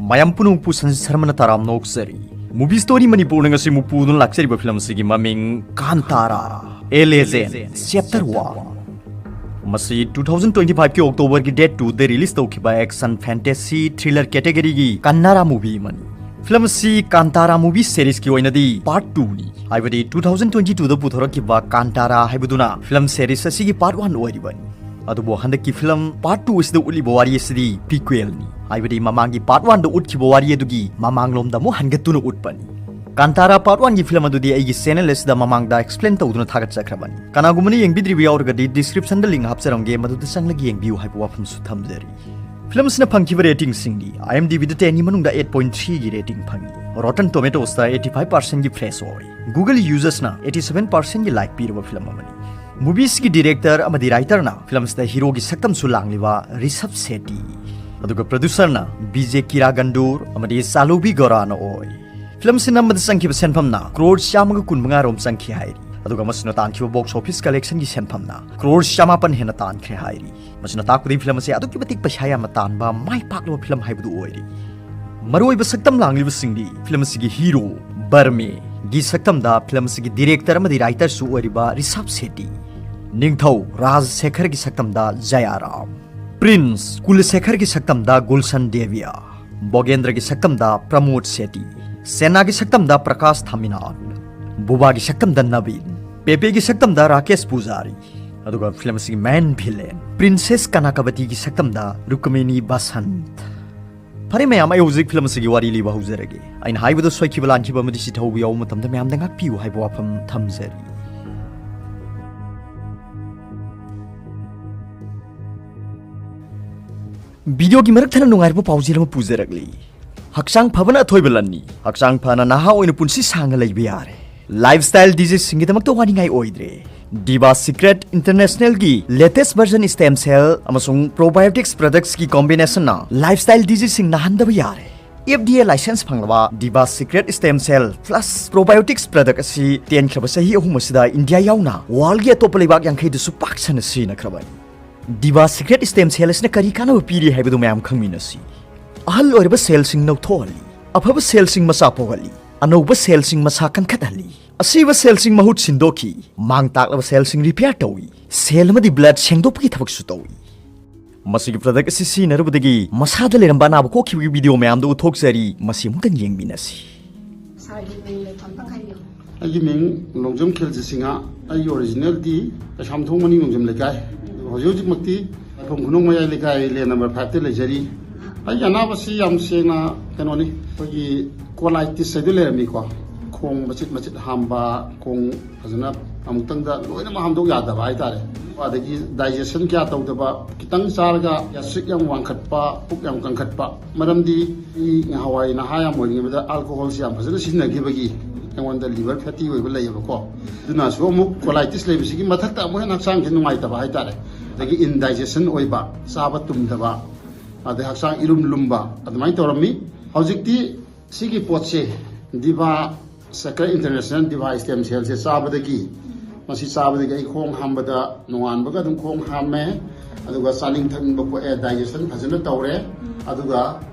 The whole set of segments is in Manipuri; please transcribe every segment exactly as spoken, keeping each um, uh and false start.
ꯃꯌꯥꯝ ꯄꯨꯝꯅꯃꯛꯄꯨ ꯁꯟꯖꯤꯠ ꯁꯔꯃꯅ ꯇꯔꯥꯝꯅ ꯑꯣꯛꯆꯔꯤ꯫ Movie Story ꯃꯅꯤꯄꯨꯔꯅ ꯉꯁꯤ ꯃꯨꯛꯄꯨꯗꯨꯅ ꯂꯥꯛꯆꯔꯤꯕ ꯐꯤꯂꯝ ꯑꯁꯤꯒꯤ ꯃꯃꯤꯡ ꯀꯥꯟꯇꯥꯔꯥ, A Legend, Chapter One꯫ ꯃꯁꯤ two thousand twenty five ꯀꯤ October ꯒꯤ date two ꯗ release ꯇꯧꯈꯤꯕ action fantasy thriller category ꯒꯤ ꯀꯟꯅꯥꯔꯥ movie ꯑꯃꯅꯤ꯫ ꯐꯤꯂꯝ ꯑꯁꯤ ꯀꯥꯟꯇꯥꯔꯥ movie series ꯀꯤ ꯑꯣꯏꯅꯗꯤ part two ꯅꯤ, ꯍꯥꯏꯕꯗꯤ two thousand twenty two ꯗ ꯄꯨꯊꯣꯔꯛꯈꯤꯕ ꯀꯥꯟꯇꯥꯔꯥ ꯍꯥꯏꯕꯗꯨꯅ ꯐꯤꯂꯝ series ꯑꯁꯤꯒꯤ part one ꯑꯣꯏꯔꯤꯕꯅꯤ꯫ ꯑꯗꯨꯕꯨ ꯍꯟꯗꯛꯀꯤ ꯐꯤꯂꯝ part two ꯑꯁꯤꯗ ꯎꯠꯂꯤꯕ ꯋꯥꯔꯤ ꯑꯁꯤꯗꯤ prequel ꯅꯤ, ꯍꯥꯏꯕꯗꯤ ꯃꯃꯥꯡꯒꯤ part one ꯗ ꯎꯠꯈꯤꯕ ꯋꯥꯔꯤ ꯑꯗꯨꯒꯤ ꯃꯃꯥꯡꯂꯣꯝꯗ ꯑꯃꯨꯛ ꯍꯟꯒꯠꯇꯨꯅ ꯎꯠꯄꯅꯤ꯫ ꯀꯥꯟꯇꯥꯔꯥ part one ꯒꯤ ꯐꯤꯂꯝ ꯑꯗꯨꯗꯤ ꯑꯩꯒꯤ channel ꯑꯁꯤꯗ ꯃꯃꯥꯡꯗ explain ꯇꯧꯗꯨꯅ ꯊꯥꯒꯠꯆꯈ꯭ꯔꯕꯅꯤ꯫ ꯀꯅꯥꯒꯨꯝꯕꯅ ꯌꯦꯡꯕꯤꯗ꯭ꯔꯤꯕ ꯌꯥꯎꯔꯒꯗꯤ description ꯗ link ꯍꯥꯞꯆꯔꯝꯒꯦ, ꯃꯗꯨꯗ ꯆꯪꯂꯒ ꯌꯦꯡꯕꯤꯌꯨ ꯍꯥꯏꯕ ꯋꯥꯐꯝꯁꯨ ꯊꯝꯖꯔꯤ꯫ ꯐꯤꯂꯝ ꯑꯁꯤꯅ ꯐꯪꯈꯤꯕ rating ꯁꯤꯡꯗꯤ IMDb ꯗ ten ꯒꯤ ꯃꯅꯨꯡꯗ eight point three ꯒꯤ rating ꯐꯪꯉꯤ꯫ Rotten Tomatoes ꯇ eighty five percent ꯒꯤ fresh ꯑꯣꯏ꯫ Google users ꯅ eighty seven percent ꯒꯤ like ꯄꯤꯔꯕ ꯐꯤꯂꯝ ꯑꯃꯅꯤ꯫ Movie ꯁꯤꯒꯤ director ꯑꯃꯗꯤ writer ꯅ ꯐꯤꯂꯝ ꯑꯁꯤꯗ hero ꯒꯤ ꯁꯛꯇꯝꯁꯨ ꯂꯥꯡꯂꯤꯕ ꯔꯤꯁꯕ ꯁꯦꯇꯤ, ꯑꯗꯨꯒ producer ꯅ B J ꯀꯤꯔꯥꯒꯟꯗꯨꯔ ꯑꯃꯗꯤ ꯁꯥꯂꯨꯕꯤ ꯒꯣꯔꯥꯅ ꯑꯣꯏ꯫ ꯐꯤꯂꯝ ꯑꯁꯤ ꯅꯝꯕꯗ ꯆꯪꯈꯤꯕ ꯁꯦꯟꯐꯝꯅ crore ꯆꯥꯝꯃꯒ ꯀꯨꯟꯃꯉꯥ ꯔꯣꯝ ꯆꯪꯈꯤ ꯍꯥꯏꯔꯤ꯫ ꯑꯗꯨꯒ ꯃꯁꯤꯅ ꯇꯥꯟꯈꯤꯕ box office collection ꯒꯤ ꯁꯦꯟꯐꯝꯅ crore ꯆꯃꯥꯄꯟ ꯍꯦꯟꯅ ꯇꯥꯟꯈ꯭ꯔꯦ ꯍꯥꯏꯔꯤ꯫ ꯃꯁꯤꯅ ꯇꯥꯛꯄꯗꯤ ꯐꯤꯂꯝ ꯑꯁꯤ ꯑꯗꯨꯛꯀꯤ ꯃꯇꯤꯛ ꯄꯩꯁꯥ ꯌꯥꯝꯅ ꯇꯥꯟꯕ, ꯃꯥꯏ ꯄꯥꯛꯂꯕ ꯐꯤꯂꯝ ꯍꯥꯏꯕꯗꯨ ꯑꯣꯏꯔꯤ꯫ ꯃꯔꯨꯑꯣꯏꯕ ꯁꯛꯇꯝ ꯂꯥꯡꯂꯤꯕꯁꯤꯡꯗꯤ ꯐꯤꯂꯝ ꯑꯁꯤꯒꯤ hero ꯕꯔꯃꯦ ꯒꯤ ꯁꯛꯇꯝꯗ ꯐꯤꯂꯝ ꯑꯁꯤꯒꯤ director ꯑꯃꯗꯤ writer ꯁꯨ ꯑꯣꯏꯔꯤꯕ ꯔꯤꯁꯕ ꯁꯦꯇꯤ, ꯅꯤꯡꯊꯧ ꯔꯥꯖ ꯁꯦꯈꯔꯒꯤ ꯁꯛꯇꯝꯗ ꯖꯌꯥꯔꯥꯝ, Prince ꯀꯨꯂꯁꯦꯈꯔꯒꯤ ꯁꯛꯇꯝꯗ ꯒꯨꯜꯁꯟ ꯗꯦꯕꯤꯌꯥ, ꯕꯣꯒꯦꯟꯗ꯭ꯔꯒꯤ ꯁꯛꯇꯝꯗ ꯄ꯭ꯔꯃꯣꯗ ꯁꯦꯇꯤ, ꯁꯦꯅꯥꯒꯤ ꯁꯛꯇꯝꯗ ꯄ꯭ꯔꯀꯥꯁ ꯊꯥꯃꯤꯅꯥꯟ, ꯕꯨꯕꯥꯒꯤ ꯁꯛꯇꯝꯗ ꯅꯕꯤꯟ, ꯄꯦꯄꯦꯒꯤ ꯁꯛꯇꯝꯗ ꯔꯥꯀꯦꯁ ꯄꯨꯖꯥꯔꯤ, ꯑꯗꯨꯒ ꯐꯤꯂꯝ ꯑꯁꯤꯒꯤ main villain Princess ꯀꯅꯥꯀꯕꯇꯤꯒꯤ ꯁꯛꯇꯝꯗ ꯔꯨꯀꯃꯤꯅꯤ ꯕꯁꯟꯠ꯫ ꯐꯔꯦ ꯃꯌꯥꯝ, ꯑꯩ ꯍꯧꯖꯤꯛ ꯐꯤꯂꯝ ꯑꯁꯤꯒꯤ ꯋꯥꯔꯤ ꯂꯤꯕ ꯍꯧꯖꯔꯒꯦ꯫ ꯑꯩꯅ ꯍꯥꯏꯕꯗ ꯁꯣꯏꯈꯤꯕ ꯂꯥꯟꯈꯤꯕ ꯑꯃꯗꯤ ꯆꯤꯊꯍꯧꯕ ꯌꯥꯎꯕ ꯃꯇꯝꯗ ꯃꯌꯥꯝꯗ ꯉꯥꯛꯄꯤꯌꯨ ꯍꯥꯏꯕ ꯋꯥꯐꯝ ꯊꯝꯖꯔꯤ꯫ Video ꯒꯤ ꯃꯔꯛ ꯊꯠꯅ ꯅꯨꯡꯉꯥꯏꯔꯕ ꯄꯥꯎꯖꯦꯜ ꯑꯃ ꯄꯨꯖꯔꯛꯂꯤ꯫ ꯍꯛꯆꯥꯡ ꯐꯕꯅ ꯑꯊꯣꯏꯕ ꯂꯟꯅꯤ꯫ ꯍꯛꯆꯥꯡ ꯐꯅ ꯅꯍꯥ ꯑꯣꯏꯅ ꯄꯨꯟꯁꯤ ꯁꯥꯡꯅ ꯂꯩꯕ ꯌꯥꯔꯦ꯫ Lifestyle disease ꯁꯤꯡꯒꯤꯗꯃꯛꯇ ꯋꯥꯅꯤꯡꯉꯥꯏ ꯑꯣꯏꯗ꯭ꯔꯦ꯫ Diva Secret International ꯒꯤ latest version stem cell ꯑꯃꯁꯨꯡ probiotics products ꯀꯤ combination ꯅ lifestyle disease ꯁꯤꯡ ꯅꯥꯍꯟꯗꯕ ꯌꯥꯔꯦ꯫ F D A license ꯐꯪꯂꯕ Diva Secret Stem Cell Plus Probiotics product ꯑꯁꯤ ꯇꯦꯟꯈ꯭ꯔꯕ ꯆꯍꯤ ꯑꯍꯨꯝ ꯑꯁꯤꯗ ꯏꯟꯗꯤꯌꯥ ꯌꯥꯎꯅ world ꯒꯤ ꯑꯇꯣꯞꯄ ꯂꯩꯕꯥꯛ ꯌꯥꯡꯈꯩꯗꯁꯨ ꯄꯥꯛ ꯁꯟꯅ ꯁꯤꯖꯤꯟꯅꯈ꯭ꯔꯕꯅꯤ꯫ Diva Secret Stem Cell ꯑꯁꯤꯅ ꯀꯔꯤ ꯀꯥꯟꯅꯕ ꯄꯤꯔꯤ ꯍꯥꯏꯕꯗꯨ ꯃꯌꯥꯝ ꯈꯪꯃꯤꯟꯅꯁꯤ꯫ ꯑꯍꯜ ꯑꯣꯏꯔꯕ ꯁꯦꯜꯁꯤꯡ ꯅꯧꯊꯣꯛꯍꯜꯂꯤ, ꯑꯐꯕ ꯁꯦꯜꯁꯤꯡ ꯃꯁꯥ ꯄꯣꯛꯍꯜꯂꯤ, ꯑꯅꯧꯕ ꯁꯦꯜꯁꯤꯡ ꯃꯁꯥ ꯀꯟꯈꯠꯍꯜꯂꯤ, ꯑꯁꯤꯕ ꯁꯦꯜꯁꯤꯡ ꯃꯍꯨꯠ ꯁꯤꯟꯗꯣꯛꯈꯤ, ꯃꯥꯡ ꯇꯥꯛꯂꯕ ꯁꯦꯜꯁꯤꯡ ꯔꯤꯄꯤꯌꯥꯔ ꯇꯧꯏ꯫ ꯁꯦꯜ ꯑꯃꯗꯤ ꯕ꯭ꯂꯗ ꯁꯦꯡꯗꯣꯛꯄꯒꯤ ꯊꯕꯛꯁꯨ ꯇꯧꯏ꯫ ꯃꯁꯤꯒꯤ ꯄ꯭ꯔꯗꯛ ꯑꯁꯤ ꯁꯤꯖꯤꯟꯅꯔꯨꯕꯗꯒꯤ ꯃꯁꯥꯗ ꯂꯩꯔꯝꯕ ꯑꯅꯥꯕ ꯀꯣꯛꯈꯤꯕꯒꯤ ꯚꯤꯗꯤꯑꯣ ꯃꯌꯥꯝꯗꯨ ꯎꯠꯊꯣꯛꯆꯔꯤ꯫ ꯃꯁꯤ ꯑꯃꯨꯛꯇꯪ ꯌꯦꯡꯃꯤꯟꯅꯁꯤ꯫ ꯁꯥꯔꯒꯤ ꯃꯤꯡ ꯂꯩꯐꯝ ꯑꯃ ꯍꯥꯏꯕꯤꯌꯨ꯫ ꯑꯩꯒꯤ ꯃꯤꯡ ꯅꯣꯡꯖꯝ ꯈꯦꯜꯖꯤ ꯁꯤꯡꯍ꯫ ꯑꯩꯒꯤ ꯑꯣꯔꯤꯖꯤꯅꯦꯜꯗꯤ ꯀꯩꯁꯥꯝꯊꯣꯡ ꯃꯅꯤꯡ ꯅꯣꯡꯖꯝ ꯂꯩꯀꯥꯏ꯫ ꯑꯗꯨꯒ ꯍꯧꯖꯤꯛ ꯍꯧꯖꯤꯛꯃꯛꯇꯤ ꯂꯥꯏꯐꯝ ꯈꯨꯅꯧ ꯃꯌꯥꯏ ꯂꯩꯀꯥꯏ ꯂꯦꯟ ꯅꯝꯕꯔ ꯐꯥꯏꯚꯇ ꯂꯩꯖꯔꯤ꯫ ꯑꯩꯒꯤ ꯑꯅꯥꯕꯁꯤ ꯌꯥꯝ ꯁꯦꯡꯅ ꯀꯩꯅꯣꯅꯤ, ꯑꯩꯈꯣꯏꯒꯤ ꯀꯣꯂꯥꯏꯇꯤꯁ ꯍꯥꯏꯗꯨ ꯂꯩꯔꯝꯃꯤꯀꯣ, ꯈꯣꯡ ꯃꯆꯤꯠ ꯃꯆꯤꯠ ꯍꯥꯝꯕ, ꯈꯣꯡ ꯐꯖꯅ ꯑꯃꯨꯛꯇꯪꯗ ꯂꯣꯏꯅꯃꯛ ꯍꯥꯝꯗꯣꯛ ꯌꯥꯗꯕ ꯍꯥꯏꯇꯥꯔꯦ꯫ ꯑꯗꯒꯤ ꯗꯥꯏꯖꯦꯁꯟ ꯀꯌꯥ ꯇꯧꯗꯕ, ꯈꯤꯇꯪ ꯆꯥꯔꯒ ꯒ꯭ꯌꯥꯁꯇ꯭ꯔꯤꯛ ꯌꯥꯝ ꯋꯥꯡꯈꯠꯄ, ꯄꯨꯛ ꯌꯥꯝ ꯀꯟꯈꯠꯄ꯫ ꯃꯔꯝꯗꯤ ꯑꯩ ꯉꯍꯥꯟꯋꯥꯏ ꯅꯍꯥ ꯌꯥꯝ ꯑꯣꯏꯔꯤꯉꯩꯗ ꯑꯜꯀꯣꯍꯣꯜꯁꯤ ꯌꯥꯝ ꯐꯖꯅ ꯁꯤꯖꯤꯟꯅꯈꯤꯕꯒꯤ ꯑꯩꯉꯣꯟꯗ ꯂꯤꯚꯔ ꯐꯦꯇꯤ ꯑꯣꯏꯕ ꯂꯩꯌꯦꯕꯀꯣ꯫ ꯑꯗꯨꯅꯁꯨ ꯑꯃꯨꯛ ꯀꯣꯂꯥꯏꯇꯤꯁ ꯂꯩꯕꯁꯤꯒꯤ ꯃꯊꯛꯇ ꯑꯃꯨꯛ ꯍꯦꯟꯅ ꯍꯛꯆꯥꯡꯁꯦ ꯅꯨꯡꯉꯥꯏꯇꯕ ꯍꯥꯏꯇꯥꯔꯦ꯫ ꯑꯗꯒꯤ ꯏꯟꯗꯥꯏꯖꯦꯁꯟ ꯑꯣꯏꯕ, ꯆꯥꯕ ꯇꯨꯝꯗꯕ, ꯑꯗꯩ ꯍꯛꯆꯥꯡ ꯏꯔꯨꯝ ꯂꯨꯝꯕ ꯑꯗꯨꯃꯥꯏꯅ ꯇꯧꯔꯝꯃꯤ꯫ ꯍꯧꯖꯤꯛꯇꯤ ꯁꯤꯒꯤ ꯄꯣꯠꯁꯦ, ꯗꯤꯚꯥ ꯁꯦꯀ꯭ꯔꯦꯠ ꯏꯟꯇꯔꯅꯦꯁꯅꯦꯜ ꯗꯤꯚꯥ ꯁ꯭ꯇꯦꯝ ꯁꯦꯜꯁꯦ ꯆꯥꯕꯗꯒꯤ, ꯃꯁꯤ ꯆꯥꯕꯗꯒꯤ ꯑꯩ ꯈꯣꯡ ꯍꯥꯝꯕꯗ ꯅꯣꯡꯉꯥꯟꯕꯒ ꯑꯗꯨꯝ ꯈꯣꯡ ꯍꯥꯝꯃꯦ, ꯑꯗꯨꯒ ꯆꯥꯅꯤꯡ ꯊꯛꯅꯤꯡꯕ ꯄꯣꯛꯑꯦ, ꯗꯥꯏꯖꯦꯁꯟ ꯐꯖꯅ ꯇꯧꯔꯦ, ꯑꯗꯨꯒ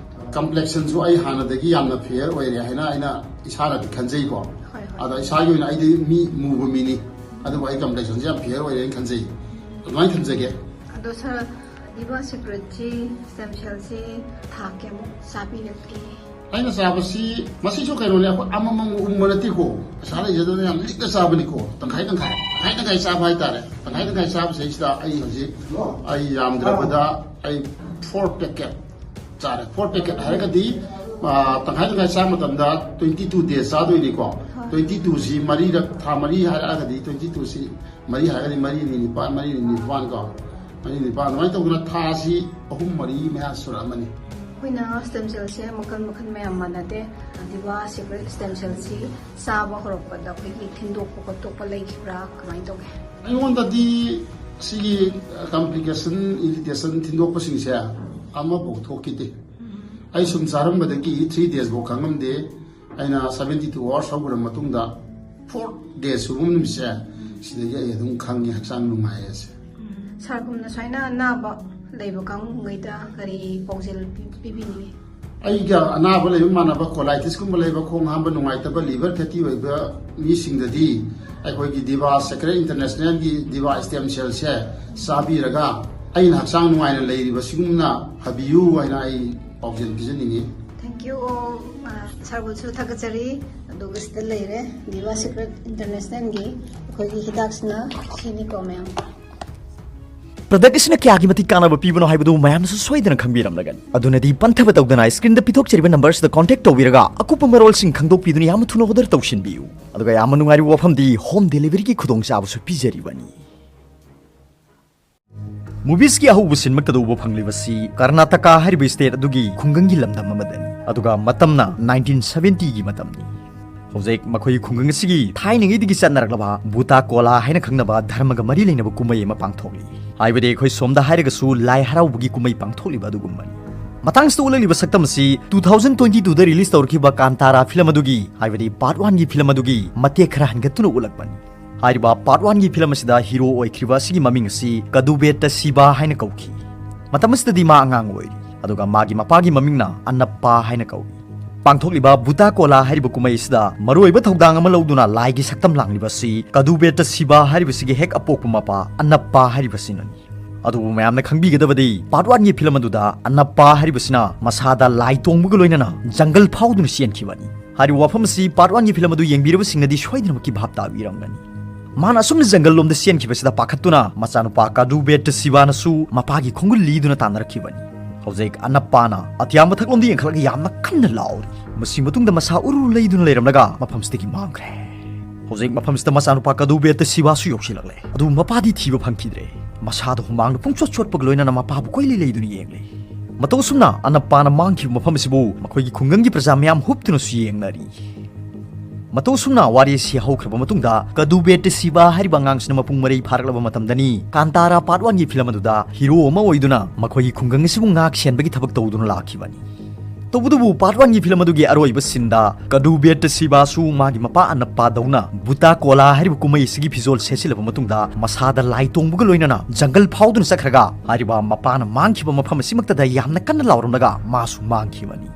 ꯀꯝꯄ꯭ꯂꯦꯛꯁꯟꯁꯨ ꯑꯩ ꯍꯥꯟꯅꯗꯒꯤ ꯌꯥꯝꯅ ꯐꯤꯌꯔ ꯑꯣꯏꯔꯦ ꯍꯥꯏꯅ ꯑꯩꯅ ꯏꯁꯥꯅꯗꯤ ꯈꯟꯖꯩꯀꯣ꯫ ꯍꯣꯏ, ꯍꯣꯏ꯫ ꯑꯗ ꯏꯁꯥꯒꯤ ꯑꯣꯏꯅ ꯑꯩꯗꯤ ꯃꯤ ꯃꯨꯕ ꯃꯤꯅꯤ, ꯑꯗꯨꯕꯨ ꯑꯩ ꯀꯝꯄ꯭ꯂꯦꯛꯁꯟꯁꯦ ꯌꯥꯝ ꯐꯤꯌꯔ ꯑꯣꯏꯔꯦꯅ ꯈꯟꯖꯩ꯫ ꯑꯗꯨꯃꯥꯏꯅ ꯊꯝꯖꯒꯦ꯫ ꯑꯗꯣ ꯁꯥꯔ, ꯗꯤꯚꯥ ꯁꯦꯀ꯭ꯔꯦꯠꯁꯤ, ꯁ꯭ꯇꯦꯝ ꯁꯦꯜꯁꯤ ꯊꯥ ꯀꯌꯥꯃꯨꯛ ꯆꯥꯕꯤꯔꯛꯀꯦ? ꯑꯩꯅ ꯆꯥꯕꯁꯤ, ꯃꯁꯤꯁꯨ ꯀꯩꯅꯣꯅꯦ, ꯑꯩꯈꯣꯏ ꯑꯃꯃꯝ ꯎꯪꯕ ꯅꯠꯇꯦꯀꯣ, ꯄꯩꯁꯥ ꯂꯩꯖꯗꯅ ꯌꯥꯝ ꯂꯤꯛꯅ ꯆꯥꯕꯅꯤꯀꯣ, ꯇꯪꯈꯥꯏ ꯇꯪꯈꯥꯏ, ꯇꯪꯈꯥꯏ ꯇꯪꯈꯥꯏ ꯆꯥꯕ ꯍꯥꯏꯇꯥꯔꯦ꯫ ꯇꯪꯈꯥꯏ ꯇꯪꯈꯥꯏ ꯆꯥꯕꯁꯤꯗꯩꯁꯤꯗ ꯑꯩ ꯍꯧꯖꯤꯛ, ꯑꯩ ꯌꯥꯝꯗ꯭ꯔꯕꯗ ꯑꯩ ꯐꯣꯔ ꯄꯦꯀꯦꯠ ꯆꯥꯔꯦ꯫ ꯐꯣꯔ ꯄꯦꯀꯦꯠ ꯍꯥꯏꯔꯒꯗꯤ, ꯑ, ꯇꯪꯈꯥꯏ ꯇꯪꯈꯥꯏ ꯆꯥꯕ ꯃꯇꯝꯗ ꯇ꯭ꯋꯦꯟꯇꯤ ꯇꯨ ꯗꯦꯖ ꯆꯥꯗꯣꯏꯅꯤꯀꯣ꯫ ꯍꯣꯏ꯫ ꯇ꯭ꯋꯦꯟꯇꯤ ꯇꯨꯁꯤ ꯃꯔꯤꯔꯛ, ꯊꯥ ꯃꯔꯤ ꯍꯥꯏꯔꯛꯑꯒꯗꯤ ꯇ꯭ꯋꯦꯟꯇꯤ ꯇꯨꯁꯤ ꯃꯔꯤ ꯍꯥꯏꯔꯒꯗꯤ ꯃꯔꯤ ꯑꯅꯤ ꯅꯤꯄꯥꯟ, ꯃꯔꯤ ꯑꯅꯤ ꯅꯤꯄꯥꯟ ꯀꯣ, ꯃꯔꯤ ꯅꯤꯄꯥꯟ ꯑꯗꯨꯃꯥꯏꯅ ꯇꯧꯗꯅ ꯊꯥꯁꯤ ꯑꯍꯨꯝ ꯃꯔꯤ ꯃꯌꯥ ꯁꯨꯔꯛꯑꯃꯅꯤ꯫ ꯑꯩꯈꯣꯏꯅ ꯁ꯭ꯇꯦꯝ ꯁꯦꯜꯁꯦ ꯃꯈꯜ ꯃꯈꯜ ꯃꯌꯥꯝ ꯃꯥꯟꯅꯗꯦ꯫ ꯗꯤꯚꯥ ꯁꯦꯀ꯭ꯔꯦꯠ ꯁ꯭ꯇꯦꯝ ꯁꯦꯜꯁꯤ ꯆꯥꯕ ꯍꯧꯔꯛꯄꯗ ꯑꯩꯈꯣꯏꯒꯤ ꯊꯤꯟꯗꯣꯛꯄ ꯈꯣꯠꯇꯣꯛꯄ ꯂꯩꯈꯤꯕ꯭ꯔꯥ, ꯀꯃꯥꯏꯅ ꯇꯧꯒꯦ? ꯑꯩꯉꯣꯟꯗꯗꯤ ꯁꯤꯒꯤ ꯀꯝꯄ꯭ꯂꯤꯀꯦꯁꯟ, ꯏꯔꯤꯇꯦꯁꯟ, ꯊꯤꯟꯗꯣꯛꯄꯁꯤꯡꯁꯦ ꯑꯃꯐꯥꯎ ꯊꯣꯛꯈꯤꯗꯦ꯫ ꯑꯩ ꯁꯨꯝ ꯆꯥꯔꯝꯕꯗꯒꯤ ꯊ꯭ꯔꯤ ꯗꯦꯖꯐꯥꯎ ꯈꯪꯉꯝꯗꯦ꯫ ꯑꯩꯅ ꯁꯚꯦꯟꯇꯤ ꯇꯨ ꯑꯋꯥꯔꯁ ꯍꯧꯈ꯭ꯔ ꯃꯇꯨꯡꯗ ꯐꯣꯔ ꯗꯦꯖ ꯁꯨꯕ ꯅꯨꯃꯤꯠꯁꯦ, ꯁꯤꯗꯒꯤ ꯑꯩ ꯑꯗꯨꯝ ꯈꯪꯉꯦ ꯍꯛꯆꯥꯡ ꯅꯨꯡꯉꯥꯏ ꯑꯁꯦ꯫ ꯁꯥꯔꯒꯨꯝꯅ ꯁꯨꯃꯥꯏꯅ ꯑꯅꯥꯕ ꯂꯩꯕ ꯀꯥꯡꯕꯨꯉꯩꯗ ꯀꯔꯤ ꯄꯥꯎꯖꯦꯜ ꯄꯤ- ꯄꯤꯕꯤꯅꯤꯡꯉꯤ? ꯑꯩꯒ ꯑꯅꯥꯕ ꯂꯩꯕ ꯃꯥꯟꯅꯕ, ꯀꯣꯂꯥꯏꯇꯤꯁꯀꯨꯝꯕ ꯂꯩꯕ, ꯈꯣꯡ ꯍꯥꯝꯕ ꯅꯨꯡꯉꯥꯏꯇꯕ, ꯂꯤꯚꯔ ꯐꯦꯇꯤ ꯑꯣꯏꯕ ꯃꯤꯁꯤꯡꯗꯗꯤ ꯑꯩꯈꯣꯏꯒꯤ ꯗꯤꯚꯥ ꯁꯦꯀ꯭ꯔꯦꯠ ꯏꯟꯇꯔꯅꯦꯁꯅꯦꯜꯒꯤ ꯗꯤꯚꯥ ꯁ꯭ꯇꯦꯝ ꯁꯦꯜꯁꯦ ꯆꯥꯕꯤꯔꯒ ꯑꯩꯅ ꯍꯛꯆꯥꯡ ꯅꯨꯡꯉꯥꯏꯅ ꯂꯩꯔꯤꯕ ꯁꯤꯒꯨꯝꯅ ꯐꯕꯤꯌꯨ ꯍꯥꯏꯅ ꯑꯩ ꯄꯥꯎꯖꯦꯜ ꯄꯤꯖꯅꯤꯡꯉꯤ꯫ Thank you all. ꯁꯥꯔꯕꯨꯁꯨ ꯊꯥꯒꯠꯆꯔꯤ꯫ ꯑꯗꯨꯒ ꯁꯤꯗ ꯂꯩꯔꯦ ꯗꯤꯚꯥ ꯁꯦꯀ꯭ꯔꯦꯠ ꯏꯟꯇꯔꯅꯦꯁꯅꯦꯜꯒꯤ ꯑꯩꯈꯣꯏꯒꯤ ꯍꯤꯗꯥꯛꯁꯤꯅ ꯁꯤꯅꯤꯀꯣ ꯃꯌꯥꯝ꯫ ꯄ꯭ꯔꯗꯛ ꯑꯁꯤꯅ ꯀꯌꯥꯒꯤ ꯃꯇꯤꯛ ꯀꯥꯟꯅꯕ ꯄꯤꯕꯅꯣ ꯍꯥꯏꯕꯗꯨ ꯃꯌꯥꯝꯅꯁꯨ ꯁꯣꯏꯗꯅ ꯈꯪꯕꯤꯔꯝꯂꯒꯅꯤ꯫ ꯑꯗꯨꯅꯗꯤ ꯄꯟꯊꯕ ꯇꯧꯗꯅ ꯁ꯭ꯀ꯭ꯔꯤꯟꯗ ꯄꯤꯊꯣꯛꯆꯔꯤꯕ ꯅꯝꯕꯔꯁꯤꯗ ꯀꯣꯟꯇꯦꯛ ꯇꯧꯕꯤꯔꯒ ꯑꯀꯨꯞꯄ ꯃꯔꯣꯜꯁꯤꯡ ꯈꯪꯗꯣꯛꯄꯤꯗꯨꯅ ꯌꯥꯝꯅ ꯊꯨꯅ ꯑꯣꯔꯗꯔ ꯇꯧꯁꯤꯟꯕꯤꯌꯨ꯫ ꯑꯗꯨꯒ ꯌꯥꯝꯅ ꯅꯨꯡꯉꯥꯏꯔꯤꯕ ꯋꯥꯐꯝꯗꯤ ꯍꯣꯝ ꯗꯦꯂꯤꯚꯔꯤꯒꯤ ꯈꯨꯗꯣꯡꯆꯥꯕꯁꯨ ꯄꯤꯖꯔꯤꯕꯅꯤ꯫ ꯃꯨꯚꯤꯁꯀꯤ ꯑꯍꯧꯕ ꯁꯤꯟꯃ ꯀꯗꯧꯕ ꯐꯪꯂꯤꯕꯁꯤ ꯀꯔꯅꯥꯇꯀꯥ ꯍꯥꯏꯔꯤꯕ ꯁ꯭ꯇꯦꯠ ꯑꯗꯨꯒꯤ ꯈꯨꯡꯒꯪꯒꯤ ꯂꯝꯗꯝ ꯑꯃꯗꯅꯤ꯫ ꯑꯗꯨꯒ ꯃꯇꯝꯅ ꯅꯥꯏꯟꯇꯤꯟ ꯁꯚꯦꯟꯇꯤꯒꯤ ꯃꯇꯝꯅꯤ꯫ ꯍꯧꯖꯤꯛ ꯃꯈꯣꯏꯒꯤ ꯈꯨꯡꯒꯪ ꯑꯁꯤꯒꯤ ꯊꯥꯏꯅꯉꯩꯗꯒꯤ ꯆꯠꯅꯔꯛꯂꯕ ꯚꯨꯇꯥ ꯀꯣꯂꯥ ꯍꯥꯏꯅ ꯈꯪꯅꯕ ꯙꯔꯃꯒ ꯃꯔꯤ ꯂꯩꯅꯕ ꯀꯨꯝꯍꯩ ꯑꯃ ꯄꯥꯡꯊꯣꯛꯂꯤ꯫ ꯍꯥꯏꯕꯗꯤ ꯑꯩꯈꯣꯏ ꯁꯣꯝꯗ ꯍꯥꯏꯔꯒꯁꯨ ꯂꯥꯏ ꯍꯔꯥꯎꯕꯒꯤ ꯀꯨꯝꯍꯩ ꯄꯥꯡꯊꯣꯛꯂꯤꯕ ꯑꯗꯨꯒꯨꯝꯕꯅꯤ꯫ ꯃꯇꯥꯡꯁꯤꯗ ꯎꯠꯂꯛꯂꯤꯕ ꯁꯛꯇꯝ ꯑꯁꯤ ꯇꯨ ꯊꯥꯎꯖꯟ ꯇ꯭ꯋꯦꯟꯇꯤ ꯇꯨꯗ ꯔꯤꯂꯤꯁ ꯇꯧꯔꯛꯈꯤꯕ ꯀꯥꯟꯇꯥꯔꯥ ꯐꯤꯂꯝ ꯑꯗꯨꯒꯤ, ꯍꯥꯏꯕꯗꯤ ꯄꯥꯔꯠ ꯋꯥꯟꯒꯤ ꯐꯤꯂꯝ ꯑꯗꯨꯒꯤ ꯃꯇꯦꯛ ꯈꯔ ꯍꯟꯒꯠꯇꯨꯅ ꯎꯠꯂꯛꯄꯅꯤ꯫ ꯍꯥꯏꯔꯤꯕ ꯄꯥꯔꯠ ꯋꯥꯟꯒꯤ ꯐꯤꯂꯝ ꯑꯁꯤꯗ ꯍꯤꯔꯣ ꯑꯣꯏꯈ꯭ꯔꯤꯕ ꯑꯁꯤꯒꯤ ꯃꯃꯤꯡ ꯑꯁꯤ ꯀꯗꯨꯕꯦꯠꯇ ꯁꯤꯕꯥ ꯍꯥꯏꯅ ꯀꯧꯈꯤ꯫ ꯃꯇꯝ ꯑꯁꯤꯗꯗꯤ ꯃꯥ ꯑꯉꯥꯡ ꯑꯣꯏꯔꯤ, ꯑꯗꯨꯒ ꯃꯥꯒꯤ ꯃꯄꯥꯒꯤ ꯃꯃꯤꯡꯅ ꯑꯅꯞꯄꯥ ꯍꯥꯏꯅ ꯀꯧꯏ꯫ ꯄꯥꯡꯊꯣꯛꯂꯤꯕ ꯚꯨꯇꯥ ꯀꯣꯂꯥ ꯍꯥꯏꯔꯤꯕ ꯀꯨꯝꯍꯩ ꯑꯁꯤꯗ ꯃꯔꯨꯑꯣꯏꯕ ꯊꯧꯗꯥꯡ ꯑꯃ ꯂꯧꯗꯨꯅ ꯂꯥꯏꯒꯤ ꯁꯛꯇꯝ ꯂꯥꯡꯂꯤꯕ ꯑꯁꯤ ꯀꯗꯨꯕꯦꯠꯇ ꯁꯤꯕꯥ ꯍꯥꯏꯔꯤꯕꯁꯤꯒꯤ ꯍꯦꯛ ꯑꯄꯣꯛꯄ ꯃꯄꯥ ꯑꯅꯞꯄꯥ ꯍꯥꯏꯔꯤꯕꯁꯤꯅꯅꯤ꯫ ꯑꯗꯨꯕꯨ ꯃꯌꯥꯝꯅ ꯈꯪꯕꯤꯒꯗꯕꯗꯤ ꯄꯥꯔꯠ ꯋꯥꯟꯒꯤ ꯐꯤꯂꯝ ꯑꯗꯨꯗ ꯑꯅꯞꯄꯥ ꯍꯥꯏꯔꯤꯕꯁꯤꯅ ꯃꯁꯥꯗ ꯂꯥꯏ ꯇꯣꯡꯕꯒ ꯂꯣꯏꯅꯅ ꯖꯪꯒꯜ ꯐꯥꯎꯗꯨꯅ ꯆꯦꯟꯈꯤꯕꯅꯤ꯫ ꯍꯥꯏꯔꯤꯕ ꯋꯥꯐꯝ ꯑꯁꯤ ꯄꯥꯔꯠ ꯋꯥꯟꯒꯤ ꯐꯤꯂꯝ ꯑꯗꯨ ꯌꯦꯡꯕꯤꯔꯕꯁꯤꯡꯅꯗꯤ ꯁꯣꯏꯗꯅꯃꯛꯀꯤ ꯚꯥꯞ ꯇꯥꯕꯤꯔꯝꯒꯅꯤ꯫ ꯃꯥꯅ ꯑꯁꯨꯝꯅ ꯖꯪꯒꯜ ꯂꯣꯝꯗ ꯆꯦꯟꯈꯤꯕꯁꯤꯗ ꯄꯥꯈꯠꯇꯨꯅ ꯃꯆꯥꯅꯨꯄꯥ ꯀꯗꯨꯕꯦꯠꯇ ꯁꯤꯕꯥꯅꯁꯨ ꯃꯄꯥꯒꯤ ꯈꯣꯡꯒꯨꯜ ꯂꯤꯗꯨꯅ ꯇꯥꯟꯅꯔꯛꯈꯤꯕꯅꯤ꯫ ꯍꯧꯖꯤꯛ ꯑꯅꯞꯄꯥꯅ ꯑꯇꯤꯌꯥ ꯃꯊꯛꯂꯣꯝꯗ ꯌꯦꯡꯈꯠꯂꯒ ꯌꯥꯝꯅ ꯀꯟꯅ ꯂꯥꯎꯔꯤ꯫ ꯃꯁꯤ ꯃꯇꯨꯡꯗ ꯃꯁꯥ ꯎꯔꯨ ꯂꯩꯗꯨꯅ ꯂꯩꯔꯝꯂꯒ ꯃꯐꯝꯁꯤꯗꯒꯤ ꯃꯥꯡꯈ꯭ꯔꯦ꯫ ꯍꯧꯖꯤꯛ ꯃꯐꯝꯁꯤꯗ ꯃꯆꯥꯅꯨꯄꯥ ꯀꯗꯨꯕꯦꯠꯇ ꯁꯤꯕꯥꯁꯨ ꯌꯧꯁꯤꯜꯂꯛꯂꯦ꯫ ꯑꯗꯨꯕꯨ ꯃꯄꯥꯗꯤ ꯊꯤꯕ ꯐꯪꯈꯤꯗ꯭ꯔꯦ꯫ ꯃꯁꯥꯗ ꯍꯨꯃꯥꯡꯅ ꯄꯨꯡꯆꯣꯠ ꯆꯣꯠꯄꯒ ꯂꯣꯏꯅꯅ ꯃꯄꯥꯕꯨ ꯀꯣꯏꯂꯩ ꯂꯩꯗꯨꯅ ꯌꯦꯡꯂꯤ꯫ ꯃꯇꯧ ꯑꯁꯨꯝꯅ ꯑꯅꯞꯄꯥꯅ ꯃꯥꯡꯈꯤꯕ ꯃꯐꯝ ꯑꯁꯤꯕꯨ ꯃꯈꯣꯏꯒꯤ ꯈꯨꯡꯒꯪꯒꯤ ꯄ꯭ꯔꯖꯥ ꯃꯌꯥꯝ ꯍꯨꯞꯇꯨꯅꯁꯨ ꯌꯦꯡꯅꯔꯤ꯫ ꯃꯇꯧ ꯑꯁꯨꯝꯅ ꯋꯥꯔꯤ ꯑꯁꯤ ꯍꯧꯈ꯭ꯔꯕ ꯃꯇꯨꯡꯗ ꯀꯗꯨꯕꯦꯠꯇ ꯁꯤꯕꯥ ꯍꯥꯏꯔꯤꯕ ꯑꯉꯥꯡꯁꯤꯅ ꯃꯄꯨꯡ ꯃꯔꯩ ꯐꯥꯔꯛꯂꯕ ꯃꯇꯝꯗꯅꯤ ꯀꯥꯟꯇꯥꯔꯥ ꯄꯥꯔꯠ ꯋꯥꯟꯒꯤ ꯐꯤꯂꯝ ꯑꯗꯨꯗ ꯍꯤꯔꯣ ꯑꯃ ꯑꯣꯏꯗꯨꯅ ꯃꯈꯣꯏꯒꯤ ꯈꯨꯡꯒꯪ ꯑꯁꯤꯕꯨ ꯉꯥꯛ ꯁꯦꯟꯕꯒꯤ ꯊꯕꯛ ꯇꯧꯗꯨꯅ ꯂꯥꯛꯈꯤꯕꯅꯤ꯫ ꯇꯧꯕꯇꯕꯨ ꯄꯥꯔꯠ ꯋꯥꯟꯒꯤ ꯐꯤꯂꯝ ꯑꯗꯨꯒꯤ ꯑꯔꯣꯏꯕ ꯁꯤꯟꯗ ꯀꯗꯨꯕꯦꯠꯇ ꯁꯤꯕꯥꯁꯨ ꯃꯥꯒꯤ ꯃꯄꯥ ꯑꯅꯞꯄꯥꯗꯧꯅ ꯕꯨꯇꯥ ꯀꯣꯂꯥ ꯍꯥꯏꯔꯤꯕ ꯀꯨꯝꯍꯩ ꯑꯁꯤꯒꯤ ꯐꯤꯖꯣꯜ ꯁꯦꯠꯆꯤꯜꯂꯕ ꯃꯇꯨꯡꯗ ꯃꯁꯥꯗ ꯂꯥꯏ ꯇꯣꯡꯕꯒ ꯂꯣꯏꯅꯅ ꯖꯪꯒꯜ ꯐꯥꯎꯗꯨꯅ ꯆꯠꯈ꯭ꯔꯒ ꯍꯥꯏꯔꯤꯕ ꯃꯄꯥꯅ ꯃꯥꯡꯈꯤꯕ ꯃꯐꯝ ꯑꯁꯤꯃꯛꯇꯗ ꯌꯥꯝꯅ ꯀꯟꯅ ꯂꯥꯎꯔꯝꯂꯒ ꯃꯥꯁꯨ ꯃꯥꯡꯈꯤꯕꯅꯤ꯫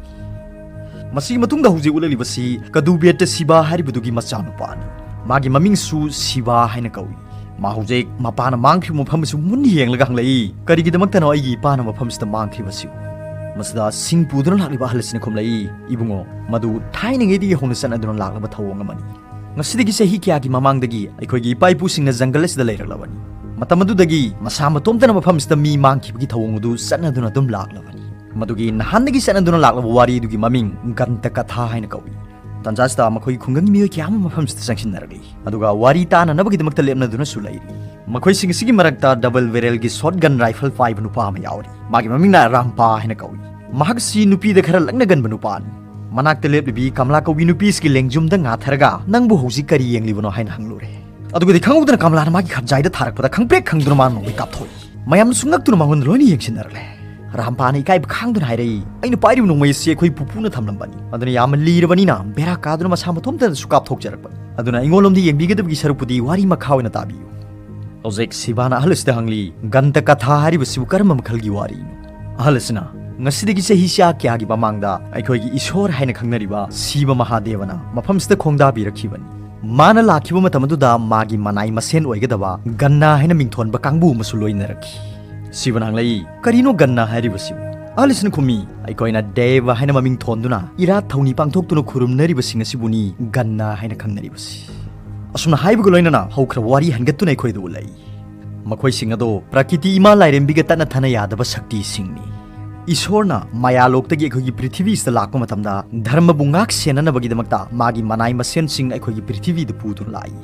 ꯃꯁꯤꯒꯤ ꯃꯇꯨꯡꯗ ꯍꯧꯖꯤꯛ ꯎꯠꯂꯛꯂꯤꯕꯁꯤ ꯀꯗꯨꯕꯦꯠꯇ ꯁꯤꯕꯥ ꯍꯥꯏꯔꯤꯕꯗꯨꯒꯤ ꯃꯆꯥꯅꯨꯄꯥꯅꯤ꯫ ꯃꯥꯒꯤ ꯃꯃꯤꯡꯁꯨ ꯁꯤꯕꯥ ꯍꯥꯏꯅ ꯀꯧꯏ꯫ ꯃꯥ ꯍꯧꯖꯤꯛ ꯃꯄꯥꯅ ꯃꯥꯡꯈ꯭ꯔꯤꯕ ꯃꯐꯝ ꯑꯁꯤ ꯃꯨꯟꯅ ꯌꯦꯡꯂꯒ ꯍꯪꯂꯛꯏ, "ꯀꯔꯤꯒꯤꯗꯃꯛꯇꯅꯣ ꯑꯩꯒꯤ ꯏꯄꯥꯅ ꯃꯐꯝꯁꯤꯗ ꯃꯥꯡꯈ꯭ꯔꯤꯕꯁꯤꯕꯨ?" ꯃꯁꯤꯗ ꯁꯤꯡ ꯄꯨꯗꯨꯅ ꯂꯥꯛꯂꯤꯕ ꯑꯍꯜ ꯑꯁꯤꯅ ꯈꯨꯝꯂꯛꯏ, "ꯏꯕꯨꯡꯉꯣ, ꯃꯗꯨ ꯊꯥꯏꯅꯉꯩꯗꯒꯤ ꯍꯧꯅ ꯆꯠꯅꯗꯨꯅ ꯂꯥꯛꯂꯕ ꯊꯧꯑꯣꯡ ꯑꯃꯅꯤ꯫ ꯉꯁꯤꯗꯒꯤ ꯆꯍꯤ ꯀꯌꯥꯒꯤ ꯃꯃꯥꯡꯗꯒꯤ ꯑꯩꯈꯣꯏꯒꯤ ꯏꯄꯥ ꯏꯄꯨꯁꯤꯡꯅ ꯖꯪꯒꯜ ꯑꯁꯤꯗ ꯂꯩꯔꯛꯂꯕꯅꯤ꯫ ꯃꯇꯝ ꯑꯗꯨꯗꯒꯤ ꯃꯁꯥ ꯃꯇꯣꯝꯇꯅ ꯃꯐꯝꯁꯤꯗ ꯃꯤ ꯃꯥꯡꯈꯤꯕꯒꯤ ꯊꯧꯑꯣꯡ ꯑꯗꯨ ꯆꯠꯅꯗꯨꯅ ꯑꯗꯨꯝ ꯂꯥꯛꯂꯕꯅꯤ꯫ ꯃꯗꯨꯒꯤ ꯅꯍꯥꯟꯗꯒꯤ ꯆꯠꯅꯗꯨꯅ ꯂꯥꯛꯂꯕ ꯋꯥꯔꯤ ꯑꯗꯨꯒꯤ ꯃꯃꯤꯡ ꯒꯟꯇ ꯀꯊꯥ ꯍꯥꯏꯅ ꯀꯧꯏ꯫ ꯇꯥꯟꯖꯥꯁꯤꯗ ꯃꯈꯣꯏꯒꯤ ꯈꯨꯡꯒꯪꯒꯤ ꯃꯤꯑꯣꯏ ꯀꯌꯥ ꯑꯃ ꯃꯐꯝꯁꯤꯗ ꯆꯪꯁꯤꯟꯅꯔꯛꯂꯤ꯫ ꯑꯗꯨꯒ ꯋꯥꯔꯤ ꯇꯥꯅꯅꯕꯒꯤꯗꯃꯛꯇ ꯂꯦꯞꯅꯗꯨꯅꯁꯨ ꯂꯩꯔꯤ꯫ ꯃꯈꯣꯏꯁꯤꯡ ꯑꯁꯤꯒꯤ ꯃꯔꯛꯇ ꯗꯕꯜ ꯕꯦꯔꯦꯜꯒꯤ ꯁꯣꯠ ꯒꯟ ꯔꯥꯏꯐꯜ ꯄꯥꯏꯕ ꯅꯨꯄꯥ ꯑꯃ ꯌꯥꯎꯔꯤ꯫ ꯃꯥꯒꯤ ꯃꯃꯤꯡꯅ ꯔꯥꯝꯄꯥ ꯍꯥꯏꯅ ꯀꯧꯏ꯫ ꯃꯍꯥꯛꯁꯤ ꯅꯨꯄꯤꯗ ꯈꯔ ꯂꯛꯅꯒꯟꯕ ꯅꯨꯄꯥꯅꯤ꯫ ꯃꯅꯥꯛꯇ ꯂꯦꯞꯂꯤꯕꯤ ꯀꯃꯂꯥ ꯀꯧꯕꯤ ꯅꯨꯄꯤꯁꯤꯒꯤ ꯂꯦꯡꯖꯨꯝꯗ ꯉꯥꯊꯔꯒ, "ꯅꯪꯕꯨ ꯍꯧꯖꯤꯛ ꯀꯔꯤ ꯌꯦꯡꯂꯤꯕꯅꯣ?" ꯍꯥꯏꯅ ꯍꯪꯂꯨꯔꯦ꯫ ꯑꯗꯨꯒꯗꯤ ꯈꯪꯍꯧꯗꯅ ꯀꯃꯂꯥꯅ ꯃꯥꯒꯤ ꯈꯞꯖꯥꯏꯗ ꯊꯥꯔꯛꯄꯗ ꯈꯪꯄ꯭ꯔꯦꯛ ꯈꯪꯗꯨꯅ ꯃꯥꯅ ꯅꯣꯡꯃꯩ ꯀꯥꯞꯊꯣꯛꯏ꯫ ꯃꯌꯥꯝꯅꯁꯨ ꯉꯛꯇꯨꯅ ꯃꯉꯣꯟꯗ ꯂꯣꯏꯅ ꯌꯦꯡꯁꯤꯟꯅꯔꯛꯂꯦ꯫ ꯔꯥꯝꯄꯥꯅ ꯏꯀꯥꯏꯕ ꯈꯥꯡꯗꯨꯅ ꯍꯥꯏꯔꯛꯏ, "ꯑꯩꯅ ꯄꯥꯏꯔꯤꯕ ꯅꯣꯡꯃꯩ ꯑꯁꯤ ꯑꯩꯈꯣꯏ ꯄꯨꯄꯨꯅ ꯊꯝꯂꯝꯕꯅꯤ꯫ ꯑꯗꯨꯅ ꯌꯥꯝꯅ ꯂꯤꯔꯕꯅꯤꯅ ꯕꯦꯔꯥ ꯀꯥꯗꯨꯅ ꯃꯁꯥ ꯃꯇꯣꯝꯇꯅꯁꯨ ꯀꯥꯞꯊꯣꯛꯆꯔꯛꯄꯅꯤ꯫ ꯑꯗꯨꯅ ꯑꯩꯉꯣꯟꯂꯣꯝꯗ ꯌꯦꯡꯕꯤꯒꯗꯕꯒꯤ ꯁꯔꯨꯛꯄꯨꯗꯤ ꯋꯥꯔꯤ ꯃꯈꯥ ꯑꯣꯏꯅ ꯇꯥꯕꯤꯌꯨ"꯫ ꯍꯧꯖꯤꯛ ꯁꯤꯕꯥꯅ ꯑꯍꯜ ꯑꯁꯤꯗ ꯍꯪꯂꯤ, "ꯒꯟꯇ ꯀꯊꯥ ꯍꯥꯏꯔꯤꯕꯁꯤꯕꯨ ꯀꯔꯝꯕ ꯃꯈꯜꯒꯤ ꯋꯥꯔꯤꯅꯣ?" ꯑꯍꯜ ꯑꯁꯤꯅ, "ꯉꯁꯤꯗꯒꯤ ꯆꯍꯤ ꯆꯥ ꯀꯌꯥꯒꯤ ꯃꯃꯥꯡꯗ ꯑꯩꯈꯣꯏꯒꯤ ꯏꯁꯣꯔ ꯍꯥꯏꯅ ꯈꯪꯅꯔꯤꯕ ꯁꯤꯕ ꯃꯍꯥꯗꯦꯕꯅ ꯃꯐꯝꯁꯤꯗ ꯈꯣꯡꯗꯥꯕꯤꯔꯛꯈꯤꯕꯅꯤ꯫ ꯃꯥꯅ ꯂꯥꯛꯈꯤꯕ ꯃꯇꯝ ꯑꯗꯨꯗ ꯃꯥꯒꯤ ꯃꯅꯥꯏ ꯃꯁꯦꯟ ꯑꯣꯏꯒꯗꯕ ꯒꯟꯅꯥ ꯍꯥꯏꯅ ꯃꯤꯡꯊꯣꯟꯕ ꯀꯥꯡꯕꯨ ꯑꯃꯁꯨ ꯂꯣꯏꯅꯔꯛꯈꯤ"꯫ ꯁꯤꯕꯅ ꯍꯪꯂꯛꯏ, "ꯀꯔꯤꯅꯣ ꯒꯟꯅꯥ ꯍꯥꯏꯔꯤꯕꯁꯤꯕꯨ?" ꯑꯍꯜ ꯑꯁꯤꯅ ꯈꯨꯝꯃꯤ, "ꯑꯩꯈꯣꯏꯅ ꯗꯦꯕ ꯍꯥꯏꯅ ꯃꯃꯤꯡ ꯊꯣꯟꯗꯨꯅ ꯏꯔꯥꯠ ꯊꯧꯅꯤ ꯄꯥꯡꯊꯣꯛꯇꯨꯅ ꯈꯨꯔꯨꯝꯅꯔꯤꯕꯁꯤꯡ ꯑꯁꯤꯕꯨꯅꯤ ꯒꯟꯅꯥ ꯍꯥꯏꯅ ꯈꯪꯅꯔꯤꯕꯁꯤ"꯫ ꯑꯁꯨꯝꯅ ꯍꯥꯏꯕꯒ ꯂꯣꯏꯅꯅ ꯍꯧꯈ꯭ꯔꯕ ꯋꯥꯔꯤ ꯍꯟꯒꯠꯇꯨꯅ ꯑꯩꯈꯣꯏꯗ ꯎꯠꯂꯛꯏ꯫ ꯃꯈꯣꯏꯁꯤꯡ ꯑꯗꯣ ꯄ꯭ꯔꯀꯤꯇꯤ ꯏꯃꯥ ꯂꯥꯏꯔꯦꯝꯕꯤꯒ ꯇꯠꯅ ꯊꯥꯅ ꯌꯥꯗꯕ ꯁꯛꯇꯤꯁꯤꯡꯅꯤ꯫ ꯏꯁꯣꯔꯅ ꯃꯌꯥꯂꯣꯛꯇꯒꯤ ꯑꯩꯈꯣꯏꯒꯤ ꯄ꯭ꯔꯤꯊꯤꯕꯤꯁꯤꯗ ꯂꯥꯛꯄ ꯃꯇꯝꯗ ꯙꯔꯃꯕꯨ ꯉꯥꯛ ꯁꯦꯟꯅꯅꯕꯒꯤꯗꯃꯛꯇ ꯃꯥꯒꯤ ꯃꯅꯥꯏ ꯃꯁꯦꯟꯁꯤꯡ ꯑꯩꯈꯣꯏꯒꯤ ꯄ꯭ꯔꯤꯊꯤꯕꯤꯗ ꯄꯨꯗꯨꯅ ꯂꯥꯛꯏ꯫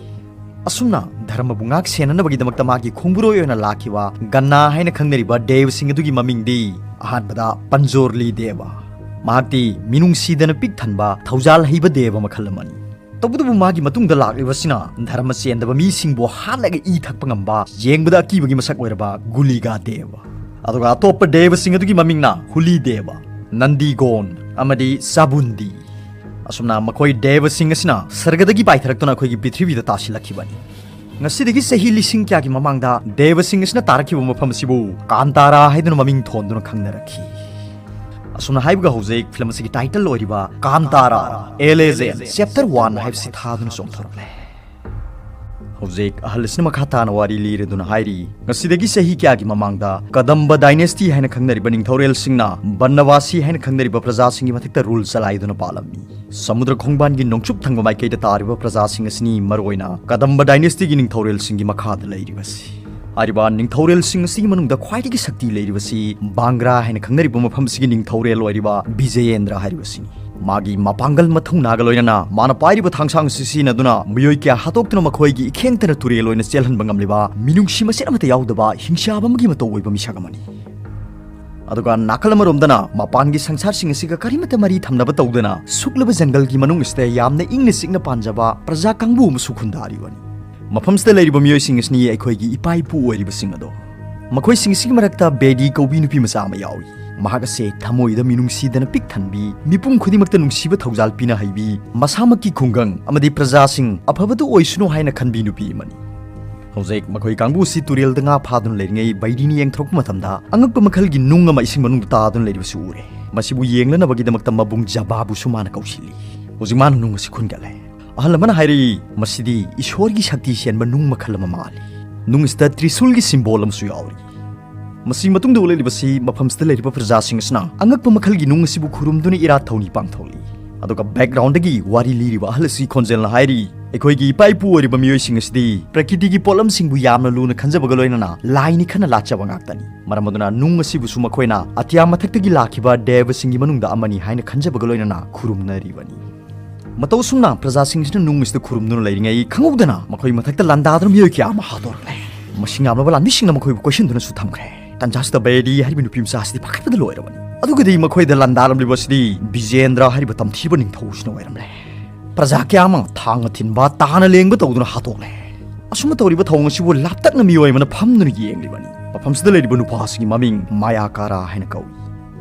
ꯑꯁꯨꯝꯅ ꯙꯔꯃꯕꯨ ꯉꯥꯛ ꯁꯦꯟꯅꯅꯕꯒꯤꯗꯃꯛꯇ ꯃꯥꯒꯤ ꯈꯣꯡꯕꯨꯔꯣꯏ ꯑꯣꯏꯅ ꯂꯥꯛꯈꯤꯕ ꯒꯟꯅꯥ ꯍꯥꯏꯅ ꯈꯪꯅꯔꯤꯕ ꯗꯦꯕꯁꯤꯡ ꯑꯗꯨꯒꯤ ꯃꯃꯤꯡꯗꯤ ꯑꯍꯥꯟꯕꯗ ꯄꯟꯖꯣꯔꯂꯤ ꯗꯦꯕ꯫ ꯃꯍꯥꯛꯇꯤ ꯃꯤꯅꯨꯡꯁꯤꯗꯅ ꯄꯤꯛ ꯊꯟꯕ ꯊꯧꯖꯥꯜ ꯍꯩꯕ ꯗꯦꯕ ꯃꯈꯜ ꯑꯃꯅꯤ꯫ ꯇꯧꯕꯇꯕꯨ ꯃꯥꯒꯤ ꯃꯇꯨꯡꯗ ꯂꯥꯛꯂꯤꯕꯁꯤꯅ ꯙꯔꯃ ꯆꯦꯟꯗꯕ ꯃꯤꯁꯤꯡꯕꯨ ꯍꯥꯠꯂꯒ ꯏ ꯊꯛꯄ ꯉꯝꯕ, ꯌꯦꯡꯕꯗ ꯑꯀꯤꯕꯒꯤ ꯃꯁꯛ ꯑꯣꯏꯔꯕ ꯒꯨꯂꯤꯒꯥ ꯗꯦꯕ꯫ ꯑꯗꯨꯒ ꯑꯇꯣꯞꯄ ꯗꯦꯕꯁꯤꯡ ꯑꯗꯨꯒꯤ ꯃꯃꯤꯡꯅ ꯍꯨꯂꯤ ꯗꯦꯕ, ꯅꯟꯗꯤꯒꯣꯟ ꯑꯃꯗꯤ ꯆꯥꯕꯨꯟꯗꯤ꯫ ꯑꯁꯨꯝꯅ ꯃꯈꯣꯏ ꯗꯦꯕꯁꯤꯡ ꯑꯁꯤꯅ ꯁꯔꯒꯗꯒꯤ ꯄꯥꯏꯊꯔꯛꯇꯨꯅ ꯑꯩꯈꯣꯏꯒꯤ ꯄ꯭ꯔꯤꯊꯤꯕꯤꯗ ꯇꯥꯁꯤꯜꯂꯛꯈꯤꯕꯅꯤ꯫ ꯉꯁꯤꯗꯒꯤ ꯆꯍꯤ ꯂꯤꯁꯤꯡ ꯀꯌꯥꯒꯤ ꯃꯃꯥꯡꯗ ꯗꯦꯕꯁꯤꯡ ꯑꯁꯤꯅ ꯇꯥꯔꯛꯈꯤꯕ ꯃꯐꯝ ꯑꯁꯤꯕꯨ ꯀꯥꯟꯇꯥꯔꯥ ꯍꯥꯏꯗꯨꯅ ꯃꯃꯤꯡ ꯊꯣꯟꯗꯨꯅ ꯈꯪꯅꯔꯛꯈꯤ꯫ ꯑꯁꯨꯝꯅ ꯍꯥꯏꯕꯒ ꯍꯧꯖꯤꯛ ꯐꯤꯂꯝ ꯑꯁꯤꯒꯤ ꯇꯥꯏꯇꯜ ꯑꯣꯏꯔꯤꯕ ꯀꯥꯟꯇꯥꯔꯥ ꯑꯦ ꯂꯦꯖꯦꯟ ꯆꯦꯞꯇꯔ ꯋꯥꯟ ꯍꯥꯏꯕꯁꯤ ꯊꯥꯗꯨꯅ ꯆꯣꯡꯊꯣꯔꯛꯂꯦ꯫ ꯍꯧꯖꯤꯛ ꯑꯍꯜ ꯑꯁꯤꯅ ꯃꯈꯥ ꯇꯥꯅ ꯋꯥꯔꯤ ꯂꯤꯔꯗꯨꯅ ꯍꯥꯏꯔꯤ, ꯉꯁꯤꯗꯒꯤ ꯆꯍꯤ ꯀꯌꯥꯒꯤ ꯃꯃꯥꯡꯗ ꯀꯗꯝꯕ ꯗꯥꯏꯅꯦꯁꯇꯤ ꯍꯥꯏꯅ ꯈꯪꯅꯔꯤꯕ ꯅꯤꯡꯊꯧꯔꯦꯜꯁꯤꯡꯅ ꯕꯟꯅꯕꯥꯁꯤ ꯍꯥꯏꯅ ꯈꯪꯅꯔꯤꯕ ꯄ꯭ꯔꯖꯥꯁꯤꯡꯒꯤ ꯃꯊꯛꯇ ꯔꯨꯜ ꯆꯂꯥꯏꯗꯨꯅ ꯄꯥꯜꯂꯝꯃꯤ꯫ ꯁꯃꯨꯗ꯭ꯔ ꯈꯣꯡꯕꯥꯟꯒꯤ ꯅꯣꯡꯆꯨꯞ ꯊꯪꯕ ꯃꯥꯏꯀꯩꯗ ꯇꯥꯔꯤꯕ ꯄ꯭ꯔꯖꯥꯁꯤꯡ ꯑꯁꯤꯅꯤ ꯃꯔꯨꯑꯣꯏꯅ ꯀꯗꯝꯕ ꯗꯥꯏꯅꯦꯁꯇꯤꯒꯤ ꯅꯤꯡꯊꯧꯔꯦꯜꯁꯤꯡꯒꯤ ꯃꯈꯥꯗ ꯂꯩꯔꯤꯕꯁꯤ꯫ ꯍꯥꯏꯔꯤꯕ ꯅꯤꯡꯊꯧꯔꯦꯜꯁꯤꯡ ꯑꯁꯤꯒꯤ ꯃꯅꯨꯡꯗ ꯈ꯭ꯋꯥꯏꯗꯒꯤ ꯁꯛꯇꯤ ꯂꯩꯔꯤꯕꯁꯤ ꯕꯥꯡꯒ꯭ꯔꯥ ꯍꯥꯏꯅ ꯈꯪꯅꯔꯤꯕ ꯃꯐꯝ ꯑꯁꯤꯒꯤ ꯅꯤꯡꯊꯧꯔꯦꯜ ꯑꯣꯏꯔꯤꯕ ꯕꯤꯖꯌꯦꯟꯗ꯭ꯔ ꯍꯥꯏꯔꯤꯕꯁꯤꯅꯤ꯫ ꯃꯥꯒꯤ ꯃꯄꯥꯡꯒꯜ ꯃꯊꯧꯅꯥꯒ ꯂꯣꯏꯅꯅ ꯃꯥꯅ ꯄꯥꯏꯔꯤꯕ ꯊꯥꯡꯁꯥꯡ ꯑꯁꯤ ꯁꯤꯖꯤꯟꯅꯗꯨꯅ ꯃꯤꯑꯣꯏ ꯀꯌꯥ ꯍꯥꯠꯇꯣꯛꯇꯨꯅ ꯃꯈꯣꯏꯒꯤ ꯏꯈꯦꯡꯇꯅ ꯇꯨꯔꯦꯜ ꯑꯣꯏꯅ ꯆꯦꯜꯍꯟꯕ ꯉꯝꯂꯤꯕ ꯃꯤꯅꯨꯡꯁꯤ ꯃꯆꯦꯠ ꯑꯃꯠꯇ ꯌꯥꯎꯗꯕ ꯍꯤꯡꯁꯥꯕ ꯑꯃꯒꯤ ꯃꯇꯧ ꯑꯣꯏꯕ ꯃꯤꯁꯛ ꯑꯃꯅꯤ꯫ ꯑꯗꯨꯒ ꯅꯥꯀꯜ ꯑꯃꯔꯣꯝꯗꯅ ꯃꯄꯥꯟꯒꯤ ꯁꯪꯁꯥꯔꯁꯤꯡ ꯑꯁꯤꯒ ꯀꯔꯤꯃꯠꯇ ꯃꯔꯤ ꯊꯝꯅꯕ ꯇꯧꯗꯅ ꯁꯨꯛꯂꯕ ꯖꯪꯒꯜꯒꯤ ꯃꯅꯨꯡ ꯑꯁꯤꯗ ꯌꯥꯝꯅ ꯏꯪꯅ ꯆꯤꯛꯅ ꯄꯥꯟꯖꯕ ꯄ꯭ꯔꯖꯥ ꯀꯥꯡꯕꯨ ꯑꯃꯁꯨ ꯈꯨꯟꯗꯥꯔꯤꯕꯅꯤ꯫ ꯃꯐꯝꯁꯤꯗ ꯂꯩꯔꯤꯕ ꯃꯤꯑꯣꯏꯁꯤꯡ ꯑꯁꯤꯅꯤ ꯑꯩꯈꯣꯏꯒꯤ ꯏꯄꯥ ꯏꯄꯨ ꯑꯣꯏꯔꯤꯕꯁꯤꯡ ꯑꯗꯣ꯫ ꯃꯈꯣꯏꯁꯤꯡ ꯑꯁꯤꯒꯤ ꯃꯔꯛꯇ ꯕꯦꯗꯤ ꯀꯧꯕꯤ ꯅꯨꯄꯤ ꯃꯆꯥ ꯑꯃ ꯌꯥꯎꯏ꯫ ꯃꯍꯥꯛ ꯑꯁꯦ ꯊꯃꯣꯏꯗ ꯃꯤꯅꯨꯡꯁꯤꯗꯅ ꯄꯤꯛ ꯊꯟꯕꯤ, ꯃꯤꯄꯨꯝ ꯈꯨꯗꯤꯡꯃꯛꯇ ꯅꯨꯡꯁꯤꯕ ꯊꯧꯖꯥꯜ ꯄꯤꯅ ꯍꯩꯕꯤ, ꯃꯁꯥꯃꯛꯀꯤ ꯈꯨꯡꯒꯪ ꯑꯃꯗꯤ ꯄ꯭ꯔꯖꯥꯁꯤꯡ ꯑꯐꯕꯗꯨ ꯑꯣꯏꯁꯅꯨ ꯍꯥꯏꯅ ꯈꯟꯕꯤ ꯅꯨꯄꯤ ꯑꯃꯅꯤ꯫ ꯍꯧꯖꯤꯛ ꯃꯈꯣꯏ ꯀꯥꯡꯕꯨ ꯑꯁꯤ ꯇꯨꯔꯦꯜꯗ ꯉꯥ ꯐꯥꯗꯨꯅ ꯂꯩꯔꯤꯉꯩ ꯕꯩꯔꯤꯅ ꯌꯦꯡꯊꯣꯔꯛꯄ ꯃꯇꯝꯗ ꯑꯉꯛꯄ ꯃꯈꯜꯒꯤ ꯅꯨꯡ ꯑꯃ ꯏꯁꯤꯡ ꯃꯅꯨꯡꯗ ꯇꯥꯗꯨꯅ ꯂꯩꯔꯤꯕꯁꯤ ꯎꯔꯦ꯫ ꯃꯁꯤꯕꯨ ꯌꯦꯡꯂꯅꯕꯒꯤꯗꯃꯛꯇ ꯃꯕꯨꯡ ꯖꯕꯥꯕꯨꯁꯨ ꯃꯥꯅ ꯀꯧꯁꯤꯜꯂꯤ꯫ ꯍꯧꯖꯤꯛ ꯃꯥꯅ ꯅꯨꯡ ꯑꯁꯤ ꯈꯨꯟꯒꯠꯂꯦ꯫ ꯑꯍꯜ ꯑꯃꯅ ꯍꯥꯏꯔꯛꯏ, "ꯃꯁꯤꯗꯤ ꯏꯁꯣꯔꯒꯤ ꯁꯛꯇꯤ ꯆꯦꯟꯕ ꯅꯨꯡ ꯃꯈꯜ ꯑꯃ ꯃꯥꯜꯂꯤ꯫ ꯅꯨꯡ ꯑꯁꯤꯗ ꯇ꯭ꯔꯤꯁꯨꯜꯒꯤ ꯁꯤꯝꯕꯣꯜ ꯑꯃꯁꯨ ꯌꯥꯎꯔꯤ"꯫ ꯃꯁꯤ ꯃꯇꯨꯡꯗ ꯎꯠꯂꯛꯂꯤꯕꯁꯤ ꯃꯐꯝꯁꯤꯗ ꯂꯩꯔꯤꯕ ꯄ꯭ꯔꯖꯥꯁꯤꯡ ꯑꯁꯤꯅ ꯑꯉꯛꯄ ꯃꯈꯜꯒꯤ ꯅꯨꯡ ꯑꯁꯤꯕꯨ ꯈꯨꯔꯨꯝꯗꯨꯅ ꯏꯔꯥꯠ ꯊꯧꯅꯤ ꯄꯥꯡꯊꯣꯛꯂꯤ꯫ ꯑꯗꯨꯒ ꯕꯦꯛꯒ꯭ꯔꯥꯎꯟꯗꯒꯤ ꯋꯥꯔꯤ ꯂꯤꯔꯤꯕ ꯑꯍꯜ ꯑꯁꯤ ꯈꯣꯟꯖꯦꯜꯅ ꯍꯥꯏꯔꯤ, "ꯑꯩꯈꯣꯏꯒꯤ ꯏꯄꯥ ꯏꯄꯨ ꯑꯣꯏꯔꯤꯕ ꯃꯤꯑꯣꯏꯁꯤꯡ ꯑꯁꯤꯗꯤ ꯄ꯭ꯔꯀꯤꯇꯤꯒꯤ ꯄꯣꯠꯂꯝꯁꯤꯡꯕꯨ ꯌꯥꯝꯅ ꯂꯨꯅ ꯈꯟꯖꯕꯒ ꯂꯣꯏꯅꯅ ꯂꯥꯏꯅꯤ ꯈꯟꯅ ꯂꯥꯠꯆꯕ ꯉꯥꯛꯇꯅꯤ꯫ ꯃꯔꯝ ꯑꯗꯨꯅ ꯅꯨꯡ ꯑꯁꯤꯕꯨꯁꯨ ꯃꯈꯣꯏꯅ ꯑꯇꯤꯌꯥ ꯃꯊꯛꯇꯒꯤ ꯂꯥꯛꯈꯤꯕ ꯗꯦꯕꯁꯤꯡꯒꯤ ꯃꯅꯨꯡꯗ ꯑꯃꯅꯤ ꯍꯥꯏꯅ ꯈꯟꯖꯕꯒ ꯂꯣꯏꯅꯅ ꯈꯨꯔꯨꯝꯅꯔꯤꯕꯅꯤ"꯫ ꯃꯇꯧ ꯑꯁꯨꯝꯅ ꯄ꯭ꯔꯖꯥꯁꯤꯡꯁꯤꯅ ꯅꯨꯡ ꯑꯁꯤꯗ ꯈꯨꯔꯨꯝꯗꯨꯅ ꯂꯩꯔꯤꯉꯩ ꯈꯪꯍꯧꯗꯅ ꯃꯈꯣꯏ ꯃꯊꯛꯇ ꯂꯥꯟꯗꯥꯗꯨꯅ ꯃꯤꯑꯣꯏ ꯀꯌꯥ ꯑꯃ ꯍꯥꯠꯇꯣꯔꯛꯂꯦ꯫ ꯃꯁꯤꯡ ꯌꯥꯝꯂꯕ ꯂꯥꯟꯃꯤꯁꯤꯡꯅ ꯃꯈꯣꯏꯕꯨ ꯀꯣꯏꯁꯤꯟꯗꯨꯅꯁꯨ ꯊꯝꯈ꯭ꯔꯦ꯫ ꯇꯟꯖꯥꯁꯤꯗ ꯕꯦꯗꯤ ꯍꯥꯏꯔꯤꯕ ꯅꯨꯄꯤ ꯃꯆꯥ ꯑꯁꯤꯗꯤ ꯄꯥꯈꯠꯄꯗ ꯂꯣꯏꯔꯕꯅꯤ꯫ ꯑꯗꯨꯒꯗꯤ ꯃꯈꯣꯏꯗ ꯂꯥꯟꯗꯥꯔꯝꯂꯤꯕ ꯑꯁꯤꯗꯤ ꯕꯤꯖꯦꯟꯗ꯭ꯔ ꯍꯥꯏꯔꯤꯕ ꯇꯝꯊꯤꯕ ꯅꯤꯡꯊꯧꯁꯤꯅ ꯑꯣꯏꯔꯝꯂꯦ꯫ ꯄ꯭ꯔꯖꯥ ꯀꯌꯥ ꯑꯃ ꯊꯥꯡꯅ ꯊꯤꯟꯕ, ꯇꯥꯅ ꯂꯦꯡꯕ ꯇꯧꯗꯨꯅ ꯍꯥꯠꯇꯣꯛꯂꯦ꯫ ꯑꯁꯨꯝꯅ ꯇꯧꯔꯤꯕ ꯊꯧꯑꯣꯡ ꯑꯁꯤꯕꯨ ꯂꯥꯞꯇꯛꯅ ꯃꯤꯑꯣꯏ ꯑꯃꯅ ꯐꯝꯗꯨꯅ ꯌꯦꯡꯂꯤꯕꯅꯤ꯫ ꯃꯐꯝꯁꯤꯗ ꯂꯩꯔꯤꯕ ꯅꯨꯄꯥ ꯑꯁꯤꯒꯤ ꯃꯃꯤꯡ ꯃꯥꯌꯥꯀꯥꯔꯥ ꯍꯥꯏꯅ ꯀꯧꯏ꯫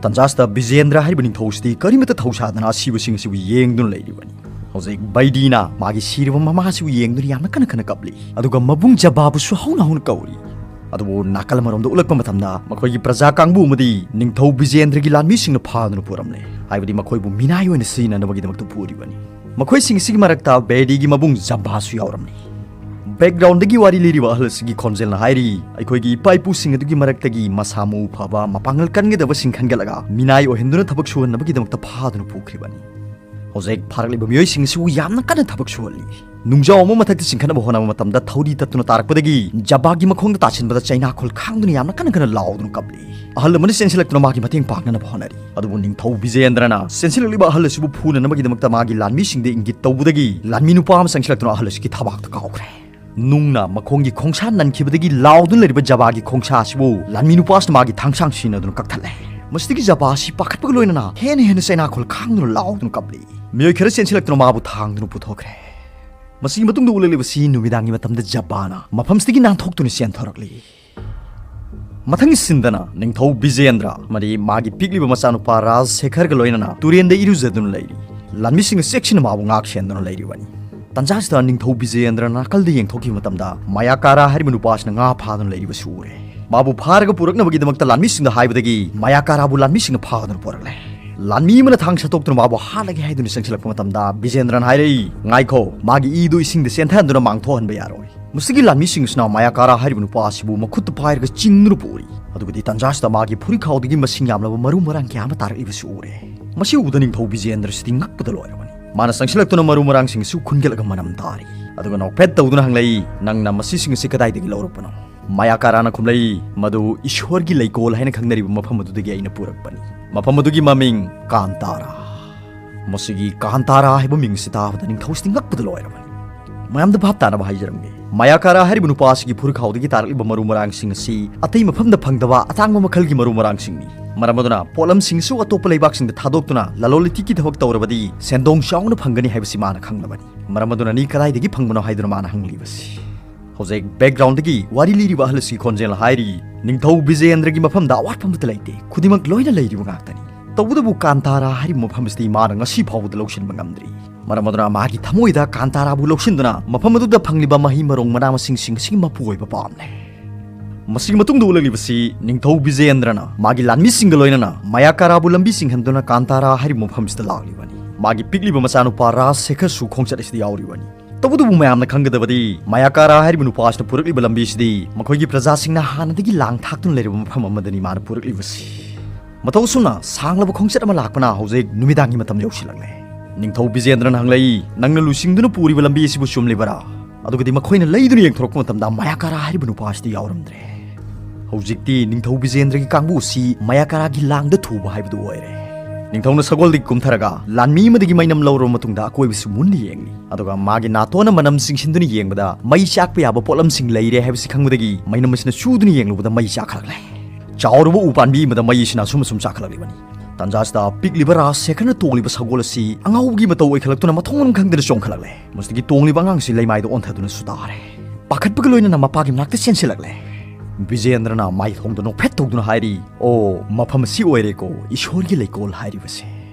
ꯇꯟꯖꯥꯁꯤꯗ ꯕꯤꯖꯦꯟꯗ꯭ꯔ ꯍꯥꯏꯔꯤꯕ ꯅꯤꯡꯊꯧꯁꯤꯗꯤ ꯀꯔꯤꯃꯠꯇ ꯊꯧꯁꯥꯗꯅ ꯑꯁꯤꯕꯁꯤꯡ ꯑꯁꯤꯕꯨ ꯌꯦꯡꯗꯨꯅ ꯂꯩꯔꯤꯕꯅꯤ꯫ ꯍꯧꯖꯤꯛ ꯕꯩꯗꯤꯅ ꯃꯥꯒꯤ ꯁꯤꯔꯕ ꯃꯃꯥꯁꯤꯕꯨ ꯌꯦꯡꯗꯨꯅ ꯌꯥꯝꯅ ꯀꯟꯅ ꯀꯟꯅ ꯀꯞꯂꯤ꯫ ꯑꯗꯨꯒ ꯃꯕꯨꯡ ꯖꯕꯥꯕꯨꯁꯨ ꯍꯧꯅ ꯍꯧꯅ ꯀꯧꯔꯤ꯫ ꯑꯗꯨꯕꯨ ꯅꯥꯀꯜ ꯑꯃꯔꯣꯝꯗ ꯎꯠꯂꯛꯄ ꯃꯇꯝꯗ ꯃꯈꯣꯏꯒꯤ ꯄ꯭ꯔꯖꯥ ꯀꯥꯡꯕꯨ ꯑꯃꯗꯤ ꯅꯤꯡꯊꯧ ꯕꯤꯖꯦꯟꯗ꯭ꯔꯒꯤ ꯂꯥꯟꯃꯤꯁꯤꯡꯅ ꯐꯥꯗꯨꯅ ꯄꯨꯔꯝꯂꯦ꯫ ꯍꯥꯏꯕꯗꯤ ꯃꯈꯣꯏꯕꯨ ꯃꯤꯅꯥꯏ ꯑꯣꯏꯅ ꯁꯤꯖꯤꯟꯅꯅꯕꯒꯤꯗꯃꯛꯇ ꯄꯨꯔꯤꯕꯅꯤ꯫ ꯃꯈꯣꯏꯁꯤꯡ ꯑꯁꯤꯒꯤ ꯃꯔꯛꯇ ꯕꯦꯗꯤꯒꯤ ꯃꯕꯨꯡ ꯖꯝꯕꯥꯁꯨ ꯌꯥꯎꯔꯝꯂꯤ꯫ ꯕꯦꯛꯒ꯭ꯔꯥꯎꯟꯗꯒꯤ ꯋꯥꯔꯤ ꯂꯤꯔꯤꯕ ꯑꯍꯜ ꯑꯁꯤꯒꯤ ꯈꯣꯟꯖꯦꯜꯅ ꯍꯥꯏꯔꯤ, ꯑꯩꯈꯣꯏꯒꯤ ꯏꯄꯥ ꯏꯄꯨꯁꯤꯡ ꯑꯗꯨꯒꯤ ꯃꯔꯛꯇꯒꯤ ꯃꯁꯥ ꯃꯎ ꯐꯕ, ꯃꯄꯥꯡꯒꯜ ꯀꯟꯒꯗꯕꯁꯤꯡ ꯈꯟꯒꯠꯂꯒ ꯃꯤꯅꯥꯏ ꯑꯣꯏꯍꯟꯗꯨꯅ ꯊꯕꯛ ꯁꯨꯍꯟꯅꯕꯒꯤꯗꯃꯛꯇ ꯐꯥꯗꯨꯅ ꯄꯨꯈ꯭ꯔꯤꯕꯅꯤ꯫ ꯍꯧꯖꯤꯛ ꯐꯥꯔꯛꯂꯤꯕ ꯃꯤꯑꯣꯏꯁꯤꯡ ꯑꯁꯤꯕꯨ ꯌꯥꯝꯅ ꯀꯟꯅ ꯊꯕꯛ ꯁꯨꯍꯜꯂꯤ꯫ ꯅꯨꯡꯖꯥꯎ ꯑꯃ ꯃꯊꯛꯇ ꯆꯤꯡꯈꯠꯅꯕ ꯍꯣꯠꯅꯕ ꯃꯇꯝꯗ ꯊꯧꯔꯤ ꯇꯠꯇꯨꯅ ꯇꯥꯔꯛꯄꯗꯒꯤ ꯖꯕꯥꯒꯤ ꯃꯈꯣꯡꯗ ꯇꯥꯁꯤꯟꯕꯗ ꯆꯩꯅꯥꯈꯣꯜ ꯈꯥꯡꯗꯨꯅ ꯌꯥꯝꯅ ꯀꯟꯅ ꯀꯟꯅ ꯂꯥꯎꯗꯨꯅ ꯀꯞꯂꯤ꯫ ꯑꯍꯜ ꯑꯃꯅ ꯆꯦꯟꯁꯤꯜꯂꯛꯇꯨꯅ ꯃꯥꯒꯤ ꯃꯇꯦꯡ ꯄꯥꯡꯅꯅꯕ ꯍꯣꯠꯅꯔꯤ꯫ ꯑꯗꯨꯕꯨ ꯅꯤꯡꯊꯧ ꯕꯤꯖꯦꯟꯗ꯭ꯔꯅ ꯆꯦꯟꯁꯤꯜꯂꯛꯂꯤꯕ ꯑꯍꯜ ꯑꯁꯤꯕꯨ ꯐꯨꯅꯅꯕꯒꯤꯗꯃꯛꯇ ꯃꯥꯒꯤ ꯂꯥꯟꯃꯤꯁꯤꯡꯗ ꯏꯪꯒꯤꯠ ꯇꯧꯕꯗꯒꯤ ꯂꯥꯟꯃꯤ ꯅꯨꯄꯥ ꯑꯃ ꯆꯪꯁꯤꯜꯂꯛꯇꯨꯅ ꯑꯍꯜ ꯑꯁꯤꯒꯤ ꯊꯕꯥꯛꯇ ꯀꯥꯎꯈ꯭ꯔꯦ꯫ ꯅꯨꯡꯅ ꯃꯈꯣꯡꯒꯤ ꯈꯣꯡꯁꯥ ꯅꯟꯈꯤꯕꯗꯒꯤ ꯂꯥꯎꯗꯨꯅ ꯂꯩꯔꯤꯕ ꯖꯕꯥꯒꯤ ꯈꯣꯡꯁꯥ ꯑꯁꯤꯕꯨ ꯂꯥꯟꯃꯤ ꯅꯨꯄꯥꯁꯤꯅ ꯃꯥꯒꯤ ꯊꯥꯡꯁꯥꯡ ꯁꯤꯖꯤꯟꯅꯗꯨꯅ ꯀꯛꯊꯠꯂꯦ꯫ ꯃꯁꯤꯗꯒꯤ ꯖꯕꯥ ꯑꯁꯤ ꯄꯥꯈꯠꯄꯒ ꯂꯣꯏꯅꯅ ꯍꯦꯟꯅ ꯍꯦꯟꯅ ꯆꯩꯅꯥꯈꯣꯜ ꯈꯥꯡꯗꯨꯅ ꯂꯥꯎꯗꯨꯅ ꯀꯞꯂꯤ꯫ ꯃꯤꯑꯣꯏ ꯈꯔ ꯆꯦꯟꯁꯤꯜꯂꯛꯇꯨꯅ ꯃꯥꯕꯨ ꯊꯥꯡꯗꯨꯅ ꯄꯨꯊꯣꯛꯈ꯭ꯔꯦ꯫ ꯃꯁꯤꯒꯤ ꯃꯇꯨꯡꯗ ꯎꯠꯂꯛꯂꯤꯕꯁꯤ ꯅꯨꯃꯤꯗꯥꯡꯒꯤ ꯃꯇꯝꯗ ꯖꯕꯥꯅ ꯃꯐꯝꯁꯤꯗꯒꯤ ꯅꯥꯟꯊꯣꯛꯇꯨꯅ ꯆꯦꯟꯊꯣꯔꯛꯂꯤ꯫ ꯃꯊꯪꯒꯤ ꯁꯤꯟꯗꯅ ꯅꯤꯡꯊꯧ ꯕꯤꯖꯦꯟꯗ꯭ꯔ ꯑꯃꯗꯤ ꯃꯥꯒꯤ ꯄꯤꯛꯂꯤꯕ ꯃꯆꯥꯅꯨꯄꯥ ꯔꯥꯖ ꯁꯦꯈꯔꯒ ꯂꯣꯏꯅꯅ ꯇꯨꯔꯦꯟꯗ ꯏꯔꯨꯖꯗꯨꯅ ꯂꯩꯔꯤ꯫ ꯂꯥꯟꯃꯤꯁꯤꯡꯅ ꯆꯦꯛꯁꯤꯟꯅ ꯃꯥꯕꯨ ꯉꯥꯛ ꯁꯦꯟꯗꯨꯅ ꯂꯩꯔꯤꯕꯅꯤ꯫ ꯇꯟꯖꯥꯁꯤꯗ ꯅꯤꯡꯊꯧ ꯕꯤꯖꯦꯟꯗ꯭ꯔ ꯅꯥꯀꯜꯗ ꯌꯦꯡꯊꯣꯛꯈꯤꯕ ꯃꯇꯝꯗ ꯃꯌꯥꯀꯥꯔꯥ ꯍꯥꯏꯔꯤꯕ ꯅꯨꯄꯥꯁꯤꯅ ꯉꯥ ꯐꯥꯗꯨꯅ ꯂꯩꯔꯤꯕꯁꯤ ꯎꯔꯦ꯫ ꯃꯥꯕꯨ ꯐꯥꯔꯒ ꯄꯨꯔꯛꯅꯕꯒꯤꯗꯃꯛꯇ ꯂꯥꯟꯃꯤꯁꯤꯡꯗ ꯍꯥꯏꯕꯗꯒꯤ ꯃꯌꯥꯀꯥꯔꯥꯕꯨ ꯂꯥꯟꯃꯤꯁꯤꯡꯅ ꯐꯥꯗꯨꯅ ꯄꯨꯔꯛꯂꯦ꯫ ꯂꯥꯟꯃꯤ ꯑꯃꯅ ꯊꯥꯡ ꯁꯠꯇꯣꯛꯇꯨꯅ ꯃꯥꯕꯨ ꯍꯥꯠꯂꯒꯦ ꯍꯥꯏꯗꯨꯅ ꯆꯪꯁꯤꯜꯂꯛꯄ ꯃꯇꯝꯗ ꯕꯤꯖꯦꯟꯗ꯭ꯔꯅ ꯍꯥꯏꯔꯛꯏ, "ꯉꯥꯏꯈꯣ, ꯃꯥꯒꯤ ꯏꯗꯨ ꯏꯁꯤꯡꯗ ꯆꯦꯟꯊꯍꯟꯗꯨꯅ ꯃꯥꯡꯊꯣꯛꯍꯟꯕ ꯌꯥꯔꯣꯏ꯫ ꯃꯁꯤꯒꯤ ꯂꯥꯟꯃꯤꯁꯤꯡ ꯑꯁꯤꯅ ꯃꯌꯥꯀꯥꯔꯥ ꯍꯥꯏꯔꯤꯕ ꯅꯨꯄꯥ ꯑꯁꯤꯕꯨ ꯃꯈꯨꯠꯇ ꯄꯥꯏꯔꯒ ꯆꯤꯡꯗꯨꯅ ꯄꯨꯔꯤ꯫" ꯑꯗꯨꯒꯗꯤ ꯇꯟꯖꯥꯁꯤꯗ ꯃꯥꯒꯤ ꯐꯨꯔꯤꯈꯥꯎꯗꯒꯤ ꯃꯁꯤꯡ ꯌꯥꯝꯂꯕ ꯃꯔꯨ ꯃꯔꯥꯡ ꯀꯌꯥ ꯑꯃ ꯇꯥꯔꯛꯂꯤꯕꯁꯤ ꯎꯔꯦ꯫ ꯃꯁꯤ ꯎꯕꯗ ꯅꯤꯡꯊꯧ ꯕꯤꯖꯦꯟꯗ꯭ꯔꯁꯤꯗꯤ ꯉꯛꯄꯗ ꯂꯣꯏꯔꯕꯅꯤ꯫ ꯃꯥꯅ ꯆꯪꯁꯤꯜꯂꯛꯇꯨꯅ ꯃꯔꯨ ꯃꯔꯥꯡꯁꯤꯡ ꯑꯁꯤ ꯈꯨꯟꯒꯠꯂꯒ ꯃꯅꯝ ꯇꯥꯔꯤ꯫ ꯑꯗꯨꯒ ꯅꯣꯛꯐꯦꯠ ꯇꯧꯗꯨꯅ ꯍꯪꯂꯛꯏ, "ꯅꯪꯅ ꯃꯁꯤꯁꯤꯡ ꯑꯁꯤ ꯀꯗꯥꯏꯗꯒꯤ ꯂꯧꯔꯛꯄꯅꯣ?" ꯃꯌꯥꯀꯥꯔꯥꯅ ꯈꯨꯝꯂꯛꯏ, "ꯃꯗꯨ ꯏꯁꯣꯔꯒꯤ ꯂꯩꯀꯣꯜ ꯍꯥꯏꯅ ꯈꯪꯅꯔꯤꯕ ꯃꯐꯝ ꯑꯗꯨꯗꯒꯤ ꯑꯩꯅ ꯄꯨꯔꯛꯄꯅꯤ꯫ ꯃꯐꯝ ꯑꯗꯨꯒꯤ ꯃꯃꯤꯡ ꯀꯥꯟꯇꯥꯔꯥ꯫" ꯃꯁꯤꯒꯤ ꯀꯥꯟꯇꯥꯔꯥ ꯍꯥꯏꯕ ꯃꯤꯡ ꯑꯁꯤ ꯇꯥꯕꯗ ꯅꯤꯡꯊꯧꯁꯤꯗꯤ ꯉꯛꯄꯗ ꯂꯣꯏꯔꯕꯅꯤ꯫ ꯃꯌꯥꯝꯗ ꯚꯥꯞ ꯇꯥꯅꯕ ꯍꯥꯏꯖꯔꯝꯒꯦ, ꯃꯌꯥꯀꯥꯔꯥ ꯍꯥꯏꯔꯤꯕ ꯅꯨꯄꯥ ꯑꯁꯤꯒꯤ ꯐꯨꯔꯤꯈꯥꯎꯗꯒꯤ ꯇꯥꯔꯛꯂꯤꯕ ꯃꯔꯨ ꯃꯔꯥꯡꯁꯤꯡ ꯑꯁꯤ ꯑꯇꯩ ꯃꯐꯝꯗ ꯐꯪꯗꯕ ꯑꯇꯥꯡꯕ ꯃꯈꯜꯒꯤ ꯃꯔꯨ ꯃꯔꯥꯡꯁꯤꯡꯅꯤ꯫ ꯃꯔꯝ ꯑꯗꯨꯅ ꯄꯣꯠꯂꯝꯁꯤꯡꯁꯨ ꯑꯇꯣꯞꯄ ꯂꯩꯕꯥꯛꯁꯤꯡꯗ ꯊꯥꯗꯣꯛꯇꯨꯅ ꯂꯂꯣꯟ ꯏꯇꯤꯛꯀꯤ ꯊꯕꯛ ꯇꯧꯔꯕꯗꯤ ꯁꯦꯟꯗꯣꯡ ꯆꯥꯎꯅ ꯐꯪꯒꯅꯤ ꯍꯥꯏꯕꯁꯤ ꯃꯥꯅ ꯈꯪꯂꯕꯅꯤ꯫ ꯃꯔꯝ ꯑꯗꯨꯅꯅꯤ ꯀꯗꯥꯏꯗꯒꯤ ꯐꯪꯕꯅꯣ ꯍꯥꯏꯗꯨꯅ ꯃꯥꯅ ꯍꯪꯂꯤꯕꯁꯤ꯫ ꯍꯧꯖꯤꯛ ꯕꯦꯛꯒ꯭ꯔꯥꯎꯟꯗꯒꯤ ꯋꯥꯔꯤ ꯂꯤꯔꯤꯕ ꯑꯍꯜ ꯑꯁꯤꯒꯤ ꯈꯣꯟꯖꯦꯜ ꯍꯥꯏꯔꯤ, ꯅꯤꯡꯊꯧ ꯕꯤꯖꯦꯟꯗ꯭ꯔꯒꯤ ꯃꯐꯝꯗ ꯑꯋꯥꯠꯄ ꯑꯃꯠꯇ ꯂꯩꯇꯦ, ꯈꯨꯗꯤꯡꯃꯛ ꯂꯣꯏꯅ ꯂꯩꯔꯤꯕ ꯉꯥꯛꯇꯅꯤ꯫ ꯇꯧꯕꯇꯕꯨ ꯀꯥꯟꯇꯥꯔꯥ ꯍꯥꯏꯔꯤꯕ ꯃꯐꯝ ꯑꯁꯤꯗꯤ ꯃꯥꯅ ꯉꯁꯤ ꯐꯥꯎꯕꯗ ꯂꯧꯁꯤꯟꯕ ꯉꯝꯗ꯭ꯔꯤ꯫ ꯃꯔꯝ ꯑꯗꯨꯅ ꯃꯥꯒꯤ ꯊꯃꯣꯏꯗ ꯀꯥꯟꯇꯥꯔꯥꯕꯨ ꯂꯧꯁꯤꯟꯗꯨꯅ ꯃꯐꯝ ꯑꯗꯨꯗ ꯐꯪꯂꯤꯕ ꯃꯍꯩ ꯃꯔꯣꯡ ꯃꯅꯥ ꯃꯁꯤꯡꯁꯤꯡ ꯑꯁꯤꯒꯤ ꯃꯄꯨ ꯑꯣꯏꯕ ꯄꯥꯝꯂꯦ꯫ ꯃꯁꯤꯒꯤ ꯃꯇꯨꯡꯗ ꯎꯠꯂꯛꯂꯤꯕꯁꯤ ꯅꯤꯡꯊꯧ ꯕꯤꯖꯦꯟꯗ꯭ꯔꯅ ꯃꯥꯒꯤ ꯂꯥꯟꯃꯤꯁꯤꯡꯒ ꯂꯣꯏꯅꯅ ꯃꯌꯥꯀꯥꯔꯥꯕꯨ ꯂꯝꯕꯤ ꯆꯤꯡꯍꯟꯗꯨꯅ ꯀꯥꯟꯇꯥꯔꯥ ꯍꯥꯏꯔꯤꯕ ꯃꯐꯝꯁꯤꯗ ꯂꯥꯛꯂꯤꯕꯅꯤ꯫ ꯃꯥꯒꯤ ꯄꯤꯛꯂꯤꯕ ꯃꯆꯥꯅꯨꯄꯥ ꯔꯥꯖ ꯁꯦꯈꯔꯁꯨ ꯈꯣꯡꯆꯠ ꯑꯁꯤꯗ ꯌꯥꯎꯔꯤꯕꯅꯤ꯫ ꯇꯧꯕꯇꯕꯨ ꯃꯌꯥꯝꯅ ꯈꯪꯒꯗꯕꯗꯤ ꯃꯌꯥꯀꯥꯔꯥ ꯍꯥꯏꯔꯤꯕ ꯅꯨꯄꯥ ꯑꯁꯤꯅ ꯄꯨꯔꯛꯂꯤꯕ ꯂꯝꯕꯤ ꯑꯁꯤꯗꯤ ꯃꯈꯣꯏꯒꯤ ꯄ꯭ꯔꯖꯥꯁꯤꯡꯅ ꯍꯥꯟꯅꯗꯒꯤ ꯂꯥꯡ ꯊꯥꯛꯇꯨꯅ ꯂꯩꯔꯕ ꯃꯐꯝ ꯑꯃꯗꯅꯤ ꯃꯥꯅ ꯄꯨꯔꯛꯂꯤꯕꯁꯤ꯫ ꯃꯇꯧ ꯑꯁꯨꯝꯅ ꯁꯥꯡꯂꯕ ꯈꯣꯡꯆꯠ ꯑꯃ ꯂꯥꯛꯄꯅ ꯍꯧꯖꯤꯛ ꯅꯨꯃꯤꯗꯥꯡꯒꯤ ꯃꯇꯝ ꯌꯧꯁꯤꯜꯂꯛꯂꯦ꯫ ꯅꯤꯡꯊꯧ ꯕꯤꯖꯦꯟꯗ꯭ꯔꯅ ꯍꯪꯂꯛꯏ, "ꯅꯪꯅ ꯂꯨꯆꯤꯡꯗꯨꯅ ꯄꯨꯔꯤꯕ ꯂꯝꯕꯤ ꯑꯁꯤꯕꯨ ꯆꯨꯝꯂꯤꯕꯔꯥ?" ꯑꯗꯨꯒꯗꯤ ꯃꯈꯣꯏꯅ ꯂꯩꯗꯨꯅ ꯌꯦꯡꯊꯣꯔꯛꯄ ꯃꯇꯝꯗ ꯃꯌꯥꯀꯥꯔꯥ ꯍꯥꯏꯔꯤꯕ ꯅꯨꯄꯥ ꯑꯁꯤꯗꯤ ꯌꯥꯎꯔꯝꯗ꯭ꯔꯦ꯫ ꯍꯧꯖꯤꯛꯇꯤ ꯅꯤꯡꯊꯧ ꯕꯤꯖꯦꯟꯗ꯭ꯔꯒꯤ ꯀꯥꯡꯕꯨ ꯑꯁꯤ ꯃꯌꯥꯀꯥꯔꯥꯒꯤ ꯂꯥꯡꯗ ꯊꯨꯕ ꯍꯥꯏꯕꯗꯨ ꯑꯣꯏꯔꯦ꯫ ꯅꯤꯡꯊꯧꯅ ꯁꯒꯣꯜꯗꯒꯤ ꯀꯨꯝꯊꯔꯒ ꯂꯥꯟꯃꯤ ꯑꯃꯗꯒꯤ ꯃꯩꯅꯝ ꯂꯧꯔꯕ ꯃꯇꯨꯡꯗ ꯑꯀꯣꯏꯕꯁꯤ ꯃꯨꯟꯅ ꯌꯦꯡꯂꯤ꯫ ꯑꯗꯨꯒ ꯃꯥꯒꯤ ꯅꯥꯇꯣꯟꯅ ꯃꯅꯝ ꯆꯤꯡꯁꯤꯟꯗꯨꯅ ꯌꯦꯡꯕꯗ ꯃꯩ ꯆꯥꯛꯄ ꯌꯥꯕ ꯄꯣꯠꯂꯝꯁꯤꯡ ꯂꯩꯔꯦ ꯍꯥꯏꯕꯁꯤ ꯈꯪꯕꯗꯒꯤ ꯃꯩꯅꯝ ꯑꯁꯤꯅ ꯆꯨꯗꯨꯅ ꯌꯦꯡꯂꯨꯕꯗ ꯃꯩ ꯆꯥꯛꯈꯠꯂꯛꯂꯦ꯫ ꯆꯥꯎꯔꯕ ꯎ ꯄꯥꯝꯕꯤ ꯑꯃꯗ ꯃꯩ ꯑꯁꯤꯅ ꯑꯁꯨꯝ ꯑꯁꯨꯝ ꯆꯥꯛꯈꯠꯂꯛꯂꯤꯕꯅꯤ꯫ ꯇꯥꯟꯖꯥꯁꯤꯗ ꯄꯤꯛꯂꯤꯕ ꯔꯥꯖ ꯁꯦꯈꯔꯅ ꯇꯣꯡꯂꯤꯕ ꯁꯒꯣꯜ ꯑꯁꯤ ꯑꯉꯥꯎꯕꯒꯤ ꯃꯇꯧ ꯑꯣꯏꯈꯠꯂꯛꯇꯨꯅ ꯃꯊꯣꯡ ꯃꯔꯝ ꯈꯪꯗꯅ ꯆꯣꯡꯈꯠꯂꯛꯂꯦ꯫ ꯃꯁꯤꯗꯒꯤ ꯇꯣꯡꯂꯤꯕ ꯑꯉꯥꯡꯁꯤ ꯂꯩꯃꯥꯏꯗ ꯑꯣꯟꯊꯗꯨꯅ ꯁꯨꯇꯥꯔꯦ꯫ ꯄꯥꯈꯠꯄꯒ ꯂꯣꯏꯅꯅ ꯃꯄꯥꯒꯤ ꯃꯅꯥꯛꯇ ꯆꯦꯟꯁꯤꯜꯂꯛꯂꯦ꯫ ꯕꯤꯖꯦꯟꯗ꯭ꯔꯅ ꯃꯥꯏꯊꯣꯡꯗ ꯅꯣꯛꯐꯦꯠ ꯇꯧꯗꯨꯅ ꯍꯥꯏꯔꯤ, "ꯑꯣ, ꯃꯐꯝ ꯑꯁꯤ ꯑꯣꯏꯔꯦꯀꯣ ꯏꯁꯣꯔꯒꯤ ꯂꯩꯀꯣꯜ ꯍꯥꯏꯔꯤꯕꯁꯦ"꯫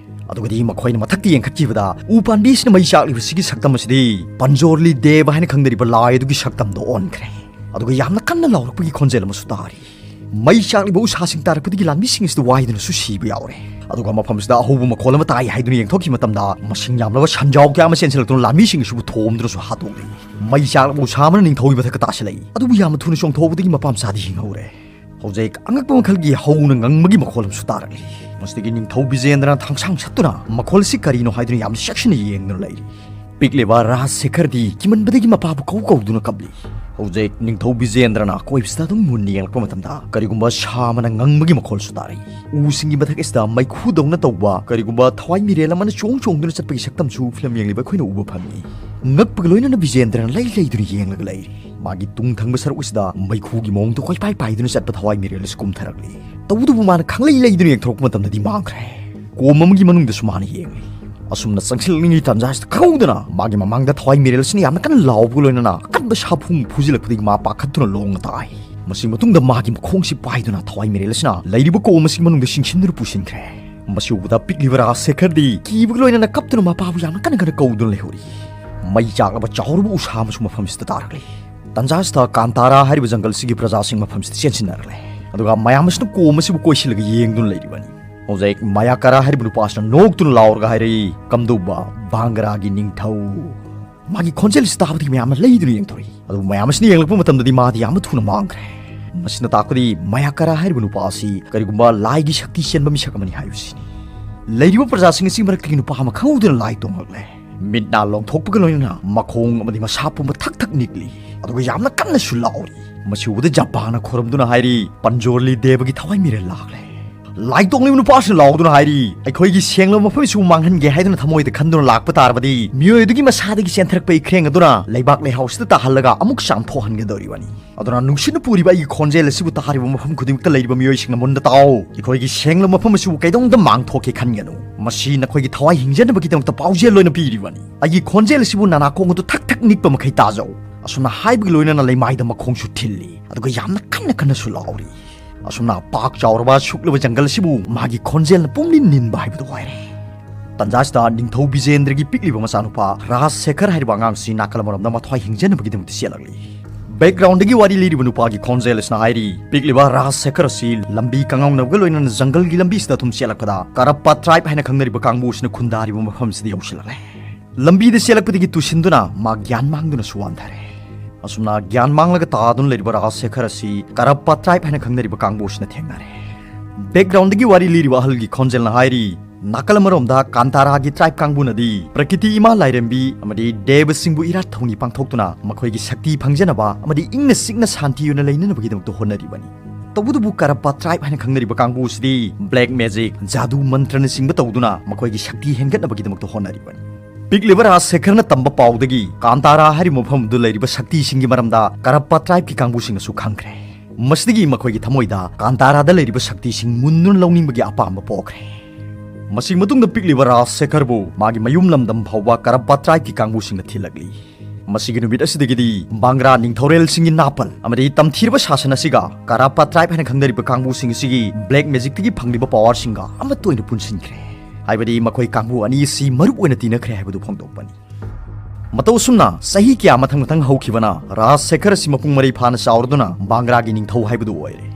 ꯑꯗꯨꯒꯗꯤ ꯃꯈꯣꯏꯅ ꯃꯊꯛꯇ ꯌꯦꯡꯈꯠꯈꯤꯕꯗ ꯎ ꯄꯥꯝꯕꯤꯁꯤꯅ ꯃꯩ ꯆꯥꯛꯂꯤꯕꯁꯤꯒꯤ ꯁꯛꯇꯝ ꯑꯁꯤꯗꯤ ꯄꯟꯖꯣꯔꯂꯤ ꯗꯦꯕ ꯍꯥꯏꯅ ꯈꯪꯅꯔꯤꯕ ꯂꯥꯏ ꯑꯗꯨꯒꯤ ꯁꯛꯇꯝꯗ ꯑꯣꯟꯈ꯭ꯔꯦ꯫ ꯑꯗꯨꯒ ꯌꯥꯝꯅ ꯀꯟꯅ ꯂꯥꯎꯔꯛꯄꯒꯤ ꯈꯣꯟꯖꯦꯜ ꯑꯃꯁꯨ ꯇꯥꯔꯤ꯫ ꯃꯩ ꯆꯥꯛꯂꯤꯕ ꯎꯁꯥꯁꯤꯡ ꯇꯥꯔꯛꯄꯗꯒꯤ ꯂꯥꯟꯃꯤꯁꯤꯡ ꯑꯁꯤꯗ ꯋꯥꯏꯗꯨꯅꯁꯨ ꯁꯤꯕ ꯌꯥꯎꯔꯦ꯫ ꯑꯗꯨꯒ ꯃꯐꯝꯁꯤꯗ ꯑꯍꯧꯕ ꯃꯈꯣꯜ ꯑꯃ ꯇꯥꯏ ꯍꯥꯏꯗꯨꯅ ꯌꯦꯡꯊꯣꯛꯈꯤꯕ ꯃꯇꯝꯗ ꯃꯁꯤꯡ ꯌꯥꯝꯂꯕ ꯁꯟꯖꯥꯎ ꯀꯌꯥ ꯑꯃ ꯆꯦꯟꯁꯤꯜꯂꯛꯇꯨꯅ ꯂꯥꯟꯃꯤꯁꯤꯡ ꯑꯁꯤꯕꯨ ꯊꯣꯝꯗꯨꯅꯁꯨ ꯍꯥꯠꯇꯣꯛꯂꯤ꯫ ꯃꯩ ꯆꯥꯛꯂꯕ ꯎꯁꯥ ꯑꯃꯅ ꯅꯤꯡꯊꯧꯒꯤ ꯃꯊꯛꯇ ꯇꯥꯁꯤꯜꯂꯛꯏ꯫ ꯑꯗꯨꯕꯨ ꯌꯥꯝꯅ ꯊꯨꯅ ꯆꯣꯡꯊꯣꯛꯍꯧꯕꯗꯒꯤ ꯃꯄꯥ ꯃꯆꯥꯗꯤ ꯍꯤꯡꯍꯧꯔꯦ꯫ ꯍꯧꯖꯤꯛ ꯑꯉꯛꯄ ꯃꯈꯜꯒꯤ ꯍꯧꯅ ꯉꯪꯕꯒꯤ ꯃꯈꯣꯜ ꯑꯃꯁꯨ ꯇꯥꯔꯛꯂꯤ꯫ ꯃꯁꯤꯗꯒꯤ ꯅꯤꯡꯊꯧ ꯕꯤꯖꯦꯟꯗ꯭ꯔꯅ ꯊꯥꯡꯁꯥꯡ ꯁꯠꯇꯨꯅ ꯃꯈꯣꯜ ꯑꯁꯤ ꯀꯔꯤꯅꯣ ꯍꯥꯏꯗꯨꯅ ꯌꯥꯝꯅ ꯆꯦꯛꯁꯤꯟꯅ ꯌꯦꯡꯗꯨꯅ ꯂꯩꯔꯤ꯫ ꯄꯤꯛꯂꯤꯕ ꯔꯥꯖ ꯁꯦꯈꯔꯗꯤ ꯀꯤꯃꯟꯕꯗꯒꯤ ꯃꯄꯥꯕꯨ ꯀꯧ ꯀꯧꯗꯨꯅ ꯀꯞꯂꯤ꯫ ꯍꯧꯖꯤꯛ ꯅꯤꯡꯊꯧ ꯕꯤꯖꯦꯟꯗ꯭ꯔꯅ ꯑꯀꯣꯏꯕꯁꯤꯗ ꯑꯗꯨꯝ ꯃꯨꯟꯅ ꯌꯦꯡꯂꯛꯄ ꯃꯇꯝꯗ ꯀꯔꯤꯒꯨꯝꯕ ꯁꯥ ꯑꯃꯅ ꯉꯪꯕꯒꯤ ꯃꯈꯣꯜꯁꯨ ꯇꯥꯔꯛꯏ꯫ ꯎꯁꯤꯡꯒꯤ ꯃꯊꯛ ꯑꯁꯤꯗ ꯃꯩꯈꯨꯗꯧꯅ ꯇꯧꯕ ꯀꯔꯤꯒꯨꯝꯕ ꯊꯋꯥꯏ ꯃꯤꯔꯦꯜ ꯑꯃꯅ ꯆꯣꯡ ꯆꯣꯡꯗꯨꯅ ꯆꯠꯄꯒꯤ ꯁꯛꯇꯝꯁꯨ ꯐꯤꯂꯝ ꯌꯦꯡꯂꯤꯕ ꯑꯩꯈꯣꯏꯅ ꯎꯕ ꯐꯪꯏ꯫ ꯉꯛꯄꯒ ꯂꯣꯏꯅꯅ ꯕꯤꯖꯦꯟꯗ꯭ꯔꯅ ꯂꯩ ꯂꯩꯗꯨꯅ ꯌꯦꯡꯂꯒ ꯂꯩꯔꯤ꯫ ꯃꯥꯒꯤ ꯇꯨꯡ ꯊꯪꯕ ꯁꯔꯨꯛ ꯑꯁꯤꯗ ꯃꯩꯈꯨꯒꯤ ꯃꯑꯣꯡꯗ ꯀꯣꯏꯄꯥꯏ ꯄꯥꯏꯗꯨꯅ ꯆꯠꯄ ꯊꯋꯥꯏ ꯃꯤꯔꯦꯜ ꯑꯁꯤ ꯀꯨꯝꯊꯔꯛꯂꯤ꯫ ꯇꯧꯕꯇꯕꯨ ꯃꯥꯅ ꯈꯪꯂꯩ ꯂꯩꯗꯨꯅ ꯌꯦꯡꯊꯣꯔꯛꯄ ꯃꯇꯝꯗꯗꯤ ꯃꯥꯡꯈ꯭ꯔꯦ꯫ ꯀꯣꯝ ꯑꯃꯒꯤ ꯃꯅꯨꯡꯗꯁꯨ ꯃꯥꯅ ꯌꯦꯡꯂꯤ꯫ ꯑꯁꯨꯝꯅ ꯆꯪꯁꯤꯜꯂꯛꯂꯤꯉꯩ ꯇꯥꯟꯖꯥꯁꯤꯗ ꯈꯪꯍꯧꯗꯅ ꯃꯥꯒꯤ ꯃꯃꯥꯡꯗ ꯊꯋꯥꯏ ꯃꯤꯔꯦꯜ ꯑꯁꯤꯅ ꯌꯥꯝꯅ ꯀꯟꯅ ꯂꯥꯎꯕꯒ ꯂꯣꯏꯅꯅ ꯑꯀꯟꯕ ꯁꯥꯐꯨ ꯐꯨꯖꯤꯜꯂꯛꯄꯗꯒꯤ ꯃꯥ ꯄꯥꯈꯠꯇꯨꯅ ꯂꯣꯡꯅ ꯇꯥꯏ꯫ ꯃꯁꯤ ꯃꯇꯨꯡꯗ ꯃꯥꯒꯤ ꯃꯈꯣꯡꯁꯤ ꯄꯥꯏꯗꯨꯅ ꯊꯋꯥꯏ ꯃꯤꯔꯦꯜ ꯑꯁꯤꯅ ꯂꯩꯔꯤꯕ ꯀꯣꯝ ꯑꯁꯤꯒꯤ ꯃꯅꯨꯡꯗ ꯆꯤꯡꯁꯤꯟꯗꯨꯅ ꯄꯨꯁꯤꯟꯈ꯭ꯔꯦ꯫ ꯃꯁꯤ ꯎꯕꯗ ꯄꯤꯛꯂꯤꯕ ꯔꯥꯖ ꯁꯦꯈꯔꯗꯤ ꯀꯤꯕꯒ ꯂꯣꯏꯅꯅ ꯀꯞꯇꯨꯅ ꯃꯄꯥꯕꯨ ꯌꯥꯝꯅ ꯀꯟꯅ ꯀꯟꯅ ꯀꯧꯗꯨꯅ ꯂꯩꯍꯧꯔꯤ꯫ ꯃꯩ ꯆꯥꯛꯂꯕ ꯆꯥꯎꯔꯕ ꯎꯁꯥ ꯑꯃꯁꯨ ꯃꯐꯝꯁꯤꯗ ꯇꯥꯔꯛꯂꯤ꯫ ꯇꯟꯖꯥꯁꯤꯗ ꯀꯥꯟꯇꯥꯔꯥ ꯍꯥꯏꯔꯤꯕ ꯖꯪꯒꯜꯁꯤꯒꯤ ꯄ꯭ꯔꯖꯥꯁꯤꯡ ꯃꯐꯝꯁꯤꯗ ꯆꯦꯟꯁꯤꯟꯅꯔꯛꯂꯦ꯫ ꯑꯗꯨꯒ ꯃꯌꯥꯝ ꯑꯁꯤꯅ ꯀꯣꯝ ꯑꯁꯤꯕꯨ ꯀꯣꯏꯁꯤꯜꯂꯒ ꯌꯦꯡꯗꯨꯅ ꯂꯩꯔꯤꯕꯅꯤ꯫ ꯍꯧꯖꯤꯛ ꯃꯌꯥꯀꯥꯔꯥ ꯍꯥꯏꯔꯤꯕ ꯅꯨꯄꯥ ꯑꯁꯤꯅ ꯅꯣꯛꯇꯨꯅ ꯂꯥꯎꯔꯒ ꯍꯥꯏꯔꯛꯏ, "ꯀꯝꯗꯧꯕ ꯚꯥꯡꯒꯔꯥꯒꯤ ꯅꯤꯡꯊꯧ?" ꯃꯥꯒꯤ ꯈꯣꯟꯖꯦꯜ ꯑꯁꯤ ꯇꯥꯕꯗꯒꯤ ꯃꯌꯥꯝꯅ ꯂꯩꯗꯨꯅ ꯌꯦꯡꯊꯣꯔꯛꯏ꯫ ꯑꯗꯨꯕꯨ ꯃꯌꯥꯝ ꯑꯁꯤꯅ ꯌꯦꯡꯂꯛꯄ ꯃꯇꯝꯗꯗꯤ ꯃꯥꯗꯤ ꯌꯥꯝꯅ ꯊꯨꯅ ꯃꯥꯡꯈ꯭ꯔꯦ꯫ ꯃꯁꯤꯅ ꯇꯥꯛꯄꯗꯤ ꯃꯌꯥꯀꯥꯔꯥ ꯍꯥꯏꯔꯤꯕ ꯅꯨꯄꯥ ꯑꯁꯤ ꯀꯔꯤꯒꯨꯝꯕ ꯂꯥꯏꯒꯤ ꯁꯛꯇꯤ ꯆꯦꯟꯕ ꯃꯤꯁꯛ ꯑꯃꯅꯤ ꯍꯥꯏꯕꯁꯤꯅꯤ꯫ ꯂꯩꯔꯤꯕ ꯄ꯭ꯔꯖꯥꯁꯤꯡ ꯑꯁꯤꯒꯤ ꯃꯔꯛꯇꯒꯤ ꯅꯨꯄꯥ ꯑꯃ ꯈꯪꯍꯧꯗꯅ ꯂꯥꯏ ꯇꯣꯡꯂꯛꯂꯦ꯫ ꯃꯤꯠ ꯅꯥ ꯂꯣꯡꯊꯣꯛꯄꯒ ꯂꯣꯏꯅꯅ ꯃꯈꯣꯡ ꯑꯃꯗꯤ ꯃꯁꯥ ꯄꯨꯝꯕ ꯊꯛ ꯊꯛ ꯅꯤꯛꯂꯤ꯫ ꯑꯗꯨꯒ ꯌꯥꯝꯅ ꯀꯟꯅꯁꯨ ꯂꯥꯎꯔꯤ꯫ ꯃꯁꯤ ꯎꯕꯗ ꯖꯝꯕꯥꯅ ꯈꯣꯏꯔꯝꯗꯨꯅ ꯍꯥꯏꯔꯤ, "ꯄꯟꯖꯣꯔꯂꯤ ꯗꯦꯕꯒꯤ ꯊꯋꯥꯏ ꯃꯤꯔꯦꯜ ꯂꯥꯛꯂꯦ!" ꯂꯥꯏ ꯇꯣꯡꯂꯤꯕ ꯅꯨꯄꯥꯁꯤꯅ ꯂꯥꯎꯗꯨꯅ ꯍꯥꯏꯔꯤ, "ꯑꯩꯈꯣꯏꯒꯤ ꯁꯦꯡꯂꯕ ꯃꯐꯝꯁꯤꯕꯨ ꯃꯥꯡꯍꯟꯒꯦ ꯍꯥꯏꯗꯨꯅ ꯊꯃꯣꯏꯗ ꯈꯟꯗꯨꯅ ꯂꯥꯛꯄ ꯇꯥꯔꯕꯗꯤ, ꯃꯤꯑꯣꯏ ꯑꯗꯨꯒꯤ ꯃꯁꯥꯗꯒꯤ ꯆꯦꯟꯊꯔꯛꯄ ꯏꯈ꯭ꯔꯦꯡ ꯑꯗꯨꯅ ꯂꯩꯕꯥꯛ ꯂꯩꯍꯥꯎꯁꯤꯗ ꯇꯥꯍꯜꯂꯒ ꯑꯃꯨꯛ ꯆꯥꯝꯊꯣꯛꯍꯟꯒꯗꯧꯔꯤꯕꯅꯤ꯫ ꯑꯗꯨꯅ ꯅꯨꯡꯁꯤꯠꯅ ꯄꯨꯔꯤꯕ ꯑꯩꯒꯤ ꯈꯣꯟꯖꯦꯜ ꯑꯁꯤꯕꯨ ꯇꯥꯔꯤꯕ ꯃꯐꯝ ꯈꯨꯗꯤꯡꯃꯛꯇ ꯂꯩꯔꯤꯕ ꯃꯤꯑꯣꯏꯁꯤꯡꯅ ꯃꯨꯟꯅ ꯇꯥꯎ꯫ ꯑꯩꯈꯣꯏꯒꯤ ꯁꯦꯡꯂꯕ ꯃꯐꯝ ꯑꯁꯤꯕꯨ ꯀꯩꯗꯧꯅꯨꯡꯗ ꯃꯥꯡꯊꯣꯛꯀꯦ ꯈꯟꯒꯅꯨ꯫ ꯃꯁꯤ ꯅꯈꯣꯏꯒꯤ ꯊꯋꯥꯏ ꯍꯤꯡꯖꯅꯕꯒꯤꯗꯃꯛꯇ ꯄꯥꯎꯖꯦꯜ ꯑꯣꯏꯅ ꯄꯤꯔꯤꯕꯅꯤ꯫ ꯑꯩꯒꯤ ꯈꯣꯟꯖꯦꯜ ꯑꯁꯤꯕꯨ ꯅꯅꯥꯀꯣꯡ ꯑꯗꯨ ꯊꯛ ꯊꯛ ꯅꯤꯛꯄ ꯃꯈꯩ ꯇꯥꯖꯧ꯫" ꯑꯁꯨꯝꯅ ꯍꯥꯏꯕꯒ ꯂꯣꯏꯅꯅ ꯂꯩꯃꯥꯏꯗ ꯃꯈꯣꯡꯁꯨ ꯊꯤꯜꯂꯤ꯫ ꯑꯗꯨꯒ ꯌꯥꯝꯅ ꯀꯟꯅ ꯀꯟꯅꯁꯨ ꯂꯥꯎꯔꯤ꯫ ꯑꯁꯨꯝꯅ ꯄꯥꯛ ꯆꯥꯎꯔꯕ ꯁꯨꯛꯂꯕ ꯖꯪꯒꯜ ꯑꯁꯤꯕꯨ ꯃꯥꯒꯤ ꯈꯣꯟꯖꯦꯜꯅ ꯄꯨꯝꯅꯤꯟ ꯅꯤꯟꯕ ꯍꯥꯏꯕꯗꯨ ꯑꯣꯏꯔꯦ꯫ ꯇꯟꯖꯥꯁꯤꯗ ꯅꯤꯡꯊꯧ ꯕꯤꯖꯦꯟꯗ꯭ꯔꯒꯤ ꯄꯤꯛꯂꯤꯕ ꯃꯆꯥꯅꯨꯄꯥ ꯔꯥꯖ ꯁꯦꯈꯔ ꯍꯥꯏꯔꯤꯕ ꯑꯉꯥꯡꯁꯤ ꯅꯥꯀꯜ ꯑꯃꯔꯣꯝꯗ ꯃꯊ꯭ꯋꯥꯏ ꯍꯤꯡꯖꯅꯕꯒꯤꯗꯃꯛꯇ ꯆꯦꯜꯂꯛꯂꯤ꯫ ꯕꯦꯛꯒ꯭ꯔꯥꯎꯟꯗꯒꯤ ꯋꯥꯔꯤ ꯂꯤꯔꯤꯕ ꯅꯨꯄꯥꯒꯤ ꯈꯣꯟꯖꯦꯜ ꯑꯁꯤꯅ ꯍꯥꯏꯔꯤ, "ꯄꯤꯛꯂꯤꯕ ꯔꯥꯖ ꯁꯦꯈꯔ ꯑꯁꯤ ꯂꯝꯕꯤ ꯀꯪꯉꯥꯎꯅꯕꯒ ꯂꯣꯏꯅꯅ ꯖꯪꯒꯜꯒꯤ ꯂꯝꯕꯤꯁꯤꯗ ꯑꯗꯨꯝ ꯆꯦꯜꯂꯛꯄꯗ ꯀꯔꯞꯄ ꯇ꯭ꯔꯥꯏꯕ ꯍꯥꯏꯅ ꯈꯪꯅꯔꯤꯕ ꯀꯥꯡꯕꯨ ꯑꯁꯤꯅ ꯈꯨꯟꯗꯥꯔꯤꯕ ꯃꯐꯝꯁꯤꯗ ꯌꯧꯁꯤꯜꯂꯛꯂꯦ꯫ ꯂꯝꯕꯤꯗ ꯆꯦꯜꯂꯛꯄꯗꯒꯤ ꯇꯨꯁꯤꯟꯗꯨꯅ ꯃꯥ ꯒ꯭ꯌꯥꯟ ꯃꯥꯡꯗꯨꯅꯁꯨ ꯋꯥꯟꯊꯔꯦ꯫ ꯑꯁꯨꯝꯅ ꯒ꯭ꯌꯥꯟ ꯃꯥꯡꯂꯒ ꯇꯥꯗꯨꯅ ꯂꯩꯔꯤꯕ ꯔꯥꯖ ꯁꯦꯈꯔ ꯑꯁꯤ ꯀꯔꯞꯄ ꯇ꯭ꯔꯥꯏꯕ ꯍꯥꯏꯅ ꯈꯪꯅꯔꯤꯕ ꯀꯥꯡꯕꯨ ꯑꯁꯤꯅ ꯊꯦꯡꯅꯔꯦ꯫ ꯕꯦꯛꯒ꯭ꯔꯥꯎꯟꯗꯒꯤ ꯋꯥꯔꯤ ꯂꯤꯔꯤꯕ ꯑꯍꯜꯒꯤ ꯈꯣꯟꯖꯦꯜꯅ ꯍꯥꯏꯔꯤ, ꯅꯥꯀꯜ ꯑꯃꯔꯣꯝꯗ ꯀꯥꯟꯇꯥꯔꯥꯒꯤ ꯇ꯭ꯔꯥꯏꯕ ꯀꯥꯡꯕꯨꯅꯗꯤ ꯄ꯭ꯔꯀꯤꯇꯤ ꯏꯃꯥ ꯂꯥꯏꯔꯦꯝꯕꯤ ꯑꯃꯗꯤ ꯗꯦꯕꯁꯤꯡꯕꯨ ꯏꯔꯥꯠ ꯊꯧꯅꯤ ꯄꯥꯡꯊꯣꯛꯇꯨꯅ ꯃꯈꯣꯏꯒꯤ ꯁꯛꯇꯤ ꯐꯪꯖꯅꯕ ꯑꯃꯗꯤ ꯏꯪꯅ ꯆꯤꯛꯅ ꯁꯥꯟꯇꯤ ꯑꯣꯏꯅ ꯂꯩꯅꯅꯕꯒꯤꯗꯃꯛꯇ ꯍꯣꯠꯅꯔꯤꯕꯅꯤ꯫ ꯇꯧꯕꯇꯕꯨ ꯀꯔꯞꯄ ꯇ꯭ꯔꯥꯏꯕ ꯍꯥꯏꯅ ꯈꯪꯅꯔꯤꯕ ꯀꯥꯡꯕꯨ ꯑꯁꯤꯗꯤ ꯕ꯭ꯂꯦꯛ ꯃꯦꯖꯤꯛ, ꯖꯥꯗꯨ ꯃꯟꯇ꯭ꯔꯅꯆꯤꯡꯕ ꯇꯧꯗꯨꯅ ꯃꯈꯣꯏꯒꯤ ꯁꯛꯇꯤ ꯍꯦꯟꯒꯠꯅꯕꯒꯤꯗꯃꯛꯇ ꯍꯣꯠꯅꯔꯤꯕꯅꯤ꯫ ꯄꯤꯛꯂꯤꯕ ꯔꯥꯖ ꯁꯦꯈꯔꯅ ꯇꯝꯕ ꯄꯥꯎꯗꯒꯤ ꯀꯥꯟꯇꯥꯔꯥ ꯍꯥꯏꯔꯤꯕ ꯃꯐꯝ ꯑꯗꯨ ꯂꯩꯔꯤꯕ ꯁꯛꯇꯤꯁꯤꯡꯒꯤ ꯃꯔꯝꯗ ꯀꯔꯞꯄ ꯇ꯭ꯔꯥꯏꯕꯀꯤ ꯀꯥꯡꯕꯨꯁꯤꯡꯅꯁꯨ ꯈꯪꯈ꯭ꯔꯦ꯫ ꯃꯁꯤꯗꯒꯤ ꯃꯈꯣꯏꯒꯤ ꯊꯃꯣꯏꯗ ꯀꯥꯟꯇꯥꯔꯥꯗ ꯂꯩꯔꯤꯕ ꯁꯛꯇꯤꯁꯤꯡ ꯃꯨꯟꯗꯨꯅ ꯂꯧꯅꯤꯡꯕꯒꯤ ꯑꯄꯥꯝꯕ ꯄꯣꯛꯈ꯭ꯔꯦ꯫ ꯃꯁꯤꯒꯤ ꯃꯇꯨꯡꯗ ꯄꯤꯛꯂꯤꯕ ꯔꯥꯖ ꯁꯦꯈꯔꯕꯨ ꯃꯥꯒꯤ ꯃꯌꯨꯝ ꯂꯝꯗꯝ ꯐꯥꯎꯕ ꯀꯔꯞꯄ ꯇ꯭ꯔꯥꯏꯕꯀꯤ ꯀꯥꯡꯕꯨꯁꯤꯡꯅ ꯊꯤꯜꯂꯛꯂꯤ꯫ ꯃꯁꯤꯒꯤ ꯅꯨꯃꯤꯠ ꯑꯁꯤꯗꯒꯤꯗꯤ ꯕꯥꯡꯒ꯭ꯔꯥ ꯅꯤꯡꯊꯧꯔꯦꯜꯁꯤꯡꯒꯤ ꯅꯥꯄꯜ ꯑꯃꯗꯤ ꯇꯝꯊꯤꯔꯕ ꯁꯥꯁꯟ ꯑꯁꯤꯒ ꯀꯔꯞꯄ ꯇ꯭ꯔꯥꯏꯕ ꯍꯥꯏꯅ ꯈꯪꯅꯔꯤꯕ ꯀꯥꯡꯕꯨꯁꯤꯡ ꯑꯁꯤꯒꯤ ꯕ꯭ꯂꯦꯛ ꯃꯦꯖꯤꯛꯇꯒꯤ ꯐꯪꯂꯤꯕ ꯄꯋꯥꯔꯁꯤꯡꯒ ꯑꯃꯠꯇ ꯑꯣꯏꯅ ꯄꯨꯟꯁꯤꯟꯈ꯭ꯔꯦ꯫ ꯍꯥꯏꯕꯗꯤ ꯃꯈꯣꯏ ꯀꯥꯡꯕꯨ ꯑꯅꯤ ꯑꯁꯤ ꯃꯔꯨꯞ ꯑꯣꯏꯅ ꯇꯤꯟꯅꯈ꯭ꯔꯦ ꯍꯥꯏꯕꯗꯨ ꯐꯣꯡꯗꯣꯛꯄꯅꯤ꯫ ꯃꯇꯧ ꯑꯁꯨꯝꯅ ꯆꯍꯤ ꯀꯌꯥ ꯃꯊꯪ ꯃꯊꯪ ꯍꯧꯈꯤꯕꯅ ꯔꯥꯖ ꯁꯦꯈꯔ ꯑꯁꯤ ꯃꯄꯨꯡ ꯃꯔꯩ ꯐꯥꯅ ꯆꯥꯎꯔꯗꯨꯅ ꯕꯥꯡꯒ꯭ꯔꯥꯒꯤ ꯅꯤꯡꯊꯧ ꯍꯥꯏꯕꯗꯨ ꯑꯣꯏꯔꯦ꯫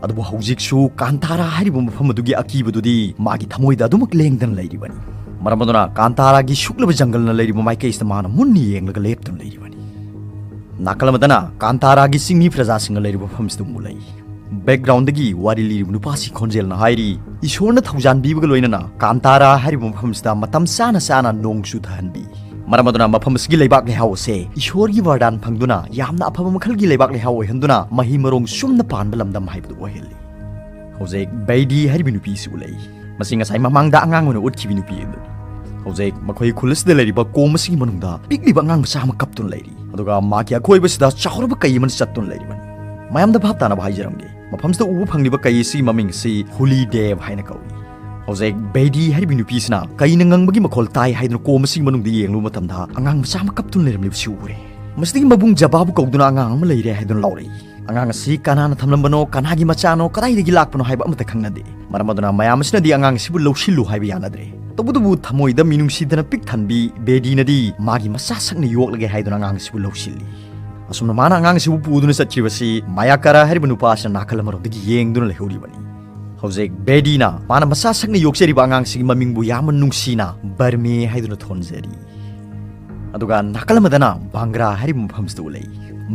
ꯑꯗꯨꯕꯨ ꯍꯧꯖꯤꯛꯁꯨ ꯀꯥꯟꯇꯥꯔꯥ ꯍꯥꯏꯔꯤꯕ ꯃꯐꯝ ꯑꯗꯨꯒꯤ ꯑꯀꯤꯕꯗꯨꯗꯤ ꯃꯥꯒꯤ ꯊꯃꯣꯏꯗ ꯑꯗꯨꯃꯛ ꯂꯦꯡꯗꯅ ꯂꯩꯔꯤꯕꯅꯤ꯫ ꯃꯔꯝ ꯑꯗꯨꯅ ꯀꯥꯟꯇꯥꯔꯥꯒꯤ ꯁꯨꯛꯂꯕ ꯖꯪꯒꯜꯅ ꯂꯩꯔꯤꯕ ꯃꯥꯏꯀꯩꯁꯤꯗ ꯃꯥꯅ ꯃꯨꯟꯅ ꯌꯦꯡꯂꯒ ꯂꯦꯞꯇꯨꯅ ꯂꯩꯔꯤꯕꯅꯤ꯫ ꯅꯥꯀꯜ ꯑꯃꯗꯅ ꯀꯥꯟꯇꯥꯔꯥꯒꯤ ꯆꯤꯡꯃꯤ ꯄ꯭ꯔꯖꯥꯁꯤꯡꯅ ꯂꯩꯔꯤꯕ ꯃꯐꯝꯁꯤꯗ ꯑꯃꯨꯛ ꯂꯩ꯫ ꯕꯦꯛꯒ꯭ꯔꯥꯎꯟꯗꯒꯤ ꯋꯥꯔꯤ ꯂꯤꯔꯤꯕ ꯅꯨꯄꯥꯁꯤ ꯈꯣꯟꯖꯦꯜꯅ ꯍꯥꯏꯔꯤ, ꯏꯁꯣꯔꯅ ꯊꯧꯖꯥꯟꯕꯤꯕꯒ ꯂꯣꯏꯅꯅ ꯀꯥꯟꯇꯥꯔꯥ ꯍꯥꯏꯔꯤꯕ ꯃꯐꯝꯁꯤꯗ ꯃꯇꯝ ꯆꯥꯅ ꯆꯥꯅ ꯅꯣꯡ ꯆꯨꯊꯍꯟꯕꯤ꯫ ꯃꯔꯝ ꯑꯗꯨꯅ ꯃꯐꯝ ꯑꯁꯤꯒꯤ ꯂꯩꯕꯥꯛ ꯂꯩꯍꯥꯎ ꯑꯁꯦ ꯏꯁꯣꯔꯒꯤ ꯋꯔꯗꯥꯟ ꯐꯪꯗꯨꯅ ꯌꯥꯝꯅ ꯑꯐꯕ ꯃꯈꯜꯒꯤ ꯂꯩꯕꯥꯛ ꯂꯩꯍꯥꯎ ꯑꯣꯏꯍꯟꯗꯨꯅ ꯃꯍꯩ ꯃꯔꯣꯡ ꯆꯨꯝꯅ ꯄꯥꯟꯕ ꯂꯝꯗꯝ ꯍꯥꯏꯕꯗꯨ ꯑꯣꯏꯍꯜꯂꯤ꯫ ꯍꯧꯖꯤꯛ ꯕꯦꯗꯤ ꯍꯥꯏꯔꯤꯕ ꯅꯨꯄꯤ ꯑꯁꯤ ꯎꯠꯂꯛꯏ꯫ ꯃꯁꯤ ꯉꯁꯥꯏ ꯃꯃꯥꯡꯗ ꯑꯉꯥꯡ ꯑꯣꯏꯅ ꯎꯠꯈꯤꯕ ꯅꯨꯄꯤ ꯑꯗꯨꯅꯤ꯫ ꯍꯧꯖꯤꯛ ꯃꯈꯣꯏ ꯈꯨꯜ ꯑꯁꯤꯗ ꯂꯩꯔꯤꯕ ꯀꯣꯝ ꯑꯁꯤꯒꯤ ꯃꯅꯨꯡꯗ ꯄꯤꯛꯂꯤꯕ ꯑꯉꯥꯡ ꯃꯆꯥ ꯑꯃ ꯀꯞꯇꯨꯅ ꯂꯩꯔꯤ꯫ ꯑꯗꯨꯒ ꯃꯥꯒꯤ ꯑꯀꯣꯏꯕꯁꯤꯗ ꯆꯥꯎꯔꯕ ꯀꯩ ꯑꯃꯅ ꯆꯠꯇꯨꯅ ꯂꯩꯔꯤꯕꯅꯤ꯫ ꯃꯌꯥꯝꯗ ꯚꯥꯞ ꯇꯥꯅꯕ ꯍꯥꯏꯖꯔꯝꯒꯦ, ꯃꯐꯝꯁꯤꯗ ꯎꯕ ꯐꯪꯂꯤꯕ ꯀꯩ ꯑꯁꯤꯒꯤ ꯃꯃꯤꯡ ꯑꯁꯤ ꯍꯨꯂꯤ ꯗꯦꯕ ꯍꯥꯏꯅ ꯀꯧꯏ꯫ ꯍꯧꯖꯤꯛ ꯕꯦꯗꯤ ꯍꯥꯏꯔꯤꯕ ꯅꯨꯄꯤ ꯑꯁꯤꯅ ꯀꯩꯅ ꯉꯪꯕꯒꯤ ꯃꯈꯣꯜ ꯇꯥꯏ ꯍꯥꯏꯗꯨꯅ ꯀꯣꯝ ꯑꯁꯤꯒꯤ ꯃꯅꯨꯡꯗ ꯌꯦꯡꯂꯨꯕ ꯃꯇꯝꯗ ꯑꯉꯥꯡ ꯃꯆꯥ ꯑꯃ ꯀꯞꯇꯨꯅ ꯂꯩꯔꯝꯂꯤꯕꯁꯤ ꯎꯔꯦ꯫ ꯃꯁꯤꯗꯒꯤ ꯃꯕꯨꯡ ꯖꯕꯥꯕꯨ ꯀꯧꯗꯨꯅ ꯑꯉꯥꯡ ꯑꯃ ꯂꯩꯔꯦ ꯍꯥꯏꯗꯨꯅ ꯂꯥꯎꯔꯛꯏ꯫ ꯑꯉꯥꯡ ꯑꯁꯤ ꯀꯅꯥꯅ ꯊꯝꯂꯝꯕꯅꯣ, ꯀꯅꯥꯒꯤ ꯃꯆꯥꯅꯣ, ꯀꯗꯥꯏꯗꯒꯤ ꯂꯥꯛꯄꯅꯣ ꯍꯥꯏꯕ ꯑꯃꯠꯇ ꯈꯪꯅꯗꯦ꯫ ꯃꯔꯝ ꯑꯗꯨꯅ ꯃꯌꯥꯝ ꯑꯁꯤꯅꯗꯤ ꯑꯉꯥꯡ ꯑꯁꯤꯕꯨ ꯂꯧꯁꯤꯜꯂꯨ ꯍꯥꯏꯕ ꯌꯥꯅꯗ꯭ꯔꯦ꯫ ꯇꯧꯕꯇꯕꯨ ꯊꯃꯣꯏꯗ ꯃꯤꯅꯨꯡꯁꯤꯗꯅ ꯄꯤꯛ ꯊꯟꯕꯤ ꯕꯦꯗꯤꯅꯗꯤ ꯃꯥꯒꯤ ꯃꯆꯥ ꯁꯛꯅ ꯌꯣꯛꯂꯒꯦ ꯍꯥꯏꯗꯨꯅ ꯑꯉꯥꯡ ꯑꯁꯤꯕꯨ ꯂꯧꯁꯤꯜꯂꯤ꯫ ꯑꯁꯨꯝꯅ ꯃꯥꯅ ꯑꯉꯥꯡ ꯑꯁꯤꯕꯨ ꯄꯨꯗꯨꯅ ꯆꯠꯈꯤꯕꯁꯤ ꯃꯌꯥꯀꯥꯔꯥ ꯍꯥꯏꯔꯤꯕ ꯅꯨꯄꯥ ꯑꯁꯤꯅ ꯅꯥꯀꯜ ꯑꯃꯔꯣꯝꯗꯒꯤ ꯌꯦꯡꯗꯨꯅ ꯂꯩꯍꯧꯔꯤꯕꯅꯤ꯫ ꯍꯧꯖꯤꯛ ꯕꯦꯗꯤꯅ ꯃꯥꯅ ꯃꯆꯥ ꯁꯛꯅ ꯌꯣꯛꯆꯔꯤꯕ ꯑꯉꯥꯡꯁꯤꯒꯤ ꯃꯃꯤꯡꯕꯨ ꯌꯥꯝꯅ ꯅꯨꯡꯁꯤꯅ ꯕꯔꯃꯦ ꯍꯥꯏꯗꯨꯅ ꯊꯣꯟꯖꯔꯤ꯫ ꯑꯗꯨꯒ ꯅꯥꯀꯜ ꯑꯃꯗꯅ ꯕꯥꯡꯒ꯭ꯔꯥ ꯍꯥꯏꯔꯤꯕ ꯃꯐꯝꯁꯤꯗ ꯎꯠꯂꯛꯏ꯫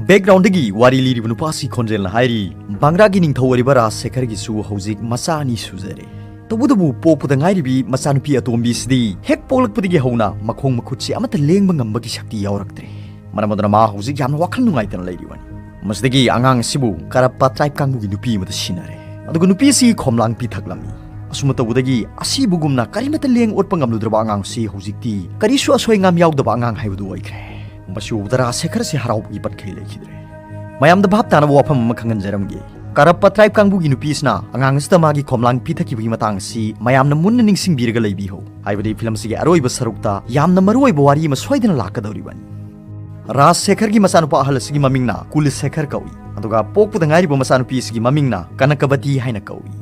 ꯕꯦꯛꯒ꯭ꯔꯥꯎꯟꯗꯒꯤ ꯋꯥꯔꯤ ꯂꯤꯔꯤꯕ ꯅꯨꯄꯥꯁꯤ ꯈꯣꯟꯖꯦꯜꯅ ꯍꯥꯏꯔꯤ, ꯕꯥꯡꯒ꯭ꯔꯥꯒꯤ ꯅꯤꯡꯊꯧ ꯑꯣꯏꯔꯤꯕ ꯔꯥꯖ ꯁꯦꯈꯔꯒꯤꯁꯨ ꯍꯧꯖꯤꯛ ꯃꯆꯥ ꯑꯅꯤ ꯁꯨꯖꯔꯦ꯫ ꯇꯧꯕꯇꯕꯨ ꯄꯣꯛꯄꯗ ꯉꯥꯏꯔꯤꯕꯤ ꯃꯆꯥꯅꯨꯄꯤ ꯑꯇꯣꯝꯕꯤꯁꯤꯗꯤ ꯍꯦꯛ ꯄꯣꯛꯂꯛꯄꯗꯒꯤ ꯍꯧꯅ ꯃꯈꯣꯡ ꯃꯈꯨꯠꯁꯤ ꯑꯃꯠꯇ ꯂꯦꯡꯕ ꯉꯝꯕꯒꯤ ꯁꯛꯇꯤ ꯌꯥꯎꯔꯛꯇ꯭ꯔꯦ꯫ ꯃꯔꯝ ꯑꯗꯨꯅ ꯃꯥ ꯍꯧꯖꯤꯛ ꯌꯥꯝꯅ ꯋꯥꯈꯜ ꯅꯨꯡꯉꯥꯏꯇꯅ ꯂꯩꯔꯤꯕꯅꯤ꯫ ꯃꯁꯤꯗꯒꯤ ꯑꯉꯥꯡ ꯑꯁꯤꯕꯨ ꯀꯔꯞꯄ ꯇ꯭ꯔꯥꯏꯕ ꯀꯥꯡꯕꯨꯒꯤ ꯅꯨꯄꯤ ꯑꯃꯗ ꯁꯤꯟꯅꯔꯦ꯫ ꯑꯗꯨꯒ ꯅꯨꯄꯤ ꯑꯁꯤ ꯈꯣꯝꯂꯥꯡ ꯄꯤꯊꯛꯂꯝꯃꯤ꯫ ꯑꯁꯨꯝꯅ ꯇꯧꯕꯗꯒꯤ ꯑꯁꯤꯕꯒꯨꯝꯅ ꯀꯔꯤꯃꯠꯇ ꯂꯦꯡ ꯑꯣꯠꯄ ꯉꯝꯂꯨꯗ꯭ꯔꯕ ꯑꯉꯥꯡ ꯑꯁꯤ ꯍꯧꯖꯤꯛꯇꯤ ꯀꯔꯤꯁꯨ ꯑꯁꯣꯏ ꯑꯉꯥꯝ ꯌꯥꯎꯗꯕ ꯑꯉꯥꯡ ꯍꯥꯏꯕꯗꯨ ꯑꯣꯏꯈ꯭ꯔꯦ꯫ ꯃꯁꯤ ꯎꯕꯗ ꯔꯥꯖ ꯁꯦꯈꯔ ꯑꯁꯤ ꯍꯔꯥꯎꯕꯒꯤ ꯄꯠꯈꯩ ꯂꯩꯈꯤꯗ꯭ꯔꯦ꯫ ꯃꯌꯥꯝꯗ ꯚꯥꯞ ꯇꯥꯅꯕ ꯋꯥꯐꯝ ꯑꯃ ꯈꯪꯍꯟꯖꯔꯝꯒꯦ꯫ ꯀꯔꯞꯄ ꯇ꯭ꯔꯥꯏꯕ ꯀꯥꯡꯕꯨꯒꯤ ꯅꯨꯄꯤ ꯑꯁꯤꯅ ꯑꯉꯥꯡ ꯑꯁꯤꯗ ꯃꯥꯒꯤ ꯈꯣꯝꯂꯥꯡ ꯄꯤꯊꯛꯈꯤꯕꯒꯤ ꯃꯇꯥꯡ ꯑꯁꯤ ꯃꯌꯥꯝꯅ ꯃꯨꯟꯅ ꯅꯤꯡꯁꯤꯡꯕꯤꯔꯒ ꯂꯩꯕꯤꯍꯧ꯫ ꯍꯥꯏꯕꯗꯤ ꯐꯤꯂꯝ ꯑꯁꯤꯒꯤ ꯑꯔꯣꯏꯕ ꯁꯔꯨꯛꯇ ꯌꯥꯝꯅ ꯃꯔꯨꯑꯣꯏꯕ ꯋꯥꯔꯤ ꯑꯃ ꯁꯣꯏꯗꯅ ꯂꯥꯛꯀꯗꯧꯔꯤꯕꯅꯤ꯫ ꯔꯥꯖ ꯁꯦꯈꯔꯒꯤ ꯃꯆꯥꯅꯨꯄꯥ ꯑꯍꯜ ꯑꯁꯤꯒꯤ ꯃꯃꯤꯡꯅ ꯀꯨꯜ ꯁꯦꯈꯔ ꯀꯧꯏ, ꯑꯗꯨꯒ ꯄꯣꯛꯄꯗ ꯉꯥꯏꯔꯤꯕ ꯃꯆꯥꯅꯨꯄꯤ ꯑꯁꯤꯒꯤ ꯃꯃꯤꯡꯅ ꯀꯅꯀꯕꯇꯤ ꯍꯥꯏꯅ ꯀꯧꯏ꯫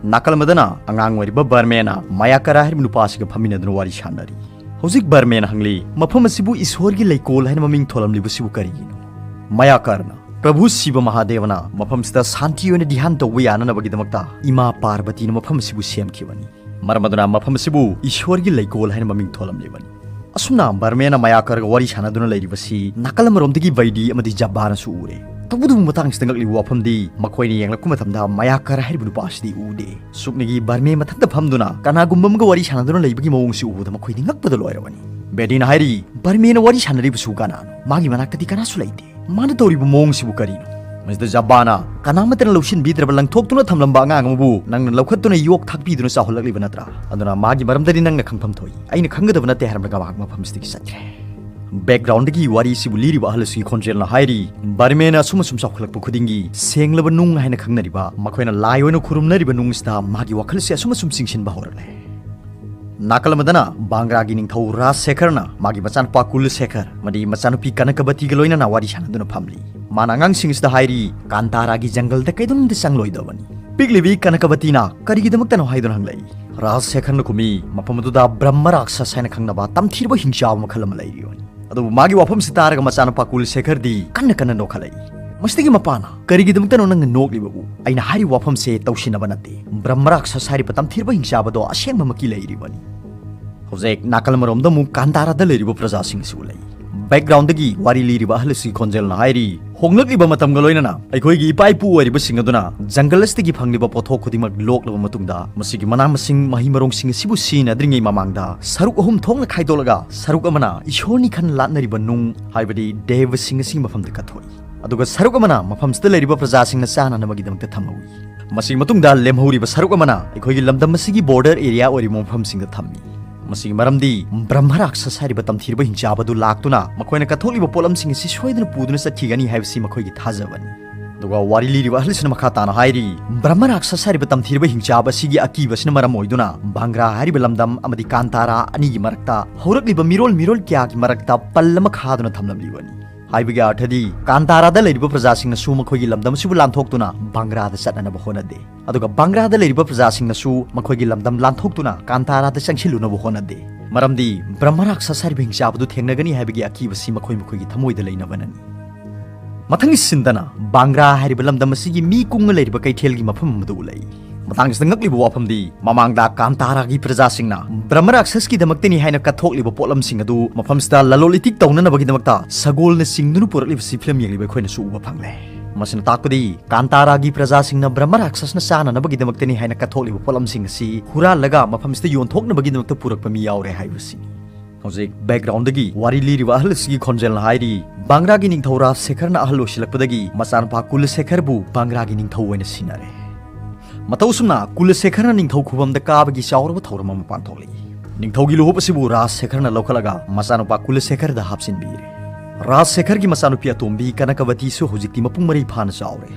ꯅꯥꯀꯜ ꯑꯃꯗꯅ ꯑꯉꯥꯡ ꯑꯣꯏꯔꯤꯕ ꯕꯔꯃꯦꯅ ꯃꯌꯥꯀꯔ ꯍꯥꯏꯔꯤꯕ ꯅꯨꯄꯥ ꯑꯁꯤꯒ ꯐꯝꯃꯤꯟꯅꯗꯨꯅ ꯋꯥꯔꯤ ꯁꯥꯟꯅꯔꯤ꯫ ꯍꯧꯖꯤꯛ ꯕꯔꯃꯦꯅ ꯍꯪꯂꯤ, "ꯃꯐꯝ ꯑꯁꯤꯕꯨ ꯏꯁꯣꯔꯒꯤ ꯂꯩꯀꯣꯜ ꯍꯥꯏꯅ ꯃꯃꯤꯡ ꯊꯣꯜꯂꯝꯂꯤꯕꯁꯤꯕꯨ ꯀꯔꯤꯒꯤꯅꯣ?" ꯃꯌꯥꯀꯔꯅ, "ꯄ꯭ꯔꯚꯨ ꯁꯤꯕ ꯃꯍꯥꯗꯦꯕꯅ ꯃꯐꯝꯁꯤꯗ ꯁꯥꯟꯇꯤ ꯑꯣꯏꯅ ꯙ꯭ꯌꯥꯟ ꯇꯧꯕ ꯌꯥꯅꯅꯕꯒꯤꯗꯃꯛꯇ ꯏꯃꯥ ꯄꯥꯔꯕꯇꯤꯅ ꯃꯐꯝ ꯑꯁꯤꯕꯨ ꯁꯦꯝꯈꯤꯕꯅꯤ꯫ ꯃꯔꯝ ꯑꯗꯨꯅ ꯃꯐꯝ ꯑꯁꯤꯕꯨ ꯏꯁꯣꯔꯒꯤ ꯂꯩꯀꯣꯜ ꯍꯥꯏꯅ ꯃꯃꯤꯡ ꯊꯣꯜꯂꯝꯂꯤꯕꯅꯤ꯫" ꯑꯁꯨꯝꯅ ꯕꯔꯃꯦꯅ ꯃꯌꯥꯀꯔꯒ ꯋꯥꯔꯤ ꯁꯥꯟꯅꯗꯨꯅ ꯂꯩꯔꯤꯕꯁꯤ ꯅꯥꯀꯜ ꯑꯃꯔꯣꯝꯗꯒꯤ ꯕꯩꯗꯤ ꯑꯃꯗꯤ ꯖꯕꯥꯅꯁꯨ ꯎꯔꯦ꯫ ꯇꯧꯕꯇꯕꯨ ꯃꯇꯥꯡꯁꯤꯗ ꯉꯛꯂꯤꯕ ꯋꯥꯐꯝꯗꯤ, ꯃꯈꯣꯏꯅ ꯌꯦꯡꯂꯛꯄ ꯃꯇꯝꯗ ꯃꯌꯥꯀꯔ ꯍꯥꯏꯔꯤꯕ ꯅꯨꯄꯥ ꯑꯁꯤꯗꯤ ꯎꯗꯦ꯫ ꯁꯨꯞꯅꯒꯤ ꯕꯔꯃꯦ ꯃꯊꯟꯇ ꯐꯝꯗꯨꯅ ꯀꯅꯥꯒꯨꯝꯕ ꯑꯃꯒ ꯋꯥꯔꯤ ꯁꯥꯟꯅꯗꯨꯅ ꯂꯩꯕꯒꯤ ꯃꯑꯣꯡꯁꯤ ꯎꯕꯗ ꯃꯈꯣꯏꯗꯤ ꯉꯛꯄꯗ ꯂꯣꯏꯔꯕꯅꯤ꯫ ꯕꯦꯗꯤꯅ ꯍꯥꯏꯔꯤ, "ꯕꯔꯃꯦꯅ ꯋꯥꯔꯤ ꯁꯥꯟꯅꯔꯤꯕꯁꯨ ꯀꯅꯥꯅꯣ? ꯃꯥꯒꯤ ꯃꯅꯥꯛꯇꯗꯤ ꯀꯅꯥꯁꯨ ꯂꯩꯇꯦ꯫ ꯃꯥꯅ ꯇꯧꯔꯤꯕ ꯃꯑꯣꯡꯁꯤꯕꯨ ꯀꯔꯤꯅꯣ?" ꯃꯁꯤꯗ ꯖꯕꯥꯅ, "ꯀꯅꯥꯃꯠꯇꯅ ꯂꯧꯁꯤꯟꯕꯤꯗ꯭ꯔꯕ ꯂꯪꯊꯣꯛꯇꯨꯅ ꯊꯝꯂꯝꯕ ꯑꯉꯥꯡ ꯑꯃꯕꯨ ꯅꯪꯅ ꯂꯧꯈꯠꯇꯨꯅ ꯌꯣꯛ ꯊꯥꯛꯄꯤꯗꯨꯅ ꯆꯥꯎꯍꯜꯂꯛꯂꯤꯕ ꯅꯠꯇ꯭ꯔꯥ? ꯑꯗꯨꯅ ꯃꯥꯒꯤ ꯃꯔꯝꯗꯗꯤ ꯅꯪꯅ ꯈꯪꯐꯝ ꯊꯣꯛꯏ꯫ ꯑꯩꯅ ꯈꯪꯒꯗꯕ ꯅꯠꯇꯦ" ꯍꯥꯏꯔꯝꯂꯒ ꯃꯍꯥꯛ ꯃꯐꯝꯁꯤꯗꯒꯤ ꯆꯠꯈ꯭ꯔꯦ꯫ ꯕꯦꯛꯒ꯭ꯔꯥꯎꯟꯗꯒꯤ ꯋꯥꯔꯤꯁꯤꯕꯨ ꯂꯤꯔꯤꯕ ꯑꯍꯜ ꯑꯁꯤꯒꯤ ꯈꯣꯟꯖꯦꯜꯅ ꯍꯥꯏꯔꯤ, ꯕꯔꯃꯦꯅ ꯑꯁꯨꯝ ꯑꯁꯨꯝ ꯆꯥꯎꯈꯠꯂꯛꯄ ꯈꯨꯗꯤꯡꯒꯤ ꯁꯦꯡꯂꯕ ꯅꯨꯡ ꯍꯥꯏꯅ ꯈꯪꯅꯔꯤꯕ, ꯃꯈꯣꯏꯅ ꯂꯥꯏ ꯑꯣꯏꯅ ꯈꯨꯔꯨꯝꯅꯔꯤꯕ ꯅꯨꯡꯁꯤꯗ ꯃꯥꯒꯤ ꯋꯥꯈꯜꯁꯦ ꯑꯁꯨꯝ ꯑꯁꯨꯝ ꯆꯤꯡꯁꯤꯟꯕ ꯍꯧꯔꯛꯂꯦ꯫ ꯅꯥꯀꯜ ꯑꯃꯗꯅ ꯕꯥꯡꯒ꯭ꯔꯥꯒꯤ ꯅꯤꯡꯊꯧ ꯔꯥꯖ ꯁꯦꯈꯔꯅ ꯃꯥꯒꯤ ꯃꯆꯥꯅꯨꯄꯥ ꯀꯨꯜ ꯁꯦꯈꯔ ꯑꯃꯗꯤ ꯃꯆꯥꯅꯨꯄꯤ ꯀꯅꯀꯕꯇꯤꯒ ꯂꯣꯏꯅꯅ ꯋꯥꯔꯤ ꯁꯥꯟꯅꯗꯨꯅ ꯐꯝꯂꯤ꯫ ꯃꯥꯅ ꯑꯉꯥꯡꯁꯤꯡ ꯑꯁꯤꯗ ꯍꯥꯏꯔꯤ, "ꯀꯥꯟꯇꯥꯔꯥꯒꯤ ꯖꯪꯒꯜꯗ ꯀꯩꯗꯧꯅꯨꯡꯗ ꯆꯪꯂꯣꯏꯗꯕꯅꯤ꯫" ꯄꯤꯛꯂꯤꯕꯤ ꯀꯅꯀꯕꯇꯤꯅ ꯀꯔꯤꯒꯤꯗꯃꯛꯇꯅꯣ ꯍꯥꯏꯗꯨꯅ ꯍꯪꯂꯛꯏ꯫ ꯔꯥꯖ ꯁꯦꯈꯔꯅ ꯈꯨꯝꯃꯤ, "ꯃꯐꯝ ꯑꯗꯨꯗ ꯕ꯭ꯔꯍꯃ ꯔꯥꯛꯁꯁ ꯍꯥꯏꯅ ꯈꯪꯅꯕ ꯇꯝꯊꯤꯔꯕ ꯍꯤꯡꯆꯥꯕ ꯃꯈꯜ ꯑꯃ ꯂꯩꯔꯤꯕꯅꯤ꯫ ꯑꯗꯨꯕꯨ ꯃꯥꯒꯤ ꯋꯥꯐꯝꯁꯤ ꯇꯥꯔꯒ ꯃꯆꯥꯅꯨꯄꯥ ꯀꯨꯜ ꯁꯦꯈꯔꯗꯤ ꯀꯟꯅ ꯀꯟꯅ ꯅꯣꯛꯈꯠꯂꯛꯏ꯫ ꯃꯁꯤꯗꯒꯤ ꯃꯄꯥꯅ, "ꯀꯔꯤꯒꯤꯗꯃꯛꯇꯅꯣ ꯅꯪꯅ ꯅꯣꯛꯂꯤꯕꯕꯨ? ꯑꯩꯅ ꯍꯥꯏꯔꯤꯕ ꯋꯥꯐꯝꯁꯦ ꯇꯧꯁꯤꯟꯅꯕ ꯅꯠꯇꯦ꯫ ꯕ꯭ꯔꯍꯃ ꯔꯥꯛꯁꯁ ꯍꯥꯏꯔꯤꯕ ꯇꯝꯊꯤꯔꯕ ꯍꯤꯡꯆꯥꯕꯗꯣ ꯑꯁꯦꯡꯕꯃꯛꯀꯤ ꯂꯩꯔꯤꯕꯅꯤ꯫" ꯍꯧꯖꯤꯛ ꯅꯥꯀꯜ ꯑꯃꯔꯣꯝꯗ ꯑꯃꯨꯛ ꯀꯥꯟꯗꯥꯔꯥꯗ ꯂꯩꯔꯤꯕ ꯄ꯭ꯔꯖꯥꯁꯤꯡ ꯑꯁꯤ ꯎꯠꯂꯛꯏ꯫ ꯕꯦꯛꯒ꯭ꯔꯥꯎꯟꯗꯒꯤ ꯋꯥꯔꯤ ꯂꯤꯔꯤꯕ ꯑꯍꯜ ꯑꯁꯤꯒꯤ ꯈꯣꯟꯖꯦꯜꯅ ꯍꯥꯏꯔꯤ, "ꯍꯣꯡꯂꯛꯂꯤꯕ ꯃꯇꯝꯒ ꯂꯣꯏꯅꯅ ꯑꯩꯈꯣꯏꯒꯤ ꯏꯄꯥ ꯏꯄꯨ ꯑꯣꯏꯔꯤꯕꯁꯤꯡ ꯑꯗꯨꯅ ꯖꯪꯒꯜ ꯑꯁꯤꯗꯒꯤ ꯐꯪꯂꯤꯕ ꯄꯣꯠꯊꯣꯛ ꯈꯨꯗꯤꯡꯃꯛ ꯂꯣꯛꯂꯕ ꯃꯇꯨꯡꯗ, ꯃꯁꯤꯒꯤ ꯃꯅꯥ ꯃꯁꯤꯡ, ꯃꯍꯩ ꯃꯔꯣꯡꯁꯤꯡ ꯑꯁꯤꯕꯨ ꯁꯤꯖꯤꯟꯅꯗ꯭ꯔꯤꯉꯩ ꯃꯃꯥꯡꯗ ꯁꯔꯨꯛ ꯑꯍꯨꯝ ꯊꯣꯛꯅ ꯈꯥꯏꯗꯣꯛꯂꯒ, ꯁꯔꯨꯛ ꯑꯃꯅ ꯏꯁꯣꯔꯅꯤ ꯈꯟꯅ ꯂꯥꯠꯅꯔꯤꯕ ꯅꯨꯡ, ꯍꯥꯏꯕꯗꯤ ꯗꯦꯕꯁꯤꯡ ꯑꯁꯤꯒꯤ ꯃꯐꯝꯗ ꯀꯠꯊꯣꯛꯏ꯫ ꯑꯗꯨꯒ ꯁꯔꯨꯛ ꯑꯃꯅ ꯃꯐꯝꯁꯤꯗ ꯂꯩꯔꯤꯕ ꯄ꯭ꯔꯖꯥꯁꯤꯡꯅ ꯆꯥꯅꯅꯕꯒꯤꯗꯃꯛꯇ ꯊꯝꯍꯧꯏ꯫ ꯃꯁꯤꯒꯤ ꯃꯇꯨꯡꯗ ꯂꯦꯝꯍꯧꯔꯤꯕ ꯁꯔꯨꯛ ꯑꯃꯅ ꯑꯩꯈꯣꯏꯒꯤ ꯂꯝꯗꯝ ꯑꯁꯤꯒꯤ ꯕꯣꯔꯗꯔ ꯑꯦꯔꯤꯌꯥ ꯑꯣꯏꯔꯤꯕ ꯃꯐꯝꯁꯤꯡꯗ ꯊꯝꯃꯤ꯫ ꯃꯁꯤꯒꯤ ꯃꯔꯝꯗꯤ ꯕ꯭ꯔꯍꯃ ꯔꯥꯛꯁꯁ ꯍꯥꯏꯔꯤꯕ ꯇꯝꯊꯤꯔꯕ ꯍꯤꯡꯆꯥꯕ ꯑꯗꯨ ꯂꯥꯛꯇꯨꯅ ꯃꯈꯣꯏꯅ ꯀꯠꯊꯣꯛꯂꯤꯕ ꯄꯣꯠꯂꯝꯁꯤꯡ ꯑꯁꯤ ꯁꯣꯏꯗꯅ ꯄꯨꯗꯨꯅ ꯆꯠꯈꯤꯒꯅꯤ ꯍꯥꯏꯕꯁꯤ ꯃꯈꯣꯏꯒꯤ ꯊꯥꯖꯕꯅꯤ꯫ ꯑꯗꯨꯒ ꯋꯥꯔꯤ ꯂꯤꯔꯤꯕ ꯑꯍꯜꯁꯤꯅ ꯃꯈꯥ ꯇꯥꯅ ꯍꯥꯏꯔꯤ, ꯕ꯭ꯔꯍꯃ ꯔꯥꯛꯁꯁ ꯍꯥꯏꯔꯤꯕ ꯇꯝꯊꯤꯔꯕ ꯍꯤꯡꯆꯥꯕ ꯑꯁꯤꯒꯤ ꯑꯀꯤꯕꯁꯤꯅ ꯃꯔꯝ ꯑꯣꯏꯗꯨꯅ ꯕꯪꯒ꯭ꯔꯥ ꯍꯥꯏꯔꯤꯕ ꯂꯝꯗꯝ ꯑꯃꯗꯤ ꯀꯥꯟꯇꯥꯔꯥ ꯑꯅꯤꯒꯤ ꯃꯔꯛꯇ ꯍꯧꯔꯛꯂꯤꯕ ꯃꯤꯔꯣꯜ ꯃꯤꯔꯣꯜ ꯀꯌꯥꯒꯤ ꯃꯔꯛꯇ ꯄꯜ ꯑꯃ ꯈꯥꯗꯨꯅ ꯊꯝꯂꯝꯂꯤꯕꯅꯤ꯫ ꯍꯥꯏꯕꯒꯤ ꯑꯔꯊꯗꯤ, ꯀꯥꯟꯇꯥꯔꯥꯗ ꯂꯩꯔꯤꯕ ꯄ꯭ꯔꯖꯥꯁꯤꯡꯅꯁꯨ ꯃꯈꯣꯏꯒꯤ ꯂꯝꯗꯝ ꯑꯁꯤꯕꯨ ꯂꯥꯟꯊꯣꯛꯇꯨꯅ ꯕꯪꯒ꯭ꯔꯥꯗ ꯆꯠꯅꯅꯕ ꯍꯣꯠꯅꯗꯦ, ꯑꯗꯨꯒ ꯕꯪꯒ꯭ꯔꯥꯗ ꯂꯩꯔꯤꯕ ꯄ꯭ꯔꯖꯥꯁꯤꯡꯅꯁꯨ ꯃꯈꯣꯏꯒꯤ ꯂꯝꯗꯝ ꯂꯥꯟꯊꯣꯛꯇꯨꯅ ꯀꯥꯟꯇꯥꯔꯥꯗ ꯆꯪꯁꯤꯜꯂꯨꯅꯕ ꯍꯣꯠꯅꯗꯦ꯫ ꯃꯔꯝꯗꯤ ꯕ꯭ꯔꯍꯃ ꯔꯥꯛꯁꯁ ꯍꯥꯏꯔꯤꯕ ꯍꯤꯡꯆꯥꯕꯗꯨ ꯊꯦꯡꯅꯒꯅꯤ ꯍꯥꯏꯕꯒꯤ ꯑꯀꯤꯕꯁꯤ ꯃꯈꯣꯏ ꯃꯈꯣꯏꯒꯤ ꯊꯃꯣꯏꯗ ꯂꯩꯅꯕꯅꯅꯤ꯫ ꯃꯊꯪꯒꯤ ꯁꯤꯟꯗꯅ ꯕꯥꯡꯒ꯭ꯔꯥ ꯍꯥꯏꯔꯤꯕ ꯂꯝꯗꯝ ꯑꯁꯤꯒꯤ ꯃꯤ ꯀꯨꯡꯅ ꯂꯩꯔꯤꯕ ꯀꯩꯊꯦꯜꯒꯤ ꯃꯐꯝ ꯑꯃꯗ ꯎꯠꯂꯛꯏ꯫ ꯃꯇꯥꯡꯁꯤꯗ ꯉꯛꯂꯤꯕ ꯋꯥꯐꯝꯗꯤ, ꯃꯃꯥꯡꯗ ꯀꯥꯟꯇꯥꯔꯥꯒꯤ ꯄ꯭ꯔꯖꯥꯁꯤꯡꯅ ꯕ꯭ꯔꯍꯃ ꯔꯥꯛꯁꯁꯀꯤꯗꯃꯛꯇꯅꯤ ꯍꯥꯏꯅ ꯀꯠꯊꯣꯛꯂꯤꯕ ꯄꯣꯠꯂꯝꯁꯤꯡ ꯑꯗꯨ ꯃꯐꯝꯁꯤꯗ ꯂꯂꯣꯟ ꯏꯇꯤꯛ ꯇꯧꯅꯅꯕꯒꯤꯗꯃꯛꯇ ꯁꯒꯣꯜꯅ ꯆꯤꯡꯗꯨꯅ ꯄꯨꯔꯛꯂꯤꯕꯁꯤ ꯐꯤꯂꯝ ꯌꯦꯡꯂꯤꯕ ꯑꯩꯈꯣꯏꯅꯁꯨ ꯎꯕ ꯐꯪꯂꯦ꯫ ꯃꯁꯤꯅ ꯇꯥꯛꯄꯗꯤ, ꯀꯥꯟꯇꯥꯔꯥꯒꯤ ꯄ꯭ꯔꯖꯥꯁꯤꯡꯅ ꯕ꯭ꯔꯍꯃ ꯔꯥꯛꯁꯁꯅ ꯆꯥꯅꯅꯕꯒꯤꯗꯃꯛꯇꯅꯤ ꯍꯥꯏꯅ ꯀꯠꯊꯣꯛꯂꯤꯕ ꯄꯣꯠꯂꯝꯁꯤꯡ ꯑꯁꯤ ꯍꯨꯔꯥꯜꯂꯒ ꯃꯐꯝꯁꯤꯗ ꯌꯣꯟꯊꯣꯛꯅꯕꯒꯤꯗꯃꯛꯇ ꯄꯨꯔꯛꯄ ꯃꯤ ꯌꯥꯎꯔꯦ ꯍꯥꯏꯕꯁꯤꯅꯤ꯫ ꯍꯧꯖꯤꯛ ꯕꯦꯛꯒ꯭ꯔꯥꯎꯟꯗꯒꯤ ꯋꯥꯔꯤ ꯂꯤꯔꯤꯕ ꯑꯍꯜ ꯑꯁꯤꯒꯤ ꯈꯣꯟꯖꯦꯜꯅ ꯍꯥꯏꯔꯤ, ꯕꯥꯡꯒ꯭ꯔꯥꯒꯤ ꯅꯤꯡꯊꯧ ꯔꯥꯖ ꯁꯦꯈꯔꯅ ꯑꯍꯜ ꯑꯣꯏꯁꯤꯜꯂꯛꯄꯗꯒꯤ ꯃꯆꯥꯅꯨꯄꯥ ꯀꯨꯂꯁꯦꯈꯔꯕꯨ ꯕꯥꯡꯒ꯭ꯔꯥꯒꯤ ꯅꯤꯡꯊꯧ ꯑꯣꯏꯅ ꯁꯤꯟꯅꯔꯦ꯫ ꯃꯇꯧ ꯑꯁꯨꯝꯅ ꯀꯨꯂꯁꯦꯈꯔꯅ ꯅꯤꯡꯊꯧ ꯈꯨꯕꯝꯗ ꯀꯥꯕꯒꯤ ꯆꯥꯎꯔꯕ ꯊꯧꯔꯝ ꯑꯃ ꯄꯥꯡꯊꯣꯛꯂꯛꯏ꯫ ꯅꯤꯡꯊꯧꯒꯤ ꯂꯨꯍꯨꯞ ꯑꯁꯤꯕꯨ ꯔꯥꯖ ꯁꯦꯈꯔꯅ ꯂꯧꯈꯠꯂꯒ ꯃꯆꯥꯅꯨꯄꯥ ꯀꯨꯂꯁꯦꯈꯔꯗ ꯍꯥꯞꯆꯤꯟꯕꯤꯔꯦ꯫ ꯔꯥꯖ ꯁꯦꯈꯔꯒꯤ ꯃꯆꯥꯅꯨꯄꯤ ꯑꯇꯣꯝꯕꯤ ꯀꯅꯀꯕꯇꯤꯁꯨ ꯍꯧꯖꯤꯛꯇꯤ ꯃꯄꯨꯡ ꯃꯔꯩ ꯐꯥꯅ ꯆꯥꯎꯔꯦ꯫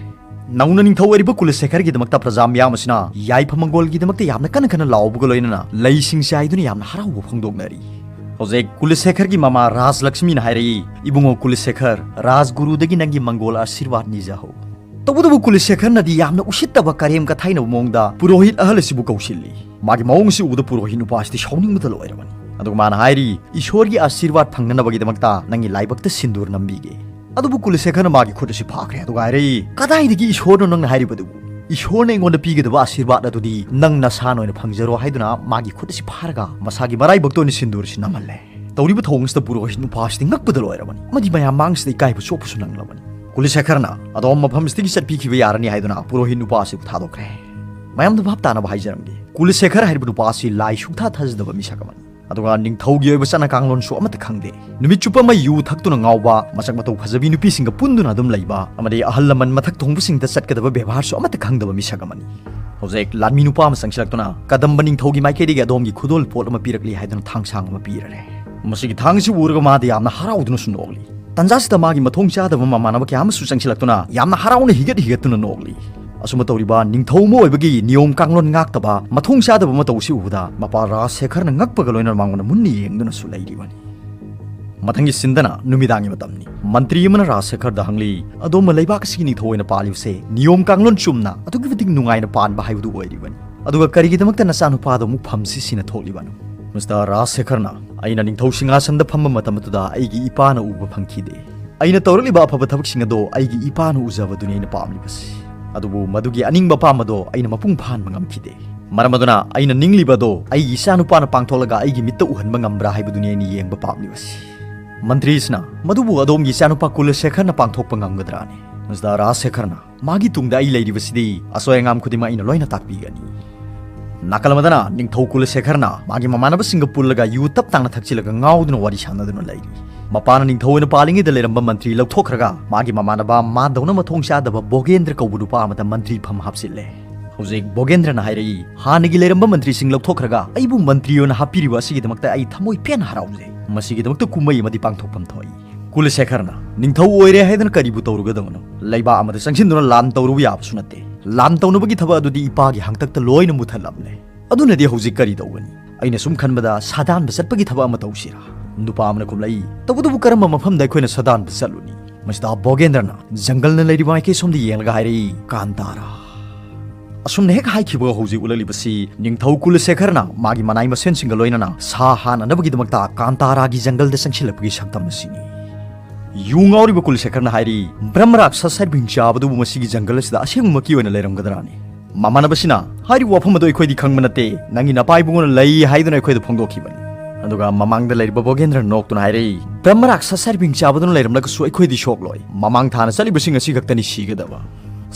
ꯅꯧꯅ ꯅꯤꯡꯊꯧ ꯑꯣꯏꯔꯤꯕ ꯀꯨꯂꯁꯦꯈꯔꯒꯤꯗꯃꯛꯇ ꯄ꯭ꯔꯖꯥ ꯃꯤꯌꯥꯝ ꯑꯁꯤꯅ ꯌꯥꯏꯐ ꯃꯪꯒꯣꯜꯒꯤꯗꯃꯛꯇ ꯌꯥꯝꯅ ꯀꯟꯅ ꯀꯟꯅ ꯂꯥꯎꯕꯒ ꯂꯣꯏꯅꯅ ꯂꯩꯁꯤꯡ ꯆꯥꯏꯗꯨꯅ ꯌꯥꯝꯅ ꯍꯔꯥꯎꯕ ꯐꯣꯡꯗꯣꯛꯅꯔꯤ꯫ ꯍꯧꯖꯤꯛ ꯀꯨꯂꯁꯦꯈꯔꯒꯤ ꯃꯃꯥ ꯔꯥꯖ ꯂꯛꯁꯃꯤꯅ ꯍꯥꯏꯔꯛꯏ, "ꯏꯕꯨꯡꯉꯣ ꯀꯨꯂꯁꯦꯈꯔ, ꯔꯥꯖꯒꯨꯔꯨꯗꯒꯤ ꯅꯪꯒꯤ ꯃꯪꯒꯣꯜ ꯑꯥꯁꯤꯔꯋꯥꯗ ꯅꯤꯖꯍꯧ"꯫ ꯇꯧꯕꯇꯕꯨ ꯀꯨꯂꯁꯦꯈꯔꯅꯗꯤ ꯌꯥꯝꯅ ꯎꯁꯤꯠꯇꯕ, ꯀꯔꯦꯝ ꯀꯊꯥꯏꯅꯕ ꯃꯑꯣꯡꯗ ꯄꯨꯔꯣꯍꯤꯠ ꯑꯍꯜ ꯑꯁꯤꯕꯨ ꯀꯧꯁꯤꯜꯂꯤ꯫ ꯃꯥꯒꯤ ꯃꯑꯣꯡ ꯑꯁꯤ ꯎꯕꯗ ꯄꯨꯔꯣꯍꯤꯠ ꯅꯨꯄꯥ ꯑꯁꯤꯗꯤ ꯁꯥꯎꯅꯤꯡꯕꯗ ꯂꯣꯏꯔꯕꯅꯤ꯫ ꯑꯗꯨꯒ ꯃꯥꯅ ꯍꯥꯏꯔꯤ, "ꯏꯁꯣꯔꯒꯤ ꯑꯥꯁꯤꯔꯋꯥꯗ ꯐꯪꯅꯅꯕꯒꯤꯗꯃꯛꯇ ꯅꯪꯒꯤ ꯂꯥꯏꯕꯛꯇ ꯁꯤꯟꯗꯨꯔ ꯅꯝꯕꯤꯒꯦ"꯫ ꯑꯗꯨꯕꯨ ꯀꯨꯂꯁꯦꯈꯔꯅ ꯃꯥꯒꯤ ꯈꯨꯠ ꯑꯁꯤ ꯐꯥꯈ꯭ꯔꯦ꯫ ꯑꯗꯨꯒ ꯍꯥꯏꯔꯛꯏ, "ꯀꯗꯥꯏꯗꯒꯤ ꯏꯁꯣꯔꯅꯣ ꯅꯪꯅ ꯍꯥꯏꯔꯤꯕꯗꯨꯕꯨ? ꯏꯁꯣꯔꯅ ꯑꯩꯉꯣꯟꯗ ꯄꯤꯒꯗꯕ ꯑꯥꯁꯤꯔꯋꯥꯗ ꯑꯗꯨꯗꯤ ꯅꯪ ꯅꯁꯥꯅ ꯑꯣꯏꯅ ꯐꯪꯖꯔꯣ" ꯍꯥꯏꯗꯨꯅ ꯃꯥꯒꯤ ꯈꯨꯠ ꯑꯁꯤ ꯐꯥꯔꯒ ꯃꯁꯥꯒꯤ ꯃꯔꯥꯏꯕꯛꯇ ꯑꯣꯏꯅ ꯁꯤꯟꯗꯨꯔ ꯑꯁꯤ ꯅꯝꯍꯜꯂꯦ꯫ ꯇꯧꯔꯤꯕ ꯊꯧꯑꯣꯡ ꯑꯁꯤꯗ ꯄꯨꯔꯣꯍꯤꯠ ꯅꯨꯄꯥ ꯑꯁꯤꯗꯤ ꯉꯛꯄꯗ ꯂꯣꯏꯔꯕꯅꯤ꯫ ꯑꯃꯗꯤ ꯃꯌꯥꯝ ꯃꯥꯡꯁꯤꯗ ꯏꯀꯥꯏꯕ ꯆꯣꯞꯄꯁꯨ ꯅꯪꯂꯕꯅꯤ꯫ ꯀꯨꯂꯁꯦꯈꯔꯅ ꯑꯗꯣꯝ ꯃꯐꯝꯁꯤꯗꯒꯤ ꯆꯠꯄꯤꯈꯤꯕ ꯌꯥꯔꯅꯤ ꯍꯥꯏꯗꯨꯅ ꯄꯨꯔꯣꯍꯤꯠ ꯅꯨꯄꯥ ꯑꯁꯤꯕꯨ ꯊꯥꯗꯣꯛꯈ꯭ꯔꯦ꯫ ꯃꯌꯥꯝꯗ ꯚꯥꯞ ꯇꯥꯅꯕ ꯍꯥꯏꯖꯔꯝꯒꯦ, ꯀꯨꯂꯁꯦꯈꯔ ꯍꯥꯏꯔꯤꯕ ꯅꯨꯄꯥ ꯑꯁꯤ ꯂꯥꯏ ꯁꯨꯛꯊꯥ ꯊꯥꯖꯗꯕ ꯃꯤꯁꯛ ꯑꯃꯅꯤ꯫ ꯑꯗꯨꯒ ꯅꯤꯡꯊꯧꯒꯤ ꯑꯣꯏꯕ ꯆꯠꯅ ꯀꯥꯡꯂꯣꯟꯁꯨ ꯑꯃꯠꯇ ꯈꯪꯗꯦ꯫ ꯅꯨꯃꯤꯠ ꯆꯨꯞꯄ ꯑꯃ ꯌꯨ ꯊꯛꯇꯨꯅ ꯉꯥꯎꯕ, ꯃꯁꯛ ꯃꯇꯧ ꯐꯖꯕꯤ ꯅꯨꯄꯤꯁꯤꯡꯒ ꯄꯨꯟꯗꯨꯅ ꯑꯗꯨꯝ ꯂꯩꯕ, ꯑꯃꯗꯤ ꯑꯍꯜ ꯂꯃꯟ ꯃꯊꯛ ꯊꯣꯡꯕꯁꯤꯡꯗ ꯆꯠꯀꯗꯕ ꯕꯦꯕꯥꯔꯁꯨ ꯑꯃꯠꯇ ꯈꯪꯗꯕ ꯃꯤꯁꯛ ꯑꯃꯅꯤ꯫ ꯍꯧꯖꯤꯛ ꯂꯥꯟꯃꯤ ꯅꯨꯄꯥ ꯑꯃ ꯆꯪꯁꯤꯜꯂꯛꯇꯨꯅ ꯀꯗꯝꯕ ꯅꯤꯡꯊꯧꯒꯤ ꯃꯥꯏꯀꯩꯗꯒꯤ ꯑꯗꯣꯝꯒꯤ ꯈꯨꯗꯣꯜ ꯄꯣꯠ ꯑꯃ ꯄꯤꯔꯛꯂꯤ ꯍꯥꯏꯗꯨꯅ ꯊꯥꯡꯁꯥꯡ ꯑꯃ ꯄꯤꯔꯔꯦ꯫ ꯃꯁꯤꯒꯤ ꯊꯥꯡ ꯑꯁꯤ ꯎꯔꯒ ꯃꯥꯗꯤ ꯌꯥꯝꯅ ꯍꯔꯥꯎꯗꯨꯅꯁꯨ ꯅꯣꯛꯂꯤ꯫ ꯇꯟꯖꯥꯁꯤꯗ ꯃꯥꯒꯤ ꯃꯊꯣꯡ ꯆꯥꯗꯕ ꯃꯃꯥꯟꯅꯕ ꯀꯌꯥ ꯑꯃꯁꯨ ꯆꯪꯁꯤꯜꯂꯛꯇꯨꯅ ꯌꯥꯝꯅ ꯍꯔꯥꯎꯅ ꯍꯤꯒꯠ ꯍꯤꯒꯠꯇꯨꯅ ꯅꯣꯛꯂꯤ꯫ ꯑꯁꯨꯝꯅ ꯇꯧꯔꯤꯕ ꯅꯤꯡꯊꯧ ꯑꯃ ꯑꯣꯏꯕꯒꯤ ꯅꯤꯌꯣꯝ ꯀꯥꯡꯂꯣꯟ ꯉꯥꯛꯇꯕ ꯃꯊꯣꯡ ꯆꯥꯗꯕ ꯑꯃ ꯇꯧꯕꯁꯤ ꯎꯕꯗ ꯃꯄꯥ ꯔꯥꯖꯁꯦꯈꯔꯅ ꯉꯛꯄꯒ ꯂꯣꯏꯅꯅ ꯃꯉꯣꯟꯗ ꯃꯨꯟꯅ ꯌꯦꯡꯗꯨꯅꯁꯨ ꯂꯩꯔꯤꯕꯅꯤ꯫ ꯃꯊꯪꯒꯤ ꯁꯤꯟꯗꯅ ꯅꯨꯃꯤꯗꯥꯡꯒꯤ ꯃꯇꯝꯅꯤ꯫ ꯃꯟꯇ꯭ꯔꯤ ꯑꯃꯅ ꯔꯥꯖꯁꯦꯈꯔꯗ ꯍꯪꯂꯤ, "ꯑꯗꯣꯝꯕꯨ ꯂꯩꯕꯥꯛ ꯑꯁꯤꯒꯤ ꯅꯤꯡꯊꯧ ꯑꯣꯏꯅ ꯄꯥꯜꯂꯤꯕꯁꯦ ꯅꯤꯌꯣꯝ ꯀꯥꯡꯂꯣꯟ ꯆꯨꯝꯅ ꯑꯗꯨꯛꯀꯤ ꯃꯇꯤꯛ ꯅꯨꯡꯉꯥꯏꯅ ꯄꯥꯟꯕ ꯍꯥꯏꯕꯗꯨ ꯑꯣꯏꯔꯤꯕꯅꯤ꯫ ꯑꯗꯨꯒ ꯀꯔꯤꯒꯤꯗꯃꯛꯇ ꯅꯆꯥꯅꯨꯄꯥꯗꯣ ꯑꯃꯨꯛ ꯐꯝꯁꯤ ꯁꯤꯅ ꯊꯣꯛꯂꯤꯕꯅꯣ?" ꯃꯤꯁꯇꯔ ꯔꯥꯖꯁꯦꯈꯔꯅ, "ꯑꯩꯅ ꯅꯤꯡꯊꯧ ꯁꯤꯡꯍꯥꯁꯟꯗ ꯐꯝꯕ ꯃꯇꯝ ꯑꯗꯨꯗ ꯑꯩꯒꯤ ꯏꯄꯥꯅ ꯎꯕ ꯐꯪꯈꯤꯗꯦ꯫ ꯑꯩꯅ ꯇꯧꯔꯛꯂꯤꯕ ꯑꯐꯕ ꯊꯕꯛꯁꯤꯡ ꯑꯗꯣ ꯑꯩꯒꯤ ꯏꯄꯥꯅ ꯎꯖꯕꯗꯨꯅꯤ ꯑꯩꯅ ꯄꯥꯝꯂꯤꯕꯁꯤ꯫ ꯑꯗꯨꯕꯨ ꯃꯗꯨꯒꯤ ꯑꯅꯤꯡꯕ ꯑꯄꯥꯝꯕꯗꯣ ꯑꯩꯅ ꯃꯄꯨꯡ ꯐꯥꯍꯟꯕ ꯉꯝꯈꯤꯗꯦ꯫ ꯃꯔꯝ ꯑꯗꯨꯅ ꯑꯩꯅ ꯅꯤꯡꯂꯤꯕ ꯑꯗꯣ ꯑꯩꯒꯤ ꯏꯆꯥꯅꯨꯄꯥꯅ ꯄꯥꯡꯊꯣꯛꯂꯒ ꯑꯩꯒꯤ ꯃꯤꯠꯇ ꯎꯍꯟꯕ ꯉꯝꯕ꯭ꯔꯥ ꯍꯥꯏꯕꯗꯨꯅꯤ ꯑꯩꯅ ꯌꯦꯡꯕ ꯄꯥꯝꯂꯤꯕꯁꯤ꯫" ꯃꯟꯇ꯭ꯔꯤꯁꯤꯅ, "ꯃꯗꯨꯕꯨ ꯑꯗꯣꯝꯒꯤ ꯏꯆꯥꯅꯨꯄꯥ ꯀꯨꯂꯁꯦꯈꯔꯅ ꯄꯥꯡꯊꯣꯛꯄ ꯉꯝꯒꯗ꯭ꯔꯥꯅꯦ?" ꯃꯤꯁꯇꯔ ꯔꯥꯖꯁꯦꯈꯔꯅ, "ꯃꯥꯒꯤ ꯇꯨꯡꯗ ꯑꯩ ꯂꯩꯔꯤꯕꯁꯤꯗꯤ ꯑꯁꯣꯏ ꯑꯉꯥꯝ ꯈꯨꯗꯤꯡꯃꯛ ꯑꯩꯅ ꯂꯣꯏꯅ ꯇꯥꯛꯄꯤꯒꯅꯤ꯫" ꯅꯥꯀꯜ ꯑꯃꯗꯅ ꯅꯤꯡꯊꯧ ꯀꯨꯂꯁꯦꯈꯔꯅ ꯃꯥꯒꯤ ꯃꯃꯥꯟꯅꯕꯁꯤꯡꯒ ꯄꯨꯜꯂꯒ ꯌꯨ ꯇꯞ ꯇꯥꯡꯅ ꯊꯛꯆꯤꯜꯂꯒ ꯉꯥꯎꯗꯨꯅ ꯋꯥꯔꯤ ꯁꯥꯟꯅꯗꯨꯅ ꯂꯩꯔꯤ꯫ ꯃꯄꯥꯅ ꯅꯤꯡꯊꯧ ꯑꯣꯏꯅ ꯄꯥꯜꯂꯤꯉꯩꯗ ꯂꯩꯔꯝꯕ ꯃꯟꯇ꯭ꯔꯤ ꯂꯧꯊꯣꯛꯈ꯭ꯔꯒ ꯃꯥꯒꯤ ꯃꯃꯥꯟꯅꯕ ꯃꯥꯗꯧꯅ ꯃꯊꯣꯡ ꯆꯥꯗꯕ ꯕꯣꯒꯦꯟꯗ꯭ꯔ ꯀꯧꯕ ꯅꯨꯄꯥ ꯑꯃꯗ ꯃꯟꯇ꯭ꯔꯤ ꯐꯝ ꯍꯥꯞꯆꯤꯜꯂꯦ꯫ ꯍꯧꯖꯤꯛ ꯕꯣꯒꯦꯟꯗ꯭ꯔꯅ ꯍꯥꯏꯔꯛꯏ, "ꯍꯥꯟꯅꯒꯤ ꯂꯩꯔꯝꯕ ꯃꯟꯇ꯭ꯔꯤꯁꯤꯡ ꯂꯧꯊꯣꯛꯈ꯭ꯔꯒ ꯑꯩꯕꯨ ꯃꯟꯇ꯭ꯔꯤ ꯑꯣꯏꯅ ꯍꯥꯞꯄꯤꯔꯤꯕ ꯑꯁꯤꯒꯤꯗꯃꯛꯇ ꯑꯩ ꯊꯃꯣꯏ ꯄꯦꯟꯅ ꯍꯔꯥꯎꯖꯩ꯫ ꯃꯁꯤꯒꯤꯗꯃꯛꯇ ꯀꯨꯝꯍꯩ ꯑꯃꯗꯤ ꯄꯥꯡꯊꯣꯛꯐꯝ ꯊꯣꯛꯏ꯫" ꯀꯨꯂꯁꯦꯈꯔꯅ, "ꯅꯤꯡꯊꯧ ꯑꯣꯏꯔꯦ ꯍꯥꯏꯗꯅ ꯀꯔꯤꯕꯨ ꯇꯧꯔꯨꯒꯗꯕꯅꯣ? ꯂꯩꯕꯥꯛ ꯑꯃꯗ ꯆꯪꯁꯤꯟꯗꯨꯅ ꯂꯥꯟ ꯇꯧꯔꯨꯕ ꯌꯥꯕꯁꯨ ꯅꯠꯇꯦ꯫ ꯂꯥꯟ ꯇꯧꯅꯕꯒꯤ ꯊꯕꯛ ꯑꯗꯨꯗꯤ ꯏꯄꯥꯒꯤ ꯍꯥꯡꯇꯛꯇ ꯂꯣꯏꯅ ꯃꯨꯊꯠꯂꯝꯂꯦ꯫ ꯑꯗꯨꯅꯗꯤ ꯍꯧꯖꯤꯛ ꯀꯔꯤ ꯇꯧꯒꯅꯤ? ꯑꯩꯅ ꯁꯨꯝ ꯈꯟꯕꯗ ꯁꯥꯗꯥꯟꯕ ꯆꯠꯄꯒꯤ ꯊꯕꯛ ꯑꯃ ꯇꯧꯁꯤꯔꯥ?" ꯅꯨꯄꯥ ꯑꯃꯅ ꯈꯨꯝꯂꯛꯏ, "ꯇꯧꯕꯇꯕꯨ ꯀꯔꯝꯕ ꯃꯐꯝꯗ ꯑꯩꯈꯣꯏꯅ ꯁꯥꯗꯥꯟꯕ ꯆꯠꯂꯨꯅꯤ?" ꯃꯁꯤꯗ ꯕꯣꯒꯦꯟꯗ꯭ꯔꯅ ꯖꯪꯒꯜꯅ ꯂꯩꯔꯤꯕ ꯃꯥꯏꯀꯩ ꯁꯣꯝꯗ ꯌꯦꯡꯂꯒ ꯍꯥꯏꯔꯛꯏ, "ꯀꯥꯟꯇꯥꯔꯥ꯫" ꯑꯁꯨꯝꯅ ꯍꯦꯛ ꯍꯥꯏꯈꯤꯕꯒ ꯍꯧꯖꯤꯛ ꯎꯠꯂꯛꯂꯤꯕꯁꯤ ꯅꯤꯡꯊꯧ ꯀꯨꯂꯁꯦꯈꯔꯅ ꯃꯥꯒꯤ ꯃꯅꯥꯏ ꯃꯁꯦꯟꯁꯤꯡꯒ ꯂꯣꯏꯅꯅ ꯁꯥ ꯍꯥꯠꯅꯅꯕꯒꯤꯗꯃꯛꯇ ꯀꯥꯟꯇꯥꯔꯥꯒꯤ ꯖꯪꯒꯜꯗ ꯆꯪꯁꯤꯜꯂꯛꯄꯒꯤ ꯁꯛꯇꯝ ꯑꯁꯤꯅꯤ꯫ ꯌꯨ ꯉꯥꯎꯔꯤꯕ ꯀꯨꯂꯁꯦꯈꯔꯅ ꯍꯥꯏꯔꯤ, "ꯕ꯭ꯔꯍ꯭ꯃ ꯔꯥꯛꯁ ꯁꯔꯕꯤꯡ ꯆꯥꯕꯗꯨꯕꯨ ꯃꯁꯤꯒꯤ ꯖꯪꯒꯜ ꯑꯁꯤꯗ ꯑꯁꯦꯡꯕꯃꯛꯀꯤ ꯑꯣꯏꯅ ꯂꯩꯔꯝꯒꯗ꯭ꯔꯥꯅꯦ?" ꯃꯃꯥꯟꯅꯕꯁꯤꯅ, "ꯍꯥꯏꯔꯤꯕ ꯋꯥꯐꯝ ꯑꯗꯨ ꯑꯩꯈꯣꯏꯗꯤ ꯈꯪꯕ ꯅꯠꯇꯦ, ꯅꯪꯒꯤ ꯅꯄꯥ ꯏꯕꯨꯡꯉꯣꯅ ꯂꯩ ꯍꯥꯏꯗꯨꯅ ꯑꯩꯈꯣꯏꯗ ꯐꯣꯡꯗꯣꯛꯈꯤꯕꯅꯤ꯫" ꯑꯗꯨꯒ ꯃꯃꯥꯡꯗ ꯂꯩꯔꯤꯕ ꯕꯣꯒꯦꯟꯗ꯭ꯔ ꯅꯣꯛꯇꯨꯅ ꯍꯥꯏꯔꯛꯏ, "ꯕ꯭ꯔꯍ꯭ꯃ ꯔꯥꯛꯁ ꯁꯔꯕꯤꯡ ꯆꯥꯕꯗꯨꯅ ꯂꯩꯔꯝꯂꯒꯁꯨ ꯑꯩꯈꯣꯏꯗꯤ ꯁꯣꯛꯂꯣꯏ꯫ ꯃꯃꯥꯡ ꯊꯥꯅ ꯆꯠꯂꯤꯕꯁꯤꯡ ꯑꯁꯤ ꯈꯛꯇꯅꯤ ꯁꯤꯒꯗꯕ꯫"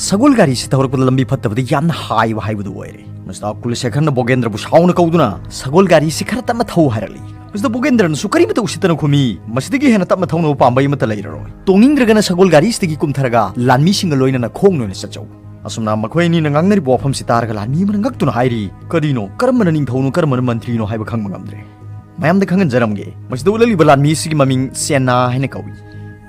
ꯁꯒꯣꯜ ꯒꯥꯔꯤꯁꯤ ꯊꯧꯔꯛꯄꯗ ꯂꯝꯕꯤ ꯐꯠꯇꯕꯗ ꯌꯥꯝꯅ ꯍꯥꯏꯕ ꯍꯥꯏꯕꯗꯨ ꯑꯣꯏꯔꯦ꯫ ꯃꯁꯤꯗ ꯀꯨꯂꯁꯦꯈꯔꯅ ꯕꯣꯒꯦꯟꯗ꯭ꯔꯕꯨ ꯁꯥꯎꯅ ꯀꯧꯗꯨꯅ, "ꯁꯒꯣꯜ ꯒꯥꯔꯤꯁꯤ ꯈꯔ ꯇꯞꯅ ꯊꯧ" ꯍꯥꯏꯔꯛꯂꯤ꯫ ꯃꯁꯤꯗ ꯕꯣꯒꯦꯟꯗ꯭ꯔꯅꯁꯨ ꯀꯔꯤꯃꯇ ꯎꯁꯤꯠꯇꯅ ꯈꯨꯝꯃꯤ, "ꯃꯁꯤꯗꯒꯤ ꯍꯦꯟꯅ ꯇꯞꯅ ꯊꯧꯅꯕ ꯄꯥꯝꯕꯩ ꯑꯃꯠꯇ ꯂꯩꯔꯔꯣꯏ꯫ ꯇꯣꯡꯅꯤꯡꯗ꯭ꯔꯒꯅ ꯁꯒꯣꯜ ꯒꯥꯔꯤꯁꯤꯗꯒꯤ ꯀꯨꯝꯊꯔꯒ ꯂꯥꯟꯃꯤꯁꯤꯡꯒ ꯂꯣꯏꯅꯅ ꯈꯣꯡꯅ ꯑꯣꯏꯅ ꯆꯠꯆꯧ꯫" ꯑꯁꯨꯝꯅ ꯃꯈꯣꯏ ꯑꯅꯤꯅ ꯉꯥꯡꯅꯔꯤꯕ ꯋꯥꯐꯝꯁꯤ ꯇꯥꯔꯒ ꯂꯥꯟꯃꯤ ꯑꯃꯅ ꯉꯛꯇꯨꯅ ꯍꯥꯏꯔꯤ, "ꯀꯔꯤꯅꯣ? ꯀꯔꯝꯕꯅ ꯅꯤꯡꯊꯧꯅꯣ, ꯀꯔꯝꯕꯅ ꯃꯟꯇ꯭ꯔꯤꯅꯣ ꯍꯥꯏꯕ ꯈꯪꯕ ꯉꯝꯗ꯭ꯔꯦ꯫" ꯃꯌꯥꯝꯗ ꯈꯪꯍꯟꯖꯔꯝꯒꯦ, ꯃꯁꯤꯗ ꯎꯠꯂꯛꯂꯤꯕ ꯂꯥꯟꯃꯤ ꯑꯁꯤꯒꯤ ꯃꯃꯤꯡ ꯁꯦꯅꯥ ꯍꯥꯏꯅ ꯀꯧꯏ꯫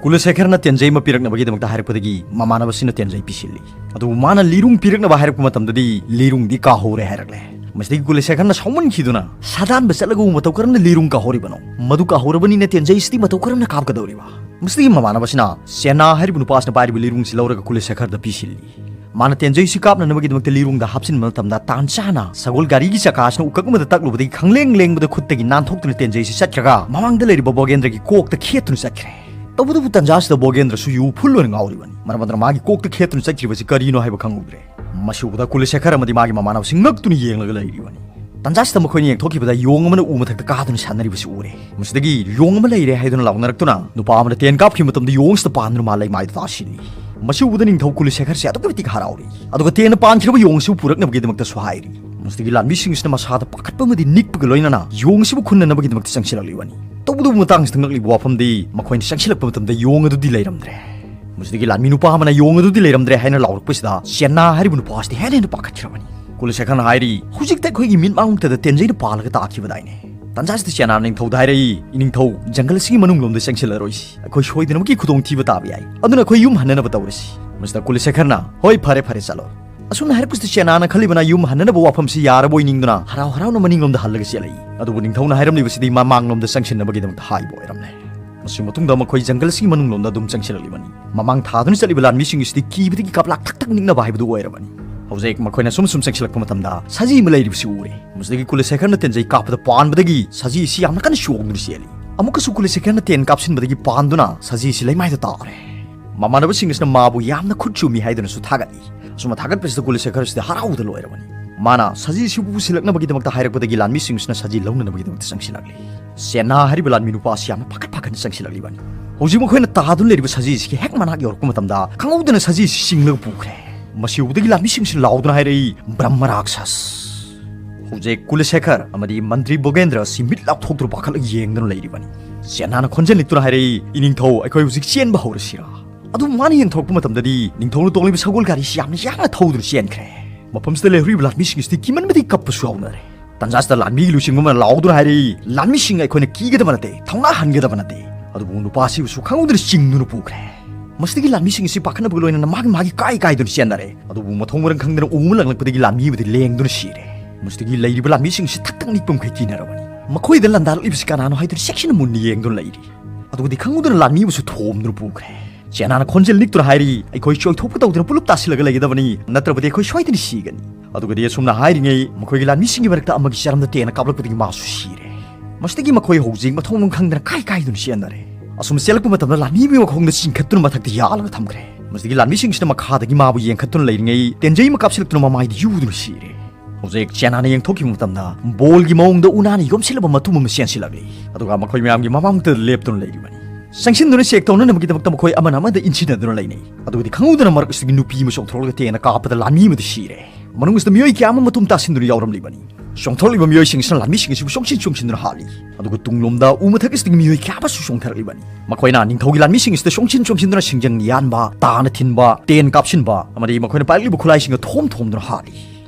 ꯀꯨꯂꯁꯦꯈꯔꯅ ꯇꯦꯟꯖꯩ ꯑꯃ ꯄꯤꯔꯛꯅꯕꯒꯤꯗꯃꯛꯇ ꯍꯥꯏꯔꯛꯄꯗꯒꯤ ꯃꯃꯥꯟꯅꯕꯁꯤꯅ ꯇꯦꯟꯖꯩ ꯄꯤꯁꯤꯜꯂꯤ꯫ ꯑꯗꯨꯕꯨ ꯃꯥꯅ ꯂꯤꯔꯨꯡ ꯄꯤꯔꯛꯅꯕ ꯍꯥꯏꯔꯛꯄ ꯃꯇꯝꯗꯗꯤ ꯂꯤꯔꯨꯡꯗꯤ ꯀꯥꯍꯧꯔꯦ ꯍꯥꯏꯔꯛꯂꯦ꯫ ꯃꯁꯤꯗꯒꯤ ꯀꯨꯂꯁꯦꯈꯔꯅ ꯁꯥꯎꯃꯟꯈꯤꯗꯨꯅ ꯁꯥꯗꯥꯟꯕ ꯆꯠꯂꯒ ꯃꯇꯧ ꯀꯔꯝꯅ ꯂꯤꯔꯨꯡ ꯀꯥꯍꯧꯔꯤꯕꯅꯣ? ꯃꯗꯨ ꯀꯥꯍꯧꯔꯕꯅꯤꯅ ꯇꯦꯟꯖꯩꯁꯤꯗꯤ ꯃꯇꯧ ꯀꯔꯝꯅ ꯀꯥꯞꯀꯗꯧꯔꯤꯕ? ꯃꯁꯤꯗꯒꯤ ꯃꯃꯥꯟꯅꯕꯁꯤꯅ ꯁꯦꯅꯥ ꯍꯥꯏꯔꯤꯕ ꯅꯨꯄꯥꯁꯤꯅ ꯄꯥꯏꯔꯤꯕ ꯂꯤꯔꯨꯡꯁꯤ ꯂꯧꯔꯒ ꯀꯨꯂꯁꯦꯈꯔꯗ ꯄꯤꯁꯤꯜꯂꯤ꯫ ꯃꯥꯅ ꯇꯦꯟꯖꯩꯁꯤ ꯀꯥꯞꯅꯅꯕꯒꯤꯗꯃꯛꯇ ꯂꯤꯔꯨꯡꯗ ꯍꯥꯞꯆꯤꯟꯕ ꯃꯇꯝꯗ ꯇꯥꯟ ꯆꯥꯅ ꯁꯒꯣꯜ ꯒꯥꯔꯤꯒꯤ ꯆꯀꯥꯁꯤꯅ ꯎꯀꯛ ꯑꯃꯗ ꯇꯛꯂꯨꯕꯗꯒꯤ ꯈꯪꯂꯦꯡ ꯂꯦꯡꯕꯗ ꯈꯨꯠꯇꯒꯤ ꯅꯥꯟꯊꯣꯛꯇꯨꯅ ꯇꯦꯟꯖꯩꯁꯤ ꯆꯠꯈ꯭ꯔꯒ ꯃꯃꯥꯡꯗ ꯂꯩꯔꯤꯕ ꯕꯣꯒꯦꯟꯗ꯭ꯔꯒꯤ ꯀꯣꯛꯇ ꯈꯦꯠꯇꯨꯅ ꯆꯠꯈ꯭ꯔꯦ꯫ ꯇꯧꯕꯇꯕꯨ ꯇꯟꯖꯥꯁꯤꯗ ꯕꯣꯒꯦꯟꯗ꯭ꯔꯁꯨ ꯌꯨ ꯐꯨꯜ ꯑꯣꯏꯅ ꯉꯥꯎꯔꯤꯕꯅꯤ꯫ ꯃꯔꯝ ꯑꯗꯨꯅ ꯃꯥꯒꯤ ꯀꯣꯛꯇ ꯈꯦꯠꯇꯨꯅ ꯆꯠꯈ꯭ꯔꯤꯕꯁꯤ ꯀꯔꯤꯅꯣ ꯍꯥꯏꯕ ꯈꯪꯍꯧꯗ꯭ꯔꯦ꯫ ꯃꯁꯤ ꯎꯕꯗ ꯀꯨꯂꯁꯦꯈꯔ ꯑꯃꯗꯤ ꯃꯥꯒꯤ ꯃꯃꯥꯟꯅꯕꯁꯤꯡ ꯉꯛꯇꯨꯅ ꯌꯦꯡꯂꯒ ꯂꯩꯔꯤꯕꯅꯤ꯫ ꯇꯟꯖꯥꯁꯤꯗ ꯃꯈꯣꯏꯅ ꯌꯦꯡꯊꯣꯛꯈꯤꯕꯗ ꯌꯣꯡ ꯑꯃꯅ ꯎ ꯃꯊꯛꯇ ꯀꯥꯗꯨꯅ ꯁꯥꯟꯅꯔꯤꯕꯁꯤ ꯎꯔꯦ꯫ ꯃꯁꯤꯗꯒꯤ ꯌꯣꯡ ꯑꯃ ꯂꯩꯔꯦ ꯍꯥꯏꯗꯨꯅ ꯂꯥꯎꯅꯔꯛꯇꯨꯅ ꯅꯨꯄꯥ ꯑꯃꯅ ꯇꯦꯟ ꯀꯥꯞꯈꯤꯕ ꯃꯇꯝꯗ ꯌꯣꯡꯁꯤꯗ ꯄꯥꯟꯗꯨꯅ ꯃꯥ ꯂꯩꯃꯥꯏꯗ ꯇꯥꯁꯤꯜꯂꯤ꯫ ꯃꯁꯤ ꯎꯕꯗ ꯅꯤꯡꯊꯧ ꯀꯨꯂꯁꯦꯈꯔꯁꯦ ꯑꯗꯨꯛꯀꯤ ꯃꯇꯤꯛ ꯍꯔꯥꯎꯔꯤ꯫ ꯑꯗꯨꯒ ꯇꯦꯟꯅ ꯄꯥꯟꯈꯤꯔꯕ ꯌꯣꯡ ꯑꯁꯤꯕꯨ ꯄꯨꯔꯛꯅꯕꯒꯤꯗꯃꯛꯇꯁꯨ ꯍꯥꯏꯔꯤ꯫ ꯃꯁꯤꯗꯒꯤ ꯂꯥꯟꯃꯤꯁꯤꯡꯁꯤꯅ ꯃꯁꯥꯗ ꯄꯥꯈꯠꯄ ꯑꯃꯗꯤ ꯅꯤꯛꯄꯒ ꯂꯣꯏꯅꯅ ꯌꯣꯡ ꯑꯁꯤꯕꯨ ꯈꯨꯟꯅꯅꯕꯒꯤꯗꯃꯛꯇ ꯆꯪꯁꯤꯜꯂꯛꯂꯤꯕꯅꯤ꯫ ꯇꯧꯕꯇꯕꯨ ꯃꯇꯥꯡꯁꯤꯗ ꯉꯛꯂꯤꯕ ꯋꯥꯐꯝꯗꯤ ꯃꯈꯣꯏꯅ ꯆꯪꯁꯤꯜꯂꯛꯄ ꯃꯇꯝꯗ ꯌꯣꯡ ꯑꯗꯨꯗꯤ ꯂꯩꯔꯝꯗ꯭ꯔꯦ꯫ ꯃꯁꯤꯗꯒꯤ ꯂꯥꯟꯃꯤ ꯅꯨꯄꯥ ꯑꯃꯅ ꯌꯣꯡ ꯑꯗꯨꯗꯤ ꯂꯩꯔꯝꯗ꯭ꯔꯦ ꯍꯥꯏꯅ ꯂꯥꯎꯔꯛꯄꯁꯤꯗ ꯆꯦꯟꯅꯥ ꯍꯥꯏꯔꯤꯕ ꯅꯨꯄꯥ ꯑꯁꯤꯗꯤ ꯍꯦꯟꯅ ꯍꯦꯟꯅ ꯄꯥꯈꯠꯈ꯭ꯔꯕꯅꯤ꯫ ꯀꯨꯂꯁꯦꯈꯔꯅ ꯍꯥꯏꯔꯤ, "ꯍꯧꯖꯤꯛꯇ ꯑꯩꯈꯣꯏꯒꯤ ꯃꯤꯠꯃꯥꯡꯃꯛꯇꯗ ꯇꯦꯟꯖꯩꯅ ꯄꯥꯜꯂꯒ ꯇꯥꯈꯤꯕꯗꯥꯏꯅꯦ?" ꯇꯟꯖꯥꯁꯤꯗ ꯆꯦꯟꯅꯥꯅ ꯅꯤꯡꯊꯧꯗ ꯍꯥꯏꯔꯛꯏ, "ꯏꯅꯤꯡꯊꯧ, ꯖꯪꯒꯜ ꯑꯁꯤꯒꯤ ꯃꯅꯨꯡꯂꯣꯝꯗ ꯆꯪꯁꯤꯜꯂꯔꯣꯏꯁꯤ꯫ ꯑꯩꯈꯣꯏ ꯁꯣꯏꯗꯅꯃꯛꯀꯤ ꯈꯨꯗꯣꯡꯊꯤꯕ ꯇꯥꯕ ꯌꯥꯏ꯫ ꯑꯗꯨꯅ ꯑꯩꯈꯣꯏ ꯌꯨꯝ ꯍꯟꯅꯅꯕ ꯇꯧꯔꯁꯤ꯫" ꯃꯁꯤꯗ ꯀꯨꯂꯁꯦꯈꯔꯅ, "ꯍꯣꯏ, ꯐꯔꯦ, ꯐꯔꯦ, ꯆꯠꯂꯣ꯫ ꯑꯁꯨꯝꯅ ꯍꯥꯏꯔꯛꯄꯁꯤꯗ ꯆꯦꯅꯥꯅ ꯈꯜꯂꯤꯕꯅ ꯌꯨꯝ ꯍꯟꯅꯅꯕ ꯋꯥꯐꯝꯁꯤ ꯌꯥꯔꯕꯣꯏ ꯅꯤꯡꯗꯨꯅ ꯍꯔꯥꯎ ꯍꯔꯥꯎꯅ ꯃꯅꯤꯡꯂꯣꯝꯗ ꯍꯜꯂꯒ ꯆꯦꯜꯂꯛꯏ꯫ ꯑꯗꯨꯕꯨ ꯅꯤꯡꯊꯧꯅ ꯍꯥꯏꯔꯝꯂꯤꯕꯁꯤꯗꯤ ꯃꯃꯥꯡꯂꯣꯝꯗ ꯆꯪꯁꯤꯟꯅꯕꯒꯤꯗꯃꯛꯇ ꯍꯥꯏꯕ ꯑꯣꯏꯔꯝꯂꯦ꯫ ꯃꯁꯤ ꯃꯇꯨꯡꯗ ꯃꯈꯣꯏ ꯖꯪꯒꯜ ꯑꯁꯤꯒꯤ ꯃꯅꯨꯡꯂꯣꯝꯗ ꯑꯗꯨꯝ ꯆꯪꯁꯤꯜꯂꯛꯂꯤꯕꯅꯤ꯫ ꯃꯃꯥꯡ ꯊꯥꯗꯨꯅ ꯆꯠꯂꯤꯕ ꯂꯥꯟꯃꯤꯁꯤꯡ ꯑꯁꯤꯗꯤ ꯀꯤꯕꯗꯒꯤ ꯀꯥꯞꯂꯥꯛ ꯊꯛ ꯊꯛ ꯅꯤꯛꯅꯕ ꯍꯥꯏꯕꯗꯨ ꯑꯣꯏꯔꯕꯅꯤ꯫ ꯍꯧꯖꯤꯛ ꯃꯈꯣꯏꯅ ꯁꯨꯝ ꯁꯨꯝ ꯆꯪꯁꯤꯜꯂꯛꯄ ꯃꯇꯝꯗ ꯁꯖꯤ ꯑꯃ ꯂꯩꯔꯤꯕꯁꯤ ꯎꯔꯦ꯫ ꯃꯁꯤꯗꯒꯤ ꯀꯨꯂꯁꯦꯈꯔꯅ ꯇꯦꯟꯖꯩ ꯀꯥꯞꯄꯗ ꯄꯥꯟꯕꯗꯒꯤ ꯁꯖꯤ ꯑꯁꯤ ꯌꯥꯝꯅ ꯀꯟꯅ ꯆꯣꯡꯗꯨꯅ ꯆꯦꯜꯂꯤ꯫ ꯑꯃꯨꯛꯀꯁꯨ ꯀꯨꯂꯁꯦꯈꯔꯅ ꯇꯦꯟ ꯀꯥꯞꯁꯤꯟꯕꯗꯒꯤ ꯄꯥꯟꯗꯨꯅ ꯁꯖꯤ ꯑꯁꯤ ꯂꯩꯃꯥꯏꯗ ꯇꯥꯔꯦ꯫ ꯃꯃꯥꯟꯅꯕꯁꯤꯡ ꯑꯁꯤꯅ ꯃꯥꯕꯨ ꯌꯥꯝꯅ ꯈꯨꯠ ꯆꯨꯝꯃꯤ ꯍꯥꯏꯗꯨꯅꯁꯨ ꯊꯥꯒꯠꯂꯤ꯫ ꯑꯁꯨꯝꯅ ꯊꯥꯒꯠꯄꯁꯤꯗ ꯀꯨꯂꯁꯦꯈꯔꯁꯤꯗꯤ ꯍꯔꯥꯎꯕꯗ ꯂꯣꯏꯔꯕꯅꯤ꯫ ꯃꯥꯅ ꯁꯖꯤꯁꯤꯕꯨ ꯄꯨꯁꯤꯜꯂꯛꯅꯕꯒꯤꯗꯃꯛꯇ ꯍꯥꯏꯔꯛꯄꯗꯒꯤ ꯂꯥꯟꯃꯤꯁꯤꯡꯁꯤꯅ ꯁꯖꯤ ꯂꯧꯅꯅꯕꯒꯤꯗꯃꯛꯇ ꯆꯪꯁꯤꯜꯂꯛꯂꯤ꯫ ꯁꯦꯅꯥ ꯍꯥꯏꯔꯤꯕ ꯂꯥꯟꯃꯤ ꯅꯨꯄꯥ ꯑꯁꯤ ꯌꯥꯝꯅ ꯄꯥꯈꯠ ꯄꯥꯈꯠꯅ ꯆꯪꯁꯤꯜꯂꯛꯂꯤꯕꯅꯤ꯫ ꯍꯧꯖꯤꯛ ꯃꯈꯣꯏꯅ ꯇꯥꯗꯨꯅ ꯂꯩꯔꯤꯕ ꯁꯖꯤꯁꯤꯒꯤ ꯍꯦꯛ ꯃꯅꯥꯛ ꯌꯧꯔꯛꯄ ꯃꯇꯝꯗ ꯈꯪꯍꯧꯗꯅ ꯁꯖꯤꯁꯤ ꯆꯤꯡꯂꯒ ꯄꯨꯈ꯭ꯔꯦ꯫ ꯃꯁꯤ ꯎꯕꯗꯒꯤ ꯂꯥꯟꯃꯤꯁꯤꯡꯁꯤ ꯂꯥꯎꯗꯨꯅ ꯍꯥꯏꯔꯛꯏ, "ꯕ꯭ꯔꯍ꯭ꯃ ꯔꯥꯛꯁꯁ!" ꯍꯧꯖꯤꯛ ꯀꯨꯂꯁꯦꯈꯔ ꯑꯃꯗꯤ ꯃꯟꯇ꯭ꯔꯤ ꯕꯣꯒꯦꯟꯗ꯭ꯔ ꯑꯁꯤ ꯃꯤꯠ ꯂꯥꯎꯊꯣꯛꯇꯨꯅ ꯄꯥꯈꯠꯂꯒ ꯌꯦꯡꯗꯨꯅ ꯂꯩꯔꯤꯕꯅꯤ꯫ ꯁꯦꯅꯥꯅ ꯈꯣꯟꯖꯦꯜ ꯂꯤꯛꯇꯨꯅ ꯍꯥꯏꯔꯛꯏ, "ꯏꯅꯤꯡꯊꯧ, ꯑꯩꯈꯣꯏ ꯍꯧꯖꯤꯛ ꯆꯦꯟꯕ ꯍꯧꯔꯁꯤꯔꯥ?" ꯑꯗꯨꯕꯨ ꯃꯥꯅ ꯌꯦꯡꯊꯣꯔꯛꯄ ꯃꯇꯝꯗꯗꯤ ꯅꯤꯡꯊꯧꯅ ꯇꯣꯡꯂꯤꯕ ꯁꯒꯣꯜ ꯒꯥꯔꯤꯁꯤ ꯌꯥꯝꯅ ꯌꯥꯡꯅ ꯊꯧꯗꯨꯅ ꯆꯦꯟꯈ꯭ꯔꯦ꯫ ꯃꯐꯝꯁꯤꯗ ꯂꯩꯍꯧꯔꯤꯕ ꯂꯥꯟꯃꯤꯁꯤꯡ ꯑꯁꯤꯗꯤ ꯀꯤꯃꯟꯕꯗꯒꯤ ꯀꯞꯄꯁꯨ ꯌꯥꯎꯅꯔꯦ꯫ ꯇꯟꯖꯥꯁꯤꯗ ꯂꯥꯟꯃꯤꯒꯤ ꯂꯨꯆꯤꯡꯕ ꯑꯃꯅ ꯂꯥꯎꯗꯨꯅ ꯍꯥꯏꯔꯛꯏ, "ꯂꯥꯟꯃꯤꯁꯤꯡ, ꯑꯩꯈꯣꯏꯅ ꯀꯤꯒꯗꯕ ꯅꯠꯇꯦ, ꯊꯧꯅꯥ ꯍꯟꯒꯗꯕ ꯅꯠꯇꯦ꯫ ꯑꯗꯨꯕꯨ ꯅꯨꯄꯥꯁꯤꯕꯨꯁꯨ ꯈꯪꯍꯧꯗꯅ ꯆꯤꯡꯗꯨꯅ ꯄꯨꯈ꯭ꯔꯦ꯫ ꯃꯁꯤꯗꯒꯤ ꯂꯥꯟꯃꯤꯁꯤꯡ ꯑꯁꯤ ꯄꯥꯈꯠꯅꯕꯒ ꯂꯣꯏꯅꯅ ꯃꯥꯒꯤ ꯃꯥꯒꯤ ꯀꯥꯏ ꯀꯥꯏꯗꯨꯅ ꯆꯦꯟꯅꯔꯦ꯫ ꯑꯗꯨꯕꯨ ꯃꯊꯣꯡ ꯃꯔꯝ ꯈꯪꯗꯅ ꯎ ꯑꯃ ꯂꯪꯂꯛꯄꯗꯒꯤ ꯂꯥꯟꯃꯤ ꯑꯃꯗꯤ ꯂꯦꯡꯗꯨꯅ ꯁꯤꯔꯦ꯫ ꯃꯁꯤꯗꯒꯤ ꯂꯩꯔꯤꯕ ꯂꯥꯟꯃꯤꯁꯤꯡꯁꯤ ꯊꯛ ꯊꯛ ꯅꯤꯛꯄ ꯃꯈꯩ ꯀꯤꯅꯔꯕꯅꯤ꯫ ꯃꯈꯣꯏꯗ ꯂꯥꯟꯗꯥꯔꯛꯂꯤꯕꯁꯤ ꯀꯅꯥꯅꯣ ꯍꯥꯏꯗꯨꯅ ꯆꯦꯛꯁꯤꯟꯅ ꯃꯨꯟꯅ ꯌꯦꯡꯗꯨꯅ ꯂꯩꯔꯤ꯫ ꯑꯗꯨꯒꯗꯤ ꯈꯪꯍꯧꯗꯅ ꯂꯥꯟꯃꯤ ꯑꯃꯁꯨ ꯊꯣꯝꯗꯨꯅ ꯄꯨꯈ꯭ꯔꯦ꯫ ꯆꯦꯅꯥꯅ ꯈꯣꯟꯖꯦꯜ ꯅꯤꯛꯇꯨꯅ ꯍꯥꯏꯔꯤ, "ꯑꯩꯈꯣꯏ ꯆꯣꯏꯊꯣꯛꯄ ꯇꯧꯗꯅ ꯄꯨꯂꯞ ꯇꯥꯁꯤꯜꯂꯒ ꯂꯩꯒꯗꯕꯅꯤ, ꯅꯠꯇ꯭ꯔꯕꯗꯤ ꯑꯩꯈꯣꯏ ꯁꯣꯏꯗꯅ ꯁꯤꯒꯅꯤ"꯫ ꯑꯗꯨꯒꯗꯤ ꯑꯁꯨꯝꯅ ꯍꯥꯏꯔꯤꯉꯩ ꯃꯈꯣꯏꯒꯤ ꯂꯥꯟꯃꯤꯁꯤꯡꯒꯤ ꯃꯔꯛꯇ ꯑꯃꯒꯤ ꯆꯔꯝꯗ ꯇꯦꯟꯅ ꯀꯥꯞꯂꯛꯄꯗꯒꯤ ꯃꯥꯁꯨ ꯁꯤꯔꯦ꯫ ꯃꯁꯤꯗꯒꯤ ꯃꯈꯣꯏ ꯍꯧꯖꯤꯛ ꯃꯊꯣꯡ ꯃꯔꯝ ꯈꯪꯗꯅ ꯀꯥꯏ ꯀꯥꯏꯗꯨꯅ ꯆꯦꯟꯅꯔꯦ꯫ ꯑꯁꯨꯝ ꯆꯦꯜꯂꯛꯄ ꯃꯇꯝꯗ ꯂꯥꯟꯃꯤ ꯑꯃꯒꯤ ꯃꯈꯣꯡꯗ ꯆꯤꯡꯈꯠꯇꯨꯅ ꯃꯊꯛꯇ ꯌꯥꯜꯂꯒ ꯊꯝꯈ꯭ꯔꯦ꯫ ꯃꯁꯤꯗꯒꯤ ꯂꯥꯟꯃꯤꯁꯤꯡꯁꯤꯅ ꯃꯈꯥꯗꯒꯤ ꯃꯥꯕꯨ ꯌꯦꯡꯈꯠꯇꯨꯅ ꯂꯩꯔꯤꯉꯩ ꯇꯦꯟꯖꯩ ꯑꯃ ꯀꯥꯞꯁꯤꯜꯂꯛꯇꯨꯅ ꯃꯃꯥꯏꯗ ꯌꯨꯗꯨꯅ ꯁꯤꯔꯦ꯫ ꯍꯧꯖꯤꯛ ꯆꯦꯅꯥꯅ ꯌꯦꯡꯊꯣꯛꯈꯤꯕ ꯃꯇꯝꯗ ꯕꯣꯜꯒꯤ ꯃꯑꯣꯡꯗ ꯎꯅꯥꯅ ꯌꯣꯝꯁꯤꯜꯂꯕ ꯃꯇꯨꯝ ꯑꯃ ꯆꯦꯟꯁꯤꯜꯂꯛꯂꯤ꯫ ꯑꯗꯨꯒ ꯃꯈꯣꯏ ꯃꯌꯥꯝꯒꯤ ꯃꯃꯥꯡꯗ ꯂꯦꯞꯇꯨꯅ ꯂꯩꯔꯤꯕꯅꯤ꯫ ꯆꯪꯁꯤꯟꯗꯨꯅ ꯆꯦꯛ ꯇꯧꯅꯅꯕꯒꯤꯗꯃꯛꯇ ꯃꯈꯣꯏ ꯑꯃꯅ ꯑꯃꯗ ꯏꯟꯁꯤꯟꯅꯗꯨꯅ ꯂꯩꯅꯩ꯫ ꯑꯗꯨꯒꯗꯤ ꯈꯪꯍꯧꯗꯅ ꯃꯔꯛ ꯑꯁꯤꯗꯒꯤ ꯅꯨꯄꯤ ꯑꯃ ꯆꯣꯡꯊꯣꯔꯛꯂꯒ ꯇꯦꯟꯅ ꯀꯥꯞꯄꯗ ꯂꯥꯟꯃꯤ ꯑꯃꯗꯤ ꯁꯤꯔꯦ꯫ ꯃꯅꯨꯡ ꯑꯁꯤꯗ ꯃꯤꯑꯣꯏ ꯀꯌꯥ ꯑꯃ ꯃꯇꯨꯝ ꯇꯥꯁꯤꯟꯗꯨꯅ ꯌꯥꯎꯔꯝꯂꯤꯕꯅꯤ꯫ ꯆꯣꯡꯊꯣꯔꯛꯂꯤꯕ ꯃꯤꯑꯣꯏꯁꯤꯡ ꯑꯁꯤꯅ ꯂꯥꯟꯃꯤꯁꯤꯡ ꯑꯁꯤꯕꯨ ꯆꯣꯡꯁꯤꯟ ꯆꯣꯡꯁꯤꯟꯗꯨꯅ ꯍꯥꯠꯂꯤ꯫ ꯑꯗꯨꯒ ꯇꯨꯡꯂꯣꯝꯗ ꯎ ꯃꯊꯛ ꯑꯁꯤꯗꯒꯤ ꯃꯤꯑꯣꯏ ꯀꯌꯥ ꯑꯃꯁꯨ ꯆꯣꯡꯊꯔꯛꯂꯤꯕꯅꯤ꯫ ꯃꯈꯣꯏꯅ ꯅꯤꯡꯊꯧꯒꯤ ꯂꯥꯟꯃꯤꯁꯤꯡ ꯑꯁꯤꯗ ꯆꯣꯡꯁꯤꯟ ꯆꯣꯡꯁꯤꯟꯗꯨꯅ ꯁꯤꯡꯖꯪ ꯌꯥꯟꯕ, ꯇꯥꯅ ꯊꯤꯟꯕ, ꯇꯦꯟ ꯀꯥꯞꯁꯤꯟꯕ ꯑꯃꯗꯤ ꯃꯈꯣꯏꯅ ꯄꯥꯏꯔꯛꯂꯤꯕ ꯈꯨꯠꯂꯥꯏꯁꯤꯡꯒ ꯊꯣꯝ ꯊꯣꯝꯗꯨꯅ ꯍꯥꯠꯂꯤ꯫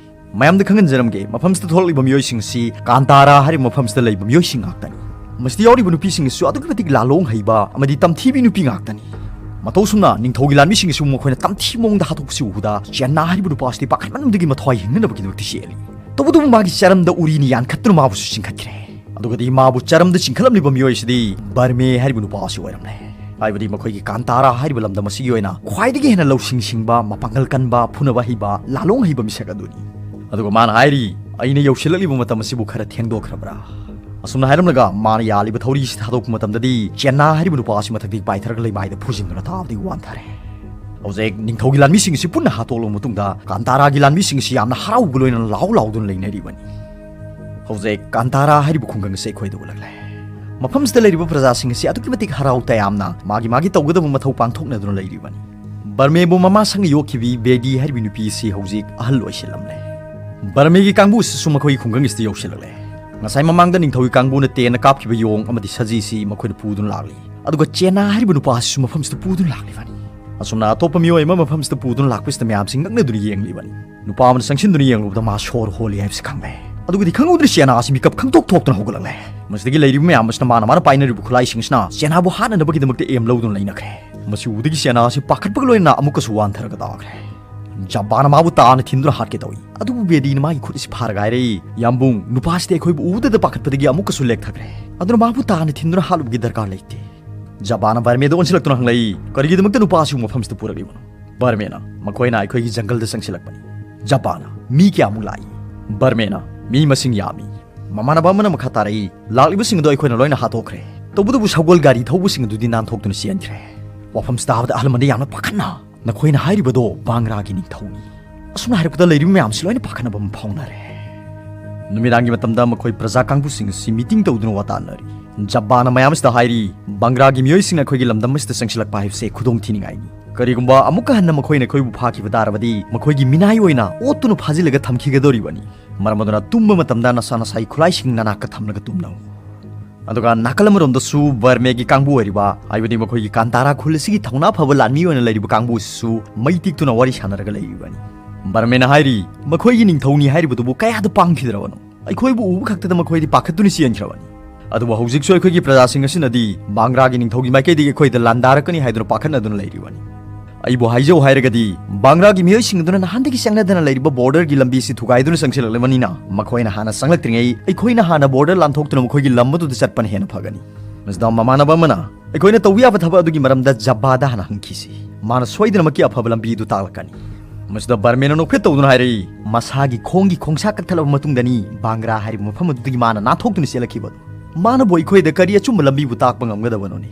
ꯃꯌꯥꯝꯗ ꯈꯪꯍꯟꯖꯔꯝꯒꯦ, ꯃꯐꯝꯁꯤꯗ ꯊꯣꯛꯂꯛꯂꯤꯕ ꯃꯤꯑꯣꯏꯁꯤꯡ ꯑꯁꯤ ꯀꯥꯟꯇꯥꯔꯥ ꯍꯥꯏꯔꯤꯕ ꯃꯐꯝꯁꯤꯗ ꯂꯩꯕ ꯃꯤꯑꯣꯏꯁꯤꯡ ꯉꯥꯛꯇꯅꯤ꯫ ꯃꯁꯤꯗ ꯌꯥꯎꯔꯤꯕ ꯅꯨꯄꯤꯁꯤꯡ ꯑꯁꯤꯁꯨ ꯑꯗꯨꯛꯀꯤ ꯃꯇꯤꯛ ꯂꯥꯂꯣꯡ ꯍꯩꯕ ꯑꯃꯗꯤ ꯇꯝꯊꯤꯕꯤ ꯅꯨꯄꯤ ꯉꯥꯛꯇꯅꯤ꯫ ꯃꯇꯧ ꯑꯁꯨꯝꯅ ꯅꯤꯡꯊꯧꯒꯤ ꯂꯥꯟꯃꯤꯁꯤꯡ ꯑꯁꯤꯕꯨ ꯃꯈꯣꯏꯅ ꯇꯝꯊꯤꯕ ꯃꯑꯣꯡꯗ ꯍꯥꯠꯇꯣꯛꯄꯁꯤ ꯎꯕꯗ ꯆꯦꯟꯅꯥ ꯍꯥꯏꯔꯤꯕ ꯅꯨꯄꯥ ꯑꯁꯤꯗꯤ ꯄꯥꯈꯠꯃꯟꯕꯗꯒꯤ ꯃꯊ꯭ꯋꯥꯏ ꯍꯤꯡꯅꯅꯕꯒꯤꯗꯃꯛꯇ ꯆꯦꯜꯂꯤ꯫ ꯇꯧꯕꯇꯕꯨ ꯃꯥꯒꯤ ꯆꯔꯝꯗ ꯎꯔꯤꯅ ꯌꯥꯟꯈꯠꯇꯨꯅ ꯃꯥꯕꯨꯁꯨ ꯆꯤꯡꯈꯠꯈ꯭ꯔꯦ꯫ ꯑꯗꯨꯒꯗꯤ ꯃꯥꯕꯨ ꯆꯔꯝꯗ ꯆꯤꯡꯈꯠꯂꯝꯂꯤꯕ ꯃꯤꯑꯣꯏ ꯑꯁꯤꯗꯤ ꯕꯔꯃꯦ ꯍꯥꯏꯔꯤꯕ ꯅꯨꯄꯥ ꯑꯁꯤ ꯑꯣꯏꯔꯝꯂꯦ꯫ ꯍꯥꯏꯕꯗꯤ ꯃꯈꯣꯏꯒꯤ ꯀꯥꯟꯇꯥꯔꯥ ꯍꯥꯏꯔꯤꯕ ꯂꯝꯗꯝ ꯑꯁꯤꯒꯤ ꯑꯣꯏꯅ ꯈ꯭ꯋꯥꯏꯗꯒꯤ ꯍꯦꯟꯅ ꯂꯧꯁꯤꯡ ꯁꯤꯡꯕ, ꯃꯄꯥꯡꯒꯜ ꯀꯟꯕ, ꯐꯨꯅꯕ ꯍꯩꯕ, ꯂꯥꯂꯣꯡ ꯍꯩꯕ ꯃꯤꯁꯛ ꯑꯗꯨꯅꯤ꯫ ꯑꯗꯨꯒ ꯃꯥꯅ ꯍꯥꯏꯔꯤ, "ꯑꯩꯅ ꯌꯧꯁꯤꯜꯂꯛꯂꯤꯕ ꯃꯇꯝ ꯑꯁꯤꯕꯨ ꯈꯔ ꯊꯦꯡꯗꯣꯛꯈ꯭ꯔꯕ꯭ꯔꯥ?" ꯑꯁꯨꯝꯅ ꯍꯥꯏꯔꯝꯂꯒ ꯃꯥꯅ ꯌꯥꯜꯂꯤꯕ ꯊꯧꯔꯤ ꯑꯁꯤ ꯊꯥꯗꯣꯛꯄ ꯃꯇꯝꯗꯗꯤ ꯆꯦꯟꯅꯥ ꯍꯥꯏꯔꯤꯕ ꯅꯨꯄꯥ ꯑꯁꯤ ꯃꯊꯛꯇꯒꯤ ꯄꯥꯏꯊꯔꯒ ꯂꯩꯃꯥꯏꯗ ꯐꯨꯖꯤꯟꯗꯨꯅ ꯇꯥꯕꯗꯒꯤ ꯋꯥꯟꯊꯔꯦ꯫ ꯍꯧꯖꯤꯛ ꯅꯤꯡꯊꯧꯒꯤ ꯂꯥꯟꯃꯤꯁꯤꯡ ꯑꯁꯤ ꯄꯨꯟꯅ ꯍꯥꯠꯇꯣꯛꯂꯕ ꯃꯇꯨꯡꯗ ꯀꯥꯟꯇꯥꯔꯥꯒꯤ ꯂꯥꯟꯃꯤꯁꯤꯡ ꯑꯁꯤ ꯌꯥꯝꯅ ꯍꯔꯥꯎꯕꯒ ꯂꯣꯏꯅꯅ ꯂꯥꯎ ꯂꯥꯎꯗꯨꯅ ꯂꯩꯅꯔꯤꯕꯅꯤ꯫ ꯍꯧꯖꯤꯛ ꯀꯥꯟꯇꯥꯔꯥ ꯍꯥꯏꯔꯤꯕ ꯈꯨꯡꯒꯪ ꯑꯁꯤ ꯑꯩꯈꯣꯏꯗ ꯎꯠꯂꯛꯂꯦ꯫ ꯃꯐꯝꯁꯤꯗ ꯂꯩꯔꯤꯕ ꯄ꯭ꯔꯖꯥꯁꯤꯡ ꯑꯁꯤ ꯑꯗꯨꯛꯀꯤ ꯃꯇꯤꯛ ꯍꯔꯥꯎ ꯇꯌꯥꯝꯅ ꯃꯥꯒꯤ ꯃꯥꯒꯤ ꯇꯧꯒꯗꯕ ꯃꯊꯧ ꯄꯥꯡꯊꯣꯛꯅꯗꯨꯅ ꯂꯩꯔꯤꯕꯅꯤ꯫ ꯕꯔꯃꯦꯕꯨ ꯃꯃꯥ ꯁꯪꯅ ꯌꯣꯛꯈꯤꯕꯤ ꯕꯦꯗꯤ ꯍꯥꯏꯔꯤꯕꯤ ꯅꯨꯄꯤ ꯑꯁꯤ ꯍꯧꯖꯤꯛ ꯑꯍꯜ ꯑꯣꯏꯁꯤꯜꯂꯝꯂꯦ꯫ ꯕꯔꯃꯦꯒꯤ ꯀꯥꯡꯕꯨ ꯑꯁꯤꯁꯨ ꯃꯈꯣꯏꯒꯤ ꯈꯨꯡꯒꯪ ꯑꯁꯤꯗ ꯌꯧꯁꯤꯜꯂꯛꯂꯦ꯫ ꯉꯁꯥꯏ ꯃꯃꯥꯡꯗ ꯅꯤꯡꯊꯧꯒꯤ ꯀꯥꯡꯕꯨꯅ ꯇꯦꯟꯅ ꯀꯥꯞꯈꯤꯕ ꯌꯣꯡ ꯑꯃꯗꯤ ꯁꯖꯤꯁꯤ ꯃꯈꯣꯏꯅ ꯄꯨꯗꯨꯅ ꯂꯥꯛꯂꯤ꯫ ꯑꯗꯨꯒ ꯆꯦꯅꯥ ꯍꯥꯏꯔꯤꯕ ꯅꯨꯄꯥ ꯑꯁꯤꯁꯨ ꯃꯐꯝꯁꯤꯗ ꯄꯨꯗꯨꯅ ꯂꯥꯛꯂꯤꯕꯅꯤ꯫ ꯑꯁꯨꯝꯅ ꯑꯇꯣꯞꯄ ꯃꯤꯑꯣꯏ ꯑꯃ ꯃꯐꯝꯁꯤꯗ ꯄꯨꯗꯨꯅ ꯂꯥꯛꯄꯁꯤꯗ ꯃꯌꯥꯝꯁꯤ ꯉꯛꯅꯗꯨꯅ ꯌꯦꯡꯂꯤꯕꯅꯤ꯫ ꯅꯨꯄꯥ ꯑꯃꯅ ꯆꯪꯁꯤꯟꯗꯨꯅ ꯌꯦꯡꯂꯨꯕꯗ ꯃꯥ ꯁꯣꯔ ꯍꯣꯜꯂꯤ ꯍꯥꯏꯕꯁꯤ ꯈꯪꯂꯦ꯫ ꯑꯗꯨꯒꯗꯤ ꯈꯪꯍꯧꯗ꯭ꯔꯦ, ꯆꯦꯅꯥ ꯑꯁꯤ ꯃꯤꯀꯞ ꯈꯪꯊꯣꯛ ꯊꯣꯛꯇꯨꯅ ꯍꯧꯒꯠꯂꯛꯂꯦ꯫ ꯃꯁꯤꯗꯒꯤ ꯂꯩꯔꯤꯕ ꯃꯌꯥꯝ ꯑꯁꯤꯅ ꯃꯥꯅ ꯃꯥꯅ ꯄꯥꯏꯅꯔꯤꯕ ꯈꯨꯠꯂꯥꯏꯁꯤꯡ ꯑꯁꯤꯅ ꯆꯦꯅꯥꯕꯨ ꯍꯥꯠꯅꯅꯕꯒꯤꯗꯃꯛꯇ ꯑꯦꯝ ꯂꯧꯗꯨꯅ ꯂꯩꯅꯈ꯭ꯔꯦ꯫ ꯃꯁꯤ ꯎꯕꯗꯒꯤ ꯆꯦꯅꯥ ꯑꯁꯤ ꯄꯥꯈꯠꯄꯒ ꯂꯣꯏꯅꯅ ꯑꯃꯨꯛꯀꯁꯨ ꯋꯥꯟꯊꯔꯒ ꯇꯥꯈ꯭ꯔꯦ꯫ ꯖꯕꯥꯅ ꯃꯥꯕꯨ ꯇꯥꯅ ꯊꯤꯟꯗꯨꯅ ꯍꯥꯠꯀꯦ ꯇꯧꯏ, ꯑꯗꯨꯕꯨ ꯕꯦꯗꯤꯅ ꯃꯥꯒꯤ ꯈꯨꯠ ꯑꯁꯤ ꯐꯥꯔꯒ ꯍꯥꯏꯔꯛꯏ, "ꯌꯥꯝꯕꯨꯡ, ꯅꯨꯄꯥ ꯑꯁꯤꯗꯤ ꯑꯩꯈꯣꯏꯕꯨ ꯎꯕꯗꯗ ꯄꯥꯈꯠꯄꯗꯒꯤ ꯑꯃꯨꯛꯀꯁꯨ ꯂꯦꯛꯊꯈ꯭ꯔꯦ꯫ ꯑꯗꯨꯅ ꯃꯥꯕꯨ ꯇꯥꯅ ꯊꯤꯟꯗꯨꯅ ꯍꯥꯠꯂꯨꯕꯒꯤ ꯗꯔꯀꯥꯔ ꯂꯩꯇꯦ"꯫ ꯖꯕꯥꯅ ꯕꯔꯃꯦꯗ ꯑꯣꯟꯁꯤꯜꯂꯛꯇꯨꯅ ꯍꯪꯂꯛꯏ, "ꯀꯔꯤꯒꯤꯗꯃꯛꯇ ꯅꯨꯄꯥ ꯑꯁꯤꯕꯨ ꯃꯐꯝꯁꯤꯗ ꯄꯨꯔꯛꯂꯤꯕꯅꯣ?" ꯕꯔꯃꯦꯅ, "ꯃꯈꯣꯏꯅ ꯑꯩꯈꯣꯏꯒꯤ ꯖꯪꯒꯜꯗ ꯆꯪꯁꯤꯜꯂꯛꯄꯅꯤ"꯫ ꯖꯕꯥꯅ, "ꯃꯤ ꯀꯌꯥꯃꯨꯛ ꯂꯥꯛꯏ?" ꯕꯔꯃꯦꯅ, "ꯃꯤ ꯃꯁꯤꯡ ꯌꯥꯝꯃꯤ"꯫ ꯃꯃꯥꯟꯅꯕ ꯑꯃꯅ ꯃꯈꯥ ꯇꯥꯔꯛꯏ, "ꯂꯥꯛꯂꯤꯕꯁꯤꯡ ꯑꯗꯨ ꯑꯩꯈꯣꯏꯅ ꯂꯣꯏꯅ ꯍꯥꯠꯇꯣꯛꯈ꯭ꯔꯦ꯫ ꯇꯧꯕꯇꯕꯨ ꯁꯒꯣꯜ ꯒꯥꯔꯤ ꯊꯧꯕꯁꯤꯡ ꯑꯗꯨꯗꯤ ꯅꯥꯟꯊꯣꯛꯇꯨꯅ ꯆꯦꯟꯈ꯭ꯔꯦ"꯫ ꯋꯥꯐꯝꯁꯤ ꯇꯥꯕꯗ ꯑꯍꯜ ꯑꯃꯗꯤ ꯌꯥꯝꯅ ꯄꯥꯈꯠꯅ, "ꯅꯈꯣꯏꯅ ꯍꯥꯏꯔꯤꯕꯗꯣ ꯕꯥꯡꯒ꯭ꯔꯥꯒꯤ ꯅꯤꯡꯊꯧꯅꯤ"꯫ ꯑꯁꯨꯝꯅ ꯍꯥꯏꯔꯛꯄꯗ ꯂꯩꯔꯤꯕ ꯃꯌꯥꯝꯁꯤ ꯂꯣꯏꯅ ꯄꯥꯈꯠꯅꯕ ꯑꯃ ꯐꯥꯎꯅꯔꯦ꯫ ꯅꯨꯃꯤꯗꯥꯡꯒꯤ ꯃꯇꯝꯗ ꯃꯈꯣꯏ ꯄ꯭ꯔꯖꯥ ꯀꯥꯡꯕꯨꯁꯤꯡ ꯑꯁꯤ ꯃꯤꯇꯤꯡ ꯇꯧꯗꯨꯅ ꯋꯥ ꯇꯥꯟꯅꯔꯤ꯫ ꯖꯕꯥꯅ ꯃꯌꯥꯝꯁꯤꯗ ꯍꯥꯏꯔꯤ, "ꯕꯥꯡꯒ꯭ꯔꯥꯒꯤ ꯃꯤꯑꯣꯏꯁꯤꯡꯅ ꯑꯩꯈꯣꯏꯒꯤ ꯂꯝꯗꯝ ꯑꯁꯤꯗ ꯆꯪꯁꯤꯜꯂꯛꯄ ꯍꯥꯏꯕꯁꯦ ꯈꯨꯗꯣꯡ ꯊꯤꯅꯤꯡꯉꯥꯏꯅꯤ꯫ ꯀꯔꯤꯒꯨꯝꯕ ꯑꯃꯨꯛꯀ ꯍꯟꯅ ꯃꯈꯣꯏꯅ ꯑꯩꯈꯣꯏꯕꯨ ꯐꯥꯈꯤꯕ ꯇꯥꯔꯕꯗꯤ ꯃꯈꯣꯏꯒꯤ ꯃꯤꯅꯥꯏ ꯑꯣꯏꯅ ꯑꯣꯠꯇꯨꯅ ꯐꯥꯖꯤꯜꯂꯒ ꯊꯝꯈꯤꯒꯗꯧꯔꯤꯕꯅꯤ꯫ ꯃꯔꯝ ꯑꯗꯨꯅ ꯇꯨꯝꯕ ꯃꯇꯝꯗ ꯅꯁꯥ ꯅꯁꯥꯒꯤ ꯈꯨꯠꯂꯥꯏꯁꯤꯡ ꯅꯅꯥꯛꯇ ꯊꯝꯂꯒ ꯇꯨꯝꯅꯧ"꯫ ꯑꯗꯨꯒ ꯅꯥꯀꯜ ꯑꯃꯔꯣꯝꯗꯁꯨ ꯕꯔꯃꯦꯒꯤ ꯀꯥꯡꯕꯨ ꯑꯣꯏꯔꯤꯕ, ꯍꯥꯏꯕꯗꯤ ꯃꯈꯣꯏꯒꯤ ꯀꯥꯟꯇꯥꯔꯥ ꯈꯨꯜ ꯑꯁꯤꯒꯤ ꯊꯧꯅꯥ ꯐꯕ ꯂꯥꯟꯃꯤ ꯑꯣꯏꯅ ꯂꯩꯔꯤꯕ ꯀꯥꯡꯕꯨ ꯑꯁꯤꯁꯨ ꯃꯩ ꯇꯤꯛꯇꯨꯅ ꯋꯥꯔꯤ ꯁꯥꯟꯅꯔꯒ ꯂꯩꯔꯤꯕꯅꯤ꯫ ꯕꯔꯃꯦꯅ ꯍꯥꯏꯔꯤ, "ꯃꯈꯣꯏꯒꯤ ꯅꯤꯡꯊꯧꯅꯤ ꯍꯥꯏꯔꯤꯕꯗꯨꯕꯨ ꯀꯌꯥꯗ ꯄꯥꯡꯈꯤꯗ꯭ꯔꯕꯅꯣ? ꯑꯩꯈꯣꯏꯕꯨ ꯎꯕ ꯈꯛꯇꯗ ꯃꯈꯣꯏꯗꯤ ꯄꯥꯈꯠꯇꯨꯅ ꯆꯦꯟꯈ꯭ꯔꯕꯅꯤ꯫ ꯑꯗꯨꯕꯨ ꯍꯧꯖꯤꯛꯁꯨ ꯑꯩꯈꯣꯏꯒꯤ ꯄ꯭ꯔꯖꯥꯁꯤꯡ ꯑꯁꯤꯅꯗꯤ ꯕꯥꯡꯒ꯭ꯔꯥꯒꯤ ꯅꯤꯡꯊꯧꯒꯤ ꯃꯥꯏꯀꯩꯗꯒꯤ ꯑꯩꯈꯣꯏꯗ ꯂꯥꯟꯗꯥꯔꯛꯀꯅꯤ ꯍꯥꯏꯗꯨꯅ ꯄꯥꯈꯠꯅꯗꯨꯅ ꯂꯩꯔꯤꯕꯅꯤ꯫ ꯑꯩꯕꯨ ꯍꯥꯏꯖꯧ ꯍꯥꯏꯔꯒꯗꯤ, ꯕꯥꯡꯒ꯭ꯔꯥꯒꯤ ꯃꯤꯑꯣꯏꯁꯤꯡ ꯑꯗꯨꯅ ꯅꯍꯥꯟꯗꯒꯤ ꯆꯪꯅꯗꯅ ꯂꯩꯔꯤꯕ ꯕꯣꯔꯗꯔꯒꯤ ꯂꯝꯕꯤ ꯑꯁꯤ ꯊꯨꯒꯥꯏꯗꯨꯅ ꯆꯪꯁꯤꯜꯂꯛꯂꯕꯅꯤꯅ, ꯃꯈꯣꯏꯅ ꯍꯥꯟꯅ ꯆꯪꯂꯛꯇ꯭ꯔꯤꯉꯩ ꯑꯩꯈꯣꯏꯅ ꯍꯥꯟꯅ ꯕꯣꯔꯗꯔ ꯂꯥꯟꯊꯣꯛꯇꯨꯅ ꯃꯈꯣꯏꯒꯤ ꯂꯝ ꯑꯗꯨꯗ ꯆꯠꯄꯅ ꯍꯦꯟꯅ ꯐꯒꯅꯤ"꯫ ꯃꯁꯤꯗ ꯃꯃꯥꯟꯅꯕ ꯑꯃꯅ, "ꯑꯩꯈꯣꯏꯅ ꯇꯧꯕ ꯌꯥꯕ ꯊꯕꯛ ꯑꯗꯨꯒꯤ ꯃꯔꯝꯗ ꯖꯕꯥꯗ ꯍꯥꯟꯅ ꯍꯪꯈꯤꯁꯤ꯫ ꯃꯥꯅ ꯁꯣꯏꯗꯅꯃꯛꯀꯤ ꯑꯐꯕ ꯂꯝꯕꯤ ꯑꯗꯨ ꯇꯥꯛꯂꯛꯀꯅꯤ"꯫ ꯃꯁꯤꯗ ꯕꯔꯃꯦꯅ ꯅꯣꯛꯐꯦꯠ ꯇꯧꯗꯨꯅ ꯍꯥꯏꯔꯛꯏ, "ꯃꯁꯥꯒꯤ ꯈꯣꯡꯒꯤ ꯈꯣꯡꯁꯥ ꯀꯛꯊꯠꯂꯕ ꯃꯇꯨꯡꯗꯅꯤ ꯕꯥꯡꯒ꯭ꯔꯥ ꯍꯥꯏꯔꯤꯕ ꯃꯐꯝ ꯑꯗꯨꯗꯒꯤ ꯃꯥꯅ ꯅꯥꯟꯊꯣꯛꯇꯨꯅ ꯆꯦꯜꯂꯛꯈꯤꯕ ꯑꯗꯨ꯫ ꯃꯥꯅꯕꯨ ꯑꯩꯈꯣꯏꯗ ꯀꯔꯤ ꯑꯆꯨꯝꯕ ꯂꯝꯕꯤꯕꯨ ꯇꯥꯛꯄ ꯉꯝꯒꯗꯕꯅꯣꯅꯦ?"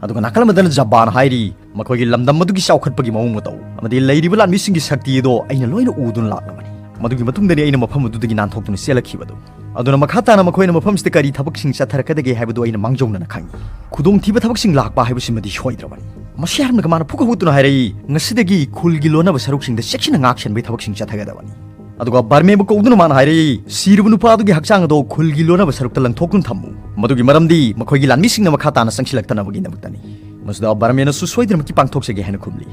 ꯑꯗꯨꯒ ꯅꯥꯀꯜ ꯑꯃꯗꯅ ꯖꯕꯥꯅ ꯍꯥꯏꯔꯤ, "ꯃꯈꯣꯏꯒꯤ ꯂꯝꯗꯝ ꯑꯗꯨꯒꯤ ꯆꯥꯎꯈꯠꯄꯒꯤ ꯃꯑꯣꯡ ꯃꯇꯧ ꯑꯃꯗꯤ ꯂꯩꯔꯤꯕ ꯂꯥꯟꯃꯤꯁꯤꯡꯒꯤ ꯁꯛꯇꯤ ꯑꯗꯣ ꯑꯩꯅ ꯂꯣꯏꯅ ꯎꯗꯨꯅ ꯂꯥꯛꯂꯕꯅꯤ꯫ ꯃꯗꯨꯒꯤ ꯃꯇꯨꯡꯗꯅꯤ ꯑꯩꯅ ꯃꯐꯝ ꯑꯗꯨꯗꯒꯤ ꯅꯥꯟꯊꯣꯛꯇꯨꯅ ꯆꯦꯜꯂꯛꯈꯤꯕꯗꯨ꯫ ꯑꯗꯨꯅ ꯃꯈꯥ ꯇꯥꯅ ꯃꯈꯣꯏꯅ ꯃꯐꯝꯁꯤꯗ ꯀꯔꯤ ꯊꯕꯛꯁꯤꯡ ꯆꯠꯊꯔꯛꯀꯗꯒꯦ ꯍꯥꯏꯕꯗꯨ ꯑꯩꯅ ꯃꯥꯡꯖꯧꯅꯅ ꯈꯪꯏ꯫ ꯈꯨꯗꯣꯡꯊꯤꯕ ꯊꯕꯛꯁꯤꯡ ꯂꯥꯛꯄ ꯍꯥꯏꯕꯁꯤꯃꯗꯤ ꯁꯣꯏꯗ꯭ꯔꯕꯅꯤ"꯫ ꯃꯁꯤ ꯍꯥꯏꯔꯝꯂꯒ ꯃꯥꯅ ꯐꯨꯛ ꯍꯧꯒꯠꯇꯨꯅ ꯍꯥꯏꯔꯛꯏ, "ꯉꯁꯤꯗꯒꯤ ꯈꯨꯜꯒꯤ ꯂꯣꯟꯅꯕ ꯁꯔꯨꯛꯁꯤꯡꯗ ꯆꯦꯛꯁꯤꯟꯅ ꯉꯥꯛ ꯁꯦꯟꯕꯒꯤ ꯊꯕꯛꯁꯤꯡ ꯆꯠꯊꯒꯗꯕꯅꯤ"꯫ ꯑꯗꯨꯒ ꯕꯔꯃꯦꯕꯨ ꯀꯧꯗꯨꯅ ꯃꯥꯅ ꯍꯥꯏꯔꯛꯏ, "ꯁꯤꯔꯕ ꯅꯨꯄꯥ ꯑꯗꯨꯒꯤ ꯍꯛꯆꯥꯡ ꯑꯗꯣ ꯈꯨꯜꯒꯤ ꯂꯣꯟꯅꯕ ꯁꯔꯨꯛꯇ ꯂꯪꯊꯣꯛꯇꯨꯅ ꯊꯝꯃꯨ꯫ ꯃꯗꯨꯒꯤ ꯃꯔꯝꯗꯤ ꯃꯈꯣꯏꯒꯤ ꯂꯥꯟꯃꯤꯁꯤꯡꯅ ꯃꯈꯥ ꯇꯥꯅ ꯆꯪꯁꯤꯜꯂꯛꯇꯅꯕꯒꯤꯗꯃꯛꯇꯅꯤ"꯫ ꯃꯁꯤꯗ ꯕꯔꯃꯦꯅꯁꯨ ꯁꯣꯏꯗꯅꯃꯛꯀꯤ ꯄꯥꯡꯊꯣꯛꯆꯒꯦ ꯍꯥꯏꯅ ꯈꯨꯝꯂꯤ꯫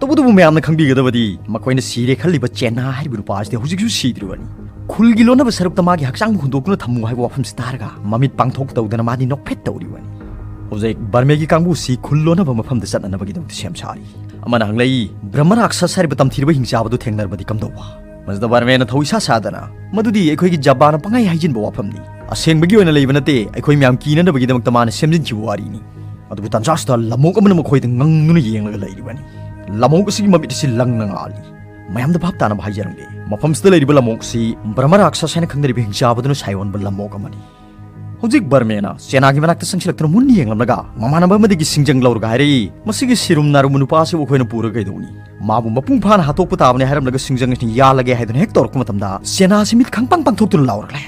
ꯇꯧꯕꯇꯕꯨ ꯃꯌꯥꯝꯅ ꯈꯪꯕꯤꯒꯗꯕꯗꯤ, ꯃꯈꯣꯏꯅ ꯁꯤꯔꯦ ꯈꯜꯂꯤꯕ ꯆꯦꯅꯥ ꯍꯥꯏꯔꯤꯕ ꯅꯨꯄꯥ ꯑꯁꯤꯗꯤ ꯍꯧꯖꯤꯛꯁꯨ ꯁꯤꯗ꯭ꯔꯤꯕꯅꯤ꯫ ꯈꯨꯜꯒꯤ ꯂꯣꯟꯅꯕ ꯁꯔꯨꯛꯇ ꯃꯥꯒꯤ ꯍꯛꯆꯥꯡꯕꯨ ꯍꯨꯟꯗꯣꯛꯇꯨꯅ ꯊꯝꯃꯨ ꯍꯥꯏꯕ ꯋꯥꯐꯝꯁꯤ ꯇꯥꯔꯒ ꯃꯃꯤꯠ ꯄꯥꯡꯊꯣꯛ ꯇꯧꯗꯅ ꯃꯥꯗꯤ ꯅꯣꯛꯐꯦꯠ ꯇꯧꯔꯤꯕꯅꯤ꯫ ꯍꯧꯖꯤꯛ ꯕꯔꯃꯦꯒꯤ ꯀꯥꯡꯕꯨꯁꯤ ꯈꯨꯜ ꯂꯣꯟꯅꯕ ꯃꯐꯝꯗ ꯆꯠꯅꯅꯕꯒꯤꯗꯃꯛꯇ ꯁꯦꯝ ꯁꯥꯔꯤ꯫ ꯑꯃꯅ ꯍꯪꯂꯛꯏ, "ꯕ꯭ꯔꯍ꯭ꯃ ꯔꯥꯛꯁꯁ ꯍꯥꯏꯔꯤꯕ ꯇꯝꯊꯤꯔꯕ ꯍꯤꯡꯆꯥꯕꯗꯨ ꯊꯦꯡꯅꯔꯕꯗꯤ ꯀꯝꯗꯧꯕ?" ꯃꯁꯤꯗ ꯕꯔꯃꯦꯅ ꯊꯧ ꯏꯁꯥ ꯁꯥꯗꯅ, "ꯃꯗꯨꯗꯤ ꯑꯩꯈꯣꯏꯒꯤ ꯖꯄꯥꯟꯅ ꯄꯪꯍꯥꯏ ꯍꯥꯏꯖꯤꯟꯕ ꯋꯥꯐꯝꯅꯤ꯫ ꯑꯁꯦꯡꯕꯒꯤ ꯑꯣꯏꯅ ꯂꯩꯕ ꯅꯠꯇꯦ, ꯑꯩꯈꯣꯏ ꯃꯌꯥꯝ ꯀꯤꯅꯅꯕꯒꯤꯗꯃꯛꯇ ꯃꯥꯅ ꯁꯦꯝꯖꯤꯟꯈꯤꯕ ꯋꯥꯔꯤꯅꯤ"꯫ ꯑꯗꯨꯕꯨ ꯇꯥꯟꯖꯥꯁꯤꯗ ꯂꯝꯑꯣꯛ ꯑꯃꯅ ꯃꯈꯣꯏꯗ ꯉꯪꯗꯨꯅ ꯌꯦꯡꯂꯒ ꯂꯩꯔꯤꯕꯅꯤ꯫ ꯂꯝꯑꯣꯛ ꯑꯁꯤꯒꯤ ꯃꯃꯤꯠ ꯑꯁꯤ ꯂꯪꯅ ꯉꯥꯜꯂꯤ꯫ ꯃꯌꯥꯝꯗ ꯚꯥꯞ ꯇꯥꯅꯕ ꯍꯥꯏꯖꯔꯝꯒꯦ, ꯃꯐꯝꯁꯤꯗ ꯂꯩꯔꯤꯕ ꯂꯝꯑꯣꯛꯁꯤ ꯕ꯭ꯔꯍ꯭ꯃ ꯔꯥꯛꯁꯁ ꯍꯥꯏꯅ ꯈꯪꯅꯔꯤꯕ ꯍꯤꯡꯆꯥꯕꯗꯨꯅ ꯁꯥꯏꯑꯣꯟꯕ ꯂꯝꯑꯣꯛ ꯑꯃꯅꯤ꯫ ꯍꯧꯖꯤꯛ ꯕꯔꯃꯦꯅ ꯆꯦꯅꯥꯒꯤ ꯃꯅꯥꯛꯇ ꯆꯪꯁꯤꯜꯂꯛꯇꯨꯅ ꯃꯨꯟꯅ ꯌꯦꯡꯂꯝꯂꯒ ꯃꯃꯥꯟꯅꯕ ꯑꯃꯗꯒꯤ ꯁꯤꯡꯖꯪ ꯂꯧꯔꯒ ꯍꯥꯏꯔꯛꯏ, "ꯃꯁꯤꯒꯤ ꯁꯤꯔꯨꯝ ꯅꯥꯔꯨꯝꯕ ꯅꯨꯄꯥ ꯑꯁꯤꯕꯨ ꯑꯩꯈꯣꯏꯅ ꯄꯨꯔꯒ ꯀꯩꯗꯧꯅꯤ? ꯃꯥꯕꯨ ꯃꯄꯨꯡ ꯐꯥꯅ ꯍꯥꯠꯇꯣꯛꯄ ꯇꯥꯕꯅꯤ" ꯍꯥꯏꯔꯝꯂꯒ ꯁꯤꯡꯖꯪ ꯑꯁꯤꯅ ꯌꯥꯜꯂꯒꯦ ꯍꯥꯏꯗꯨꯅ ꯍꯦꯛ ꯇꯧꯔꯛꯄ ꯃꯇꯝꯗ ꯆꯦꯅꯥ ꯑꯁꯤ ꯃꯤꯠ ꯈꯪꯄꯥꯡ ꯄꯥꯡꯊꯣꯛꯇꯨꯅ ꯂꯥꯎꯔꯛꯂꯦ꯫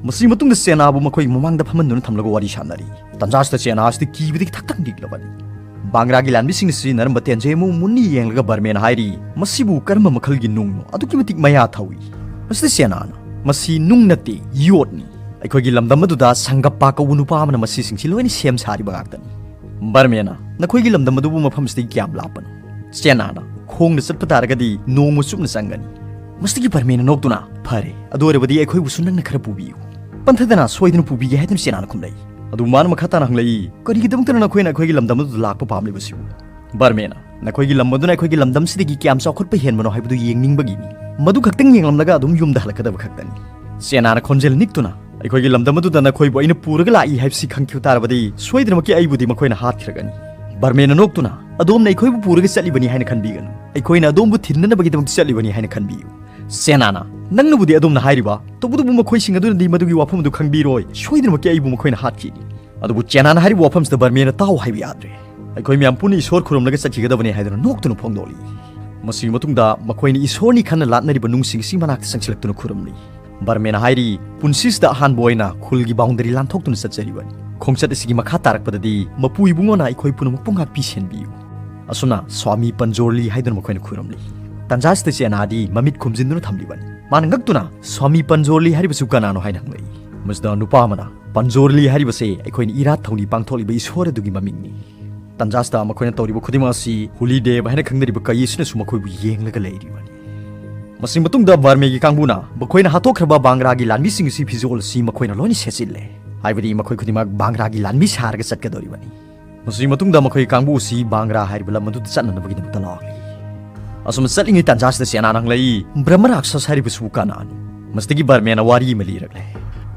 ꯃꯁꯤꯒꯤ ꯃꯇꯨꯡꯗ ꯆꯦꯅꯥꯕꯨ ꯃꯈꯣꯏꯒꯤ ꯃꯃꯥꯡꯗ ꯐꯝꯍꯟꯗꯨꯅ ꯊꯝꯂꯒ ꯋꯥꯔꯤ ꯁꯥꯟꯅꯔꯤ꯫ ꯇꯟꯖꯥꯁꯤꯗ ꯆꯦꯅꯥ ꯑꯁꯤꯗꯤ ꯀꯤꯕꯗꯒꯤ ꯊꯛ ꯊꯛ ꯅꯤꯛꯂꯕꯅꯤ꯫ ꯕꯥꯡꯒ꯭ꯔꯥꯒꯤ ꯂꯥꯟꯃꯤꯁꯤꯡꯅ ꯁꯤꯖꯤꯟꯅꯔꯝꯕ ꯇꯦꯟꯖꯩ ꯑꯃ ꯃꯨꯟꯅ ꯌꯦꯡꯂꯒ ꯕꯔꯃꯦꯅ ꯍꯥꯏꯔꯤ, "ꯃꯁꯤꯕꯨ ꯀꯔꯝꯕ ꯃꯈꯜꯒꯤ ꯅꯨꯡꯅꯣ? ꯑꯗꯨꯛꯀꯤ ꯃꯇꯤꯛ ꯃꯌꯥ ꯊꯧꯏ꯫ ꯃꯁꯤꯗ ꯆꯦꯅꯥꯅ, 'ꯃꯁꯤ ꯅꯨꯡ ꯅꯠꯇꯦ, ꯌꯣꯠꯅꯤ꯫ ꯑꯩꯈꯣꯏꯒꯤ ꯂꯝꯗꯝ ꯑꯗꯨꯗ ꯁꯪꯒꯞꯄꯥ ꯀꯧꯕ ꯅꯨꯄꯥ ꯑꯃꯅ ꯃꯁꯤꯁꯤꯡꯁꯤ ꯂꯣꯏꯅ ꯁꯦꯝ ꯁꯥꯔꯤꯕ ꯉꯥꯛꯇꯅꯤ.'" ꯕꯔꯃꯦꯅ, "ꯅꯈꯣꯏꯒꯤ ꯂꯝꯗꯝ ꯑꯗꯨꯕꯨ ꯃꯐꯝꯁꯤꯗꯒꯤ ꯀꯌꯥꯝ ꯂꯥꯞꯄꯅꯣ?" ꯆꯦꯅꯥꯅ, "ꯈꯣꯡꯅ ꯆꯠꯄ ꯇꯥꯔꯒꯗꯤ ꯅꯣꯡꯃ ꯆꯨꯞꯅ ꯆꯪꯒꯅꯤ꯫" ꯃꯁꯤꯗꯒꯤ ꯕꯔꯃꯦꯅ ꯅꯣꯛꯇꯨꯅ, "ꯐꯔꯦ, ꯑꯗꯨ ꯑꯣꯏꯔꯕꯗꯤ ꯑꯩꯈꯣꯏꯕꯨꯁꯨ ꯅꯪꯅ ꯈꯔ ꯄꯨꯕꯤꯌꯨ꯫ ꯄꯟꯊꯗꯅ ꯁꯣꯏꯗꯅ ꯄꯨꯕꯤꯒꯦ" ꯍꯥꯏꯗꯨꯅ ꯆꯦꯅꯥꯅ ꯈꯨꯝꯂꯛꯏ꯫ ꯑꯗꯨ ꯃꯥꯅ ꯃꯈꯥ ꯇꯥꯅ ꯍꯪꯂꯛꯏ, "ꯀꯔꯤꯒꯤꯗꯃꯛꯇꯅꯣ ꯅꯈꯣꯏꯅ ꯑꯩꯈꯣꯏꯒꯤ ꯂꯝꯗꯝ ꯑꯗꯨꯗ ꯂꯥꯛꯄ ꯄꯥꯝꯂꯤꯕꯁꯤꯕꯨ?" ꯕꯔꯃꯦꯅ, "ꯅꯈꯣꯏꯒꯤ ꯂꯝ ꯑꯗꯨꯅ ꯑꯩꯈꯣꯏꯒꯤ ꯂꯝꯗꯝꯁꯤꯗꯒꯤ ꯀꯌꯥꯝ ꯆꯥꯎꯈꯠꯄ ꯍꯦꯟꯕꯅꯣ ꯍꯥꯏꯕꯗꯨ ꯌꯦꯡꯅꯤꯡꯕꯒꯤꯅꯤ꯫ ꯃꯗꯨ ꯈꯛꯇꯪ ꯌꯦꯡꯂꯝꯂꯒ ꯑꯗꯨꯝ ꯌꯨꯝꯗ ꯍꯜꯂꯛꯀꯗꯕ ꯈꯛꯇꯅꯤ꯫" ꯆꯦꯅꯥꯅ ꯈꯣꯟꯖꯦꯜ ꯅꯤꯛꯇꯨꯅ, "ꯑꯩꯈꯣꯏꯒꯤ ꯂꯝꯗꯝ ꯑꯗꯨꯗ ꯅꯈꯣꯏꯕꯨ ꯑꯩꯅ ꯄꯨꯔꯒ ꯂꯥꯛꯏ ꯍꯥꯏꯕꯁꯤ ꯈꯪꯈꯤꯕ ꯇꯥꯔꯕꯗꯤ ꯁꯣꯏꯗꯅꯃꯛꯀꯤ ꯑꯩꯕꯨꯗꯤ ꯃꯈꯣꯏꯅ ꯍꯥꯠꯈꯤꯔꯒꯅꯤ꯫" ꯕꯔꯃꯦꯅ ꯅꯣꯛꯇꯨꯅ, "ꯑꯗꯣꯝꯅ ꯑꯩꯈꯣꯏꯕꯨ ꯄꯨꯔꯒ ꯆꯠꯂꯤꯕꯅꯤ ꯍꯥꯏꯅ ꯈꯟꯕꯤꯒꯅꯨ꯫ ꯑꯩꯈꯣꯏꯅ ꯑꯗꯣꯝꯕꯨ ꯊꯤꯟꯅꯅꯕꯒꯤꯗꯃꯛꯇ ꯆꯠꯂꯤꯕꯅꯤ ꯍꯥꯏꯅ ꯈꯟꯕꯤꯌꯨ꯫" ꯆꯦꯅꯥꯅ, "ꯅꯪꯅꯕꯨꯗꯤ ꯑꯗꯣꯝꯅ ꯍꯥꯏꯔꯤꯕ, ꯇꯧꯕꯇꯕꯨ ꯃꯈꯣꯏꯁꯤꯡ ꯑꯗꯨꯅꯗꯤ ꯃꯗꯨꯒꯤ ꯋꯥꯐꯝ ꯑꯗꯨ ꯈꯪꯕꯤꯔꯣꯏ꯫ ꯁꯣꯏꯗꯅꯃꯛꯀꯤ ꯑꯩꯕꯨ ꯃꯈꯣꯏꯅ ꯍꯥꯠꯈꯤꯅꯤ꯫" ꯑꯗꯨꯕꯨ ꯆꯦꯅꯥꯅ ꯍꯥꯏꯔꯤꯕ ꯋꯥꯐꯝꯁꯤꯗ ꯕꯔꯃꯦꯅ ꯇꯥꯎ ꯍꯥꯏꯕ ꯌꯥꯗ꯭ꯔꯦ꯫ "ꯑꯩꯈꯣꯏ ꯃꯌꯥꯝ ꯄꯨꯟꯅ ꯏꯁꯣꯔ ꯈꯨꯔꯨꯝꯂꯒ ꯆꯠꯈꯤꯒꯗꯕꯅꯤ" ꯍꯥꯏꯗꯨꯅ ꯅꯣꯛꯇꯨꯅ ꯐꯣꯡꯗꯣꯛꯂꯤ꯫ ꯃꯁꯤꯒꯤ ꯃꯇꯨꯡꯗ ꯃꯈꯣꯏꯅ ꯏꯁꯣꯔꯅꯤ ꯈꯟꯅ ꯂꯥꯠꯅꯔꯤꯕ ꯅꯨꯡꯁꯤꯡ ꯑꯁꯤ ꯃꯅꯥꯛꯇ ꯆꯪꯁꯤꯜꯂꯛꯇꯨꯅ ꯈꯨꯔꯨꯝꯂꯤ꯫ ꯕꯔꯃꯦꯅ ꯍꯥꯏꯔꯤ, "ꯄꯨꯟꯁꯤꯁꯤꯗ ꯑꯍꯥꯟꯕ ꯑꯣꯏꯅ ꯈꯨꯜꯒꯤ ꯕꯥꯎꯟꯗꯔꯤ ꯂꯥꯟꯊꯣꯛꯇꯨꯅ ꯆꯠꯆꯔꯤꯕꯅꯤ꯫ ꯈꯣꯡꯆꯠ ꯑꯁꯤꯒꯤ ꯃꯈꯥ ꯇꯥꯔꯛꯄꯗꯗꯤ ꯃꯄꯨ ꯏꯕꯨꯡꯉꯣꯅ ꯑꯩꯈꯣꯏ ꯄꯨꯝꯅꯃꯛꯄꯨ ꯉꯥꯛꯄꯤ ꯁꯦꯟꯕꯤꯌꯨ꯫" ꯑꯁꯨꯝꯅ ꯁ꯭ꯋꯥꯃꯤ ꯄꯟꯖꯣꯔꯂꯤ ꯍꯥꯏꯗꯨꯅ ꯃꯈꯣꯏꯅ ꯈꯨꯔꯨꯝꯂꯤ꯫ ꯇꯟꯖꯥꯁꯤꯗ ꯆꯦꯅꯥꯗꯤ ꯃꯃꯤꯠ ꯈꯨꯝꯖꯤꯟꯗꯨꯅ ꯊꯝꯂꯤꯕꯅꯤ꯫ ꯃꯥꯅ ꯉꯛꯇꯨꯅ, "ꯁ꯭ꯋꯥꯃꯤ ꯄꯟꯖꯣꯔꯂꯤ ꯍꯥꯏꯔꯤꯕꯁꯤꯕꯨ ꯀꯅꯥꯅꯣ?" ꯍꯥꯏꯅ ꯍꯪꯂꯛꯏ꯫ ꯃꯁꯤꯗ ꯅꯨꯄꯥ ꯑꯃꯅ, "ꯄꯟꯖꯣꯔꯂꯤ ꯍꯥꯏꯔꯤꯕꯁꯦ ꯑꯩꯈꯣꯏꯅ ꯏꯔꯥꯠ ꯊꯧꯅꯤ ꯄꯥꯡꯊꯣꯛꯂꯤꯕ ꯏꯁꯣꯔ ꯑꯗꯨꯒꯤ ꯃꯃꯤꯡꯅꯤ꯫" ꯇꯟꯖꯥꯁꯤꯗ ꯃꯈꯣꯏꯅ ꯇꯧꯔꯤꯕ ꯈꯨꯗꯤꯡꯃꯛ ꯑꯁꯤ ꯍꯨꯂꯤ ꯗꯦꯕ ꯍꯥꯏꯅ ꯈꯪꯅꯔꯤꯕ ꯀꯩ ꯑꯁꯤꯅꯁꯨ ꯃꯈꯣꯏꯕꯨ ꯌꯦꯡꯂꯒ ꯂꯩꯔꯤꯕꯅꯤ꯫ ꯃꯁꯤ ꯃꯇꯨꯡꯗ ꯕꯔꯃꯦꯒꯤ ꯀꯥꯡꯕꯨꯅ ꯃꯈꯣꯏꯅ ꯍꯥꯠꯇꯣꯛꯈ꯭ꯔꯕ ꯕꯥꯡꯒ꯭ꯔꯥꯒꯤ ꯂꯥꯟꯃꯤꯁꯤꯡ ꯑꯁꯤ ꯐꯤꯖꯣꯜ ꯑꯁꯤ ꯃꯈꯣꯏꯅ ꯂꯣꯏꯅ ꯁꯦꯠꯆꯤꯜꯂꯦ꯫ ꯍꯥꯏꯕꯗꯤ ꯃꯈꯣꯏ ꯈꯨꯗꯤꯡꯃꯛ ꯕꯥꯡꯒ꯭ꯔꯥꯒꯤ ꯂꯥꯟꯃꯤ ꯁꯥꯔꯒ ꯆꯠꯀꯗꯧꯔꯤꯕꯅꯤ꯫ ꯃꯁꯤ ꯃꯇꯨꯡꯗ ꯃꯈꯣꯏ ꯀꯥꯡꯕꯨ ꯑꯁꯤ ꯕꯥꯡꯒ꯭ꯔꯥ ꯍꯥꯏꯔꯤꯕ ꯂꯝ ꯑꯗꯨꯗ ꯆꯠꯅꯅꯕꯒꯤꯗꯃꯛꯇ ꯂꯥꯛꯂꯤ꯫ ꯑꯁꯨꯝꯅ ꯆꯠꯂꯤꯉꯩ ꯇꯥꯟꯖꯥꯁꯤꯗ ꯁꯦꯅꯥꯅ ꯍꯪꯂꯛꯏ, "ꯕ꯭ꯔꯍ꯭ꯃ ꯔꯥꯛꯁꯁ ꯍꯥꯏꯔꯤꯕꯁꯤꯕꯨ ꯀꯅꯥꯅꯣ?" ꯃꯁꯤꯗꯒꯤ ꯕꯔꯃꯦꯅ ꯋꯥꯔꯤ ꯑꯃ ꯂꯤꯔꯛꯂꯦ꯫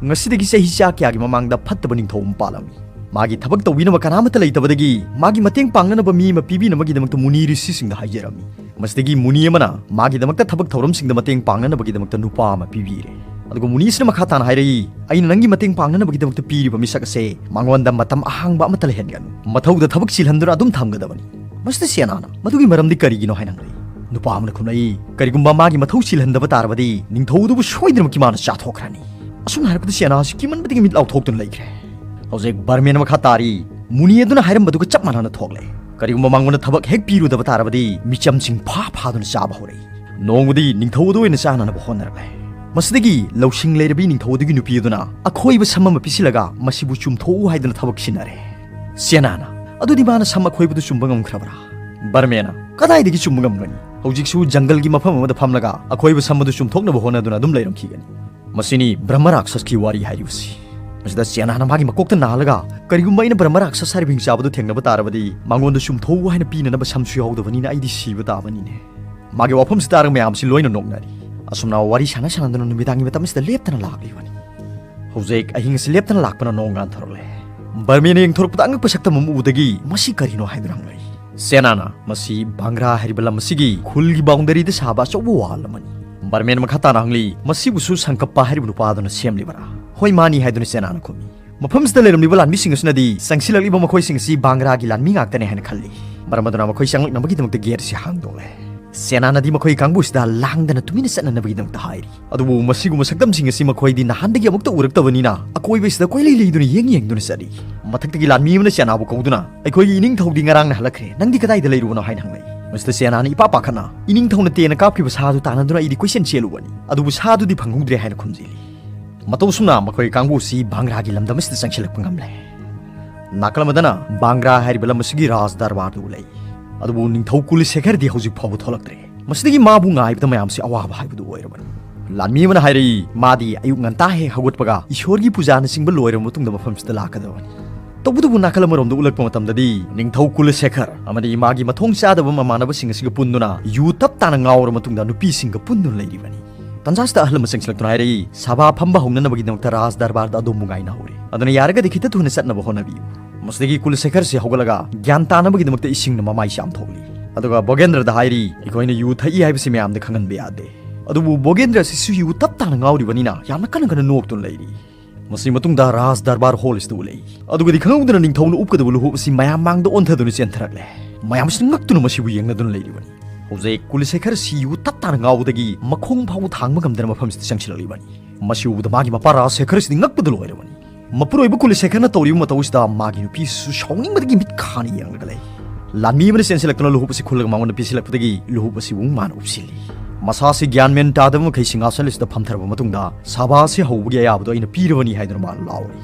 ꯉꯁꯤꯗꯒꯤ ꯆꯍꯤ ꯆꯥ ꯀꯌꯥꯒꯤ ꯃꯃꯥꯡꯗ ꯐꯠꯇꯕ ꯅꯤꯡꯊꯧ ꯑꯃ ꯄꯥꯜꯂꯝꯃꯤ꯫ ꯃꯥꯒꯤ ꯊꯕꯛ ꯇꯧꯕꯤꯅꯕ ꯀꯅꯥꯃꯠꯇ ꯂꯩꯇꯕꯗꯒꯤ ꯃꯥꯒꯤ ꯃꯇꯦꯡ ꯄꯥꯡꯅꯅꯕ ꯃꯤ ꯑꯃ ꯄꯤꯕꯤꯅꯕꯒꯤꯗꯃꯛꯇ ꯃꯨꯅꯤ ꯔꯤꯁꯤꯁꯤꯡꯗ ꯍꯥꯏꯖꯔꯝꯃꯤ꯫ ꯃꯁꯤꯗꯒꯤ ꯃꯨꯅꯤ ꯑꯃꯅ ꯃꯥꯒꯤꯗꯃꯛꯇ ꯊꯕꯛ ꯊꯧꯔꯝꯁꯤꯡꯗ ꯃꯇꯦꯡ ꯄꯥꯡꯅꯅꯕꯒꯤꯗꯃꯛꯇ ꯅꯨꯄꯥ ꯑꯃ ꯄꯤꯕꯤꯔꯦ꯫ ꯑꯗꯨꯒ ꯃꯨꯅꯤ ꯑꯁꯤꯅ ꯃꯈꯥ ꯇꯥꯅ ꯍꯥꯏꯔꯛꯏ, "ꯑꯩꯅ ꯅꯪꯒꯤ ꯃꯇꯦꯡ ꯄꯥꯡꯅꯅꯕꯒꯤꯗꯃꯛꯇ ꯄꯤꯔꯤꯕ ꯃꯤꯁꯛ ꯑꯁꯦ ꯃꯉꯣꯟꯗ ꯃꯇꯝ ꯑꯍꯥꯡꯕ ꯑꯃꯠꯇ ꯂꯩꯍꯟꯒꯅꯨ꯫ ꯃꯊꯧꯗ ꯊꯕꯛ ꯆꯤꯜꯍꯟꯗꯨꯅ ꯑꯗꯨꯝ ꯊꯝꯒꯗꯕꯅꯤ꯫" ꯃꯁꯤꯗ ꯁꯦꯅꯥꯅ, "ꯃꯗꯨꯒꯤ ꯃꯔꯝꯗꯤ ꯀꯔꯤꯒꯤꯅꯣ?" ꯍꯥꯏꯅ ꯍꯪꯂꯛꯏ꯫ ꯅꯨꯄꯥ ꯑꯃꯅ ꯈꯨꯝꯂꯛꯏ, "ꯀꯔꯤꯒꯨꯝꯕ ꯃꯥꯒꯤ ꯃꯊꯧ ꯆꯤꯜꯍꯟꯗꯕ ꯇꯥꯔꯕꯗꯤ ꯅꯤꯡꯊꯧ ꯑꯗꯨꯕꯨ ꯁꯣꯏꯗꯅꯃꯛꯀꯤ ꯃꯥꯅ ꯆꯥꯊꯣꯛꯈ꯭ꯔꯅꯤ꯫" ꯑꯁꯨꯝꯅ ꯍꯥꯏꯔꯛꯄꯗ ꯁꯦꯅꯥ ꯑꯁꯤ ꯀꯤꯃꯟꯕꯗꯒꯤ ꯃꯤꯠ ꯂꯥꯎꯊꯣꯛꯇꯨꯅ ꯂꯩꯈ꯭ꯔꯦ꯫ ꯍꯧꯖꯤꯛ ꯕꯔꯃꯦꯟ ꯃꯈꯥ ꯇꯥꯔꯤ꯫ ꯃꯨꯅꯤ ꯑꯗꯨꯅ ꯍꯥꯏꯔꯝꯕꯗꯨꯒ ꯆꯞ ꯃꯥꯟꯅꯅ ꯊꯣꯛꯂꯦ꯫ ꯀꯔꯤꯒꯨꯝꯕ ꯃꯉꯣꯟꯗ ꯊꯕꯛ ꯍꯦꯛ ꯄꯤꯔꯨꯗꯕ ꯇꯥꯔꯕꯗꯤ ꯃꯤꯆꯝꯁꯤꯡ ꯐꯥ ꯐꯥꯗꯨꯅ ꯆꯥꯕ ꯍꯧꯔꯛꯏ꯫ ꯅꯣꯡꯃꯗꯤ ꯅꯤꯡꯊꯧ ꯑꯗꯨ ꯑꯣꯏꯅ ꯆꯥꯅꯅꯕ ꯍꯣꯠꯅꯔꯛꯂꯦ꯫ ꯃꯁꯤꯗꯒꯤ ꯂꯧꯁꯤꯡ ꯂꯩꯔꯕꯤ ꯅꯤꯡꯊꯧ ꯑꯗꯨꯒꯤ ꯅꯨꯄꯤ ꯑꯗꯨꯅ ꯑꯈꯣꯏꯕ ꯁꯝ ꯑꯃ ꯄꯤꯁꯤꯜꯂꯒ ꯃꯁꯤꯕꯨ ꯆꯨꯝꯊꯣꯛꯎ ꯍꯥꯏꯗꯨꯅ ꯊꯕꯛ ꯁꯤꯟꯅꯔꯦ꯫ ꯁꯦꯅꯥꯅ, "ꯑꯗꯨꯗꯤ ꯃꯥꯅ ꯁꯝ ꯑꯈꯣꯏꯕꯗꯨ ꯆꯨꯝꯕ ꯉꯝꯈ꯭ꯔꯕ꯭ꯔꯥ?" ꯕꯔꯃꯦꯅ, "ꯀꯗꯥꯏꯗꯒꯤ ꯆꯨꯝꯕ ꯉꯝꯒꯅꯤ? ꯍꯧꯖꯤꯛꯁꯨ ꯖꯪꯒꯜꯒꯤ ꯃꯐꯝ ꯑꯃꯗ ꯐꯝꯂꯒ ꯑꯈꯣꯏꯕ ꯁꯝ ꯑꯗꯨ ꯆꯨꯝꯊꯣꯛꯅꯕ ꯍꯣꯠꯅꯗꯨꯅ ꯑꯗꯨꯝ ꯂꯩꯔꯝꯈꯤꯒꯅꯤ꯫" ꯃꯁꯤꯅꯤ ꯕ꯭ꯔꯍ꯭ꯃ ꯔꯥꯛꯁꯁꯀꯤ ꯋꯥꯔꯤ ꯍꯥꯏꯔꯤꯕꯁꯤ꯫ ꯃꯁꯤꯗ ꯁꯦꯅꯥꯅ ꯃꯥꯒꯤ ꯃꯀꯣꯛꯇ ꯅꯥꯜꯂꯒ, "ꯀꯔꯤꯒꯨꯝꯕ ꯑꯩꯅ ꯕ꯭ꯔꯍ꯭ꯃ ꯔꯥꯛꯁꯁ ꯍꯥꯏꯔꯤꯕ ꯍꯤꯡꯆꯥꯕꯗꯨ ꯊꯦꯡꯅꯕ ꯇꯥꯔꯕꯗꯤ ꯃꯉꯣꯟꯗ ꯆꯨꯝꯊꯣꯛꯎ ꯍꯥꯏꯅ ꯄꯤꯅꯅꯕ ꯁꯝꯁꯨ ꯌꯥꯎꯗꯕꯅꯤꯅ ꯑꯩꯗꯤ ꯁꯤꯕ ꯇꯥꯕꯅꯤꯅꯦ꯫" ꯃꯥꯒꯤ ꯋꯥꯐꯝꯁꯤ ꯇꯥꯔꯒ ꯃꯌꯥꯝꯁꯤ ꯂꯣꯏꯅ ꯅꯣꯛꯅꯔꯤ꯫ ꯑꯁꯨꯝꯅ ꯋꯥꯔꯤ ꯁꯥꯟꯅ ꯁꯥꯟꯅꯗꯨꯅ ꯅꯨꯃꯤꯗꯥꯡꯒꯤ ꯃꯇꯝ ꯑꯁꯤꯗ ꯂꯦꯞꯇꯅ ꯂꯥꯛꯂꯤꯕꯅꯤ꯫ ꯍꯧꯖꯤꯛ ꯑꯍꯤꯡ ꯑꯁꯤ ꯂꯦꯞꯇꯅ ꯂꯥꯛꯄꯅ ꯅꯣꯡ ꯉꯥꯟꯊꯣꯔꯛꯂꯦ꯫ ꯕꯔꯃꯦꯅ ꯌꯦꯡꯊꯣꯔꯛꯄꯗ ꯑꯉꯛꯄ ꯁꯛꯇꯝ ꯑꯃ ꯎꯕꯗꯒꯤ, "ꯃꯁꯤ ꯀꯔꯤꯅꯣ?" ꯍꯥꯏꯗꯨꯅ ꯍꯪꯂꯛꯏ꯫ ꯁꯦꯅꯥꯅ, "ꯃꯁꯤ ꯕꯥꯡꯒ꯭ꯔꯥ ꯍꯥꯏꯔꯤꯕ ꯂꯝ ꯑꯁꯤꯒꯤ ꯈꯨꯜꯒꯤ ꯕꯥꯎꯟꯗꯔꯤꯗ ꯁꯥꯕ ꯑꯆꯧꯕ ꯋꯥꯜ ꯑꯃꯅꯤ꯫" ꯕꯔꯃꯦꯟ ꯃꯈꯥ ꯇꯥꯅ ꯍꯪꯂꯤ, "ꯃꯁꯤꯕꯨꯁꯨ ꯁꯪꯀꯞꯄ ꯍꯥꯏꯔꯤꯕ ꯅꯨꯄꯥ ꯑꯗꯨꯅ ꯁꯦꯝꯂꯤꯕꯔꯥ?" "ꯍꯣꯏ, ꯃꯥꯅꯤ," ꯍꯥꯏꯗꯨꯅ ꯁꯦꯅꯥꯅ ꯈꯨꯝꯃꯤ꯫ ꯃꯐꯝꯁꯤꯗ ꯂꯩꯔꯝꯂꯤꯕ ꯂꯥꯟꯃꯤꯁꯤꯡ ꯑꯁꯤꯅꯗꯤ ꯆꯪꯁꯤꯜꯂꯛꯂꯤꯕ ꯃꯈꯣꯏꯁꯤꯡ ꯑꯁꯤ ꯕꯥꯡꯒ꯭ꯔꯥꯒꯤ ꯂꯥꯟꯃꯤ ꯉꯥꯛꯇꯅꯤ ꯍꯥꯏꯅ ꯈꯜꯂꯤ꯫ ꯃꯔꯝ ꯑꯗꯨꯅ ꯃꯈꯣꯏ ꯆꯪꯂꯛꯅꯕꯒꯤꯗꯃꯛꯇ ꯒꯦꯠ ꯑꯁꯤ ꯍꯥꯡꯗꯣꯛꯂꯦ꯫ ꯁꯦꯅꯥꯅꯗꯤ ꯃꯈꯣꯏ ꯀꯥꯡꯕꯨꯁꯤꯗ ꯂꯥꯡꯗꯅ ꯇꯨꯃꯤꯟꯅ ꯆꯠꯅꯅꯕꯒꯤꯗꯃꯛꯇ ꯍꯥꯏꯔꯤ꯫ ꯑꯗꯨꯕꯨ ꯃꯁꯤꯒꯨꯝꯕ ꯁꯛꯇꯝꯁꯤꯡ ꯑꯁꯤ ꯃꯈꯣꯏꯗꯤ ꯅꯍꯥꯟꯗꯒꯤ ꯑꯃꯨꯛꯇ ꯎꯔꯛꯇꯕꯅꯤꯅ ꯑꯀꯣꯏꯕꯁꯤꯗ ꯀꯣꯏꯂꯩ ꯂꯩꯗꯨꯅ ꯌꯦꯡ ꯌꯦꯡꯗꯨꯅ ꯆꯠꯂꯤ꯫ ꯃꯊꯛꯇꯒꯤ ꯂꯥꯟꯃꯤ ꯑꯃꯅ ꯁꯦꯅꯥꯕꯨ ꯀꯧꯗꯨꯅ, "ꯑꯩꯈꯣꯏꯒꯤ ꯏꯅꯤꯡꯊꯧꯗꯤ ꯉꯔꯥꯡꯅ ꯍꯜꯂꯛꯈ꯭ꯔꯦ, ꯅꯪꯗꯤ ꯀꯗꯥꯏꯗ ꯂꯩꯔꯨꯕꯅꯣ?" ꯍꯥꯏꯅ ꯍꯪꯂꯛꯏ꯫ ꯃꯁꯤꯗ ꯁꯦꯅꯥꯅ ꯏꯄꯥ ꯄꯥꯈꯠꯅ, "ꯏꯅꯤꯡꯊꯧꯅ ꯇꯦꯟꯅ ꯀꯥꯞꯈꯤꯕ ꯁꯥꯗꯨ ꯇꯥꯟꯅꯗꯨꯅ ꯑꯩꯗꯤ ꯀꯣꯏꯆꯦꯟ ꯆꯦꯜꯂꯨꯕꯅꯤ, ꯑꯗꯨꯕꯨ ꯁꯥꯗꯨꯗꯤ ꯐꯪꯍꯧꯗ꯭ꯔꯦ" ꯍꯥꯏꯅ ꯈꯨꯝꯖꯤꯜꯂꯤ꯫ ꯃꯇꯧ ꯑꯁꯨꯝꯅ ꯃꯈꯣꯏ ꯀꯥꯡꯕꯨ ꯑꯁꯤ ꯕꯥꯡꯒ꯭ꯔꯥꯒꯤ ꯂꯝꯗꯝ ꯑꯁꯤꯗ ꯆꯪꯁꯤꯜꯂꯛꯄ ꯉꯝꯂꯦ꯫ ꯅꯥꯀꯜ ꯑꯃꯗꯅ ꯕꯥꯡꯒ꯭ꯔꯥ ꯍꯥꯏꯔꯤꯕ ꯂꯝ ꯑꯁꯤꯒꯤ ꯔꯥꯖ ꯗꯔꯕꯥꯔꯗꯨ ꯂꯩ꯫ ꯑꯗꯨꯕꯨ ꯅꯤꯡꯊꯧ ꯀꯨꯂꯁꯦꯈꯔꯗꯤ ꯍꯧꯖꯤꯛ ꯐꯥꯎꯕ ꯊꯣꯛꯂꯛꯇ꯭ꯔꯦ꯫ ꯃꯁꯤꯗꯒꯤ ꯃꯥꯕꯨ ꯉꯥꯏꯕꯗ ꯃꯌꯥꯝꯁꯤ ꯑꯋꯥꯕ ꯍꯥꯏꯕꯗꯨ ꯑꯣꯏꯔꯕꯅꯤ꯫ ꯂꯥꯟꯃꯤ ꯑꯃꯅ ꯍꯥꯏꯔꯛꯏ, ꯃꯥꯗꯤ ꯑꯌꯨꯛ ꯉꯟꯇꯥ ꯍꯦꯛ ꯍꯧꯒꯠꯄꯒ ꯏꯁꯣꯔꯒꯤ ꯄꯨꯖꯥꯅꯆꯤꯡꯕ ꯂꯣꯏꯔꯕ ꯃꯇꯨꯡꯗ ꯃꯐꯝꯁꯤꯗ ꯂꯥꯛꯀꯗꯕꯅꯤ꯫ ꯇꯧꯕꯇꯕꯨ ꯅꯥꯀꯜ ꯑꯃꯔꯣꯝꯗ ꯎꯠꯂꯛꯄ ꯃꯇꯝꯗꯗꯤ ꯅꯤꯡꯊꯧ ꯀꯨꯂꯁꯦꯈꯔ ꯑꯃꯗꯤ ꯃꯥꯒꯤ ꯃꯊꯣꯡ ꯆꯥꯗꯕ ꯃꯃꯥꯟꯅꯕꯁꯤꯡ ꯑꯁꯤꯒ ꯄꯨꯟꯗꯨꯅ ꯌꯨ ꯇꯞ ꯇꯥꯅ ꯉꯥꯎꯔꯕ ꯃꯇꯨꯡꯗ ꯅꯨꯄꯤꯁꯤꯡꯒ ꯄꯨꯟꯗꯨꯅ ꯂꯩꯔꯤꯕꯅꯤ꯫ ꯇꯟꯖꯥꯁꯤꯗ ꯑꯍꯜ ꯑꯃ ꯆꯪꯁꯤꯜꯂꯛꯇꯨꯅ ꯍꯥꯏꯔꯛꯏ, "ꯁꯚꯥ ꯐꯝꯕ ꯍꯧꯅꯅꯕꯒꯤꯗꯃꯛꯇ ꯔꯥꯖ ꯗꯔꯕꯥꯔꯗ ꯑꯗꯣꯝꯕꯨ ꯉꯥꯏꯅꯍꯧꯔꯦ꯫ ꯑꯗꯨꯅ ꯌꯥꯔꯒꯗꯤ ꯈꯤꯇ ꯊꯨꯅ ꯆꯠꯅꯕ ꯍꯣꯠꯅꯕꯤꯌꯨ꯫" ꯃꯁꯤꯗꯒꯤ ꯀꯨꯂꯁꯦꯈꯔꯁꯤ ꯍꯧꯒꯠꯂꯒ ꯒ꯭ꯌꯥꯟ ꯇꯥꯅꯕꯒꯤꯗꯃꯛꯇ ꯏꯁꯤꯡꯅ ꯃꯃꯥꯏ ꯆꯥꯝꯊꯣꯛꯂꯤ꯫ ꯑꯗꯨꯒ ꯕꯣꯒꯦꯟꯗ꯭ꯔꯗ ꯍꯥꯏꯔꯤ, "ꯑꯩꯈꯣꯏꯅ ꯌꯨ ꯊꯛꯏ ꯍꯥꯏꯕꯁꯤ ꯃꯌꯥꯝꯗ ꯈꯪꯍꯟꯕ ꯌꯥꯗꯦ꯫" ꯑꯗꯨꯕꯨ ꯕꯣꯒꯦꯟꯗ꯭ꯔ ꯑꯁꯤꯁꯨ ꯌꯨ ꯇꯞ ꯇꯥꯅ ꯉꯥꯎꯔꯤꯕꯅꯤꯅ ꯌꯥꯝꯅ ꯀꯟꯅ ꯀꯟꯅ ꯅꯣꯛꯇꯨꯅ ꯂꯩꯔꯤ꯫ ꯃꯁꯤ ꯃꯇꯨꯡꯗ ꯔꯥꯖ ꯗꯔꯕꯥꯔ ꯍꯣꯜ ꯑꯁꯤꯗ ꯎꯠꯂꯛꯏ꯫ ꯑꯗꯨꯒꯗꯤ ꯈꯪꯍꯧꯗꯅ ꯅꯤꯡꯊꯧꯅ ꯎꯞꯀꯗꯕ ꯂꯨꯍꯨꯞ ꯑꯁꯤ ꯃꯌꯥꯝ ꯃꯥꯡꯗ ꯑꯣꯟꯊꯗꯨꯅ ꯆꯦꯟꯊꯔꯛꯂꯦ꯫ ꯃꯌꯥꯝ ꯑꯁꯤꯅ ꯉꯛꯇꯨꯅ ꯃꯁꯤꯕꯨ ꯌꯦꯡꯅꯗꯨꯅ ꯂꯩꯔꯤꯕꯅꯤ꯫ ꯍꯧꯖꯤꯛ ꯀꯨꯂꯁꯦꯈꯔ ꯑꯁꯤ ꯌꯨ ꯇꯞ ꯇꯥꯅ ꯉꯥꯎꯕꯗꯒꯤ ꯃꯈꯣꯡ ꯐꯥꯎꯕ ꯊꯥꯡꯕ ꯉꯝꯗꯅ ꯃꯐꯝꯁꯤꯗ ꯆꯪꯁꯤꯜꯂꯛꯂꯤꯕꯅꯤ꯫ ꯃꯁꯤ ꯎꯕꯗ ꯃꯥꯒꯤ ꯃꯄꯥ ꯔꯥꯖꯁꯦꯈꯔ ꯑꯁꯤꯗꯤ ꯉꯛꯄꯗ ꯂꯣꯏꯔꯕꯅꯤ꯫ ꯃꯄꯨꯔꯣꯏꯕ ꯀꯨꯂꯁꯦꯈꯔꯅ ꯇꯧꯔꯤꯕ ꯃꯇꯧ ꯑꯁꯤꯗ ꯃꯥꯒꯤ ꯅꯨꯄꯤꯁꯨ ꯁꯥꯎꯅꯤꯡꯕꯗꯒꯤ ꯃꯤꯠ ꯈꯥꯅ ꯌꯦꯡꯂꯒ ꯂꯩ꯫ ꯂꯥꯟꯃꯤ ꯑꯃꯅ ꯆꯦꯟꯁꯤꯜꯂꯛꯇꯨꯅ ꯂꯨꯍꯨꯞ ꯑꯁꯤ ꯈꯨꯜꯂꯒ ꯃꯉꯣꯟꯗ ꯄꯤꯁꯤꯜꯂꯛꯄꯗꯒꯤ ꯂꯨꯍꯨꯞ ꯑꯁꯤꯕꯨ ꯃꯥꯅ ꯎꯞꯁꯤꯜꯂꯤ꯫ ꯃꯁꯥꯁꯤ ꯒ꯭ꯌꯥꯟ ꯃꯦꯟ ꯇꯥꯗꯕ ꯃꯈꯩ ꯁꯤꯡꯍꯥꯁꯟ ꯑꯁꯤꯗ ꯐꯝꯊꯔꯕ ꯃꯇꯨꯡꯗ ꯁꯚꯥ ꯑꯁꯤ ꯍꯧꯕꯒꯤ ꯑꯌꯥꯕꯗꯣ ꯑꯩꯅ ꯄꯤꯔꯕꯅꯤ ꯍꯥꯏꯗꯨꯅ ꯃꯥ ꯂꯥꯎꯔꯤ꯫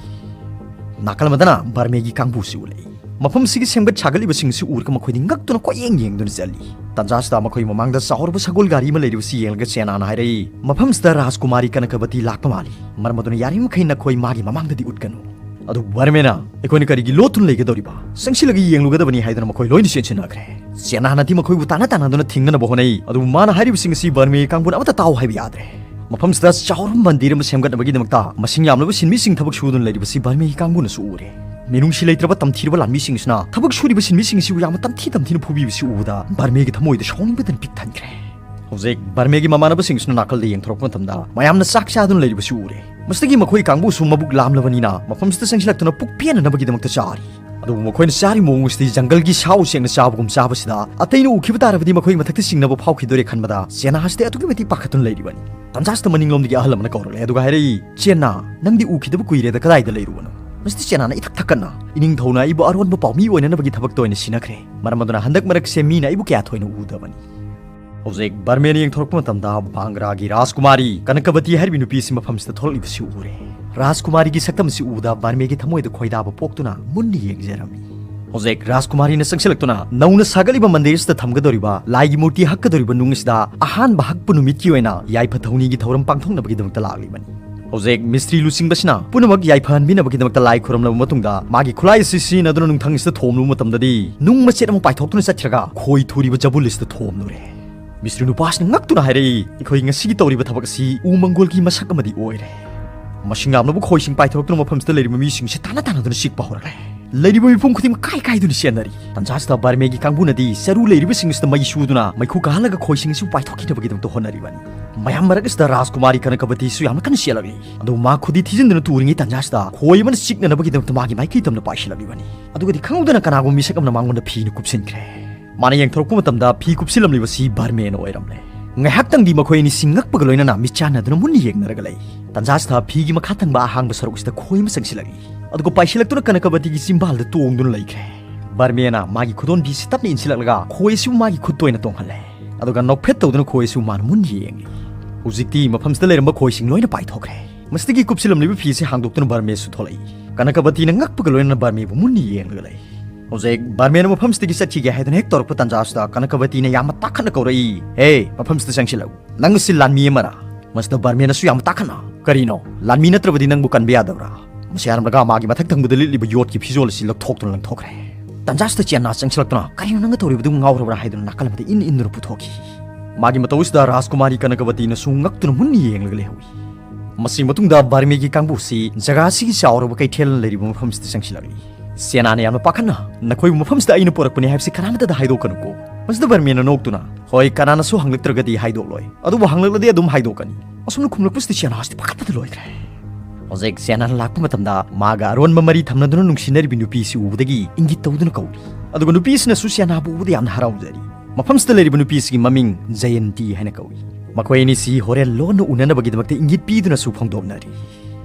ꯅꯥꯀꯜ ꯑꯃꯗꯅ ꯕꯔꯃꯦꯒꯤ ꯀꯥꯡꯕꯨꯁꯤ ꯎꯠꯂꯛꯏ꯫ ꯃꯐꯝꯁꯤꯒꯤ ꯁꯦꯝꯒꯠ ꯁꯥꯒꯠꯂꯤꯕꯁꯤꯡꯁꯤ ꯎꯔꯒ ꯃꯈꯣꯏꯗꯤ ꯉꯛꯇꯨꯅ ꯀꯣꯏꯌꯦꯡ ꯌꯦꯡꯗꯨꯅ ꯆꯠꯂꯤ꯫ ꯇꯟꯖꯥꯁꯤꯗ ꯃꯈꯣꯏ ꯃꯃꯥꯡꯗ ꯆꯥꯎꯔꯕ ꯁꯒꯣꯜ ꯒꯥꯔꯤ ꯑꯃ ꯂꯩꯔꯤꯕꯁꯤ ꯌꯦꯡꯂꯒ ꯆꯦꯅꯥꯅ ꯍꯥꯏꯔꯛꯏ, "ꯃꯐꯝꯁꯤꯗ ꯔꯥꯖꯀꯨꯃꯥꯔꯤ ꯀꯅꯀꯕꯇꯤ ꯂꯥꯛꯄ ꯃꯥꯜꯂꯤ꯫ ꯃꯔꯝ ꯑꯗꯨꯅ ꯌꯥꯔꯤꯕꯃꯈꯩ ꯅꯈꯣꯏ ꯃꯥꯒꯤ ꯃꯃꯥꯡꯗꯗꯤ ꯎꯠꯀꯅꯨ꯫" ꯑꯗꯨꯕꯨ ꯕꯔꯃꯦꯅ, "ꯑꯩꯈꯣꯏꯅ ꯀꯔꯤꯒꯤ ꯂꯣꯠꯇꯨꯅ ꯂꯩꯒꯗꯧꯔꯤꯕ? ꯆꯪꯁꯤꯜꯂꯒ ꯌꯦꯡꯂꯨꯒꯗꯕꯅꯤ" ꯍꯥꯏꯗꯨꯅ ꯃꯈꯣꯏ ꯂꯣꯏꯅ ꯆꯦꯟꯁꯤꯟꯅꯈ꯭ꯔꯦ꯫ ꯆꯦꯅꯥꯅꯗꯤ ꯃꯈꯣꯏꯕꯨ ꯇꯥꯟꯅ ꯇꯥꯟꯅꯗꯨꯅ ꯊꯤꯡꯅꯅꯕ ꯍꯣꯠꯅꯩ꯫ ꯑꯗꯨꯕꯨ ꯃꯥꯅ ꯍꯥꯏꯔꯤꯕꯁꯤꯡ ꯑꯁꯤ ꯕꯔꯃꯦꯒꯤ ꯀꯥꯡꯕꯨꯅ ꯑꯃꯠꯇ ꯇꯥꯎ ꯍꯥꯏꯕ ꯌꯥꯗ꯭ꯔꯦ꯫ ꯃꯐꯝꯁꯤꯗ ꯆꯥꯎꯔꯕ ꯃꯟꯗꯤꯔ ꯑꯃ ꯁꯦꯝꯒꯠꯅꯕꯒꯤꯗꯃꯛꯇ ꯃꯁꯤꯡ ꯌꯥꯝꯂꯕ ꯁꯤꯟꯃꯤꯁꯤꯡ ꯊꯕꯛ ꯁꯨꯗꯨꯅ ꯂꯩꯔꯤꯕꯁꯤ ꯕꯔꯃꯦꯒꯤ ꯀꯥꯡꯕꯨꯅꯁꯨ ꯎꯔꯦ꯫ ꯃꯤꯅꯨꯡꯁꯤ ꯂꯩꯇ꯭ꯔꯕ ꯇꯝꯊꯤꯔꯕ ꯂꯥꯟꯃꯤꯁꯤꯡꯁꯤꯅ ꯊꯕꯛ ꯁꯨꯔꯤꯕ ꯁꯤꯟꯃꯤꯁꯤꯡ ꯑꯁꯤꯕꯨ ꯌꯥꯝꯅ ꯇꯝꯊꯤ ꯇꯝꯊꯤꯅ ꯐꯨꯕꯤꯕꯁꯤ ꯎꯕꯗ ꯕꯔꯃꯦꯒꯤ ꯊꯃꯣꯏꯗ ꯁꯥꯎꯅꯤꯡꯕꯗꯅ ꯄꯤꯛ ꯊꯟꯈ꯭ꯔꯦ꯫ ꯍꯧꯖꯤꯛ ꯕꯔꯃꯦꯒꯤ ꯃꯃꯥꯟꯅꯕꯁꯤꯡꯁꯤꯅ ꯅꯥꯀꯜꯗ ꯌꯦꯡꯊꯣꯔꯛꯄ ꯃꯇꯝꯗ ꯃꯌꯥꯝꯅ ꯆꯥꯛ ꯆꯥꯗꯨꯅ ꯂꯩꯔꯤꯕꯁꯤ ꯎꯔꯦ꯫ ꯃꯁꯤꯗꯒꯤ ꯃꯈꯣꯏ ꯀꯥꯡꯕꯨꯁꯨ ꯃꯕꯨꯛ ꯂꯥꯝꯂꯕꯅꯤꯅ ꯃꯐꯝꯁꯤꯗ ꯆꯪꯁꯤꯜꯂꯛꯇꯨꯅ ꯄꯨꯛ ꯄꯦꯟꯅꯅꯕꯒꯤꯗꯃꯛꯇ ꯆꯥꯔꯤ꯫ ꯑꯗꯨꯕꯨ ꯃꯈꯣꯏꯅ ꯆꯥꯔꯤꯕ ꯃꯑꯣꯡ ꯑꯁꯤꯗꯤ ꯖꯪꯒꯜꯒꯤ ꯁꯥ ꯎꯆꯦꯛꯅ ꯆꯥꯕꯒꯨꯝ ꯆꯥꯕꯁꯤꯗ ꯑꯇꯩꯅ ꯎꯈꯤꯕ ꯇꯥꯔꯕꯗꯤ ꯃꯈꯣꯏ ꯃꯊꯛꯇ ꯆꯤꯡꯅꯕ ꯐꯥꯎꯈꯤꯗꯣꯏꯔꯦ ꯈꯟꯕꯗ ꯆꯦꯅꯥ ꯑꯁꯤꯗꯤ ꯑꯗꯨꯛꯀꯤ ꯃꯇꯤꯛ ꯄꯥꯈꯠꯇꯨꯅ ꯂꯩꯔꯤꯕꯅꯤ꯫ ꯇꯟꯖꯥꯁꯤꯗ ꯃꯅꯤꯡꯂꯣꯝꯗꯒꯤ ꯑꯍꯜ ꯑꯃꯅ ꯀꯧꯔꯛꯂꯦ, ꯑꯗꯨꯒ ꯍꯥꯏꯔꯛꯏ, "ꯆꯦꯅꯥ, ꯅꯪꯗꯤ ꯎꯈꯤꯗꯕ ꯀꯨꯏꯔꯦꯗ, ꯀꯗꯥꯏꯗ ꯂꯩꯔꯨꯕꯅꯣ?" ꯃꯁꯤꯗ ꯆꯦꯅꯥꯅ ꯏꯊꯛ ꯊꯛꯀꯠꯅ, "ꯏꯅꯤꯡꯊꯧꯅ ꯑꯩꯕꯨ ꯑꯔꯣꯟꯕ ꯄꯥꯎꯃꯤ ꯑꯣꯏꯅꯅꯕꯒꯤ ꯊꯕꯛꯇ ꯑꯣꯏꯅ ꯁꯤꯟꯅꯈ꯭ꯔꯦ꯫ ꯃꯔꯝ ꯑꯗꯨꯅ ꯍꯟꯗꯛ ꯃꯔꯛꯁꯦ ꯃꯤꯅ ꯑꯩꯕꯨ ꯀꯌꯥ ꯊꯣꯏꯅ ꯎꯗꯕꯅꯤ꯫" ꯍꯧꯖꯤꯛ ꯕꯔꯃꯦꯅ ꯌꯦꯡꯊꯣꯔꯛꯄ ꯃꯇꯝꯗ ꯕꯥꯡꯒ꯭ꯔꯥꯒꯤ ꯔꯥꯖꯀꯨꯃꯥꯔꯤ ꯀꯅꯀꯕꯇꯤ ꯍꯥꯏꯔꯤꯕꯤ ꯅꯨꯄꯤ ꯑꯁꯤ ꯃꯐꯝꯁꯤꯗ ꯊꯣꯛꯂꯛꯂꯤꯕꯁꯤ ꯎꯔꯦ꯫ ꯔꯥꯖꯀꯨꯃꯥꯔꯤꯒꯤ ꯁꯛꯇꯝ ꯑꯁꯤ ꯎꯕꯗ ꯕꯔꯃꯦꯒꯤ ꯊꯃꯣꯏꯗ ꯈꯣꯏꯗꯥꯕ ꯄꯣꯛꯇꯨꯅ ꯃꯨꯟꯅ ꯌꯦꯡꯖꯔꯝꯃꯤ꯫ ꯍꯧꯖꯤꯛ ꯔꯥꯖꯀꯨꯃꯥꯔꯤꯅ ꯆꯪꯁꯤꯜꯂꯛꯇꯨꯅ ꯅꯧꯅ ꯁꯥꯒꯠꯂꯤꯕ ꯃꯟꯗꯤꯔꯁꯤꯗ ꯊꯝꯒꯗꯧꯔꯤꯕ ꯂꯥꯏꯒꯤ ꯃꯨꯔꯇꯤ ꯍꯛꯀꯗꯧꯔꯤꯕ ꯅꯨꯡ ꯑꯁꯤꯗ ꯑꯍꯥꯟꯕ ꯍꯛꯄ ꯅꯨꯃꯤꯠꯀꯤ ꯑꯣꯏꯅ ꯌꯥꯏꯐ ꯊꯧꯅꯤꯒꯤ ꯊꯧꯔꯝ ꯄꯥꯡꯊꯣꯛꯅꯕꯒꯤꯗꯃꯛꯇ ꯂꯥꯛꯂꯤꯕꯅꯤ꯫ ꯍꯧꯖꯤꯛ ꯃꯤꯁꯇ꯭ꯔꯤ ꯂꯨꯆꯤꯡꯕꯁꯤꯅ ꯄꯨꯝꯅꯃꯛ ꯌꯥꯏꯐꯍꯟꯕꯤꯅꯕꯒꯤꯗꯃꯛꯇ ꯂꯥꯏ ꯈꯨꯔꯨꯝꯂꯕ ꯃꯇꯨꯡꯗ ꯃꯥꯒꯤ ꯈꯨꯠꯂꯥꯏ ꯑꯁꯤ ꯁꯤꯖꯤꯟꯅꯗꯨꯅ ꯅꯨꯡꯊꯪ ꯑꯁꯤꯗ ꯊꯣꯝꯂꯨꯕ ꯃꯇꯝꯗꯗꯤ ꯅꯨꯡ ꯃꯆꯦꯠ ꯑꯃ ꯄꯥꯏꯊꯣꯛꯇꯨꯅ ꯆꯠꯈ꯭ꯔꯒ ꯈꯣꯏ ꯊꯨꯔꯤꯕ ꯖꯕꯨꯜ ꯑꯁꯤꯗ ꯊꯣꯝꯂꯨꯔꯦ꯫ ꯃꯤꯁꯇ꯭ꯔꯤ ꯅꯨꯄꯥꯁꯤꯅ ꯉꯛꯇꯨꯅ ꯍꯥꯏꯔꯛꯏ, "ꯑꯩꯈꯣꯏ ꯉꯁꯤꯒꯤ ꯇꯧꯔꯤꯕ ꯊꯕꯛ ꯑꯁꯤ ꯎ ꯃꯪꯒꯣꯜꯒꯤ ꯃꯁꯛ ꯑꯃꯗꯤ ꯑꯣꯏꯔꯦ꯫" ꯃꯁꯤꯡ ꯌꯥꯝꯂꯕ ꯈꯣꯏꯁꯤꯡ ꯄꯥꯏꯊꯣꯔꯛꯇꯨꯅ ꯃꯐꯝꯁꯤꯗ ꯂꯩꯔꯤꯕ ꯃꯤꯁꯤꯡꯁꯦ ꯇꯥꯟꯅ ꯇꯥꯟꯅꯗꯨꯅ ꯆꯤꯛꯄ ꯍꯧꯔꯛꯂꯦ꯫ ꯂꯩꯔꯤꯕ ꯃꯤꯄꯨꯝ ꯈꯨꯗꯤꯡꯃꯛ ꯀꯥꯏ ꯀꯥꯏꯗꯨꯅ ꯆꯦꯟꯅꯔꯤ꯫ ꯇꯟꯖꯥꯁꯤꯗ ꯕꯔꯃꯦꯒꯤ ꯀꯥꯡꯕꯨꯅꯗꯤ ꯆꯔꯨ ꯂꯩꯔꯤꯕꯁꯤꯡ ꯑꯁꯤꯗ ꯃꯩ ꯁꯨꯗꯨꯅ ꯃꯩꯈꯨ ꯀꯥꯍꯜꯂꯒ ꯈꯣꯏꯁꯤꯡ ꯑꯁꯤꯕꯨ ꯄꯥꯏꯊꯣꯛꯈꯤꯅꯕꯒꯤꯗꯃꯛꯇ ꯍꯣꯠꯅꯔꯤꯕꯅꯤ꯫ ꯃꯌꯥꯝ ꯃꯔꯛ ꯑꯁꯤꯗ ꯔꯥꯖꯀꯨꯃꯥꯔꯤ ꯀꯅꯀꯕꯇꯤꯁꯨ ꯌꯥꯝꯅ ꯀꯟꯅ ꯆꯦꯜꯂꯛꯂꯤ꯫ ꯑꯗꯨ ꯃꯥ ꯈꯨꯗꯤ ꯊꯤꯖꯤꯟꯗꯨꯅ ꯇꯨꯔꯤꯉꯩ ꯇꯟꯖꯥꯁꯤꯗ ꯈꯣꯏ ꯑꯃꯅ ꯆꯤꯛꯅꯅꯕꯒꯤꯗꯃꯛꯇ ꯃꯥꯒꯤ ꯃꯥꯏꯀꯩ ꯇꯝꯅ ꯄꯥꯏꯁꯤꯜꯂꯛꯂꯤꯕꯅꯤ꯫ ꯑꯗꯨꯒꯗꯤ ꯈꯪꯍꯧꯗꯅ ꯀꯅꯥꯒꯨꯝꯕ ꯃꯤꯁꯛ ꯑꯃꯅ ꯃꯉꯣꯟꯗ ꯐꯤꯅ ꯀꯨꯞꯁꯤꯟꯈ꯭ꯔꯦ꯫ ꯃꯥꯅ ꯌꯦꯡꯊꯣꯔꯛꯄ ꯃꯇꯝꯗ ꯐꯤ ꯀꯨꯞꯁꯤꯜꯂꯝꯂꯤꯕꯁꯤ ꯕꯔꯃꯦꯟ ꯑꯣꯏꯔꯝꯂꯦ꯫ ꯉꯥꯏꯍꯥꯛꯇꯪꯗꯤ ꯃꯈꯣꯏ ꯑꯅꯤꯁꯤ ꯉꯛꯄꯒ ꯂꯣꯏꯅꯅ ꯃꯤꯠꯆꯥꯟꯅꯗꯨꯅ ꯃꯨꯟꯅ ꯌꯦꯡꯅꯔꯒ ꯂꯩ꯫ ꯇꯟꯖꯥꯁꯤꯗ ꯐꯤꯒꯤ ꯃꯈꯥ ꯊꯪꯕ ꯑꯍꯥꯡꯕ ꯁꯔꯨꯛ ꯑꯁꯤꯗ ꯈꯣꯏ ꯑꯃ ꯆꯪꯁꯤꯜꯂꯛꯏ꯫ ꯑꯗꯨꯒ ꯄꯥꯏꯁꯤꯜꯂꯛꯇꯨꯅ ꯀꯅꯀꯕꯇꯤꯒꯤ ꯆꯤꯝꯕꯥꯜꯗ ꯇꯣꯡꯗꯨꯅ ꯂꯩꯈ꯭ꯔꯦ꯫ ꯕꯔꯃꯦꯅ ꯃꯥꯒꯤ ꯈꯨꯗꯣꯟꯕꯤꯁꯤ ꯇꯞꯅ ꯏꯟꯁꯤꯜꯂꯛꯂꯒ ꯈꯣꯏ ꯑꯁꯤꯕꯨ ꯃꯥꯒꯤ ꯈꯨꯠꯇ ꯑꯣꯏꯅ ꯇꯣꯡꯍꯜꯂꯦ꯫ ꯑꯗꯨꯒ ꯅꯣꯛꯐꯦꯠ ꯇꯧꯗꯨꯅ ꯈꯣꯏ ꯑꯁꯤꯕꯨ ꯃꯥꯅ ꯃꯨꯟꯅ ꯌꯦꯡꯂꯤ꯫ ꯍꯧꯖꯤꯛꯇꯤ ꯃꯐꯝꯁꯤꯗ ꯂꯩꯔꯝꯕ ꯈꯣꯏꯁꯤꯡ ꯂꯣꯏꯅ ꯄꯥꯏꯊꯣꯛꯈ꯭ꯔꯦ꯫ ꯃꯁꯤꯗꯒꯤ ꯀꯨꯞꯁꯤꯜꯂꯝꯂꯤꯕ ꯐꯤ ꯑꯁꯤ ꯍꯥꯡꯗꯣꯛꯇꯨꯅ ꯕꯔꯃꯦꯁꯨ ꯊꯣꯛꯂꯛꯏ꯫ ꯀꯅꯀꯕꯇꯤꯅ ꯉꯛꯄꯒ ꯂꯣꯏꯅꯅ ꯕꯔꯃꯦꯕꯨ ꯃꯨꯟꯅ ꯌꯦꯡꯂꯒ ꯂꯩ꯫ ꯍꯧꯖꯤꯛ ꯕꯔꯃꯦꯅ ꯃꯐꯝꯁꯤꯗꯒꯤ ꯆꯠꯈꯤꯒꯦ ꯍꯥꯏꯗꯨꯅ ꯍꯦꯛ ꯇꯧꯔꯛꯄ ꯇꯟꯖꯥꯁꯤꯗ ꯀꯅꯀꯕꯇꯤꯅ ꯌꯥꯝꯅ ꯇꯥꯈꯠꯅ ꯀꯧꯔꯛꯏ, "ꯍꯦ, ꯃꯐꯝꯁꯤꯗ ꯆꯪꯁꯤꯜꯂꯛꯎ꯫ ꯅꯪ ꯑꯁꯤ ꯂꯥꯟꯃꯤ ꯑꯃꯔꯥ?" ꯃꯁꯤꯗ ꯕꯔꯃꯦꯅꯁꯨ ꯌꯥꯝꯅ ꯇꯥꯈꯠꯅ, "ꯀꯔꯤꯅꯣ? ꯂꯥꯟꯃꯤ ꯅꯠꯇ꯭ꯔꯕꯗꯤ ꯅꯪꯕꯨ ꯀꯟꯕ ꯌꯥꯗꯕ꯭ꯔꯥ?" ꯃꯁꯤ ꯍꯥꯏꯔꯝꯂꯒ ꯃꯥꯒꯤ ꯃꯊꯛ ꯊꯪꯕꯗ ꯂꯤꯠꯂꯤꯕ ꯌꯣꯠꯀꯤ ꯐꯤꯖꯣꯜ ꯑꯁꯤ ꯂꯧꯊꯣꯛꯇꯨꯅ ꯂꯪꯊꯣꯛꯈ꯭ꯔꯦ꯫ ꯇꯟꯖꯥꯁꯤꯗ ꯆꯦꯟꯅꯥ ꯆꯪꯁꯤꯜꯂꯛꯇꯨꯅ, "ꯀꯔꯤꯅꯣ ꯅꯪꯅ ꯇꯧꯔꯤꯕꯗꯨ? ꯉꯥꯎꯔꯕ꯭ꯔꯥ?" ꯍꯥꯏꯗꯨꯅ ꯅꯥꯀꯜ ꯑꯃꯗ ꯏꯟ ꯏꯟꯗꯨꯅ ꯄꯨꯊꯣꯛꯈꯤ꯫ ꯃꯥꯒꯤ ꯃꯇꯧ ꯑꯁꯤꯗ ꯔꯥꯖꯀꯨꯃꯥꯔꯤ ꯀꯅꯀꯕꯇꯤꯅꯁꯨ ꯉꯛꯇꯨꯅ ꯃꯨꯟꯅ ꯌꯦꯡꯂꯒ ꯂꯩꯍꯧꯏ꯫ ꯃꯁꯤ ꯃꯇꯨꯡꯗ ꯕꯔꯃꯦꯒꯤ ꯀꯥꯡꯕꯨꯁꯤ ꯖꯒꯥ ꯑꯁꯤꯒꯤ ꯆꯥꯎꯔꯕ ꯀꯩꯊꯦꯜ ꯂꯩꯔꯤꯕ ꯃꯐꯝꯁꯤꯗ ꯆꯪꯁꯤꯜꯂꯛꯏ꯫ ꯆꯦꯅꯥꯅ ꯌꯥꯝꯅ ꯄꯥꯈꯠꯅ, "ꯅꯈꯣꯏꯕꯨ ꯃꯐꯝꯁꯤꯗ ꯑꯩꯅ ꯄꯨꯔꯛꯄꯅꯤ ꯍꯥꯏꯕꯁꯤ ꯀꯅꯥꯃꯠꯇꯗ ꯍꯥꯏꯗꯣꯛꯀꯅꯨꯀꯣ꯫" ꯃꯁꯤꯗ ꯕꯔꯃꯦꯅ ꯅꯣꯛꯇꯨꯅ, "ꯍꯣꯏ, ꯀꯅꯥꯅꯁꯨ ꯍꯪꯂꯛꯇ꯭ꯔꯒꯗꯤ ꯍꯥꯏꯗꯣꯛꯂꯣꯏ, ꯑꯗꯨꯕꯨ ꯍꯪꯂꯛꯂꯗꯤ ꯑꯗꯨꯝ ꯍꯥꯏꯗꯣꯛꯀꯅꯤ꯫" ꯑꯁꯨꯝꯅ ꯈꯨꯝꯂꯛꯄꯁꯤꯗ ꯆꯦꯅꯥꯁꯤꯗꯤ ꯄꯥꯈꯠꯄꯗ ꯂꯣꯏꯈ꯭ꯔꯦ꯫ ꯍꯧꯖꯤꯛ ꯆꯦꯅꯥꯅ ꯂꯥꯛꯄ ꯃꯇꯝꯗ ꯃꯥꯒ ꯑꯔꯣꯟꯕ ꯃꯔꯤ ꯊꯝꯅꯗꯨꯅ ꯅꯨꯡꯁꯤꯅꯔꯤꯕ ꯅꯨꯄꯤꯁꯤ ꯎꯕꯗꯒꯤ ꯏꯪꯒꯤꯠ ꯇꯧꯗꯨꯅ ꯀꯧꯔꯤ꯫ ꯑꯗꯨꯒ ꯅꯨꯄꯤꯁꯤꯅꯁꯨ ꯆꯦꯅꯥꯕꯨ ꯎꯕꯗ ꯌꯥꯝꯅ ꯍꯔꯥꯎꯖꯔꯤ꯫ ꯃꯐꯝꯁꯤꯗ ꯂꯩꯔꯤꯕ ꯅꯨꯄꯤꯁꯤꯒꯤ ꯃꯃꯤꯡ ꯖꯌꯟꯇꯤ ꯍꯥꯏꯅ ꯀꯧꯏ꯫ ꯃꯈꯣꯏ ꯑꯅꯤꯁꯤ ꯍꯣꯔꯦꯟ ꯂꯣꯟꯅ ꯎꯅꯅꯕꯒꯤꯗꯃꯛꯇ ꯏꯪꯒꯤꯠ ꯄꯤꯗꯨꯅꯁꯨ ꯐꯣꯡꯗꯣꯛꯅꯔꯤ꯫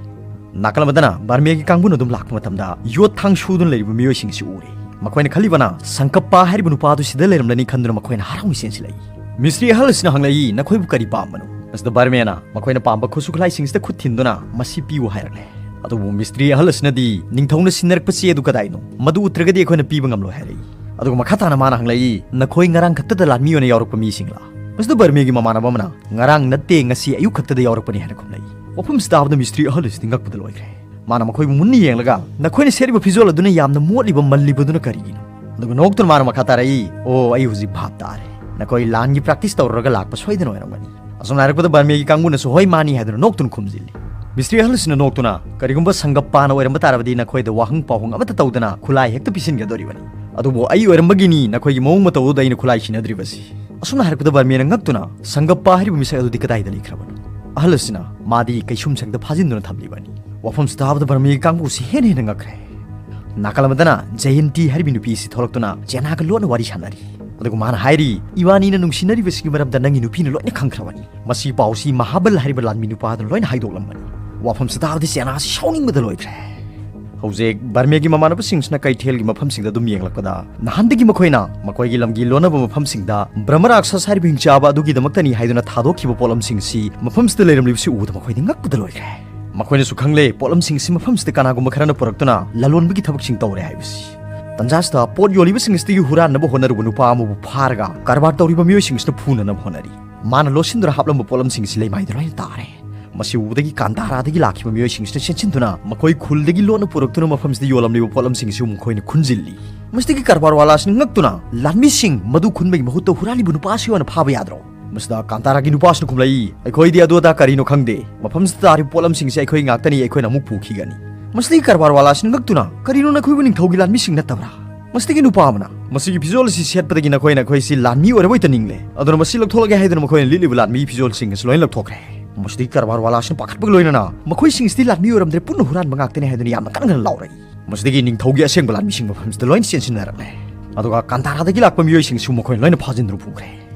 ꯅꯥꯀꯜ ꯑꯃꯗꯅ ꯕꯔꯃꯦꯒꯤ ꯀꯥꯡꯕꯨꯅ ꯑꯗꯨꯝ ꯂꯥꯛꯄ ꯃꯇꯝꯗ ꯌꯣꯠ ꯊꯥꯡ ꯁꯨꯗꯨꯅ ꯂꯩꯔꯤꯕ ꯃꯤꯑꯣꯏꯁꯤꯡ ꯑꯁꯤ ꯎꯔꯦ꯫ ꯃꯈꯣꯏꯅ ꯈꯜꯂꯤꯕꯅ ꯁꯪꯀꯞꯄ ꯍꯥꯏꯔꯤꯕ ꯅꯨꯄꯥ ꯑꯗꯨ ꯁꯤꯗ ꯂꯩꯔꯝꯂꯅꯤ ꯈꯟꯗꯨꯅ ꯃꯈꯣꯏꯅ ꯍꯔꯥꯎꯅ ꯆꯦꯟꯁꯤꯜꯂꯛꯏ꯫ ꯃꯤꯁꯇ꯭ꯔꯤ ꯑꯍꯜ ꯑꯁꯤꯅ ꯍꯪꯂꯛꯏ, "ꯅꯈꯣꯏꯕꯨ ꯀꯔꯤ ꯄꯥꯝꯕꯅꯣ?" ꯃꯁꯤꯗ ꯕꯔꯃꯦꯅ ꯃꯈꯣꯏꯅ ꯄꯥꯝꯕ ꯈꯨꯠꯁꯨ ꯈꯨꯠꯂꯥꯏꯁꯤꯡꯁꯤꯗ ꯈꯨꯠ ꯊꯤꯟꯗꯨꯅ ꯃꯁꯤ ꯄꯤꯌꯨ ꯍꯥꯏꯔꯛꯂꯦ꯫ ꯑꯗꯨꯕꯨ ꯃꯤꯁꯇ꯭ꯔꯤ ꯑꯍꯜ ꯑꯁꯤꯅꯗꯤ ꯅꯤꯡꯊꯧꯅ ꯁꯤꯟꯅꯔꯛꯄ ꯆꯦ ꯑꯗꯨ ꯀꯗꯥꯏꯅꯣ, ꯃꯗꯨ ꯎꯠꯇ꯭ꯔꯒꯗꯤ ꯑꯩꯈꯣꯏꯅ ꯄꯤꯕ ꯉꯝꯂꯣꯏ ꯍꯥꯏꯔꯛꯏ꯫ ꯑꯗꯨꯒ ꯃꯈꯥ ꯇꯥꯅ ꯃꯥꯅ ꯍꯪꯂꯛꯏ, "ꯅꯈꯣꯏ ꯉꯔꯥꯡ ꯈꯛꯇꯗ ꯂꯥꯟꯃꯤ ꯑꯣꯏꯅ ꯌꯥꯎꯔꯛꯄ ꯃꯤꯁꯤꯡꯂꯥ?" ꯃꯁꯤꯗ ꯕꯔꯃꯦꯒꯤ ꯃꯃꯥꯟꯅꯕ ꯑꯃꯅ, "ꯉꯔꯥꯡ ꯅꯠꯇꯦ, ꯉꯁꯤ ꯑꯌꯨꯛ ꯈꯛꯇꯗ ꯌꯥꯎꯔꯛꯄꯅꯤ" ꯍꯥꯏꯅ ꯈꯨꯝꯂꯛꯏ꯫ ꯋꯥꯐꯝꯁꯤ ꯇꯥꯕꯗ ꯃꯤꯁꯇ꯭ꯔꯤ ꯑꯍꯜ ꯑꯁꯤꯗꯤ ꯉꯛꯄꯗ ꯂꯣꯏꯈ꯭ꯔꯦ꯫ ꯃꯥꯅ ꯃꯈꯣꯏꯕꯨ ꯃꯨꯟꯅ ꯌꯦꯡꯂꯒ, "ꯅꯈꯣꯏꯅ ꯁꯦꯠꯂꯤꯕ ꯐꯤꯖꯣꯜ ꯑꯗꯨꯅ ꯌꯥꯝꯅ ꯃꯣꯠꯂꯤꯕ, ꯃꯜꯂꯤꯕꯗꯨꯅ ꯀꯔꯤꯒꯤꯅꯣ?" ꯑꯗꯨꯒ ꯅꯣꯛꯇꯨꯅ ꯃꯥꯅ ꯃꯈꯥ ꯇꯥꯔꯛꯏ, "ꯑꯣ, ꯑꯩ ꯍꯧꯖꯤꯛ ꯚꯥꯞ ꯇꯥꯔꯦ꯫ ꯅꯈꯣꯏ ꯂꯥꯟꯒꯤ ꯄ꯭ꯔꯦꯛꯇꯤꯁ ꯇꯧꯔꯨꯔꯒ ꯂꯥꯛꯄ ꯁꯣꯏꯗꯅ ꯑꯣꯏꯔꯝꯒꯅꯤ꯫" ꯑꯁꯨꯝꯅ ꯍꯥꯏꯔꯛꯄꯗ ꯕꯔꯃꯦꯒꯤ ꯀꯥꯡꯕꯨꯅꯁꯨ "ꯍꯣꯏ, ꯃꯥꯅꯤ" ꯍꯥꯏꯗꯨꯅ ꯅꯣꯛꯇꯨꯅ ꯈꯨꯝꯖꯤꯜꯂꯤ꯫ ꯃꯤꯁꯇ꯭ꯔꯤ ꯑꯍꯜ ꯑꯁꯤꯅ ꯅꯣꯛꯇꯨꯅ, "ꯀꯔꯤꯒꯨꯝꯕ ꯁꯪꯒꯞꯄꯥꯅ ꯑꯣꯏꯔꯝꯕ ꯇꯥꯔꯕꯗꯤ ꯅꯈꯣꯏꯗ ꯋꯥꯍꯪ ꯄꯥꯎꯍꯪ ꯑꯃꯠꯇ ꯇꯧꯗꯅ ꯈꯨꯠꯂꯥꯏ ꯍꯦꯛꯇ ꯄꯤꯁꯤꯟꯒꯗꯧꯔꯤꯕꯅꯤ꯫ ꯑꯗꯨꯕꯨ ꯑꯩ ꯑꯣꯏꯔꯝꯕꯒꯤꯅꯤ ꯅꯈꯣꯏꯒꯤ ꯃꯑꯣꯡ ꯃꯇꯧ ꯑꯗꯨꯗ ꯑꯩꯅ ꯈꯨꯠꯂꯥꯏ ꯁꯤꯟꯅꯗ꯭ꯔꯤꯕꯁꯤ꯫" ꯑꯁꯨꯝꯅ ꯍꯥꯏꯔꯛꯄꯗ ꯕꯔꯃꯦꯅ ꯉꯛꯇꯨꯅ, "ꯁꯪꯒꯞꯄꯥ ꯍꯥꯏꯔꯤꯕ ꯃꯤꯁꯛ ꯑꯗꯨꯗꯤ ꯀꯗꯥꯏꯗ ꯂꯩꯈ꯭ꯔꯕꯅꯣ?" ꯑꯍꯜ ꯑꯁꯤꯅ, "ꯃꯥꯗꯤ ꯀꯩꯁꯨꯝꯁꯪꯗ ꯐꯥꯖꯤꯟꯗꯨꯅ ꯊꯝꯂꯤꯕꯅꯤ꯫" ꯋꯥꯐꯝꯁꯤ ꯇꯥꯕꯗ ꯕꯔꯃꯦꯒꯤ ꯀꯥꯡꯕꯨꯁꯤ ꯍꯦꯟꯅ ꯍꯦꯟꯅ ꯉꯛꯈ꯭ꯔꯦ꯫ ꯅꯥꯀꯜ ꯑꯃꯗꯅ ꯖꯌꯟꯇꯤ ꯍꯥꯏꯔꯤꯕꯤ ꯅꯨꯄꯤ ꯑꯁꯤ ꯊꯣꯛꯂꯛꯇꯨꯅ ꯆꯦꯅꯥꯒ ꯂꯣꯟꯅ ꯋꯥꯔꯤ ꯁꯥꯟꯅꯔꯤ꯫ ꯑꯗꯨꯒ ꯃꯥꯅ ꯍꯥꯏꯔꯤ, "ꯏꯕꯥꯅꯤꯅ ꯅꯨꯡꯁꯤꯅꯔꯤꯕꯁꯤꯒꯤ ꯃꯔꯝꯗ ꯅꯪꯒꯤ ꯅꯨꯄꯤꯅ ꯂꯣꯏꯅ ꯈꯪꯈ꯭ꯔꯕꯅꯤ꯫ ꯃꯁꯤ ꯄꯥꯎꯁꯤ ꯃꯍꯥꯕꯜ ꯍꯥꯏꯔꯤꯕ ꯂꯥꯟꯃꯤ ꯅꯨꯄꯥꯗꯨꯅ ꯂꯣꯏꯅ ꯍꯥꯏꯗꯣꯛꯂꯝꯕꯅꯤ꯫" ꯋꯥꯐꯝꯁꯤ ꯇꯥꯕꯗ ꯆꯦꯅꯥꯁꯤ ꯁꯥꯎꯅꯤꯡꯕꯗ ꯂꯣꯏꯈ꯭ꯔꯦ꯫ ꯍꯧꯖꯤꯛ ꯕꯔꯃꯦꯒꯤ ꯃꯃꯥꯟꯅꯕꯁꯤꯡꯁꯤꯅ ꯀꯩꯊꯦꯜꯒꯤ ꯃꯐꯝꯁꯤꯡꯗ ꯑꯗꯨꯝ ꯌꯦꯡꯂꯛꯄꯗ, ꯅꯍꯥꯟꯗꯒꯤ ꯃꯈꯣꯏꯅ ꯃꯈꯣꯏꯒꯤ ꯂꯝꯒꯤ ꯂꯣꯟꯅꯕ ꯃꯐꯝꯁꯤꯡꯗ ꯕ꯭ꯔꯍꯃ ꯔꯥꯛꯁꯁ ꯍꯥꯏꯔꯤꯕ ꯍꯤꯡꯆꯥꯕ ꯑꯗꯨꯒꯤꯗꯃꯛꯇꯅꯤ ꯍꯥꯏꯗꯨꯅ ꯊꯥꯗꯣꯛꯈꯤꯕ ꯄꯣꯠꯂꯝꯁꯤꯡꯁꯤ ꯃꯐꯝꯁꯤꯗ ꯂꯩꯔꯝꯂꯤꯕꯁꯤ ꯎꯕꯗ ꯃꯈꯣꯏꯗꯤ ꯉꯛꯄꯗ ꯂꯣꯏꯈ꯭ꯔꯦ꯫ ꯃꯈꯣꯏꯅꯁꯨ ꯈꯪꯂꯦ ꯄꯣꯠꯂꯝꯁꯤꯡꯁꯤ ꯃꯐꯝꯁꯤꯗ ꯀꯅꯥꯒꯨꯝꯕ ꯈꯔꯅ ꯄꯨꯔꯛꯇꯨꯅ ꯂꯂꯣꯟꯕꯒꯤ ꯊꯕꯛꯁꯤꯡ ꯇꯧꯔꯦ ꯍꯥꯏꯕꯁꯤ꯫ ꯇꯟꯖꯥꯁꯤꯗ ꯄꯣꯠ ꯌꯣꯜꯂꯤꯕꯁꯤꯡ ꯑꯁꯤꯗꯒꯤ ꯍꯨꯔꯥꯟꯅꯕ ꯍꯣꯠꯅꯔꯨꯕ ꯅꯨꯄꯥ ꯑꯃꯕꯨ ꯐꯥꯔꯒ ꯀꯔꯕꯥꯔ ꯇꯧꯔꯤꯕ ꯃꯤꯑꯣꯏꯁꯤꯡꯁꯤꯅ ꯐꯨꯅꯅꯕ ꯍꯣꯠꯅꯔꯤ꯫ ꯃꯥꯅ ꯂꯣꯠꯁꯤꯟꯗꯨꯅ ꯍꯥꯞꯂꯝꯕ ꯄꯣꯠꯂꯝꯁꯤꯡ ꯑꯁꯤ ꯂꯩꯃꯥꯏꯗ ꯂꯣꯏꯅ ꯇꯥꯔꯦ꯫ ꯃꯁꯤ ꯎꯕꯗꯒꯤ ꯀꯥꯟꯗꯥꯔꯥꯗꯒꯤ ꯂꯥꯛꯈꯤꯕ ꯃꯤꯑꯣꯏꯁꯤꯡꯁꯤꯅ ꯆꯦꯟꯁꯤꯟꯗꯨꯅ ꯃꯈꯣꯏ ꯈꯨꯜꯗꯒꯤ ꯂꯣꯠꯅ ꯄꯨꯔꯛꯇꯨꯅ ꯃꯐꯝꯁꯤꯗ ꯌꯣꯜꯂꯝꯂꯤꯕ ꯄꯣꯠꯂꯝꯁꯤꯡꯁꯤ ꯃꯈꯣꯏꯅ ꯈꯨꯟꯖꯤꯜꯂꯤ꯫ ꯃꯁꯤꯗꯒꯤ ꯀꯔꯕꯥꯔ ꯋꯥꯂꯥꯁꯤꯅ ꯉꯛꯇꯨꯅ, "ꯂꯥꯟꯃꯤꯁꯤꯡ, ꯃꯗꯨ ꯈꯨꯟꯕꯒꯤ ꯃꯍꯨꯠꯇ ꯍꯨꯔꯥꯜꯂꯤꯕ ꯅꯨꯄꯥ ꯑꯁꯤ ꯑꯣꯏꯅ ꯐꯥꯕ ꯌꯥꯗ꯭ꯔꯣ?" ꯃꯁꯤꯗ ꯀꯥꯟꯇꯥꯔꯥꯒꯤ ꯅꯨꯄꯥꯁꯤꯅ ꯈꯨꯝꯂꯛꯏ, "ꯑꯩꯈꯣꯏꯗꯤ ꯑꯗꯨ ꯑꯗꯥ ꯀꯔꯤꯅꯣ ꯈꯪꯗꯦ꯫ ꯃꯐꯝꯁꯤꯗ ꯇꯥꯔꯤꯕ ꯄꯣꯠꯂꯝꯁꯤꯡꯁꯤ ꯑꯩꯈꯣꯏ ꯉꯥꯛꯇꯅꯤ, ꯑꯩꯈꯣꯏꯅ ꯑꯃꯨꯛ ꯄꯨꯈꯤꯒꯅꯤ꯫" ꯃꯁꯤꯗꯒꯤ ꯀꯔꯕꯥꯔ ꯋꯥꯂꯥꯁꯤꯅ ꯉꯛꯇꯨꯅ, "ꯀꯔꯤꯅꯣ, ꯅꯈꯣꯏꯕꯨ ꯅꯤꯡꯊꯧꯒꯤ ꯂꯥꯟꯃꯤꯁꯤꯡ ꯅꯠꯇꯕ꯭ꯔꯥ?" ꯃꯁꯤꯗꯒꯤ ꯅꯨꯄꯥ ꯑꯃꯅ, "ꯃꯁꯤꯒꯤ ꯐꯤꯖꯣꯜ ꯑꯁꯤ ꯁꯦꯠꯄꯗꯒꯤ ꯅꯈꯣꯏꯅ ꯑꯩꯈꯣꯏꯁꯤ ꯂꯥꯟꯃꯤ ꯑꯣꯏꯔꯕꯣꯏꯇ ꯅꯤꯡꯂꯦ꯫ ꯑꯗꯨꯅ ꯃꯁꯤ ꯂꯧꯊꯣꯛꯂꯒꯦ" ꯍꯥꯏꯗꯨꯅ ꯃꯈꯣꯏꯅ ꯂꯤꯠꯂꯤꯕ ꯂꯥꯟꯃꯤꯒꯤ ꯐꯤꯖꯣꯜꯁꯤꯡ ꯑꯁꯤ ꯂꯣꯏꯅ ꯂꯧꯊꯣꯛꯈ꯭ꯔꯦ꯫ ꯃꯁꯤꯗꯒꯤ ꯀꯔꯕꯥꯔ ꯋꯥꯂꯥꯁꯤꯅ ꯄꯥꯈꯠꯄꯒ ꯂꯣꯏꯅꯅ, "ꯃꯈꯣꯏꯁꯤꯡ ꯑꯁꯤꯗꯤ ꯂꯥꯟꯃꯤ ꯑꯣꯏꯔꯝꯗ꯭ꯔꯦ, ꯄꯨꯟꯅ ꯍꯨꯔꯥꯟꯕ ꯉꯥꯛꯇꯅꯤ" ꯍꯥꯏꯗꯨꯅ ꯌꯥꯝꯅ ꯀꯟꯅ ꯀꯟꯅ ꯂꯥꯎꯔꯛꯏ꯫ ꯃꯁꯤꯗꯒꯤ ꯅꯤꯡꯊꯧꯒꯤ ꯑꯁꯦꯡꯕ ꯂꯥꯟꯃꯤꯁꯤꯡ ꯃꯐꯝꯁꯤꯗ ꯂꯣꯏꯅ ꯆꯦꯟꯁꯤꯟꯅꯔꯛꯂꯦ꯫ ꯑꯗꯨꯒ ꯀꯥꯟꯗꯥꯔꯥꯗꯒꯤ ꯂꯥꯛꯄ ꯃꯤꯑꯣꯏꯁꯤꯡꯁꯨ ꯃꯈꯣꯏꯅ ꯂꯣꯏꯅ ꯐꯥꯖꯤꯟꯗꯨꯅ ꯄꯨꯈ꯭ꯔꯦ꯫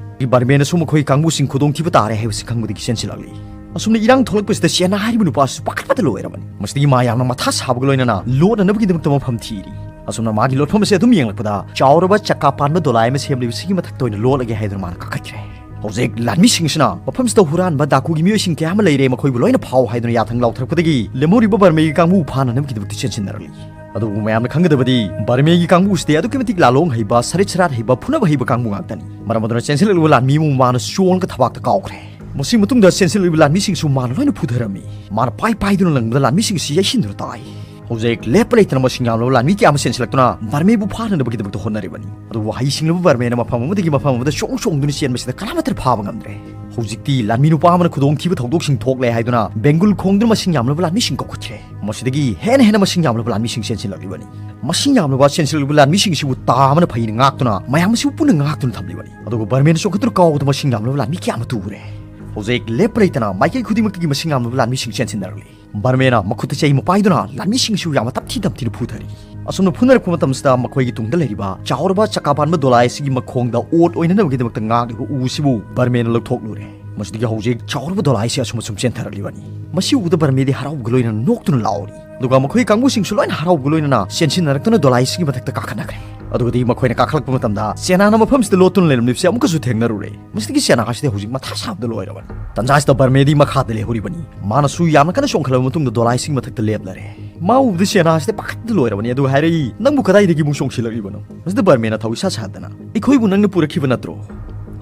ꯕꯔꯃꯦꯅꯁꯨ ꯃꯈꯣꯏ ꯀꯥꯡꯕꯨꯁꯤꯡ ꯈꯨꯗꯣꯡꯊꯤꯕ ꯇꯥꯔꯦ ꯍꯥꯏꯕꯁꯤ ꯈꯪꯕꯗꯒꯤ ꯆꯦꯟꯁꯤꯜꯂꯛꯂꯤ꯫ ꯑꯁꯨꯝꯅ ꯏꯔꯥꯡ ꯊꯣꯛꯂꯛꯄꯁꯤꯗ ꯆꯦꯅꯥ ꯍꯥꯏꯔꯤꯕ ꯅꯨꯄꯥꯁꯤꯁꯨ ꯄꯥꯈꯠꯄꯗ ꯂꯣꯏꯔꯕꯅꯤ꯫ ꯃꯁꯤꯗꯒꯤ ꯃꯥ ꯌꯥꯝꯅ ꯃꯊꯥ ꯁꯥꯕꯒ ꯂꯣꯏꯅꯅ ꯂꯣꯠꯅꯅꯕꯒꯤꯗꯃꯛꯇ ꯃꯐꯝ ꯊꯤꯔꯤ꯫ ꯑꯁꯨꯝꯅ ꯃꯥꯒꯤ ꯂꯣꯠꯐꯝ ꯑꯁꯤ ꯑꯗꯨꯝ ꯌꯦꯡꯂꯛꯄꯗ ꯆꯥꯎꯔꯕ ꯆꯀꯥ ꯄꯥꯟꯕ ꯗꯣꯂꯥꯏ ꯑꯃ ꯁꯦꯝꯂꯤꯕꯁꯤꯒꯤ ꯃꯊꯛꯇ ꯑꯣꯏꯅ ꯂꯣꯠꯂꯒꯦ ꯍꯥꯏꯗꯨꯅ ꯃꯥꯅ ꯀꯥꯈꯠꯈ꯭ꯔꯦ꯫ ꯍꯧꯖꯤꯛ ꯂꯥꯟꯃꯤꯁꯤꯡꯁꯤꯅ ꯃꯐꯝꯁꯤꯗ ꯍꯨꯔꯥꯟꯕ ꯗꯥꯀꯨꯒꯤ ꯃꯤꯑꯣꯏꯁꯤꯡ ꯀꯌꯥ ꯑꯃ ꯂꯩꯔꯦ, ꯃꯈꯣꯏꯕꯨ ꯂꯣꯏꯅ ꯐꯥꯎ ꯍꯥꯏꯗꯨꯅ ꯌꯥꯊꯪ ꯂꯥꯎꯊꯔꯛꯄꯗꯒꯤ ꯂꯦꯝꯍꯧꯔꯤꯕ ꯕꯔꯃꯦꯒꯤ ꯀꯥꯡꯕꯨ ꯐꯥꯅꯅꯕꯒꯤꯗꯃꯛꯇ ꯆꯦꯟꯁꯤꯟꯅꯔꯛꯂꯤ꯫ ꯑꯗꯨꯕꯨ ꯃꯌꯥꯝꯅ ꯈꯪꯒꯗꯕꯗꯤ, ꯕꯔꯃꯦꯒꯤ ꯀꯥꯡꯕꯨꯁꯤꯗꯤ ꯑꯗꯨꯛꯀꯤ ꯃꯇꯤꯛ ꯂꯥꯂꯣꯡ ꯍꯩꯕ, ꯁꯔꯤꯠ ꯁꯔꯥꯠ ꯍꯩꯕ, ꯐꯨꯅꯕ ꯍꯩꯕ ꯀꯥꯡꯕꯨ ꯉꯥꯛꯇꯅꯤ꯫ ꯃꯔꯝ ꯑꯗꯨꯅ ꯆꯦꯟꯁꯤꯜꯂꯛꯂꯤꯕ ꯂꯥꯟꯃꯤ ꯑꯃꯕꯨ ꯃꯥꯅ ꯆꯣꯡꯉꯒ ꯊꯕꯥꯛꯇ ꯀꯥꯎꯈ꯭ꯔꯦ꯫ ꯃꯁꯤꯒꯤ ꯃꯇꯨꯡꯗ ꯆꯦꯟꯁꯤꯜꯂꯛꯂꯤꯕ ꯂꯥꯟꯃꯤꯁꯤꯡꯁꯨ ꯃꯥꯅ ꯂꯣꯏꯅ ꯐꯨꯊꯔꯝꯃꯤ꯫ ꯃꯥꯅ ꯄꯥꯏ ꯄꯥꯏꯗꯨꯅ ꯂꯪꯕꯗ ꯂꯥꯟꯃꯤꯁꯤꯡ ꯑꯁꯤ ꯌꯩꯁꯤꯟꯗꯨꯅ ꯇꯥꯏ꯫ ꯍꯧꯖꯤꯛ ꯂꯦꯞꯄ ꯂꯩꯇꯅ ꯃꯁꯤꯡ ꯌꯥꯝꯂꯕ ꯂꯥꯟꯃꯤ ꯀꯌꯥ ꯑꯃ ꯆꯦꯟꯁꯤꯜꯂꯛꯇꯨꯅ ꯕꯔꯃꯦꯕꯨ ꯐꯥꯅꯅꯕꯒꯤꯗꯃꯛꯇ ꯍꯣꯠꯅꯔꯤꯕꯅꯤ꯫ ꯑꯗꯨꯕꯨ ꯍꯩꯁꯤꯡꯂꯕ ꯕꯔꯃꯦꯅ ꯃꯐꯝ ꯑꯃꯗꯒꯤ ꯃꯐꯝ ꯑꯃꯗ ꯆꯣꯡ ꯆꯣꯡꯗꯨꯅ ꯆꯦꯟꯕꯁꯤꯗ ꯀꯅꯥꯃꯠꯇꯅ ꯐꯥꯕ ꯉꯝꯗ꯭ꯔꯦ꯫ ꯍꯧꯖꯤꯛꯇꯤ ꯂꯥꯟꯃꯤ ꯅꯨꯄꯥ ꯑꯃꯅ ꯈꯨꯗꯣꯡꯊꯤꯕ ꯊꯧꯗꯣꯛꯁꯤꯡ ꯊꯣꯛꯂꯦ ꯍꯥꯏꯗꯨꯅ ꯕꯦꯡꯒꯨꯜ ꯈꯣꯡꯗꯨꯅ ꯃꯁꯤꯡ ꯌꯥꯝꯂꯕ ꯂꯥꯟꯃꯤꯁꯤꯡ ꯀꯧꯈꯠꯈ꯭ꯔꯦ꯫ ꯃꯁꯤꯗꯒꯤ ꯍꯦꯟꯅ ꯍꯦꯟꯅ ꯃꯁꯤꯡ ꯌꯥꯝꯂꯕ ꯂꯥꯟꯃꯤꯁꯤꯡ ꯆꯦꯟꯁꯤꯜꯂꯛꯂꯤꯕꯅꯤ꯫ ꯃꯁꯤꯡ ꯌꯥꯝꯂꯕ ꯆꯦꯟꯁꯤꯜꯂꯛꯂꯤꯕ ꯂꯥꯟꯃꯤꯁꯤꯡꯁꯤꯕꯨ ꯇꯥ ꯑꯃꯅ ꯐꯩꯅ ꯉꯥꯛꯇꯨꯅ, ꯃꯌꯥꯝ ꯑꯁꯤꯕꯨ ꯄꯨꯟꯅ ꯉꯥꯛꯇꯨꯅ ꯊꯝꯂꯤꯕꯅꯤ꯫ ꯑꯗꯨꯒ ꯕꯔꯃꯦꯅ ꯆꯣꯡꯈꯠꯇꯨꯅ ꯀꯥꯎꯕꯗ ꯃꯁꯤꯡ ꯌꯥꯝꯂꯕ ꯂꯥꯟꯃꯤ ꯀꯌꯥ ꯑꯃ ꯇꯨꯔꯦ꯫ ꯍꯧꯖꯤꯛ ꯂꯦꯞꯄ ꯂꯩꯇꯅ ꯃꯥꯏꯀꯩ ꯈꯨꯗꯤꯡꯃꯛꯇꯒꯤ ꯃꯁꯤꯡ ꯌꯥꯝꯂꯕ ꯂꯥꯟꯃꯤꯁꯤꯡ ꯆꯦꯟꯁꯤꯟꯅꯔꯛꯂꯤ꯫ ꯕꯔꯃꯦꯅ ꯃꯈꯨꯠꯇ ꯆꯩ ꯑꯃ ꯄꯥꯏꯗꯨꯅ ꯂꯥꯟꯃꯤꯁꯤꯡꯁꯨ ꯌꯥꯝꯅ ꯇꯝꯊꯤ ꯇꯝꯊꯤꯅ ꯐꯨꯊꯔꯤ꯫ ꯑꯁꯨꯝꯅ ꯐꯨꯅꯔꯛꯄ ꯃꯇꯝꯁꯤꯗ ꯃꯈꯣꯏꯒꯤ ꯇꯨꯡꯗ ꯂꯩꯔꯤꯕ ꯆꯥꯎꯔꯕ ꯆꯀꯥ ꯄꯥꯟꯕ ꯗꯣꯂꯥꯏ ꯑꯁꯤꯒꯤ ꯃꯈꯣꯡꯗ ꯑꯣꯠ ꯑꯣꯏꯅꯅꯕꯒꯤꯗꯃꯛꯇ ꯉꯥꯛꯂꯤꯕ ꯎꯁꯤꯕꯨ ꯕꯔꯃꯦꯅ ꯂꯧꯊꯣꯛꯂꯨꯔꯦ꯫ ꯃꯁꯤꯗꯒꯤ ꯍꯧꯖꯤꯛ ꯆꯥꯎꯔꯕ ꯗꯣꯂꯥꯏ ꯑꯁꯤ ꯑꯁꯨꯝ ꯑꯁꯨꯝ ꯆꯦꯟꯊꯔꯛꯂꯤꯕꯅꯤ꯫ ꯃꯁꯤ ꯎꯕꯗ ꯕꯔꯃꯦꯗꯤ ꯍꯔꯥꯎꯕꯒ ꯂꯣꯏꯅꯅ ꯅꯣꯛꯇꯨꯅ ꯂꯥꯎꯔꯤ꯫ ꯑꯗꯨꯒ ꯃꯈꯣꯏ ꯀꯥꯡꯕꯨꯁꯤꯡꯁꯨ ꯂꯣꯏꯅ ꯍꯔꯥꯎꯕꯒ ꯂꯣꯏꯅꯅ ꯆꯦꯟꯁꯤꯟꯅꯔꯛꯇꯨꯅ ꯗꯣꯂꯥꯏꯁꯤꯒꯤ ꯃꯊꯛꯇ ꯀꯥꯈꯠꯅꯈ꯭ꯔꯦ꯫ ꯑꯗꯨꯒꯗꯤ ꯃꯈꯣꯏꯅ ꯀꯥꯈꯠꯂꯛꯄ ꯃꯇꯝꯗ ꯆꯦꯅꯥꯅ ꯃꯐꯝꯁꯤꯗ ꯂꯣꯠꯇꯨꯅ ꯂꯩꯔꯝꯂꯤꯕꯁꯤ ꯑꯃꯨꯛꯀꯁꯨ ꯊꯦꯡꯅꯔꯨꯔꯦ꯫ ꯃꯁꯤꯗꯒꯤ ꯆꯦꯅꯥ ꯑꯁꯤꯗꯤ ꯍꯧꯖꯤꯛ ꯃꯊꯥ ꯁꯥꯕꯗ ꯂꯣꯏꯔꯕꯅꯤ꯫ ꯇꯟꯖꯥꯁꯤꯗ ꯕꯔꯃꯦꯗꯤ ꯃꯈꯥꯗ ꯂꯩꯍꯧꯔꯤꯕꯅꯤ꯫ ꯃꯥꯅꯁꯨ ꯌꯥꯝꯅ ꯀꯟꯅ ꯆꯣꯡꯈꯠꯂꯕ ꯃꯇꯨꯡꯗ ꯗꯣꯂꯥꯏꯁꯤꯒꯤ ꯃꯊꯛꯇ ꯂꯦꯞꯂꯔꯦ꯫ ꯃꯥ ꯎꯕꯗ ꯆꯦꯅꯥ ꯑꯁꯤꯗ ꯄꯥꯈꯠꯇ ꯂꯣꯏꯔꯕꯅꯤ꯫ ꯑꯗꯨ ꯍꯥꯏꯔꯛꯏ, "ꯅꯪꯕꯨ ꯀꯗꯥꯏꯗꯒꯤ ꯑꯃꯨꯛ ꯆꯣꯡꯁꯤꯜꯂꯛꯂꯤꯕꯅꯣ?" ꯃꯁꯤꯗ ꯕꯔꯃꯦꯅ ꯊꯧ ꯏꯁꯥ ꯁꯥꯗꯅ, "ꯑꯩꯈꯣꯏꯕꯨ ꯅꯪꯅ ꯄꯨꯔꯛꯈꯤꯕ ꯅꯠꯇ꯭ꯔꯣ?"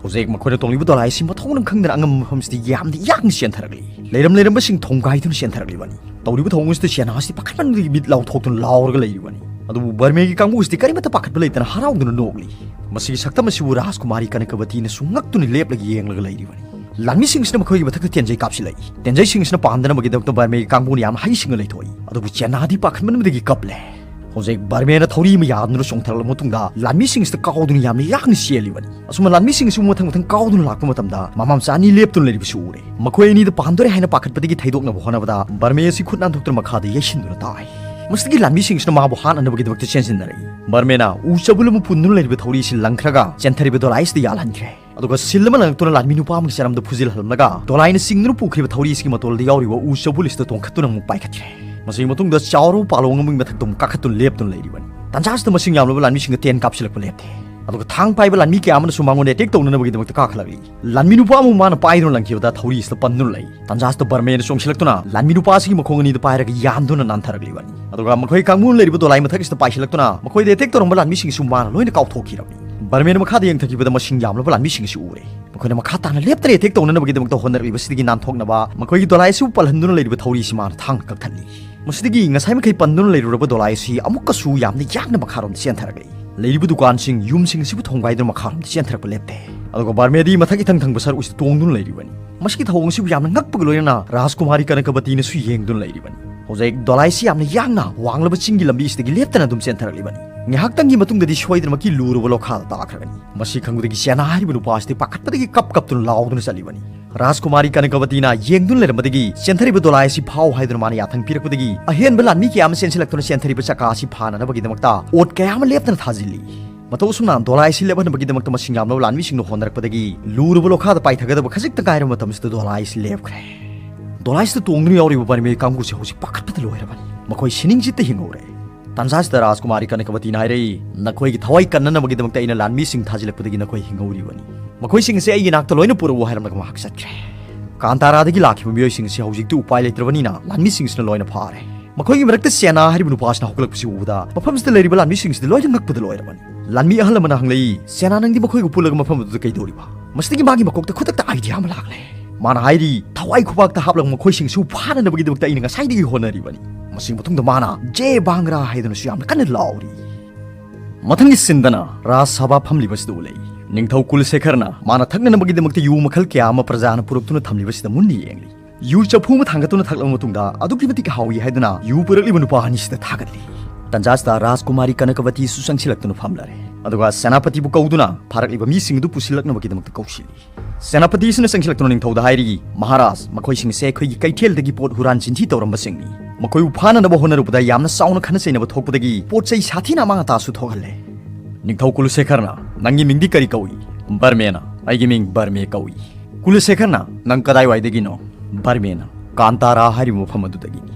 ꯍꯧꯖꯤꯛ ꯃꯈꯣꯏꯅ ꯇꯣꯡꯂꯤꯕ ꯗꯣꯂꯥꯏ ꯑꯁꯤ ꯃꯊꯣꯡ ꯃꯔꯝ ꯈꯪꯗꯅ ꯑꯉꯝꯕ ꯃꯐꯝꯁꯤꯗ ꯌꯥꯝꯅ ꯌꯥꯡꯅ ꯆꯦꯟꯊꯔꯛꯂꯤ꯫ ꯂꯩꯔꯝ ꯂꯩꯔꯝꯕꯁꯤꯡ ꯊꯣꯝꯒꯥꯏꯗꯨꯅ ꯆꯦꯟꯊꯔꯛꯂꯤꯕꯅꯤ꯫ ꯇꯧꯔꯤꯕ ꯊꯧꯑꯣꯡ ꯑꯁꯤꯗ ꯆꯦꯅꯥ ꯑꯁꯤ ꯄꯥꯈꯠꯃꯟꯕꯗꯒꯤ ꯃꯤꯠ ꯂꯥꯎꯊꯣꯛꯇꯨꯅ ꯂꯥꯎꯔꯒ ꯂꯩꯔꯤꯕꯅꯤ꯫ ꯑꯗꯨꯕꯨ ꯕꯔꯃꯦꯒꯤ ꯀꯥꯡꯕꯨ ꯑꯁꯤꯗꯤ ꯀꯔꯤꯃꯠꯇ ꯄꯥꯈꯠꯄ ꯂꯩꯇꯅ ꯍꯔꯥꯎꯗꯨꯅ ꯅꯣꯛꯂꯤ꯫ ꯃꯁꯤꯒꯤ ꯁꯛꯇꯝ ꯑꯁꯤꯕꯨ ꯔꯥꯖꯀꯨꯃꯥꯔꯤ ꯀꯅꯀꯕꯇꯤꯅꯁꯨ ꯉꯛꯇꯨꯅ ꯂꯦꯞꯂꯒ ꯌꯦꯡꯂꯒ ꯂꯩꯔꯤꯕꯅꯤ꯫ ꯂꯥꯟꯃꯤꯁꯤꯡꯁꯤꯅ ꯃꯈꯣꯏꯒꯤ ꯃꯊꯛꯇ ꯇꯦꯟꯖꯩ ꯀꯥꯞꯁꯤꯜꯂꯛꯏ꯫ ꯇꯦꯟꯖꯩꯁꯤꯡꯁꯤꯅ ꯄꯥꯟꯗꯅꯕꯒꯤꯗꯃꯛꯇ ꯕꯔꯃꯦꯒꯤ ꯀꯥꯡꯕꯨꯅ ꯌꯥꯝꯅ ꯍꯩꯁꯤꯡꯅ ꯂꯩꯊꯣꯛꯏ꯫ ꯑꯗꯨꯕꯨ ꯆꯦꯅꯥꯗꯤ ꯄꯥꯈꯠꯃꯟꯕꯗꯒꯤ ꯀꯞꯂꯦ꯫ ꯍꯧꯖꯤꯛ ꯕꯔꯃꯦꯅ ꯊꯧꯔꯤ ꯑꯃ ꯌꯥꯗꯨꯅ ꯆꯣꯡꯊꯔꯛꯂꯕ ꯃꯇꯨꯡꯗ ꯂꯥꯟꯃꯤꯁꯤꯡꯁꯤꯗ ꯀꯥꯎꯗꯨꯅ ꯌꯥꯝꯅ ꯌꯥꯡꯅ ꯆꯦꯜꯂꯤꯕꯅꯤ꯫ ꯑꯁꯨꯝꯅ ꯂꯥꯟꯃꯤꯁꯤꯡ ꯑꯁꯤꯕꯨ ꯃꯊꯪ ꯃꯊꯪ ꯀꯥꯎꯗꯨꯅ ꯂꯥꯛꯄ ꯃꯇꯝꯗ ꯃꯃꯥ ꯃꯆꯥ ꯑꯅꯤ ꯂꯦꯞꯇꯨꯅ ꯂꯩꯔꯤꯕꯁꯨ ꯎꯔꯦ꯫ ꯃꯈꯣꯏ ꯑꯅꯤꯗ ꯄꯥꯟꯗꯣꯔꯦ ꯍꯥꯏꯅ ꯄꯥꯈꯠꯄꯗꯒꯤ ꯊꯩꯗꯣꯛꯅꯕ ꯍꯣꯠꯅꯕꯗ ꯕꯔꯃꯦ ꯑꯁꯤ ꯈꯨꯠ ꯅꯥꯟꯊꯣꯛꯇꯨꯅ ꯃꯈꯥꯗ ꯌꯩꯁꯤꯟꯗꯨꯅ ꯇꯥꯏ꯫ ꯃꯁꯤꯗꯒꯤ ꯂꯥꯟꯃꯤꯁꯤꯡꯁꯤꯅ ꯃꯥꯕꯨ ꯍꯥꯠꯅꯅꯕꯒꯤꯗꯃꯛꯇ ꯆꯦꯟꯁꯤꯟꯅꯔꯛꯏ꯫ ꯕꯔꯃꯦꯅ ꯎ ꯆꯕꯨꯜ ꯑꯃ ꯄꯨꯟꯗꯨꯅ ꯂꯩꯔꯤꯕ ꯊꯧꯔꯤ ꯑꯁꯤ ꯂꯪꯈ꯭ꯔꯒ ꯆꯦꯟꯊꯔꯤꯕ ꯗꯣꯂꯥꯏ ꯑꯁꯤꯗ ꯌꯥꯜꯍꯟꯈ꯭ꯔꯦ꯫ ꯑꯗꯨꯒ ꯁꯤꯜ ꯑꯃ ꯂꯪꯉꯛꯇꯨꯅ ꯂꯥꯟꯃꯤ ꯅꯨꯄꯥ ꯑꯃꯒꯤ ꯆꯔꯝꯗ ꯐꯨꯖꯤꯜꯍꯜꯂꯝꯂꯒ ꯗꯣꯂꯥꯏꯅ ꯆꯤꯡꯗꯨꯅ ꯄꯨꯈ꯭ꯔꯤꯕ ꯊꯧꯔꯤ ꯑꯁꯤꯒꯤ ꯃꯇꯣꯜꯗ ꯌꯥꯎꯔꯤꯕ ꯎ ꯆꯕꯨꯜ ꯑꯁꯤꯗ ꯇꯣꯡꯈꯠꯇꯨꯅ ꯑꯃꯨꯛ ꯄꯥꯏꯈꯠꯈ꯭ꯔꯦ꯫ ꯃꯁꯤꯒꯤ ꯃꯇꯨꯡꯗ ꯆꯥꯎꯔꯕ ꯄꯥꯂꯣꯡ ꯑꯃꯒꯤ ꯃꯊꯛꯇ ꯑꯃꯨꯛ ꯀꯥꯈꯠꯇꯨꯅ ꯂꯦꯞꯇꯨꯅ ꯂꯩꯔꯤꯕꯅꯤ꯫ ꯇꯥꯟꯖꯥ ꯑꯁꯤꯗ ꯃꯁꯤꯡ ꯌꯥꯝꯂꯕ ꯂꯥꯟꯃꯤꯁꯤꯡꯗ ꯇꯦꯟ ꯀꯥꯞꯁꯤꯜꯂꯛꯄ ꯂꯦꯞꯇꯦ꯫ ꯑꯗꯨꯒ ꯊꯥꯡ ꯄꯥꯏꯕ ꯂꯥꯟꯃꯤ ꯀꯌꯥ ꯑꯃꯅꯁꯨ ꯃꯉꯣꯟꯗ ꯑꯦꯇꯦꯛ ꯇꯧꯅꯅꯕꯒꯤꯗꯃꯛꯇ ꯀꯥꯈꯠꯂꯛꯂꯤ꯫ ꯂꯥꯟꯃꯤ ꯅꯨꯄꯥ ꯑꯃꯕꯨ ꯃꯥꯅ ꯄꯥꯏꯗꯨꯅ ꯂꯪꯈꯤꯕꯗ ꯊꯧꯔꯤ ꯑꯁꯤꯗ ꯄꯟꯗꯨꯅ ꯂꯩ꯫ ꯇꯥꯟꯖꯥ ꯑꯁꯤꯗ ꯕꯔꯃꯦꯅ ꯆꯣꯡꯁꯤꯜꯂꯛꯇꯨꯅ ꯂꯥꯟꯃꯤ ꯅꯨꯄꯥ ꯑꯁꯤꯒꯤ ꯃꯈꯣꯡ ꯑꯅꯤꯗ ꯄꯥꯏꯔꯒ ꯌꯥꯟꯗꯨꯅ ꯅꯥꯟꯊꯔꯛꯂꯤꯕꯅꯤ꯫ ꯑꯗꯨꯒ ꯃꯈꯣꯏ ꯀꯥꯡꯕꯨꯅ ꯂꯩꯔꯤꯕ ꯗꯣꯂꯥꯏ ꯃꯊꯛ ꯑꯁꯤꯗ ꯄꯥꯏꯁꯤꯜꯂꯛꯇꯨꯅ ꯃꯈꯣꯏꯗ ꯑꯦꯇꯦꯛ ꯇꯧꯔꯝꯕ ꯂꯥꯟꯃꯤꯁꯤꯡꯁꯨ ꯃꯥꯅ ꯂꯣꯏꯅ ꯀꯥꯎꯊꯣꯛꯈꯤꯔꯕꯅꯤ꯫ ꯕꯔꯃꯦꯅ ꯃꯈꯥꯗ ꯌꯦꯡꯊꯈꯤꯕꯗ ꯃꯁꯤꯡ ꯌꯥꯝꯂꯕ ꯂꯥꯟꯃꯤꯁꯤꯡ ꯑꯁꯤ ꯎꯔꯦ꯫ ꯃꯈꯣꯏꯅ ꯃꯈꯥ ꯇꯥꯅ ꯂꯦꯞꯇꯅ ꯑꯦꯇꯦꯛ ꯇꯧꯅꯅꯕꯒꯤꯗꯃꯛꯇ ꯍꯣꯠꯅꯔꯛꯂꯤꯕꯁꯤꯗꯒꯤ ꯅꯥꯟꯊꯣꯛꯅꯕ ꯃꯈꯣꯏꯒꯤ ꯗꯣꯂꯥꯏ ꯑꯁꯤꯕꯨ ꯄꯜꯍꯟꯗꯨꯅ ꯂꯩꯔꯤꯕ ꯊꯧꯔꯤ ꯑꯁꯤ ꯃꯥꯅ ꯊꯥꯡꯅ ꯀꯛꯊꯠꯂꯤ꯫ ꯃꯁꯤꯗꯒꯤ ꯉꯁꯥꯏ ꯃꯈꯩ ꯄꯟꯗꯨꯅ ꯂꯩꯔꯨꯔꯕ ꯗꯣꯂꯥꯏ ꯑꯁꯤ ꯑꯃꯨꯛꯀꯁꯨ ꯌꯥꯝꯅ ꯌꯥꯡꯅ ꯃꯈꯥꯔꯣꯝꯗ ꯆꯦꯟꯊꯔꯛꯂꯤ꯫ ꯂꯩꯔꯤꯕ ꯗꯨꯀꯥꯟꯁꯤꯡ, ꯌꯨꯝꯁꯤꯡ ꯑꯁꯤꯕꯨ ꯊꯣꯡꯒꯥꯏꯗꯨꯅ ꯃꯈꯥꯔꯣꯝꯗ ꯆꯦꯟꯊꯔꯛꯄ ꯂꯦꯞꯇꯦ꯫ ꯑꯗꯨꯒ ꯕꯔꯃꯦꯗꯤ ꯃꯊꯛ ꯏꯊꯪ ꯊꯪꯕ ꯁꯔꯨꯛ ꯑꯁꯤꯗ ꯇꯣꯡꯗꯨꯅ ꯂꯩꯔꯤꯕꯅꯤ꯫ ꯃꯁꯤꯒꯤ ꯊꯧꯑꯣꯡ ꯑꯁꯤꯕꯨ ꯌꯥꯝꯅ ꯉꯛꯄꯒ ꯂꯣꯏꯅꯅ ꯔꯥꯖꯀꯨꯃꯥꯔꯤ ꯀꯅꯀꯕꯇꯤꯅꯁꯨ ꯌꯦꯡꯗꯨꯅ ꯂꯩꯔꯤꯕꯅꯤ꯫ ꯍꯧꯖꯤꯛ ꯗꯣꯂꯥꯏ ꯑꯁꯤ ꯌꯥꯝꯅ ꯌꯥꯡꯅ ꯋꯥꯡꯂꯕ ꯆꯤꯡꯒꯤ ꯂꯝꯕꯤ ꯑꯁꯤꯗꯒꯤ ꯂꯦꯞꯇꯅ ꯑꯗꯨꯝ ꯆꯦꯟꯊꯔꯛꯂꯤꯕꯅꯤ꯫ ꯉꯥꯏꯍꯥꯛꯇꯪꯒꯤ ꯃꯇꯨꯡꯗꯗꯤ ꯁꯣꯏꯗꯅꯃꯛꯀꯤ ꯂꯨꯔꯕ ꯂꯣꯈꯥꯗ ꯇꯥꯈ꯭ꯔꯒꯅꯤ꯫ ꯃꯁꯤ ꯈꯪꯕꯗꯒꯤ ꯁꯦꯅꯥ ꯍꯥꯏꯔꯤꯕ ꯅꯨꯄꯥ ꯑꯁꯤꯗꯤ ꯄꯥꯈꯠꯄꯗꯒꯤ ꯀꯞ ꯀꯞꯇꯨꯅ ꯂꯥꯎꯗꯨꯅ ꯆꯠꯂꯤꯕꯅꯤ꯫ ꯔꯥꯖꯀꯨꯃꯥꯔꯤ ꯀꯅꯀꯕꯇꯤꯅ ꯌꯦꯡꯗꯨꯅ ꯂꯩꯔꯝꯕꯗꯒꯤ ꯆꯦꯟꯊꯔꯤꯕ ꯗꯣꯂꯥꯏ ꯑꯁꯤ ꯐꯥꯎ ꯍꯥꯏꯗꯨꯅ ꯃꯥꯅ ꯌꯥꯊꯪ ꯄꯤꯔꯛꯄꯗꯒꯤ ꯑꯍꯦꯟꯕ ꯂꯥꯟꯃꯤ ꯀꯌꯥ ꯑꯃ ꯆꯦꯟꯁꯤꯜꯂꯛꯇꯨꯅ ꯆꯦꯟꯊꯔꯤꯕ ꯆꯀꯥ ꯑꯁꯤ ꯐꯥꯅꯅꯕꯒꯤꯗꯃꯛꯇ ꯑꯣꯠ ꯀꯌꯥ ꯑꯃ ꯂꯦꯞꯇꯅ ꯊꯥꯖꯤꯜꯂꯤ꯫ ꯃꯇꯧ ꯑꯁꯨꯝꯅ ꯗꯣꯂꯥꯏ ꯑꯁꯤ ꯂꯦꯞꯍꯟꯅꯕꯒꯤꯗꯃꯛꯇ ꯃꯁꯤꯡ ꯌꯥꯝꯂꯕ ꯂꯥꯟꯃꯤꯁꯤꯡꯅ ꯍꯣꯠꯅꯔꯛꯄꯗꯒꯤ ꯂꯨꯔꯕ ꯂꯣꯈꯥꯗ ꯄꯥꯏꯊꯒꯗꯕ ꯈꯖꯤꯛꯇ ꯉꯥꯏꯔꯕ ꯃꯇꯝꯁꯤꯗ ꯗꯣꯂꯥꯏ ꯑꯁꯤ ꯂꯦꯞꯈ꯭ꯔꯦ꯫ ꯗꯣꯂꯥꯏ ꯑꯁꯤꯗ ꯇꯣꯡꯗꯨꯅ ꯌꯥꯎꯔꯤꯕ ꯕꯔꯃꯦ ꯀꯥꯡꯕꯨꯁꯦ ꯍꯧꯖꯤꯛ ꯄꯥꯈꯠꯄꯗ ꯂꯣꯏꯔꯕꯅꯤ꯫ ꯃꯈꯣꯏ ꯁꯤꯅꯤꯡꯆꯤꯠꯇ ꯍꯤꯡꯍꯧꯔꯦ꯫ ꯇꯥꯟꯖꯥꯁꯤꯗ ꯔꯥꯖꯀꯨꯃꯥꯔꯤ ꯀꯅꯀꯕꯇꯤꯅ ꯍꯥꯏꯔꯛꯏ, "ꯅꯈꯣꯏꯒꯤ ꯊꯋꯥꯏ ꯀꯟꯅꯅꯕꯒꯤꯗꯃꯛꯇ ꯑꯩꯅ ꯂꯥꯟꯃꯤꯁꯤꯡ ꯊꯥꯖꯤꯜꯂꯛꯄꯗꯒꯤ ꯅꯈꯣꯏ ꯍꯤꯡꯍꯧꯔꯤꯕꯅꯤ꯫ ꯃꯈꯣꯏꯁꯤꯡ ꯑꯁꯤ ꯑꯩꯒꯤ ꯅꯥꯛꯇ ꯂꯣꯏꯅ ꯄꯨꯔꯛꯎ" ꯍꯥꯏꯔꯝꯂꯒ ꯃꯍꯥꯛ ꯆꯠꯈ꯭ꯔꯦ꯫ ꯀꯥꯟꯇꯥꯔꯥꯗꯒꯤ ꯂꯥꯛꯈꯤꯕ ꯃꯤꯑꯣꯏꯁꯤꯡ ꯑꯁꯤ ꯍꯧꯖꯤꯛꯇꯤ ꯎꯄꯥꯏ ꯂꯩꯇ꯭ꯔꯕꯅꯤꯅ ꯂꯥꯟꯃꯤꯁꯤꯡꯁꯤꯅ ꯂꯣꯏꯅ ꯐꯥꯔꯦ꯫ ꯃꯈꯣꯏꯒꯤ ꯃꯔꯛꯇ ꯁꯦꯅꯥ ꯍꯥꯏꯔꯤꯕ ꯅꯨꯄꯥꯁꯤꯅ ꯍꯧꯒꯠꯂꯛꯄꯁꯤ ꯎꯕꯗ ꯃꯐꯝꯁꯤꯗ ꯂꯩꯔꯤꯕ ꯂꯥꯟꯃꯤꯁꯤꯡꯁꯤꯗꯤ ꯂꯣꯏꯅ ꯉꯛꯄꯗ ꯂꯣꯏꯔꯕꯅꯤ꯫ ꯂꯥꯟꯃꯤ ꯑꯍꯜ ꯑꯃꯅ ꯍꯪꯂꯛꯏ, "ꯁꯦꯅꯥ, ꯅꯪꯗꯤ ꯃꯈꯣꯏꯒ ꯄꯨꯜꯂꯒ ꯃꯐꯝ ꯑꯗꯨꯗ ꯀꯩꯗꯧꯔꯤꯕ?" ꯃꯁꯤꯗꯒꯤ ꯃꯥꯒꯤ ꯃꯀꯣꯛꯇ ꯈꯨꯗꯛꯇ ꯑꯥꯏꯗꯤꯌꯥ ꯑꯃ ꯂꯥꯛꯂꯦ꯫ ꯃꯥꯅ ꯍꯥꯏꯔꯤ, "ꯊꯋꯥꯏ ꯈꯨꯕꯥꯛꯇ ꯍꯥꯞꯂꯒ ꯃꯈꯣꯏꯁꯤꯡꯁꯨ ꯐꯥꯅꯅꯕꯒꯤꯗꯃꯛꯇ ꯑꯩꯅ ꯉꯁꯥꯏꯗꯒꯤ ꯍꯣꯠꯅꯔꯤꯕꯅꯤ꯫" ꯃꯁꯤꯒꯤ ꯃꯇꯨꯡꯗ ꯃꯥꯅ "ꯖꯦ ꯕꯥꯡꯒ꯭ꯔꯥ" ꯍꯥꯏꯗꯨꯅꯁꯨ ꯌꯥꯝꯅ ꯀꯟꯅ ꯂꯥꯎꯔꯤ꯫ ꯃꯊꯪꯒꯤ ꯁꯤꯟꯗꯅ ꯔꯥꯖ ꯁꯚꯥ ꯐꯝꯂꯤꯕꯁꯤꯗ ꯎꯠꯂꯛꯏ꯫ ꯅꯤꯡꯊꯧ ꯀꯨꯂꯁꯦꯈꯔꯅ ꯃꯥꯅ ꯊꯛꯅꯅꯕꯒꯤꯗꯃꯛꯇ ꯌꯨ ꯃꯈꯜ ꯀꯌꯥ ꯑꯃ ꯄ꯭ꯔꯖꯥꯅ ꯄꯨꯔꯛꯇꯨꯅ ꯊꯝꯂꯤꯕꯁꯤꯗ ꯃꯨꯟꯅ ꯌꯦꯡꯂꯤ꯫ ꯌꯨ ꯆꯐꯨ ꯑꯃ ꯊꯥꯡꯒꯠꯇꯨꯅ ꯊꯛꯂꯕ ꯃꯇꯨꯡꯗ ꯑꯗꯨꯛꯀꯤ ꯃꯇꯤꯛ ꯍꯥꯎꯏ ꯍꯥꯏꯗꯨꯅ ꯌꯨ ꯄꯨꯔꯛꯂꯤꯕ ꯅꯨꯄꯥ ꯑꯅꯤꯁꯤꯗ ꯊꯥꯒꯠꯂꯤ꯫ ꯇꯟꯖꯥꯁꯤꯗ ꯔꯥꯖꯀꯨꯃꯥꯔꯤ ꯀꯅꯀꯕꯇꯤꯁꯨ ꯆꯪꯁꯤꯜꯂꯛꯇꯨꯅ ꯐꯝꯂꯔꯦ꯫ ꯑꯗꯨꯒ ꯁꯦꯅꯥꯄꯇꯤꯕꯨ ꯀꯧꯗꯨꯅ ꯐꯥꯔꯛꯂꯤꯕ ꯃꯤꯁꯤꯡ ꯑꯗꯨ ꯄꯨꯁꯤꯜꯂꯛꯅꯕꯒꯤꯗꯃꯛꯇ ꯀꯧꯁꯤꯜꯂꯤ꯫ ꯁꯦꯅꯥꯄꯇꯤꯁꯤꯅ ꯆꯪꯁꯤꯜꯂꯛꯇꯨꯅ ꯅꯤꯡꯊꯧꯗ ꯍꯥꯏꯔꯤ, "ꯃꯍꯥꯔꯥꯖ, ꯃꯈꯣꯏꯁꯤꯡ ꯑꯁꯤ ꯑꯩꯈꯣꯏꯒꯤ ꯀꯩꯊꯦꯜꯗꯒꯤ ꯄꯣꯠ ꯍꯨꯔꯥꯟ ꯆꯤꯟꯊꯤ ꯇꯧꯔꯝꯕꯁꯤꯡꯅꯤ꯫ ꯃꯈꯣꯏꯕꯨ ꯐꯥꯅꯅꯕ ꯍꯣꯠꯅꯔꯨꯕꯗ ꯌꯥꯝꯅ ꯆꯥꯎꯅ ꯈꯠꯅ ꯆꯩꯅꯕ ꯊꯣꯛꯄꯗꯒꯤ ꯄꯣꯠ ꯆꯩ ꯁꯥꯊꯤꯅ ꯑꯃꯥꯡ ꯑꯇꯥꯁꯨ ꯊꯣꯛꯍꯜꯂꯦ꯫" ꯅꯤꯡꯊꯧ ꯀꯨꯂꯁꯦꯈꯔꯅ, "ꯅꯪꯒꯤ ꯃꯤꯡꯗꯤ ꯀꯔꯤ ꯀꯧꯏ?" "ꯕꯔꯃꯦꯅ꯫" "ꯑꯩꯒꯤ ꯃꯤꯡ ꯕꯔꯃꯦ ꯀꯧꯏ꯫" "ꯀꯨꯂꯁꯦꯈꯔꯅ, ꯅꯪ ꯀꯗꯥꯏꯋꯥꯏꯗꯒꯤꯅꯣ?" "ꯕꯔꯃꯦꯅ, ꯀꯥꯟꯇꯥꯔꯥ ꯍꯥꯏꯔꯤꯕ ꯃꯐꯝ ꯑꯗꯨꯗꯒꯤꯅꯤ꯫"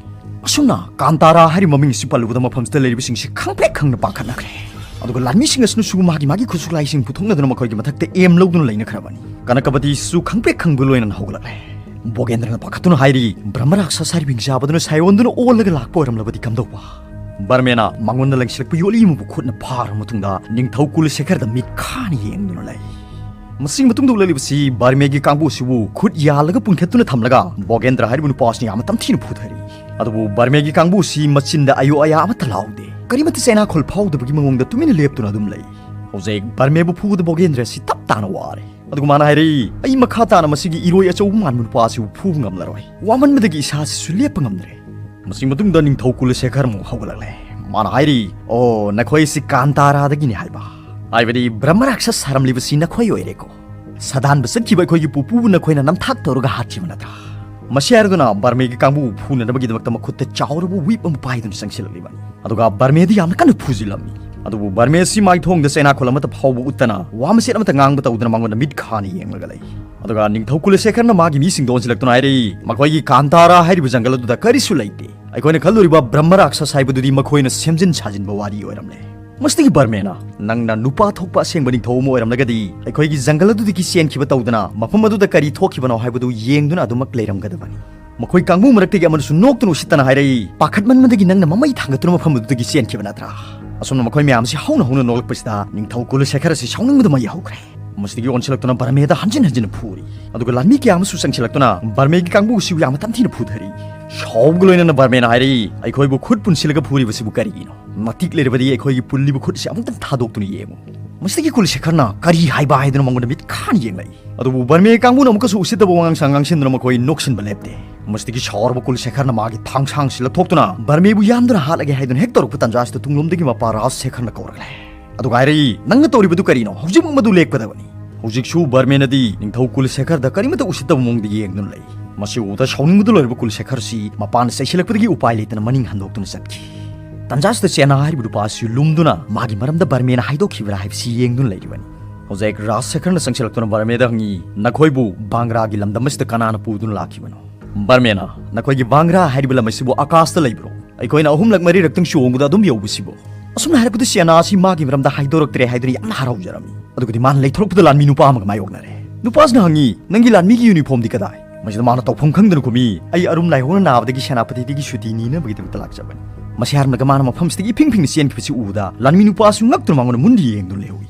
ꯑꯁꯨꯝꯅ ꯀꯥꯟꯇꯥꯔꯥ ꯍꯥꯏꯔꯤꯕ ꯃꯃꯤꯡ ꯑꯁꯤ ꯄꯜꯂꯨꯕꯗ ꯃꯐꯝꯁꯤꯗ ꯂꯩꯔꯤꯕꯁꯤꯡꯁꯤ ꯈꯪꯄ꯭ꯔꯦꯛ ꯈꯪꯅ ꯄꯥꯈꯠꯅꯈ꯭ꯔꯦ꯫ ꯑꯗꯨꯒ ꯂꯥꯟꯃꯤꯁꯤꯡ ꯑꯁꯤꯅꯁꯨ ꯃꯥꯒꯤ ꯃꯥꯒꯤ ꯈꯨꯠꯁꯨ ꯈꯨꯠꯂꯥꯏꯁꯤꯡ ꯄꯨꯊꯣꯛꯅꯗꯨꯅ ꯃꯈꯣꯏꯒꯤ ꯃꯊꯛꯇ ꯑꯦꯝ ꯂꯧꯗꯨꯅ ꯂꯩꯅꯈ꯭ꯔꯕꯅꯤ꯫ ꯀꯅꯀꯕꯇꯤꯁꯨ ꯈꯪꯄ꯭ꯔꯦꯛ ꯈꯪꯕ ꯂꯣꯏꯅꯅ ꯍꯧꯒꯠꯂꯛꯂꯦ꯫ ꯕꯣꯒꯦꯟꯗ꯭ꯔꯅ ꯄꯥꯈꯠꯇꯨꯅ ꯍꯥꯏꯔꯤ, "ꯕ꯭ꯔꯍꯃ ꯔꯥꯛꯁꯁ ꯍꯥꯏꯔꯤꯕ ꯍꯤꯡꯆꯥꯕꯗꯨꯅ ꯁꯥꯏꯑꯣꯟꯗꯨꯅ ꯑꯣꯜꯂꯒ ꯂꯥꯛꯄ ꯑꯣꯏꯔꯝꯂꯕꯗꯤ ꯀꯝꯗꯧꯕ?" ꯕꯔꯃꯦꯅ ꯃꯉꯣꯟꯗ ꯂꯪꯁꯤꯜꯂꯛꯄ ꯌꯣꯠꯂꯤ ꯑꯃꯕꯨ ꯈꯨꯠꯅ ꯐꯥꯔꯕ ꯃꯇꯨꯡꯗ ꯅꯤꯡꯊꯧ ꯀꯨꯂꯁꯦꯈꯔꯗ ꯃꯤꯠ ꯈꯥꯅ ꯌꯦꯡꯗꯨꯅ ꯂꯩ꯫ ꯃꯁꯤꯒꯤ ꯃꯇꯨꯡꯗ ꯎꯠꯂꯛꯂꯤꯕꯁꯤ ꯕꯔꯃꯦꯒꯤ ꯀꯥꯡꯕꯨ ꯑꯁꯤꯕꯨ ꯈꯨꯠ ꯌꯥꯜꯂꯒ ꯄꯨꯟꯈꯠꯇꯨꯅ ꯊꯝꯂꯒ ꯕꯣꯒꯦꯟꯗ꯭ꯔ ꯍꯥꯏꯔꯤꯕ ꯅꯨꯄꯥ ꯑꯁꯤꯅ ꯌꯥꯝꯅ ꯇꯝꯊꯤꯅ ꯐꯨꯊꯔꯤ꯫ ꯑꯗꯨꯕꯨ ꯕꯔꯃꯦꯒꯤ ꯀꯥꯡꯕꯨ ꯑꯁꯤ ꯃꯆꯤꯟꯗ ꯑꯌꯣ ꯑꯌꯥ ꯑꯃꯠꯇ ꯂꯥꯎꯗꯦ꯫ ꯀꯔꯤꯃꯠꯇ ꯆꯩꯅꯥꯈꯣꯜ ꯐꯥꯎꯗꯕꯒꯤ ꯃꯑꯣꯡꯗ ꯇꯨꯃꯤꯟꯅ ꯂꯦꯞꯇꯨꯅ ꯑꯗꯨꯝ ꯂꯩ꯫ ꯍꯧꯖꯤꯛ ꯕꯔꯃꯦꯕꯨ ꯐꯨꯕꯗ ꯕꯣꯒꯦꯟꯗ꯭ꯔ ꯑꯁꯤ ꯇꯞ ꯇꯥꯅ ꯋꯥꯔꯦ꯫ ꯑꯗꯨꯒ ꯃꯥꯅ ꯍꯥꯏꯔꯛꯏ, "ꯑꯩ ꯃꯈꯥ ꯇꯥꯅ ꯃꯁꯤꯒꯤ ꯏꯔꯣꯏ ꯑꯆꯧꯕ ꯃꯥꯟꯕ ꯅꯨꯄꯥ ꯑꯁꯤꯕꯨ ꯐꯨꯕ ꯉꯝꯂꯔꯣꯏ꯫ ꯋꯥꯃꯟꯕꯗꯒꯤ ꯏꯁꯥꯁꯤꯁꯨ ꯂꯦꯞꯄ ꯉꯝꯗ꯭ꯔꯦ꯫" ꯃꯁꯤ ꯃꯇꯨꯡꯗ ꯅꯤꯡꯊꯧ ꯀꯨꯂꯁꯦꯈꯔ ꯑꯃꯨꯛ ꯍꯧꯒꯠꯂꯛꯂꯦ꯫ ꯃꯥꯅ ꯍꯥꯏꯔꯤ, "ꯑꯣ, ꯅꯈꯣꯏꯁꯤ ꯀꯥꯟꯇꯥꯔꯥꯗꯒꯤꯅꯤ ꯍꯥꯏꯕ? ꯍꯥꯏꯕꯗꯤ ꯕ꯭ꯔꯍꯃ ꯔꯥꯛꯁꯁ ꯁꯥꯔꯝꯂꯤꯕꯁꯤ ꯅꯈꯣꯏ ꯑꯣꯏꯔꯦꯀꯣ? ꯁꯥꯗꯥꯟꯕ ꯆꯠꯈꯤꯕ ꯑꯩꯈꯣꯏꯒꯤ ꯄꯨꯄꯨꯕꯨ ꯅꯈꯣꯏꯅ ꯅꯝꯊꯥꯛ ꯇꯧꯔꯒ ꯍꯥꯠꯈꯤꯕ ꯅꯠꯇ꯭ꯔꯥ?" ꯃꯁꯤ ꯍꯥꯏꯔꯗꯨꯅ ꯕꯔꯃꯦꯒꯤ ꯀꯥꯡꯕꯨꯕꯨ ꯐꯨꯅꯅꯕꯒꯤꯗꯃꯛꯇ ꯃꯈꯨꯠꯇ ꯆꯥꯎꯔꯕ ꯋꯤꯞ ꯑꯃ ꯄꯥꯏꯗꯨꯅ ꯆꯪꯁꯤꯜꯂꯛꯂꯤꯕꯅꯤ꯫ ꯑꯗꯨꯒ ꯕꯔꯃꯦꯗ ꯌꯥꯝꯅ ꯀꯟꯅ ꯐꯨꯖꯤꯜꯂꯝꯃꯤ꯫ ꯑꯗꯨꯕꯨ ꯕꯔꯃꯦ ꯑꯁꯤ ꯃꯥꯏꯊꯣꯡꯗ ꯆꯩꯅꯥꯈꯣꯜ ꯑꯃꯠꯇ ꯐꯥꯎꯕ ꯎꯠꯇꯅ, ꯋꯥ ꯃꯆꯦꯠ ꯑꯃꯠꯇ ꯉꯥꯡꯕ ꯇꯧꯗꯅ ꯃꯉꯣꯟꯗ ꯃꯤꯠ ꯈꯥꯅ ꯌꯦꯡꯂꯒ ꯂꯩ꯫ ꯑꯗꯨꯒ ꯅꯤꯡꯊꯧ ꯀꯨꯂꯁꯦꯈꯔꯅ ꯃꯥꯒꯤ ꯃꯤꯁꯤꯡꯗ ꯑꯣꯟꯁꯤꯜꯂꯛꯇꯨꯅ ꯍꯥꯏꯔꯛꯏ, "ꯃꯈꯣꯏꯒꯤ ꯀꯥꯟꯇꯥꯔꯥ ꯍꯥꯏꯔꯤꯕ ꯖꯪꯒꯜ ꯑꯗꯨꯗ ꯀꯔꯤꯁꯨ ꯂꯩꯇꯦ꯫ ꯑꯩꯈꯣꯏꯅ ꯈꯜꯂꯨꯔꯤꯕ ꯕ꯭ꯔꯍꯃ ꯔꯥꯛꯁꯁ ꯍꯥꯏꯕꯗꯨꯗꯤ ꯃꯈꯣꯏꯅ ꯁꯦꯝꯖꯤꯟ ꯁꯥꯖꯤꯟꯕ ꯋꯥꯔꯤ ꯑꯣꯏꯔꯝꯂꯦ꯫" ꯃꯁꯤꯗꯒꯤ ꯕꯔꯃꯦꯅ, "ꯅꯪꯅ ꯅꯨꯄꯥ ꯊꯣꯛꯄ ꯑꯁꯦꯡꯕ ꯅꯤꯡꯊꯧ ꯑꯃ ꯑꯣꯏꯔꯝꯂꯒꯗꯤ ꯑꯩꯈꯣꯏꯒꯤ ꯖꯪꯒꯜ ꯑꯗꯨꯗꯒꯤ ꯆꯦꯟꯈꯤꯕ ꯇꯧꯗꯅ ꯃꯐꯝ ꯑꯗꯨꯗ ꯀꯔꯤ ꯊꯣꯛꯈꯤꯕꯅꯣ ꯍꯥꯏꯕꯗꯨ ꯌꯦꯡꯗꯨꯅ ꯑꯗꯨꯃꯛ ꯂꯩꯔꯝꯒꯗꯕꯅꯤ꯫" ꯃꯈꯣꯏ ꯀꯥꯡꯕꯨ ꯃꯔꯛꯇꯒꯤ ꯑꯃꯅꯁꯨ ꯅꯣꯛꯇꯨꯅ ꯎꯁꯤꯠꯇꯅ ꯍꯥꯏꯔꯛꯏ, "ꯄꯥꯈꯠꯃꯟꯕꯗꯒꯤ ꯅꯪꯅ ꯃꯃꯩ ꯊꯥꯡꯒꯠꯇꯨꯅ ꯃꯐꯝ ꯑꯗꯨꯗꯒꯤ ꯆꯦꯟꯈꯤꯕ ꯅꯠꯇ꯭ꯔꯥ?" ꯑꯁꯨꯝꯅ ꯃꯈꯣꯏ ꯃꯌꯥꯝ ꯑꯁꯤ ꯍꯧꯅ ꯍꯧꯅ ꯅꯣꯛꯂꯛꯄꯁꯤꯗ ꯅꯤꯡꯊꯧ ꯀꯨꯂꯁꯦꯈꯔ ꯑꯁꯤ ꯁꯥꯎꯅꯤꯡꯕꯗ ꯃꯩ ꯍꯧꯈ꯭ꯔꯦ꯫ ꯃꯁꯤꯗꯒꯤ ꯑꯣꯟꯁꯤꯜꯂꯛꯇꯨꯅ ꯕꯔꯃꯦꯗ ꯍꯟꯖꯤꯟ ꯍꯟꯖꯤꯟꯅ ꯐꯨꯔꯤ꯫ ꯑꯗꯨꯒ ꯂꯥꯟꯃꯤ ꯀꯌꯥ ꯑꯃꯁꯨ ꯆꯪꯁꯤꯜꯂꯛꯇꯨꯅ ꯕꯔꯃꯦꯒꯤ ꯀꯥꯡꯕꯨ ꯑꯁꯤꯕꯨ ꯌꯥꯝꯅ ꯇꯝꯊꯤꯅ ꯐꯨꯊꯔꯤ꯫ ꯁꯥꯎꯕꯒ ꯂꯣꯏꯅꯅ ꯕꯔꯃꯦꯅ ꯍꯥꯏꯔꯛꯏ, "ꯑꯩꯈꯣꯏꯕꯨ ꯈꯨꯠ ꯄꯨꯟꯁꯤꯜꯂꯒ ꯐꯨꯔꯤꯕꯁꯤꯕꯨ ꯀꯔꯤꯒꯤꯅꯣ? ꯃꯇꯤꯛ ꯂꯩꯔꯕꯗꯤ ꯑꯩꯈꯣꯏꯒꯤ ꯄꯨꯜꯂꯤꯕ ꯈꯨꯠ ꯑꯁꯤ ꯑꯃꯨꯛꯇꯪ ꯊꯥꯗꯣꯛꯇꯨꯅ ꯌꯦꯡꯉꯨ꯫" ꯃꯁꯤꯗꯒꯤ ꯀꯨꯂꯁꯦꯈꯔꯅ ꯀꯔꯤ ꯍꯥꯏꯕ ꯍꯥꯏꯗꯨꯅ ꯃꯉꯣꯟꯗ ꯃꯤꯠ ꯈꯥꯅ ꯌꯦꯡꯂꯛꯏ꯫ ꯑꯗꯨꯕꯨ ꯕꯔꯃꯦ ꯀꯥꯡꯕꯨꯅ ꯑꯃꯨꯛꯀꯁꯨ ꯎꯁꯤꯠꯇꯕ ꯋꯥꯉꯥꯡ ꯁꯉꯥꯡ ꯁꯤꯟꯗꯨꯅ ꯃꯈꯣꯏ ꯅꯣꯛꯁꯤꯟꯕ ꯂꯦꯞꯇꯦ꯫ ꯃꯁꯤꯗꯒꯤ ꯁꯥꯎꯔꯕ ꯀꯨꯂꯁꯦꯈꯔꯅ ꯃꯥꯒꯤ ꯊꯥꯡꯁꯥꯡꯁꯤ ꯂꯧꯊꯣꯛꯇꯨꯅ ꯕꯔꯃꯦꯕꯨ ꯌꯥꯟꯗꯨꯅ ꯍꯥꯠꯂꯒꯦ ꯍꯥꯏꯗꯨꯅ ꯍꯦꯛ ꯇꯧꯔꯛꯄ ꯇꯥꯟꯖꯥ ꯑꯁꯤꯗ ꯇꯨꯡꯂꯣꯝꯗꯒꯤ ꯃꯄꯥ ꯔꯥꯖ ꯁꯦꯈꯔꯅ ꯀꯧꯔꯛꯂꯦ꯫ ꯑꯗꯨꯒ ꯍꯥꯏꯔꯛꯏ, "ꯅꯪꯅ ꯇꯧꯔꯤꯕꯗꯨ ꯀꯔꯤꯅꯣ? ꯍꯧꯖꯤꯛꯃꯛ ꯃꯗꯨ ꯂꯦꯞꯀꯗꯕꯅꯤ꯫" ꯍꯧꯖꯤꯛꯁꯨ ꯕꯔꯃꯦꯅꯗꯤ ꯅꯤꯡꯊꯧ ꯀꯨꯂꯁꯦꯈꯔꯗ ꯀꯔꯤꯃꯠꯇ ꯎꯁꯤꯠꯇꯕ ꯃꯑꯣꯡꯗ ꯌꯦꯡꯗꯨꯅ ꯂꯩ꯫ ꯃꯁꯤ ꯎꯕꯗ ꯁꯥꯎꯅꯤꯡꯕꯗ ꯂꯣꯏꯔꯕ ꯀꯨꯂꯁꯦꯈꯔꯁꯤ ꯃꯄꯥꯅ ꯆꯩꯁꯤꯜꯂꯛꯄꯗꯒꯤ ꯎꯄꯥꯏ ꯂꯩꯇꯅ ꯃꯅꯤꯡ ꯍꯟꯗꯣꯛꯇꯨꯅ ꯆꯠꯈꯤ꯫ ꯇꯥꯟꯖꯥꯁꯤꯗ ꯆꯦꯅꯥ ꯍꯥꯏꯔꯤꯕ ꯅꯨꯄꯥ ꯑꯁꯤ ꯂꯨꯝꯗꯨꯅ ꯃꯥꯒꯤ ꯃꯔꯝꯗ ꯕꯔꯃꯦꯅ ꯍꯥꯏꯗꯣꯛꯈꯤꯕ꯭ꯔꯥ ꯍꯥꯏꯕꯁꯤ ꯌꯦꯡꯗꯨꯅ ꯂꯩꯔꯤꯕꯅꯤ꯫ ꯍꯧꯖꯤꯛ ꯔꯥꯖ ꯁꯦꯈꯔꯅ ꯆꯪꯁꯤꯜꯂꯛꯇꯨꯅ ꯕꯔꯃꯦꯗ ꯍꯪꯉꯤ, "ꯅꯈꯣꯏꯕꯨ ꯕꯥꯡꯒ꯭ꯔꯥꯒꯤ ꯂꯝꯗꯝ ꯑꯁꯤꯗ ꯀꯅꯥꯅ ꯄꯨꯗꯨꯅ ꯂꯥꯛꯈꯤꯕꯅꯣ?" ꯕꯔꯃꯦꯅ, "ꯅꯈꯣꯏꯒꯤ ꯕꯥꯡꯒ꯭ꯔꯥ ꯍꯥꯏꯔꯤꯕ ꯂꯝ ꯑꯁꯤꯕꯨ ꯑꯀꯥꯁꯇ ꯂꯩꯕ꯭ꯔꯣ? ꯑꯩꯈꯣꯏꯅ ꯑꯍꯨꯝꯂꯛ ꯃꯔꯤꯔꯛꯇꯪ ꯆꯣꯡꯕꯗ ꯑꯗꯨꯝ ꯌꯧꯕꯁꯤꯕꯨ?" ꯑꯁꯨꯝꯅ ꯍꯥꯏꯔꯛꯄꯗ ꯁꯦꯅꯥ ꯑꯁꯤ ꯃꯥꯒꯤ ꯃꯔꯝꯗ ꯍꯥꯏꯗꯣꯔꯛꯇ꯭ꯔꯦ ꯍꯥꯏꯗꯨꯅ ꯌꯥꯝꯅ ꯍꯔꯥꯎꯖꯔꯝꯃꯤ꯫ ꯑꯗꯨꯒꯗꯤ ꯃꯥꯅ ꯂꯩꯊꯣꯔꯛꯄꯗ ꯂꯥꯟꯃꯤ ꯅꯨꯄꯥ ꯑꯃꯒ ꯃꯥꯌꯣꯛꯅꯔꯦ꯫ ꯅꯨꯄꯥꯁꯤꯅ ꯍꯪꯉꯤ, "ꯅꯪꯒꯤ ꯂꯥꯟꯃꯤꯒꯤ ꯌꯨꯅꯤꯐꯣꯔꯝꯗꯤ ꯀꯗꯥꯏ?" ꯃꯁꯤꯗ ꯃꯥꯅ ꯇꯧꯐꯝ ꯈꯪꯗꯅ ꯈꯨꯝꯃꯤ, "ꯑꯩ ꯑꯔꯨꯝ ꯂꯥꯏꯍꯧꯅ ꯅꯥꯕꯗꯒꯤ ꯁꯦꯅꯥꯄꯇꯤꯗꯒꯤ ꯁꯨꯇꯤ ꯅꯤꯅꯕꯒꯤꯗꯃꯛꯇ ꯂꯥꯛꯆꯕꯅꯤ"꯫ ꯃꯁꯤ ꯍꯥꯏꯔꯝꯂꯒ ꯃꯥꯅ ꯃꯐꯝꯁꯤꯗꯒꯤ ꯏꯐꯤꯡ ꯐꯤꯡꯅ ꯆꯦꯟꯈꯤꯕꯁꯤ ꯎꯕꯗ ꯂꯥꯟꯃꯤ ꯅꯨꯄꯥꯁꯨ ꯉꯛꯇꯨꯅ ꯃꯉꯣꯟꯗ ꯃꯨꯟꯗꯨ ꯌꯦꯡꯗꯨꯅ ꯂꯩꯍꯧꯏ꯫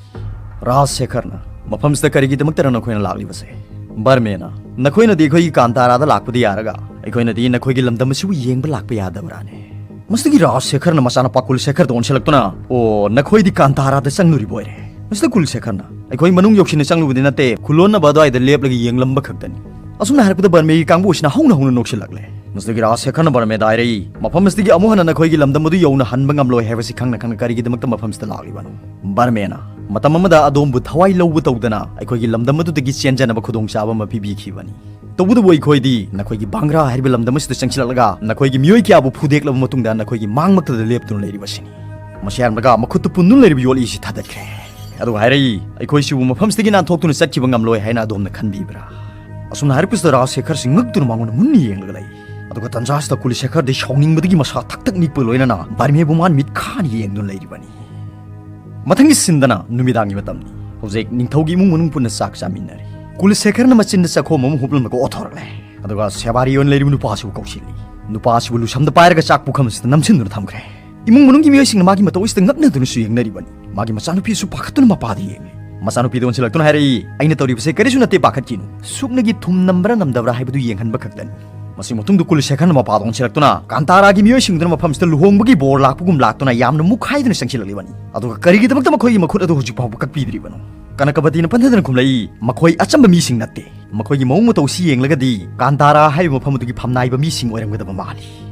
ꯔꯥꯖ ꯁꯦꯈꯔꯅ ꯃꯐꯝꯁꯤꯗ ꯀꯔꯤꯒꯤꯗꯃꯛꯇꯔ ꯅꯈꯣꯏꯅ ꯂꯥꯛꯂꯤꯕꯁꯦ? ꯕꯔꯃꯦꯅ, "ꯅꯈꯣꯏꯅꯗꯤ ꯑꯩꯈꯣꯏꯒꯤ ꯀꯥꯟꯇꯥꯔꯥꯗ ꯂꯥꯛꯄꯗꯤ ꯌꯥꯔꯒ ꯑꯩꯈꯣꯏꯅꯗꯤ ꯅꯈꯣꯏꯒꯤ ꯂꯝꯗꯝ ꯑꯁꯤꯕꯨ ꯌꯦꯡꯕ ꯂꯥꯛꯄ ꯌꯥꯗꯕ꯭ꯔꯥꯅꯦ?" ꯃꯁꯤꯗꯒꯤ ꯔꯥꯖ ꯁꯦꯈꯔꯅ ꯃꯆꯥꯅꯨꯄꯥ ꯀꯨꯜꯁꯦꯈꯔꯗ ꯑꯣꯟꯁꯤꯜꯂꯛꯇꯨꯅ, "ꯑꯣ, ꯅꯈꯣꯏꯗꯤ ꯀꯥꯟꯇꯥꯔꯥꯗ ꯆꯪꯂꯨꯔꯤꯕ ꯑꯣꯏꯔꯦ?" ꯃꯁꯤꯗ ꯀꯨꯜꯁꯦꯈꯔꯅ, "ꯑꯩꯈꯣꯏ ꯃꯅꯨꯡ ꯌꯧꯁꯤꯟꯅ ꯆꯪꯂꯨꯕꯗꯤ ꯅꯠꯇꯦ, ꯈꯨꯂꯣꯟꯅꯕ ꯑꯗꯨꯋꯥꯏꯗ ꯂꯦꯞꯂꯒ ꯌꯦꯡꯂꯝꯕ ꯈꯛꯇꯅꯤ"꯫ ꯑꯁꯨꯝꯅ ꯍꯥꯏꯔꯛꯄꯗ ꯕꯔꯃꯦꯒꯤ ꯀꯥꯡꯕꯨ ꯑꯁꯤꯅ ꯍꯧꯅ ꯍꯧꯅ ꯅꯣꯛꯁꯤꯜꯂꯛꯂꯦ꯫ ꯃꯁꯤꯗꯒꯤ ꯔꯥꯖ ꯁꯦꯈꯔꯅ ꯕꯔꯃꯦꯗ ꯍꯥꯏꯔꯛꯏ, "ꯃꯐꯝ ꯑꯁꯤꯗꯒꯤ ꯑꯃꯨꯛ ꯍꯟꯅ ꯅꯈꯣꯏꯒꯤ ꯂꯝꯗꯝ ꯑꯗꯨ ꯌꯧꯅ ꯍꯟꯕ ꯉꯝꯂꯣꯏ ꯍꯥꯏꯕꯁꯤ ꯈꯪꯅ ꯈꯪꯅ ꯀꯔꯤꯒꯤꯗꯃꯛꯇ ꯃꯐꯝꯁꯤꯗ ꯂꯥꯛꯂꯤꯕꯅꯣ?" ꯕꯔꯃꯦꯅ, "ꯃꯇꯝ ꯑꯃꯗ ꯑꯗꯣꯝꯕꯨ ꯊꯋꯥꯏ ꯂꯧꯕ ꯇꯧꯗꯅ ꯑꯩꯈꯣꯏꯒꯤ ꯂꯝꯗꯝ ꯑꯗꯨꯗꯒꯤ ꯆꯦꯟꯖꯅꯕ ꯈꯨꯗꯣꯡꯆꯥꯕ ꯑꯃ ꯄꯤꯕꯤꯈꯤꯕꯅꯤ꯫ ꯇꯧꯕꯇꯕꯨ ꯑꯩꯈꯣꯏꯗꯤ ꯅꯈꯣꯏꯒꯤ ꯕꯥꯡꯒ꯭ꯔꯥ ꯍꯥꯏꯔꯤꯕ ꯂꯝꯗꯝ ꯑꯁꯤꯗ ꯆꯪꯁꯤꯜꯂꯛꯂꯒ ꯅꯈꯣꯏꯒꯤ ꯃꯤꯑꯣꯏ ꯀꯌꯥꯕꯨ ꯐꯨꯗꯦꯛꯂꯕ ꯃꯇꯨꯡꯗ ꯅꯈꯣꯏꯒꯤ ꯃꯥꯡꯃꯛꯇꯗ ꯂꯦꯞꯇꯨꯅ ꯂꯩꯔꯤꯕꯁꯤꯅꯤ"꯫ ꯃꯁꯤ ꯍꯥꯏꯔꯝꯂꯒ ꯃꯈꯨꯠꯇ ꯄꯨꯟꯗꯨꯅ ꯂꯩꯔꯤꯕ ꯌꯣꯠꯂꯤ ꯑꯁꯤ ꯊꯥꯗꯠꯈ꯭ꯔꯦ꯫ ꯑꯗꯨꯒ ꯍꯥꯏꯔꯛꯏ, "ꯑꯩꯈꯣꯏꯁꯤꯕꯨ ꯃꯐꯝꯁꯤꯗꯒꯤ ꯅꯥꯟꯊꯣꯛꯇꯨꯅ ꯆꯠꯈꯤꯕ ꯉꯝꯂꯣꯏ ꯍꯥꯏꯅ ꯑꯗꯣꯝꯅ ꯈꯟꯕꯤꯕ꯭ꯔꯥ?" ꯑꯁꯨꯝꯅ ꯍꯥꯏꯔꯛꯄꯁꯤꯗ ꯔꯥꯖ ꯁꯦꯈꯔꯁꯤ ꯉꯛꯇꯨꯅ ꯃꯉꯣꯟꯗ ꯃꯨꯟꯅ ꯌꯦꯡꯂꯒ ꯂꯩ꯫ ꯑꯗꯨꯒ ꯇꯟꯖꯥꯁꯤꯗ ꯀꯨꯂꯁꯦꯈꯔꯗꯤ ꯁꯥꯎꯅꯤꯡꯕꯗꯒꯤ ꯃꯁꯥ ꯊꯛ ꯊꯛ ꯅꯤꯛꯄ ꯂꯣꯏꯅꯅ ꯕꯥꯔꯃꯦꯕꯨ ꯃꯥꯅ ꯃꯤꯠ ꯈꯥꯅ ꯌꯦꯡꯗꯨꯅ ꯂꯩꯔꯤꯕꯅꯤ꯫ ꯃꯊꯪꯒꯤ ꯁꯤꯟꯗꯅ ꯅꯨꯃꯤꯗꯥꯡꯒꯤ ꯃꯇꯝꯅꯤ꯫ ꯍꯧꯖꯤꯛ ꯅꯤꯡꯊꯧꯒꯤ ꯏꯃꯨꯡ ꯃꯅꯨꯡ ꯄꯨꯟꯅ ꯆꯥꯛ ꯆꯥꯃꯤꯟꯅꯔꯤ꯫ ꯀꯨꯂꯁꯦꯈꯔꯅ ꯃꯆꯤꯟꯗ ꯆꯈꯣꯝ ꯑꯃ ꯍꯨꯞꯂꯝꯂꯒ ꯑꯣꯊꯣꯔꯛꯂꯦ꯫ ꯑꯗꯨꯒ ꯁꯦꯕꯥꯔꯤ ꯑꯣꯏꯅ ꯂꯩꯔꯤꯕ ꯅꯨꯄꯥ ꯑꯁꯤꯕꯨ ꯀꯧꯁꯤꯜꯂꯤ꯫ ꯅꯨꯄꯥ ꯑꯁꯤꯕꯨ ꯂꯨꯁꯝꯗ ꯄꯥꯏꯔꯒ ꯆꯥꯛ ꯄꯨꯈꯝ ꯑꯁꯤꯗ ꯅꯝꯁꯤꯟꯗꯨꯅ ꯊꯝꯈ꯭ꯔꯦ꯫ ꯏꯃꯨꯡ ꯃꯅꯨꯡꯒꯤ ꯃꯤꯑꯣꯏꯁꯤꯡꯅ ꯃꯥꯒꯤ ꯃꯇꯧ ꯑꯁꯤꯗ ꯉꯛꯅꯗꯨꯅꯁꯨ ꯌꯦꯡꯅꯔꯤꯕꯅꯤ꯫ ꯃꯥꯒꯤ ꯃꯆꯥꯅꯨꯄꯤꯁꯨ ꯄꯥꯈꯠꯇꯨꯅ ꯃꯄꯥꯗ ꯌꯦꯡꯂꯤ꯫ ꯃꯆꯥꯅꯨꯄꯤꯗ ꯑꯣꯟꯁꯤꯜꯂꯛꯇꯨꯅ ꯍꯥꯏꯔꯛꯏ, "ꯑꯩꯅ ꯇꯧꯔꯤꯕꯁꯦ ꯀꯔꯤꯁꯨ ꯅꯠꯇꯦ, ꯄꯥꯈꯠꯈꯤꯅꯨ꯫ ꯁꯨꯞꯅꯒꯤ ꯊꯨꯝ ꯅꯝꯕ꯭ꯔꯥ ꯅꯝꯗꯕ꯭ꯔꯥ ꯍꯥꯏꯕꯗꯨ ꯌꯦꯡꯍꯟꯕ ꯈꯛꯇꯅꯤ"꯫ ꯃꯁꯤ ꯃꯇꯨꯡꯗ ꯀꯨꯂꯁꯦꯈꯔꯅ ꯃꯄꯥꯗ ꯑꯣꯟꯁꯤꯜꯂꯛꯇꯨꯅ ꯀꯥꯟꯇꯥꯔꯥꯒꯤ ꯃꯤꯑꯣꯏꯁꯤꯡꯗꯨꯅ ꯃꯐꯝꯁꯤꯗ ꯂꯨꯍꯣꯡꯕꯒꯤ ꯕꯣꯔ ꯂꯥꯛꯄꯒꯨꯝ ꯂꯥꯛꯇꯨꯅ ꯌꯥꯝꯅ ꯃꯨꯛꯈꯥꯏꯗꯨꯅ ꯆꯪꯁꯤꯜꯂꯛꯂꯤꯕꯅꯤ꯫ ꯑꯗꯨꯒ ꯀꯔꯤꯒꯤꯗꯃꯛꯇ ꯃꯈꯣꯏꯒꯤ ꯃꯈꯨꯠ ꯑꯗꯨ ꯍꯧꯖꯤꯛ ꯐꯥꯎꯕ ꯀꯛꯄꯤꯗ꯭ꯔꯤꯕꯅꯣ? ꯀꯅꯀꯕꯇꯤꯅ ꯄꯟꯊꯗꯅ ꯈꯨꯝꯂꯛꯏ, "ꯃꯈꯣꯏ ꯑꯆꯝꯕ ꯃꯤꯁꯤꯡ ꯅꯠꯇꯦ꯫ ꯃꯈꯣꯏꯒꯤ ꯃꯑꯣꯡ ꯃꯇꯧ ꯑꯁꯤ ꯌꯦꯡꯂꯒꯗꯤ ꯀꯥꯟꯇꯥꯔꯥ ꯍꯥꯏꯔꯤꯕ ꯃꯐꯝ ꯑꯗꯨꯒꯤ ꯐꯝꯅꯥꯏꯕ ꯃꯤꯁꯤꯡ ꯑꯣꯏꯔꯝꯒꯗꯕ ꯃꯥꯜꯂꯤ"꯫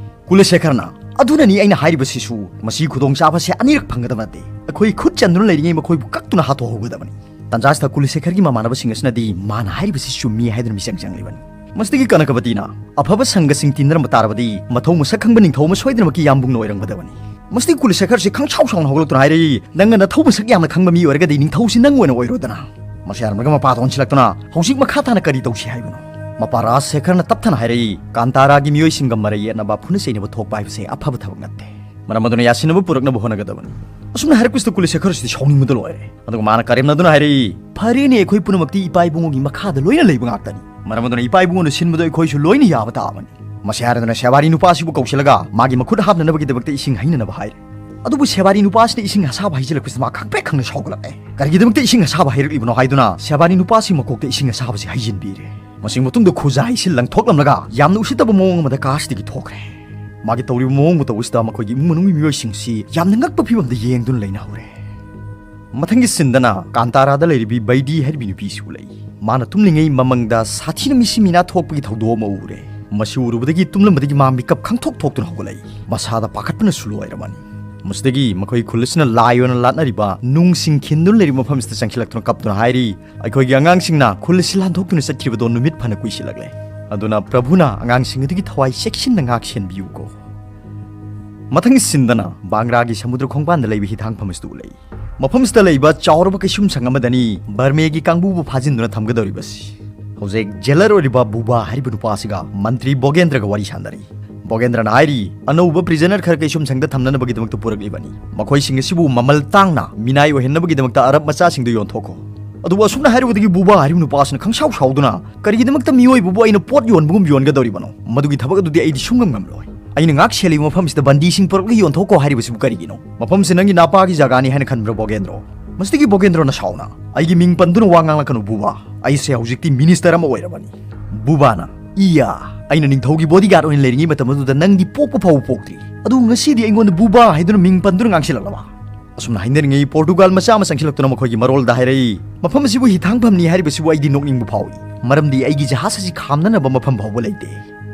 ꯀꯨꯂꯁꯦꯈꯔꯅ, "ꯑꯗꯨꯅꯅꯤ ꯑꯩꯅ ꯍꯥꯏꯔꯤꯕꯁꯤꯁꯨ, ꯃꯁꯤ ꯈꯨꯗꯣꯡꯆꯥꯕꯁꯦ ꯑꯅꯤꯔꯛ ꯐꯪꯒꯗꯕ ꯅꯠꯇꯦ꯫ ꯑꯩꯈꯣꯏ ꯈꯨꯠ ꯆꯟꯗꯨꯅ ꯂꯩꯔꯤꯉꯩ ꯃꯈꯣꯏꯕꯨ ꯀꯛꯇꯨꯅ ꯍꯥꯠꯇꯣꯛꯍꯧꯒꯗꯕꯅꯤ"꯫ ꯇꯟꯖꯥꯁꯤꯗ ꯀꯨꯂꯁꯦꯈꯔꯒꯤ ꯃꯃꯥꯟꯅꯕꯁꯤꯡ ꯑꯁꯤꯅꯗꯤ ꯃꯥꯅ ꯍꯥꯏꯔꯤꯕꯁꯤ ꯆꯨꯝꯃꯤ ꯍꯥꯏꯗꯨꯅ ꯃꯤꯆꯪ ꯆꯪꯂꯤꯕꯅꯤ꯫ ꯃꯁꯤꯗꯒꯤ ꯀꯅꯀꯕꯇꯤꯅ, "ꯑꯐꯕ ꯁꯪꯒꯁꯤꯡ ꯇꯤꯟꯅꯔꯝꯕ ꯇꯥꯔꯕꯗꯤ ꯃꯊꯧ ꯃꯁꯛ ꯈꯪꯕ ꯅꯤꯡꯊꯧ ꯑꯃ ꯁꯣꯏꯗꯅꯃꯛꯀꯤ ꯌꯥꯝꯕꯨꯡꯅ ꯑꯣꯏꯔꯝꯒꯗꯕꯅꯤ"꯫ ꯃꯁꯤꯗꯒꯤ ꯀꯨꯂꯁꯦꯈꯔꯁꯤ ꯈꯪꯁꯥꯎ ꯁꯥꯎꯅ ꯍꯧꯒꯠꯂꯛꯇꯨꯅ ꯍꯥꯏꯔꯛꯏ, "ꯅꯪꯅ ꯅꯊꯧ ꯃꯁꯛ ꯌꯥꯝꯅ ꯈꯪꯕ ꯃꯤ ꯑꯣꯏꯔꯒꯗꯤ ꯅꯤꯡꯊꯧꯁꯤ ꯅꯪ ꯑꯣꯏꯅ ꯑꯣꯏꯔꯣꯗꯅ"꯫ ꯃꯁꯤ ꯍꯥꯏꯔꯝꯂꯒ ꯃꯄꯥꯗ ꯑꯣꯟꯁꯤꯜꯂꯛꯇꯨꯅ, "ꯍꯧꯖꯤꯛ ꯃꯈꯥ ꯇꯥꯅ ꯀꯔꯤ ꯇꯧꯁꯤ ꯍꯥꯏꯕꯅꯣ?" ꯃꯄꯥ ꯔꯥꯖ ꯁꯦꯈꯔꯅ ꯇꯞꯊꯅ ꯍꯥꯏꯔꯛꯏ, "ꯀꯥꯟꯇꯥꯔꯥꯒꯤ ꯃꯤꯑꯣꯏꯁꯤꯡꯒ ꯃꯔꯩ ꯌꯦꯠꯅꯕ, ꯐꯨꯅ ꯆꯩꯅꯕ ꯊꯣꯛꯄ ꯍꯥꯏꯕꯁꯦ ꯑꯐꯕ ꯊꯕꯛ ꯅꯠꯇꯦ꯫ ꯃꯔꯝ ꯑꯗꯨꯅ ꯌꯥꯁꯤꯟꯅꯕ ꯄꯨꯔꯛꯅꯕ ꯍꯣꯠꯅꯒꯗꯕꯅꯤ꯫ ꯑꯁꯨꯝꯅ ꯍꯥꯏꯔꯛꯄꯁꯤꯗ ꯀꯨꯂꯤꯁꯦꯈꯔꯁꯤꯗꯤ ꯁꯥꯎꯅꯤꯡꯕꯗ ꯂꯣꯏꯔꯦ꯫ ꯑꯗꯨꯒ ꯃꯥꯅ ꯀꯔꯦꯝꯅꯗꯨꯅ ꯍꯥꯏꯔꯛꯏ, "ꯐꯔꯦꯅꯦ, ꯑꯩꯈꯣꯏ ꯄꯨꯝꯅꯃꯛꯇꯤ ꯏꯄꯥ ꯏꯕꯨꯡꯉꯣꯒꯤ ꯃꯈꯥꯗ ꯂꯣꯏꯅ ꯂꯩꯕ ꯉꯥꯛꯇꯅꯤ꯫ ꯃꯔꯝ ꯑꯗꯨꯅ ꯏꯄꯥ ꯏꯕꯨꯡꯉꯣꯅ ꯁꯤꯟꯕꯗꯣ ꯑꯩꯈꯣꯏꯁꯨ ꯂꯣꯏꯅ ꯌꯥꯕ ꯇꯥꯕꯅꯤ"꯫ ꯃꯁꯤ ꯍꯥꯏꯔꯗꯨꯅ ꯁꯦꯕꯥꯔꯤ ꯅꯨꯄꯥꯁꯤꯕꯨ ꯀꯧꯁꯤꯜꯂꯒ ꯃꯥꯒꯤ ꯃꯈꯨꯠ ꯍꯥꯞꯅꯅꯕꯒꯤꯗꯃꯛꯇ ꯏꯁꯤꯡ ꯍꯩꯅꯅꯕ ꯍꯥꯏꯔꯦ꯫ ꯑꯗꯨꯕꯨ ꯁꯦꯕꯥꯔꯤ ꯅꯨꯄꯥꯁꯤꯅ ꯏꯁꯤꯡ ꯑꯁꯥꯕ ꯍꯩꯖꯤꯜꯂꯛꯄꯁꯤꯗ ꯃꯥ ꯈꯪꯄ꯭ꯔꯦꯛ ꯈꯪꯅ ꯁꯥꯎꯒꯠꯂꯛꯂꯦ꯫ ꯀꯔꯤꯒꯤꯗꯃꯛꯇ ꯏꯁꯤꯡ ꯑꯁꯥꯕ ꯍꯩꯔꯛꯂꯤꯕꯅꯣ ꯍꯥꯏꯗꯨꯅ ꯁꯦꯕꯥꯔꯤ ꯅꯨꯄꯥꯁꯤ ꯃꯀꯣꯛꯇ ꯏꯁꯤꯡ ꯑꯁꯥꯕꯁꯤ ꯍꯩꯖꯤꯟꯕꯤꯔꯦ꯫ ꯃꯁꯤ ꯃꯇꯨꯡꯗ ꯈꯨꯖꯥꯏꯁꯤ ꯂꯪꯊꯣꯛꯂꯝꯂꯒ ꯌꯥꯝꯅ ꯎꯁꯤꯠꯇꯕ ꯃꯑꯣꯡ ꯑꯃꯗ ꯀꯥꯁꯤꯗꯒꯤ ꯊꯣꯛꯈ꯭ꯔꯦ꯫ ꯃꯥꯒꯤ ꯇꯧꯔꯤꯕ ꯃꯑꯣꯡ ꯃꯇꯧ ꯑꯁꯤꯗ ꯃꯈꯣꯏꯒꯤ ꯏꯃꯨꯡ ꯃꯅꯨꯡꯒꯤ ꯃꯤꯑꯣꯏꯁꯤꯡꯁꯤ ꯌꯥꯝꯅ ꯉꯛꯄ ꯐꯤꯕꯝꯗ ꯌꯦꯡꯗꯨꯅ ꯂꯩꯅꯍꯧꯔꯦ꯫ ꯃꯊꯪꯒꯤ ꯁꯤꯟꯗꯅ ꯀꯥꯟꯇꯥꯔꯥꯗ ꯂꯩꯔꯤꯕꯤ ꯕꯩꯗꯤ ꯍꯥꯏꯔꯤꯕꯤ ꯅꯨꯄꯤꯁꯤ ꯎꯠꯂꯛꯏ꯫ ꯃꯥꯅ ꯇꯨꯝꯂꯤꯉꯩ ꯃꯃꯪꯗ ꯁꯥꯊꯤꯅ ꯃꯤꯁꯤ ꯃꯤꯅꯥ ꯊꯣꯛꯄꯒꯤ ꯊꯧꯗꯣꯛ ꯑꯃ ꯎꯔꯦ꯫ ꯃꯁꯤ ꯎꯔꯨꯕꯗꯒꯤ ꯇꯨꯝꯂꯝꯕꯗꯒꯤ ꯃꯥ ꯃꯤꯀꯞ ꯈꯪꯊꯣꯛ ꯊꯣꯛꯇꯨꯅ ꯍꯧꯒꯠꯂꯛꯏ꯫ ꯃꯁꯥꯗ ꯄꯥꯈꯠꯄꯅꯁꯨ ꯂꯣꯏꯔꯕꯅꯤ꯫ ꯃꯁꯤꯗꯒꯤ ꯃꯈꯣꯏ ꯈꯨꯜ ꯑꯁꯤꯅ ꯂꯥꯏ ꯑꯣꯏꯅ ꯂꯥꯠꯅꯔꯤꯕ ꯅꯨꯡꯁꯤꯡ ꯈꯤꯟꯗꯨꯅ ꯂꯩꯔꯤꯕ ꯃꯐꯝꯁꯤꯗ ꯆꯪꯁꯤꯜꯂꯛꯇꯨꯅ ꯀꯞꯇꯨꯅ ꯍꯥꯏꯔꯤ, "ꯑꯩꯈꯣꯏꯒꯤ ꯑꯉꯥꯡꯁꯤꯡꯅ ꯈꯨꯜ ꯑꯁꯤ ꯂꯥꯟꯊꯣꯛꯇꯨꯅ ꯆꯠꯈꯤꯕꯗꯣ ꯅꯨꯃꯤꯠ ꯐꯅ ꯀꯨꯏꯁꯤꯜꯂꯛꯂꯦ꯫ ꯑꯗꯨꯅ ꯄ꯭ꯔꯚꯨꯅ ꯑꯉꯥꯡꯁꯤꯡ ꯑꯗꯨꯒꯤ ꯊꯋꯥꯏ ꯆꯦꯛꯁꯤꯟꯅ ꯉꯥꯛ ꯁꯦꯟꯕꯤꯌꯨꯀꯣ"꯫ ꯃꯊꯪꯒꯤ ꯁꯤꯟꯗꯅ ꯕꯥꯡꯒ꯭ꯔꯥꯒꯤ ꯁꯃꯨꯗ꯭ꯔ ꯈꯣꯡꯕꯥꯟꯗ ꯂꯩꯕ ꯍꯤꯊꯥꯡꯐꯝ ꯑꯁꯤꯗ ꯎꯠꯂꯛꯏ꯫ ꯃꯐꯝꯁꯤꯗ ꯂꯩꯕ ꯆꯥꯎꯔꯕ ꯀꯩꯁꯨꯝꯁꯪ ꯑꯃꯗꯅꯤ ꯕꯔꯃꯦꯒꯤ ꯀꯥꯡꯕꯨꯕꯨ ꯐꯥꯖꯤꯟꯗꯨꯅ ꯊꯝꯒꯗꯧꯔꯤꯕꯁꯤ꯫ ꯍꯧꯖꯤꯛ ꯖꯦꯂꯔ ꯑꯣꯏꯔꯤꯕ ꯕꯨꯕꯥ ꯍꯥꯏꯔꯤꯕ ꯅꯨꯄꯥ ꯑꯁꯤꯒ ꯃꯟꯇ꯭ꯔꯤ ꯕꯣꯒꯦꯟꯗ꯭ꯔꯒ ꯋꯥꯔꯤ ꯁꯥꯟꯅꯔꯤ꯫ ꯕꯣꯒꯦꯟꯗ꯭ꯔꯅ ꯍꯥꯏꯔꯤ, "ꯑꯅꯧꯕ ꯄ꯭ꯔꯤꯖꯅꯔ ꯈꯔ ꯀꯩꯁꯨꯝꯁꯪꯗ ꯊꯝꯅꯅꯕꯒꯤꯗꯃꯛꯇ ꯄꯨꯔꯛꯂꯤꯕꯅꯤ꯫ ꯃꯈꯣꯏꯁꯤꯡ ꯑꯁꯤꯕꯨ ꯃꯃꯜ ꯇꯥꯡꯅ ꯃꯤꯅꯥꯏ ꯑꯣꯏꯍꯟꯅꯕꯒꯤꯗꯃꯛꯇ ꯑꯔꯕ ꯃꯆꯥꯁꯤꯡꯗ ꯌꯣꯟꯊꯣꯛꯈꯣ"꯫ ꯑꯗꯨꯕꯨ ꯑꯁꯨꯝꯅ ꯍꯥꯏꯔꯨꯕꯗꯒꯤ ꯕꯨꯕꯥ ꯍꯥꯏꯔꯤꯕ ꯅꯨꯄꯥꯁꯤꯅ ꯈꯪꯁꯥꯎ ꯁꯥꯎꯗꯨꯅ, "ꯀꯔꯤꯒꯤꯗꯃꯛꯇ ꯃꯤꯑꯣꯏꯕꯕꯨ ꯑꯩꯅ ꯄꯣꯠ ꯌꯣꯟꯕꯒꯨꯝ ꯌꯣꯟꯒꯗꯧꯔꯤꯕꯅꯣ? ꯃꯗꯨꯒꯤ ꯊꯕꯛ ꯑꯗꯨꯗꯤ ꯑꯩꯗꯤ ꯁꯨꯡꯉꯝ ꯉꯝꯂꯣꯏ꯫ ꯑꯩꯅ ꯉꯥꯛ ꯁꯦꯜꯂꯤꯕ ꯃꯐꯝꯁꯤꯗ ꯕꯟꯗꯤꯁꯤꯡ ꯄꯨꯔꯛꯂꯒ ꯌꯣꯟꯊꯣꯛꯈꯣ ꯍꯥꯏꯔꯤꯕꯁꯤꯕꯨ ꯀꯔꯤꯒꯤꯅꯣ? ꯃꯐꯝꯁꯤ ꯅꯪꯒꯤ ꯅꯥꯄꯥꯒꯤ ꯖꯒꯥꯅꯤ ꯍꯥꯏꯅ ꯈꯟꯕ꯭ꯔꯥ, ꯕꯣꯒꯦꯟꯗ꯭ꯔꯣ?" ꯃꯁꯤꯗꯒꯤ ꯕꯣꯒꯦꯟꯗ꯭ꯔꯣꯅ ꯁꯥꯎꯅ, "ꯑꯩꯒꯤ ꯃꯤꯡ ꯄꯟꯗꯨꯅ ꯋꯥ ꯉꯥꯡꯂꯛꯀꯅꯨ ꯕꯨꯕꯥ꯫ ꯑꯩꯁꯦ ꯍꯧꯖꯤꯛꯇꯤ ꯃꯤꯅꯤꯁꯇꯔ ꯑꯃ ꯑꯣꯏꯔꯕꯅꯤ"꯫ ꯕꯨꯕꯥꯅ, "ꯏꯌꯥ, ꯑꯩꯅ ꯅꯤꯡꯊꯧꯒꯤ ꯕꯣꯗꯤꯒꯥꯔꯗ ꯑꯣꯏꯅ ꯂꯩꯔꯤꯉꯩ ꯃꯇꯝ ꯑꯗꯨꯗ ꯅꯪꯗꯤ ꯄꯣꯛꯄ ꯐꯥꯎꯕ ꯄꯣꯛꯇ꯭ꯔꯤ꯫ ꯑꯗꯨꯕꯨ ꯉꯁꯤꯗꯤ ꯑꯩꯉꯣꯟꯗ ꯕꯨꯕꯥ ꯍꯥꯏꯗꯨꯅ ꯃꯤꯡ ꯄꯟꯗꯨꯅ ꯉꯥꯡꯁꯤꯜꯂꯛꯂꯕ?" ꯑꯁꯨꯝꯅ ꯍꯥꯏꯅꯔꯤꯉꯩ ꯄꯣꯔꯇꯨꯒꯥꯜ ꯃꯆꯥ ꯑꯃ ꯆꯪꯁꯤꯜꯂꯛꯇꯨꯅ ꯃꯈꯣꯏꯒꯤ ꯃꯔꯣꯜꯗ ꯍꯥꯏꯔꯛꯏ, "ꯃꯐꯝ ꯑꯁꯤꯕꯨ ꯍꯤꯊꯥꯡꯐꯝꯅꯤ ꯍꯥꯏꯔꯤꯕꯁꯤꯕꯨ ꯑꯩꯗꯤ ꯅꯣꯛꯅꯤꯡꯕ ꯐꯥꯎꯏ, ꯃꯔꯝꯗꯤ ꯑꯩꯒꯤ ꯖꯍꯥꯖ ꯑꯁꯤ ꯈꯥꯝꯅꯅꯕ ꯃꯐꯝ ꯐꯥꯎꯕ ꯂꯩꯇꯦ"꯫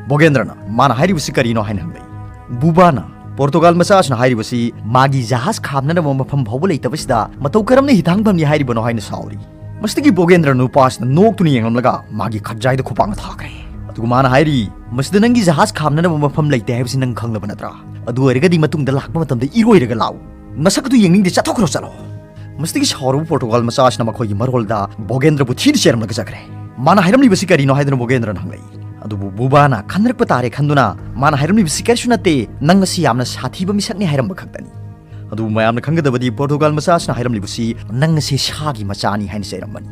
ꯕꯣꯒꯦꯟꯗ꯭ꯔꯅ, "ꯃꯥꯅ ꯍꯥꯏꯔꯤꯕꯁꯤ ꯀꯔꯤꯅꯣ?" ꯍꯥꯏꯅ ꯍꯪꯂꯛꯏ꯫ ꯕꯨꯕꯥꯅ, "ꯄꯣꯔꯇꯨꯒꯥꯜ ꯃꯆꯥ ꯑꯁꯤꯅ ꯍꯥꯏꯔꯤꯕꯁꯤ ꯃꯥꯒꯤ ꯖꯍꯥꯖ ꯈꯥꯝꯅꯅꯕ ꯃꯐꯝ ꯐꯥꯎꯕ ꯂꯩꯇꯕꯁꯤꯗ ꯃꯇꯧ ꯀꯔꯝꯅ ꯍꯤꯊꯥꯡꯐꯝꯅꯤ ꯍꯥꯏꯔꯤꯕꯅꯣ?" ꯍꯥꯏꯅ ꯁꯥꯎꯔꯤ꯫ ꯃꯁꯤꯗꯒꯤ ꯕꯣꯒꯦꯟꯗ꯭ꯔ ꯅꯨꯄꯥꯁꯤꯅ ꯅꯣꯛꯇꯨꯅ ꯌꯦꯡꯂꯝꯂꯒ ꯃꯥꯒꯤ ꯈꯠꯖꯥꯏꯗ ꯈꯨꯄꯥꯛꯅ ꯊꯥꯈ꯭ꯔꯦ꯫ ꯑꯗꯨꯒ ꯃꯥꯅ ꯍꯥꯏꯔꯤ, "ꯃꯁꯤꯗ ꯅꯪꯒꯤ ꯖꯍꯥꯖ ꯈꯥꯝꯅꯅꯕ ꯃꯐꯝ ꯂꯩꯇꯦ ꯍꯥꯏꯕꯁꯤ ꯅꯪ ꯈꯪꯂꯕ ꯅꯠꯇ꯭ꯔꯥ? ꯑꯗꯨ ꯑꯣꯏꯔꯒꯗꯤ ꯃꯇꯨꯡꯗ ꯂꯥꯛꯄ ꯃꯇꯝꯗ ꯏꯔꯣꯏꯔꯒ ꯂꯥꯛꯎ꯫ ꯃꯁꯛ ꯑꯗꯨ ꯌꯦꯡꯅꯤꯡꯗꯦ, ꯆꯠꯊꯣꯛꯈ꯭ꯔꯣ, ꯆꯠꯂꯣ"꯫ ꯃꯁꯤꯗꯒꯤ ꯁꯥꯎꯔꯕ ꯄꯣꯔꯇꯨꯒꯥꯜ ꯃꯆꯥ ꯑꯁꯤꯅ ꯃꯈꯣꯏꯒꯤ ꯃꯔꯣꯜꯗ ꯕꯣꯒꯦꯟꯗ꯭ꯔꯕꯨ ꯊꯤꯅ ꯆꯩꯔꯝꯂꯒ ꯆꯠꯈ꯭ꯔꯦ꯫ ꯃꯥꯅ ꯍꯥꯏꯔꯝꯂꯤꯕꯁꯤ ꯀꯔꯤꯅꯣ ꯍꯥꯏꯗꯨꯅ ꯕꯣꯒꯦꯟꯗ꯭ꯔꯅ ꯍꯪꯂꯛꯏ꯫ ꯑꯗꯨꯕꯨ ꯕꯨꯕꯥꯅ ꯈꯟꯅꯔꯛꯄ ꯇꯥꯔꯦ ꯈꯟꯗꯨꯅ ꯃꯥꯅ ꯍꯥꯏꯔꯝꯂꯤꯕꯁꯤ ꯀꯔꯤꯁꯨ ꯅꯠꯇꯦ, "ꯅꯪ ꯑꯁꯤ ꯌꯥꯝꯅ ꯁꯥꯊꯤꯕ ꯃꯤꯁꯛꯅꯤ" ꯍꯥꯏꯔꯝꯕ ꯈꯛꯇꯅꯤ꯫ ꯑꯗꯨꯕꯨ ꯃꯌꯥꯝꯅ ꯈꯪꯒꯗꯕꯗꯤ ꯄꯣꯔꯇꯨꯒꯥꯜ ꯃꯆꯥꯁꯤꯅ ꯍꯥꯏꯔꯝꯂꯤꯕꯁꯤ "ꯅꯪ ꯑꯁꯤ ꯁꯥꯒꯤ ꯃꯆꯥꯅꯤ" ꯍꯥꯏꯅ ꯆꯩꯔꯝꯕꯅꯤ꯫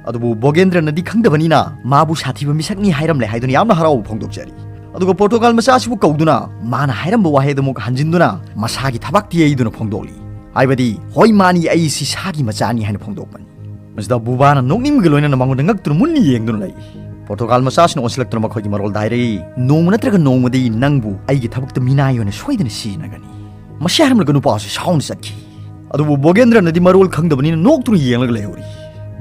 ꯑꯗꯨꯕꯨ ꯕꯣꯒꯦꯟꯗ꯭ꯔꯅꯗꯤ ꯈꯪꯗꯕꯅꯤꯅ ꯃꯥꯕꯨ ꯁꯥꯊꯤꯕ ꯃꯤꯁꯛꯅꯤ ꯍꯥꯏꯔꯝꯂꯦ ꯍꯥꯏꯗꯨꯅ ꯌꯥꯝꯅ ꯍꯔꯥꯎꯕ ꯐꯣꯡꯗꯣꯛꯆꯔꯤ꯫ ꯑꯗꯨꯒ ꯄꯣꯔꯇꯨꯒꯥꯜ ꯃꯆꯥ ꯑꯁꯤꯕꯨ ꯀꯧꯗꯨꯅ ꯃꯥꯅ ꯍꯥꯏꯔꯝꯕ ꯋꯥꯍꯩ ꯑꯗꯨꯃꯛ ꯍꯟꯖꯤꯟꯗꯨꯅ ꯃꯁꯥꯒꯤ ꯊꯕꯥꯛ ꯇꯦꯛꯏꯗꯨꯅ ꯐꯣꯡꯗꯣꯛꯂꯤ꯫ ꯍꯥꯏꯕꯗꯤ, "ꯍꯣꯏ, ꯃꯥꯅꯤ, ꯑꯩ ꯁꯤ ꯁꯥꯒꯤ ꯃꯆꯥꯅꯤ" ꯍꯥꯏꯅ ꯐꯣꯡꯗꯣꯛꯄꯅꯤ꯫ ꯃꯁꯤꯗ ꯕꯨꯕꯥꯅ ꯅꯣꯛꯅꯤꯡꯕꯒ ꯂꯣꯏꯅꯅ ꯃꯉꯣꯟꯗ ꯉꯛꯇꯨꯅ ꯃꯨꯟꯅ ꯌꯦꯡꯗꯨꯅ ꯂꯩ꯫ ꯄꯣꯔꯇꯨꯒꯥꯜ ꯃꯆꯥꯁꯤꯅ ꯑꯣꯟꯁꯤꯜꯂꯛꯇꯨꯅ ꯃꯈꯣꯏꯒꯤ ꯃꯔꯣꯜꯗ ꯍꯥꯏꯔꯛꯏ, "ꯅꯣꯡꯃ ꯅꯠꯇ꯭ꯔꯒ ꯅꯣꯡꯃꯗꯤ ꯅꯪꯕꯨ ꯑꯩꯒꯤ ꯊꯕꯛꯇ ꯃꯤꯅꯥꯏ ꯑꯣꯏꯅ ꯁꯣꯏꯗꯅ ꯁꯤꯖꯤꯟꯅꯒꯅꯤ"꯫ ꯃꯁꯤ ꯍꯥꯏꯔꯝꯂꯒ ꯅꯨꯄꯥ ꯑꯁꯤ ꯁꯥꯎꯅ ꯆꯠꯈꯤ꯫ ꯑꯗꯨꯕꯨ ꯕꯣꯒꯦꯟꯗ꯭ꯔꯅꯗꯤ ꯃꯔꯣꯜ ꯈꯪꯗꯕꯅꯤꯅ ꯅꯣꯛꯇꯨꯅ ꯌꯦꯡꯂꯒ ꯂꯩꯍꯧꯔꯤ꯫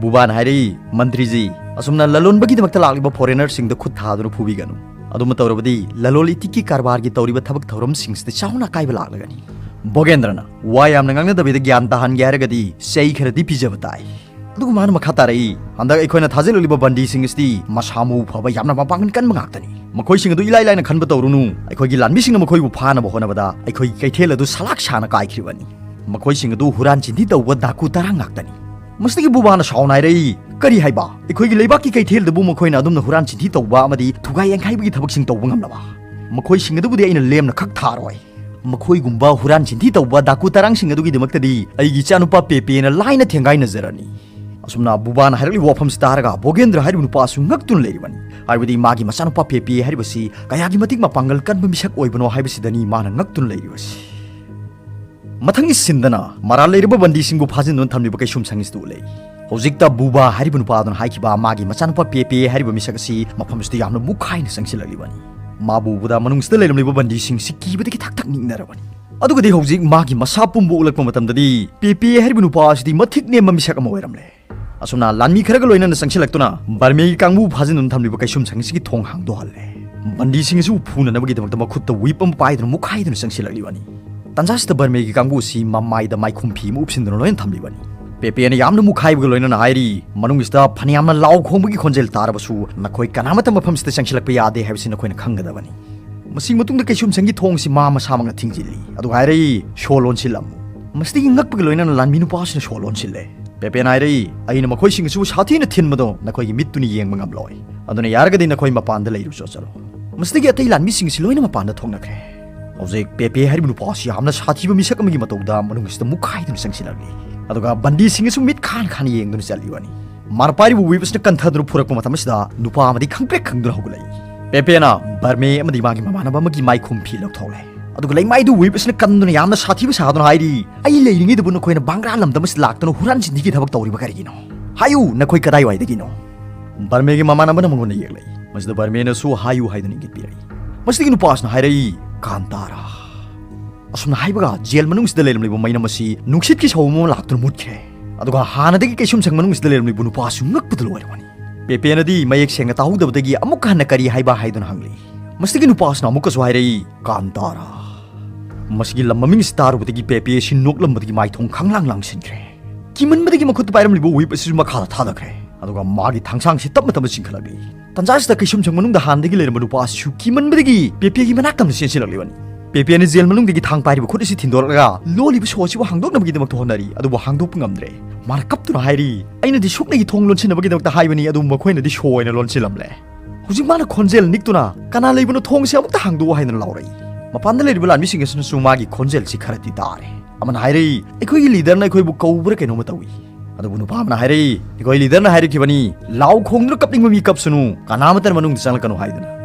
ꯕꯨꯕꯥꯅ ꯍꯥꯏꯔꯛꯏ, "ꯃꯟꯇ꯭ꯔꯤꯖꯤ, ꯑꯁꯨꯝꯅ ꯂꯂꯣꯟꯕꯒꯤꯗꯃꯛꯇ ꯂꯥꯛꯂꯤꯕ ꯐꯣꯔꯦꯅꯔꯁꯤꯡꯗ ꯈꯨꯠ ꯊꯥꯗꯨꯅ ꯐꯨꯕꯤꯒꯅꯨ꯫ ꯑꯗꯨꯝꯅ ꯇꯧꯔꯕꯗꯤ ꯂꯂꯣꯟ ꯏꯇꯤꯛꯀꯤ ꯀꯔꯕꯥꯔꯒꯤ ꯇꯧꯔꯤꯕ ꯊꯕꯛ ꯊꯧꯔꯝꯁꯤꯡꯁꯤꯗ ꯆꯥꯎꯅ ꯑꯀꯥꯏꯕ ꯂꯥꯛꯂꯒꯅꯤ"꯫ ꯕꯣꯒꯦꯟꯗ꯭ꯔꯅ ꯋꯥ ꯌꯥꯝꯅ ꯉꯥꯡꯅꯗꯕꯤꯗ ꯒ꯭ꯌꯥꯟ ꯇꯥꯍꯟꯒꯦ ꯍꯥꯏꯔꯒꯗꯤ ꯆꯩ ꯈꯔꯗꯤ ꯄꯤꯖꯕ ꯇꯥꯏ꯫ ꯑꯗꯨꯒ ꯃꯥꯅ ꯃꯈꯥ ꯇꯥꯔꯛꯏ, "ꯍꯟꯗꯛ ꯑꯩꯈꯣꯏꯅ ꯊꯥꯖꯤꯜꯂꯛꯂꯤꯕ ꯕꯟꯗꯤꯁꯤꯡ ꯑꯁꯤꯗꯤ ꯃꯁꯥ ꯃꯎ ꯐꯕ, ꯌꯥꯝꯅ ꯃꯄꯥꯡꯒꯜ ꯀꯟꯕ ꯉꯥꯛꯇꯅꯤ꯫ ꯃꯈꯣꯏꯁꯤꯡ ꯑꯗꯨ ꯏꯂꯥꯏ ꯂꯥꯏꯅ ꯈꯟꯕ ꯇꯧꯔꯨꯅꯨ꯫ ꯑꯩꯈꯣꯏꯒꯤ ꯂꯥꯟꯃꯤꯁꯤꯡꯅ ꯃꯈꯣꯏꯕꯨ ꯐꯥꯅꯕ ꯍꯣꯠꯅꯕꯗ ꯑꯩꯈꯣꯏꯒꯤ ꯀꯩꯊꯦꯜ ꯑꯗꯨ ꯁꯂꯥꯛ ꯁꯥꯅ ꯀꯥꯏꯈ꯭ꯔꯤꯕꯅꯤ꯫ ꯃꯈꯣꯏꯁꯤꯡ ꯑꯗꯨ ꯍꯨꯔꯥꯟ ꯆꯤꯟꯊꯤ ꯇꯧꯕ ꯗꯥꯀꯨ ꯇꯔꯥꯡ ꯉꯥꯛꯇꯅꯤ"꯫ ꯃꯁꯤꯗꯒꯤ ꯕꯨꯕꯥꯅ ꯁꯥꯎꯅ ꯍꯥꯏꯔꯛꯏ, "ꯀꯔꯤ ꯍꯥꯏꯕ? ꯑꯩꯈꯣꯏꯒꯤ ꯂꯩꯕꯥꯛꯀꯤ ꯀꯩꯊꯦꯜꯗꯕꯨ ꯃꯈꯣꯏꯅ ꯑꯗꯨꯝꯅ ꯍꯨꯔꯥꯟ ꯆꯤꯟꯊꯤ ꯇꯧꯕ ꯑꯃꯗꯤ ꯊꯨꯒꯥꯏ ꯌꯥꯡꯈꯥꯏꯕꯒꯤ ꯊꯕꯛꯁꯤꯡ ꯇꯧꯕ ꯉꯝꯂꯕ? ꯃꯈꯣꯏꯁꯤꯡ ꯑꯗꯨꯕꯨꯗꯤ ꯑꯩꯅ ꯂꯦꯝꯅ ꯈꯛ ꯊꯥꯔꯣꯏ꯫ ꯃꯈꯣꯏꯒꯨꯝꯕ ꯍꯨꯔꯥꯟ ꯆꯤꯟꯊꯤ ꯇꯧꯕ ꯗꯥꯀꯨ ꯇꯔꯥꯡꯁꯤꯡ ꯑꯗꯨꯒꯤꯗꯃꯛꯇꯗꯤ ꯑꯩꯒꯤ ꯏꯆꯥꯅꯨꯄꯥ ꯄꯦꯄꯦꯅ ꯂꯥꯏꯅ ꯊꯦꯡꯒꯥꯏꯅꯖꯔꯅꯤ"꯫ ꯑꯁꯨꯝꯅ ꯕꯨꯕꯥꯅ ꯍꯥꯏꯔꯛꯂꯤꯕ ꯋꯥꯐꯝꯁꯤ ꯇꯥꯔꯒ ꯕꯣꯒꯦꯟꯗ꯭ꯔ ꯍꯥꯏꯔꯤꯕ ꯅꯨꯄꯥ ꯑꯁꯤ ꯉꯛꯇꯨꯅ ꯂꯩꯔꯤꯕꯅꯤ꯫ ꯍꯥꯏꯕꯗꯤ ꯃꯥꯒꯤ ꯃꯆꯥꯅꯨꯄꯥ ꯄꯦꯄꯦ ꯍꯥꯏꯔꯤꯕꯁꯤ ꯀꯌꯥꯒꯤ ꯃꯇꯤꯛ ꯃꯄꯥꯡꯒꯜ ꯀꯟꯕ ꯃꯤꯁꯛ ꯑꯣꯏꯕꯅꯣ ꯍꯥꯏꯕꯁꯤꯗꯅꯤ ꯃꯥꯅ ꯉꯛꯇꯨꯅ ꯂꯩꯔꯤꯕꯁꯤ꯫ ꯃꯊꯪꯒꯤ ꯁꯤꯟꯗꯅ ꯃꯔꯥꯜ ꯂꯩꯔꯕ ꯕꯟꯗꯤꯁꯤꯡꯕꯨ ꯐꯥꯖꯤꯟꯗꯨꯅ ꯊꯝꯂꯤꯕ ꯀꯩꯁꯨꯝꯁꯪ ꯑꯁꯤꯗ ꯎꯠꯂꯛꯏ꯫ ꯍꯧꯖꯤꯛꯇ ꯕꯨꯕꯥ ꯍꯥꯏꯔꯤꯕ ꯅꯨꯄꯥ ꯑꯗꯨꯅ ꯍꯥꯏꯈꯤꯕ ꯃꯥꯒꯤ ꯃꯆꯥꯅꯨꯄꯥ ꯄꯦꯄꯦ ꯍꯥꯏꯔꯤꯕ ꯃꯤꯁꯛ ꯑꯁꯤ ꯃꯐꯝꯁꯤꯗ ꯌꯥꯝꯅ ꯃꯨꯛꯈꯥꯏꯅ ꯆꯪꯁꯤꯜꯂꯛꯂꯤꯕꯅꯤ꯫ ꯃꯥꯕꯨ ꯎꯕꯗ ꯃꯅꯨꯡꯁꯤꯗ ꯂꯩꯔꯝꯂꯤꯕ ꯕꯟꯗꯤꯁꯤꯡꯁꯤ ꯀꯤꯕꯗꯒꯤ ꯊꯛ ꯊꯛ ꯅꯤꯛꯅꯔꯕꯅꯤ꯫ ꯑꯗꯨꯒꯗꯤ ꯍꯧꯖꯤꯛ ꯃꯥꯒꯤ ꯃꯁꯥ ꯄꯨꯝꯕ ꯎꯠꯂꯛꯄ ꯃꯇꯝꯗꯗꯤ ꯄꯦꯄꯦ ꯍꯥꯏꯔꯤꯕ ꯅꯨꯄꯥ ꯑꯁꯤꯗꯤ ꯃꯊꯤꯛ ꯅꯦꯝꯕ ꯃꯤꯁꯛ ꯑꯃ ꯑꯣꯏꯔꯝꯂꯦ꯫ ꯑꯁꯨꯝꯅ ꯂꯥꯟꯃꯤ ꯈꯔꯒ ꯂꯣꯏꯅꯅ ꯆꯪꯁꯤꯜꯂꯛꯇꯨꯅ ꯕꯔꯃꯦꯒꯤ ꯀꯥꯡꯕꯨ ꯐꯥꯖꯤꯟꯗꯨꯅ ꯊꯝꯂꯤꯕ ꯀꯩꯁꯨꯝꯁꯪ ꯑꯁꯤꯒꯤ ꯊꯣꯡ ꯍꯥꯡꯗꯣꯛꯍꯜꯂꯦ꯫ ꯕꯟꯗꯤꯁꯤꯡ ꯑꯁꯤꯕꯨ ꯐꯨꯅꯅꯕꯒꯤꯗꯃꯛꯇ ꯃꯈꯨꯠꯇ ꯋꯤꯞ ꯑꯃ ꯄꯥꯏꯗꯨꯅ ꯃꯨꯛꯈꯥꯏꯗꯨꯅ ꯆꯪꯁꯤꯜꯂꯛꯂꯤꯕꯅꯤ꯫ ꯇꯟꯖꯥꯁꯤꯗ ꯕꯔꯃꯦꯒꯤ ꯀꯥꯡꯕꯨ ꯑꯁꯤ ꯃꯃꯥꯏꯗ ꯃꯥꯏꯈꯨꯝ ꯐꯤ ꯑꯃ ꯎꯞꯁꯤꯟꯗꯨꯅ ꯂꯣꯏꯅ ꯊꯝꯂꯤꯕꯅꯤ꯫ ꯄꯦꯄꯦꯅ ꯌꯥꯝꯅ ꯃꯨꯛꯈꯥꯏꯕꯒ ꯂꯣꯏꯅꯅ ꯍꯥꯏꯔꯤ, "ꯃꯅꯨꯡꯁꯤꯗ ꯐꯅꯌꯥꯝꯅ ꯂꯥꯎ ꯈꯣꯡꯕꯒꯤ ꯈꯣꯟꯖꯦꯜ ꯇꯥꯔꯕꯁꯨ ꯅꯈꯣꯏ ꯀꯅꯥꯃꯠꯇ ꯃꯐꯝꯁꯤꯗ ꯆꯪꯁꯤꯜꯂꯛꯄ ꯌꯥꯗꯦ ꯍꯥꯏꯕꯁꯤ ꯅꯈꯣꯏꯅ ꯈꯪꯒꯗꯕꯅꯤ"꯫ ꯃꯁꯤ ꯃꯇꯨꯡꯗ ꯀꯩꯁꯨꯝꯁꯪꯒꯤ ꯊꯣꯡꯁꯤ ꯃꯥ ꯃꯁꯥꯃꯛꯅ ꯊꯤꯡꯖꯤꯜꯂꯤ꯫ ꯑꯗꯨꯒ ꯍꯥꯏꯔꯛꯏ, "ꯁꯣ ꯂꯣꯟꯁꯤꯜꯂꯝꯃꯨ"꯫ ꯃꯁꯤꯗꯒꯤ ꯉꯛꯄꯒ ꯂꯣꯏꯅꯅ ꯂꯥꯟꯃꯤ ꯅꯨꯄꯥꯁꯤꯅ ꯁꯣ ꯂꯣꯟꯁꯤꯜꯂꯦ꯫ ꯄꯦꯄꯦꯅ ꯍꯥꯏꯔꯛꯏ, "ꯑꯩꯅ ꯃꯈꯣꯏꯁꯤꯡ ꯑꯁꯤꯕꯨ ꯁꯥꯊꯤꯅ ꯊꯤꯟꯕꯗꯣ ꯅꯈꯣꯏꯒꯤ ꯃꯤꯠꯇꯨꯅ ꯌꯦꯡꯕ ꯉꯝꯂꯣꯏ꯫ ꯑꯗꯨꯅ ꯌꯥꯔꯒꯗꯤ ꯅꯈꯣꯏ ꯃꯄꯥꯟꯗ ꯂꯩꯔꯨ ꯆꯠꯂꯣ꯫" ꯃꯁꯤꯗꯒꯤ ꯑꯇꯩ ꯂꯥꯟꯃꯤꯁꯤꯡ ꯑꯁꯤ ꯂꯣꯏꯅ ꯃꯄꯥꯟꯗ ꯊꯣꯛꯅꯈ꯭ꯔꯦ꯫ ꯍꯧꯖꯤꯛ ꯄꯦꯄꯦ ꯍꯥꯏꯔꯤꯕ ꯅꯨꯄꯥ ꯑꯁꯤ ꯌꯥꯝꯅ ꯁꯥꯊꯤꯕ ꯃꯤꯁꯛ ꯑꯃꯒꯤ ꯃꯇꯧꯗ ꯃꯅꯨꯡ ꯑꯁꯤꯗ ꯃꯨꯛꯈꯥꯏꯗꯨꯅ ꯆꯪꯁꯤꯜꯂꯛꯂꯤ꯫ ꯑꯗꯨꯒ ꯕꯟꯗꯤꯁꯤꯡ ꯑꯁꯨ ꯃꯤꯠ ꯈꯥꯟ ꯈꯥꯟ ꯌꯦꯡꯗꯨꯅ ꯆꯠꯂꯤꯕꯅꯤ꯫ ꯃꯥꯅ ꯄꯥꯏꯔꯤꯕ ꯋꯤꯞ ꯑꯁꯤꯅ ꯀꯟꯊꯗꯨꯅ ꯐꯨꯔꯛꯄ ꯃꯇꯝ ꯑꯁꯤꯗ ꯅꯨꯄꯥ ꯑꯃꯗꯤ ꯈꯪꯄ꯭ꯔꯦꯛ ꯈꯪꯗꯨꯅ ꯍꯧꯒꯠꯂꯛꯏ꯫ ꯄꯦꯄꯦꯅ ꯕꯔꯃꯦ ꯑꯃꯗꯤ ꯃꯥꯒꯤ ꯃꯃꯥꯟꯅꯕ ꯑꯃꯒꯤ ꯃꯥꯏꯈꯨꯝ ꯐꯤ ꯂꯧꯊꯣꯛꯂꯦ꯫ ꯑꯗꯨꯒ ꯂꯩꯃꯥꯏꯗꯨ ꯋꯤꯞ ꯑꯁꯤꯅ ꯀꯟꯗꯨꯅ ꯌꯥꯝꯅ ꯁꯥꯊꯤꯕ ꯁꯥꯗꯨꯅ ꯍꯥꯏꯔꯤ, "ꯑꯩ ꯂꯩꯔꯤꯉꯩꯗꯕꯨ ꯅꯈꯣꯏꯅ ꯕꯥꯡꯒ꯭ꯔꯥ ꯂꯝꯗꯝ ꯑꯁꯤꯗ ꯂꯥꯛꯇꯨꯅ ꯍꯨꯔꯥꯟ ꯆꯤꯟꯊꯤꯒꯤ ꯊꯕꯛ ꯇꯧꯔꯤꯕ ꯀꯔꯤꯒꯤꯅꯣ? ꯍꯥꯏꯌꯨ, ꯅꯈꯣꯏ ꯀꯗꯥꯏꯋꯥꯏꯗꯒꯤꯅꯣ?" ꯕꯔꯃꯦꯒꯤ ꯃꯃꯥꯟꯅꯕꯅ ꯃꯉꯣꯟꯗ ꯌꯦꯛꯂꯛꯏ꯫ ꯃꯁꯤꯗ ꯕꯔꯃꯦꯅꯁꯨ ꯍꯥꯏꯌꯨ ꯍꯥꯏꯗꯨꯅ ꯏꯪꯒꯤꯠ ꯄꯤꯔꯛꯏ꯫ ꯃꯁꯤꯗꯒꯤ ꯅꯨꯄꯥ ꯑꯁꯤꯅ ꯍꯥꯏꯔꯛꯏ, "ꯀꯥꯟꯇꯥꯔꯥ꯫" ꯑꯁꯨꯝꯅ ꯍꯥꯏꯕꯒ ꯖꯦꯜ ꯃꯅꯨꯡꯁꯤꯗ ꯂꯩꯔꯝꯂꯤꯕ ꯃꯩꯅꯝ ꯑꯁꯤ ꯅꯨꯡꯁꯤꯠꯀꯤ ꯁꯧ ꯑꯃ ꯂꯥꯛꯇꯨꯅ ꯃꯨꯠꯈ꯭ꯔꯦ꯫ ꯑꯗꯨꯒ ꯍꯥꯟꯅꯗꯒꯤ ꯀꯩꯁꯨꯝꯁꯪ ꯃꯅꯨꯡꯁꯤꯗ ꯂꯩꯔꯝꯂꯤꯕ ꯅꯨꯄꯥ ꯑꯁꯤ ꯉꯛꯄꯗ ꯂꯣꯏꯔꯕꯅꯤ꯫ ꯄꯦꯄꯦꯅꯗꯤ ꯃꯌꯦꯛ ꯁꯦꯡꯅ ꯇꯥꯍꯧꯗꯕꯗꯒꯤ ꯑꯃꯨꯛꯀ ꯍꯟꯅ ꯀꯔꯤ ꯍꯥꯏꯕ ꯍꯥꯏꯗꯨꯅ ꯍꯪꯂꯤ꯫ ꯃꯁꯤꯗꯒꯤ ꯅꯨꯄꯥ ꯑꯁꯤꯅ ꯑꯃꯨꯛꯀꯁꯨ ꯍꯥꯏꯔꯛꯏ, "ꯀꯥꯟꯇꯥꯔꯥ꯫" ꯃꯁꯤꯒꯤ ꯂꯝ ꯃꯃꯤꯡ ꯑꯁꯤ ꯇꯥꯔꯨꯕꯗꯒꯤ ꯄꯦꯄꯦ ꯑꯁꯤ ꯅꯣꯛꯂꯝꯕꯗꯒꯤ ꯃꯥꯏꯊꯣꯡ ꯈꯪꯂꯥꯡ ꯂꯥꯡꯁꯤꯟꯈ꯭ꯔꯦ꯫ ꯀꯤꯃꯟꯕꯗꯒꯤ ꯃꯈꯨꯠꯇ ꯄꯥꯏꯔꯝꯂꯤꯕ ꯋꯤꯞ ꯑꯁꯤꯁꯨ ꯃꯈꯥꯗ ꯊꯥꯗꯈ꯭ꯔꯦ꯫ ꯑꯗꯨꯒ ꯃꯥꯒꯤ ꯊꯥꯡꯁꯥꯡꯁꯤ ꯇꯞꯅ ꯇꯞꯅ ꯆꯤꯡꯈꯠꯂꯛꯂꯤ꯫ ꯇꯟꯖꯥ ꯑꯁꯤꯗ ꯀꯩꯁꯨꯝꯁꯪ ꯃꯅꯨꯡꯗ ꯍꯥꯟꯅꯗꯒꯤ ꯂꯩꯔꯝꯕ ꯅꯨꯄꯥ ꯑꯁꯤꯁꯨ ꯀꯤꯃꯟꯕꯗꯒꯤ ꯄꯦꯄꯦꯒꯤ ꯃꯅꯥꯛ ꯇꯝꯅ ꯆꯦꯟꯁꯤꯜꯂꯛꯂꯤꯕꯅꯤ꯫ ꯄꯦꯄꯦꯅ ꯖꯦꯜ ꯃꯅꯨꯡꯗꯒꯤ ꯊꯥꯡ ꯄꯥꯏꯔꯤꯕ ꯈꯨꯠ ꯑꯁꯤ ꯊꯤꯟꯗꯣꯔꯛꯂꯒ ꯂꯣꯜꯂꯤꯕ ꯁꯣ ꯑꯁꯤꯕꯨ ꯍꯥꯡꯗꯣꯛꯅꯕꯒꯤꯗꯃꯛꯇ ꯍꯣꯠꯅꯔꯤ, ꯑꯗꯨꯕꯨ ꯍꯥꯡꯗꯣꯛꯄ ꯉꯝꯗ꯭ꯔꯦ꯫ ꯃꯥꯅ ꯀꯞꯇꯨꯅ ꯍꯥꯏꯔꯤ, "ꯑꯩꯅꯗꯤ ꯁꯨꯛꯅꯒꯤ ꯊꯣꯡ ꯂꯣꯟꯁꯤꯟꯅꯕꯒꯤꯗꯃꯛꯇ ꯍꯥꯏꯕꯅꯤ, ꯑꯗꯨꯕꯨ ꯃꯈꯣꯏꯅꯗꯤ ꯁꯣ ꯑꯣꯏꯅ ꯂꯣꯟꯁꯤꯜꯂꯝꯂꯦ꯫ ꯍꯧꯖꯤꯛ ꯃꯥꯅ ꯈꯣꯟꯖꯦꯜ ꯅꯤꯛꯇꯨꯅ, 'ꯀꯅꯥ ꯂꯩꯕꯅꯣ? ꯊꯣꯡꯁꯦ ꯑꯃꯨꯛꯇ ꯍꯥꯡꯗꯣꯛꯎ' ꯍꯥꯏꯗꯨꯅ ꯂꯥꯎꯔꯛꯏ꯫" ꯃꯄꯥꯟꯗ ꯂꯩꯔꯤꯕ ꯂꯥꯟꯃꯤꯁꯤꯡ ꯑꯁꯤꯅꯁꯨ ꯃꯥꯒꯤ ꯈꯣꯟꯖꯦꯜꯁꯤ ꯈꯔꯗꯤ ꯇꯥꯔꯦ꯫ ꯑꯃꯅ ꯍꯥꯏꯔꯛꯏ, "ꯑꯩꯈꯣꯏꯒꯤ ꯂꯤꯗꯔꯅ ꯑꯩꯈꯣꯏꯕꯨ ꯀꯧꯕ꯭ꯔꯥ ꯀꯩꯅꯣꯝꯃ ꯇꯧꯏ꯫" ꯑꯗꯨꯕꯨ ꯅꯨꯄꯥ ꯑꯃꯅ ꯍꯥꯏꯔꯛꯏ, "ꯑꯩꯈꯣꯏ ꯂꯤꯗꯔꯅ ꯍꯥꯏꯔꯛꯈꯤꯕꯅꯤ, ꯂꯥꯎ ꯈꯣꯡꯗꯨꯅ ꯀꯞꯅꯤꯡꯕ ꯃꯤ ꯀꯞꯁꯅꯨ, ꯀꯅꯥꯃꯠꯇꯅ ꯃꯅꯨꯡꯗ ꯆꯪꯂꯛꯀꯅꯨ" ꯍꯥꯏꯗꯨꯅ꯫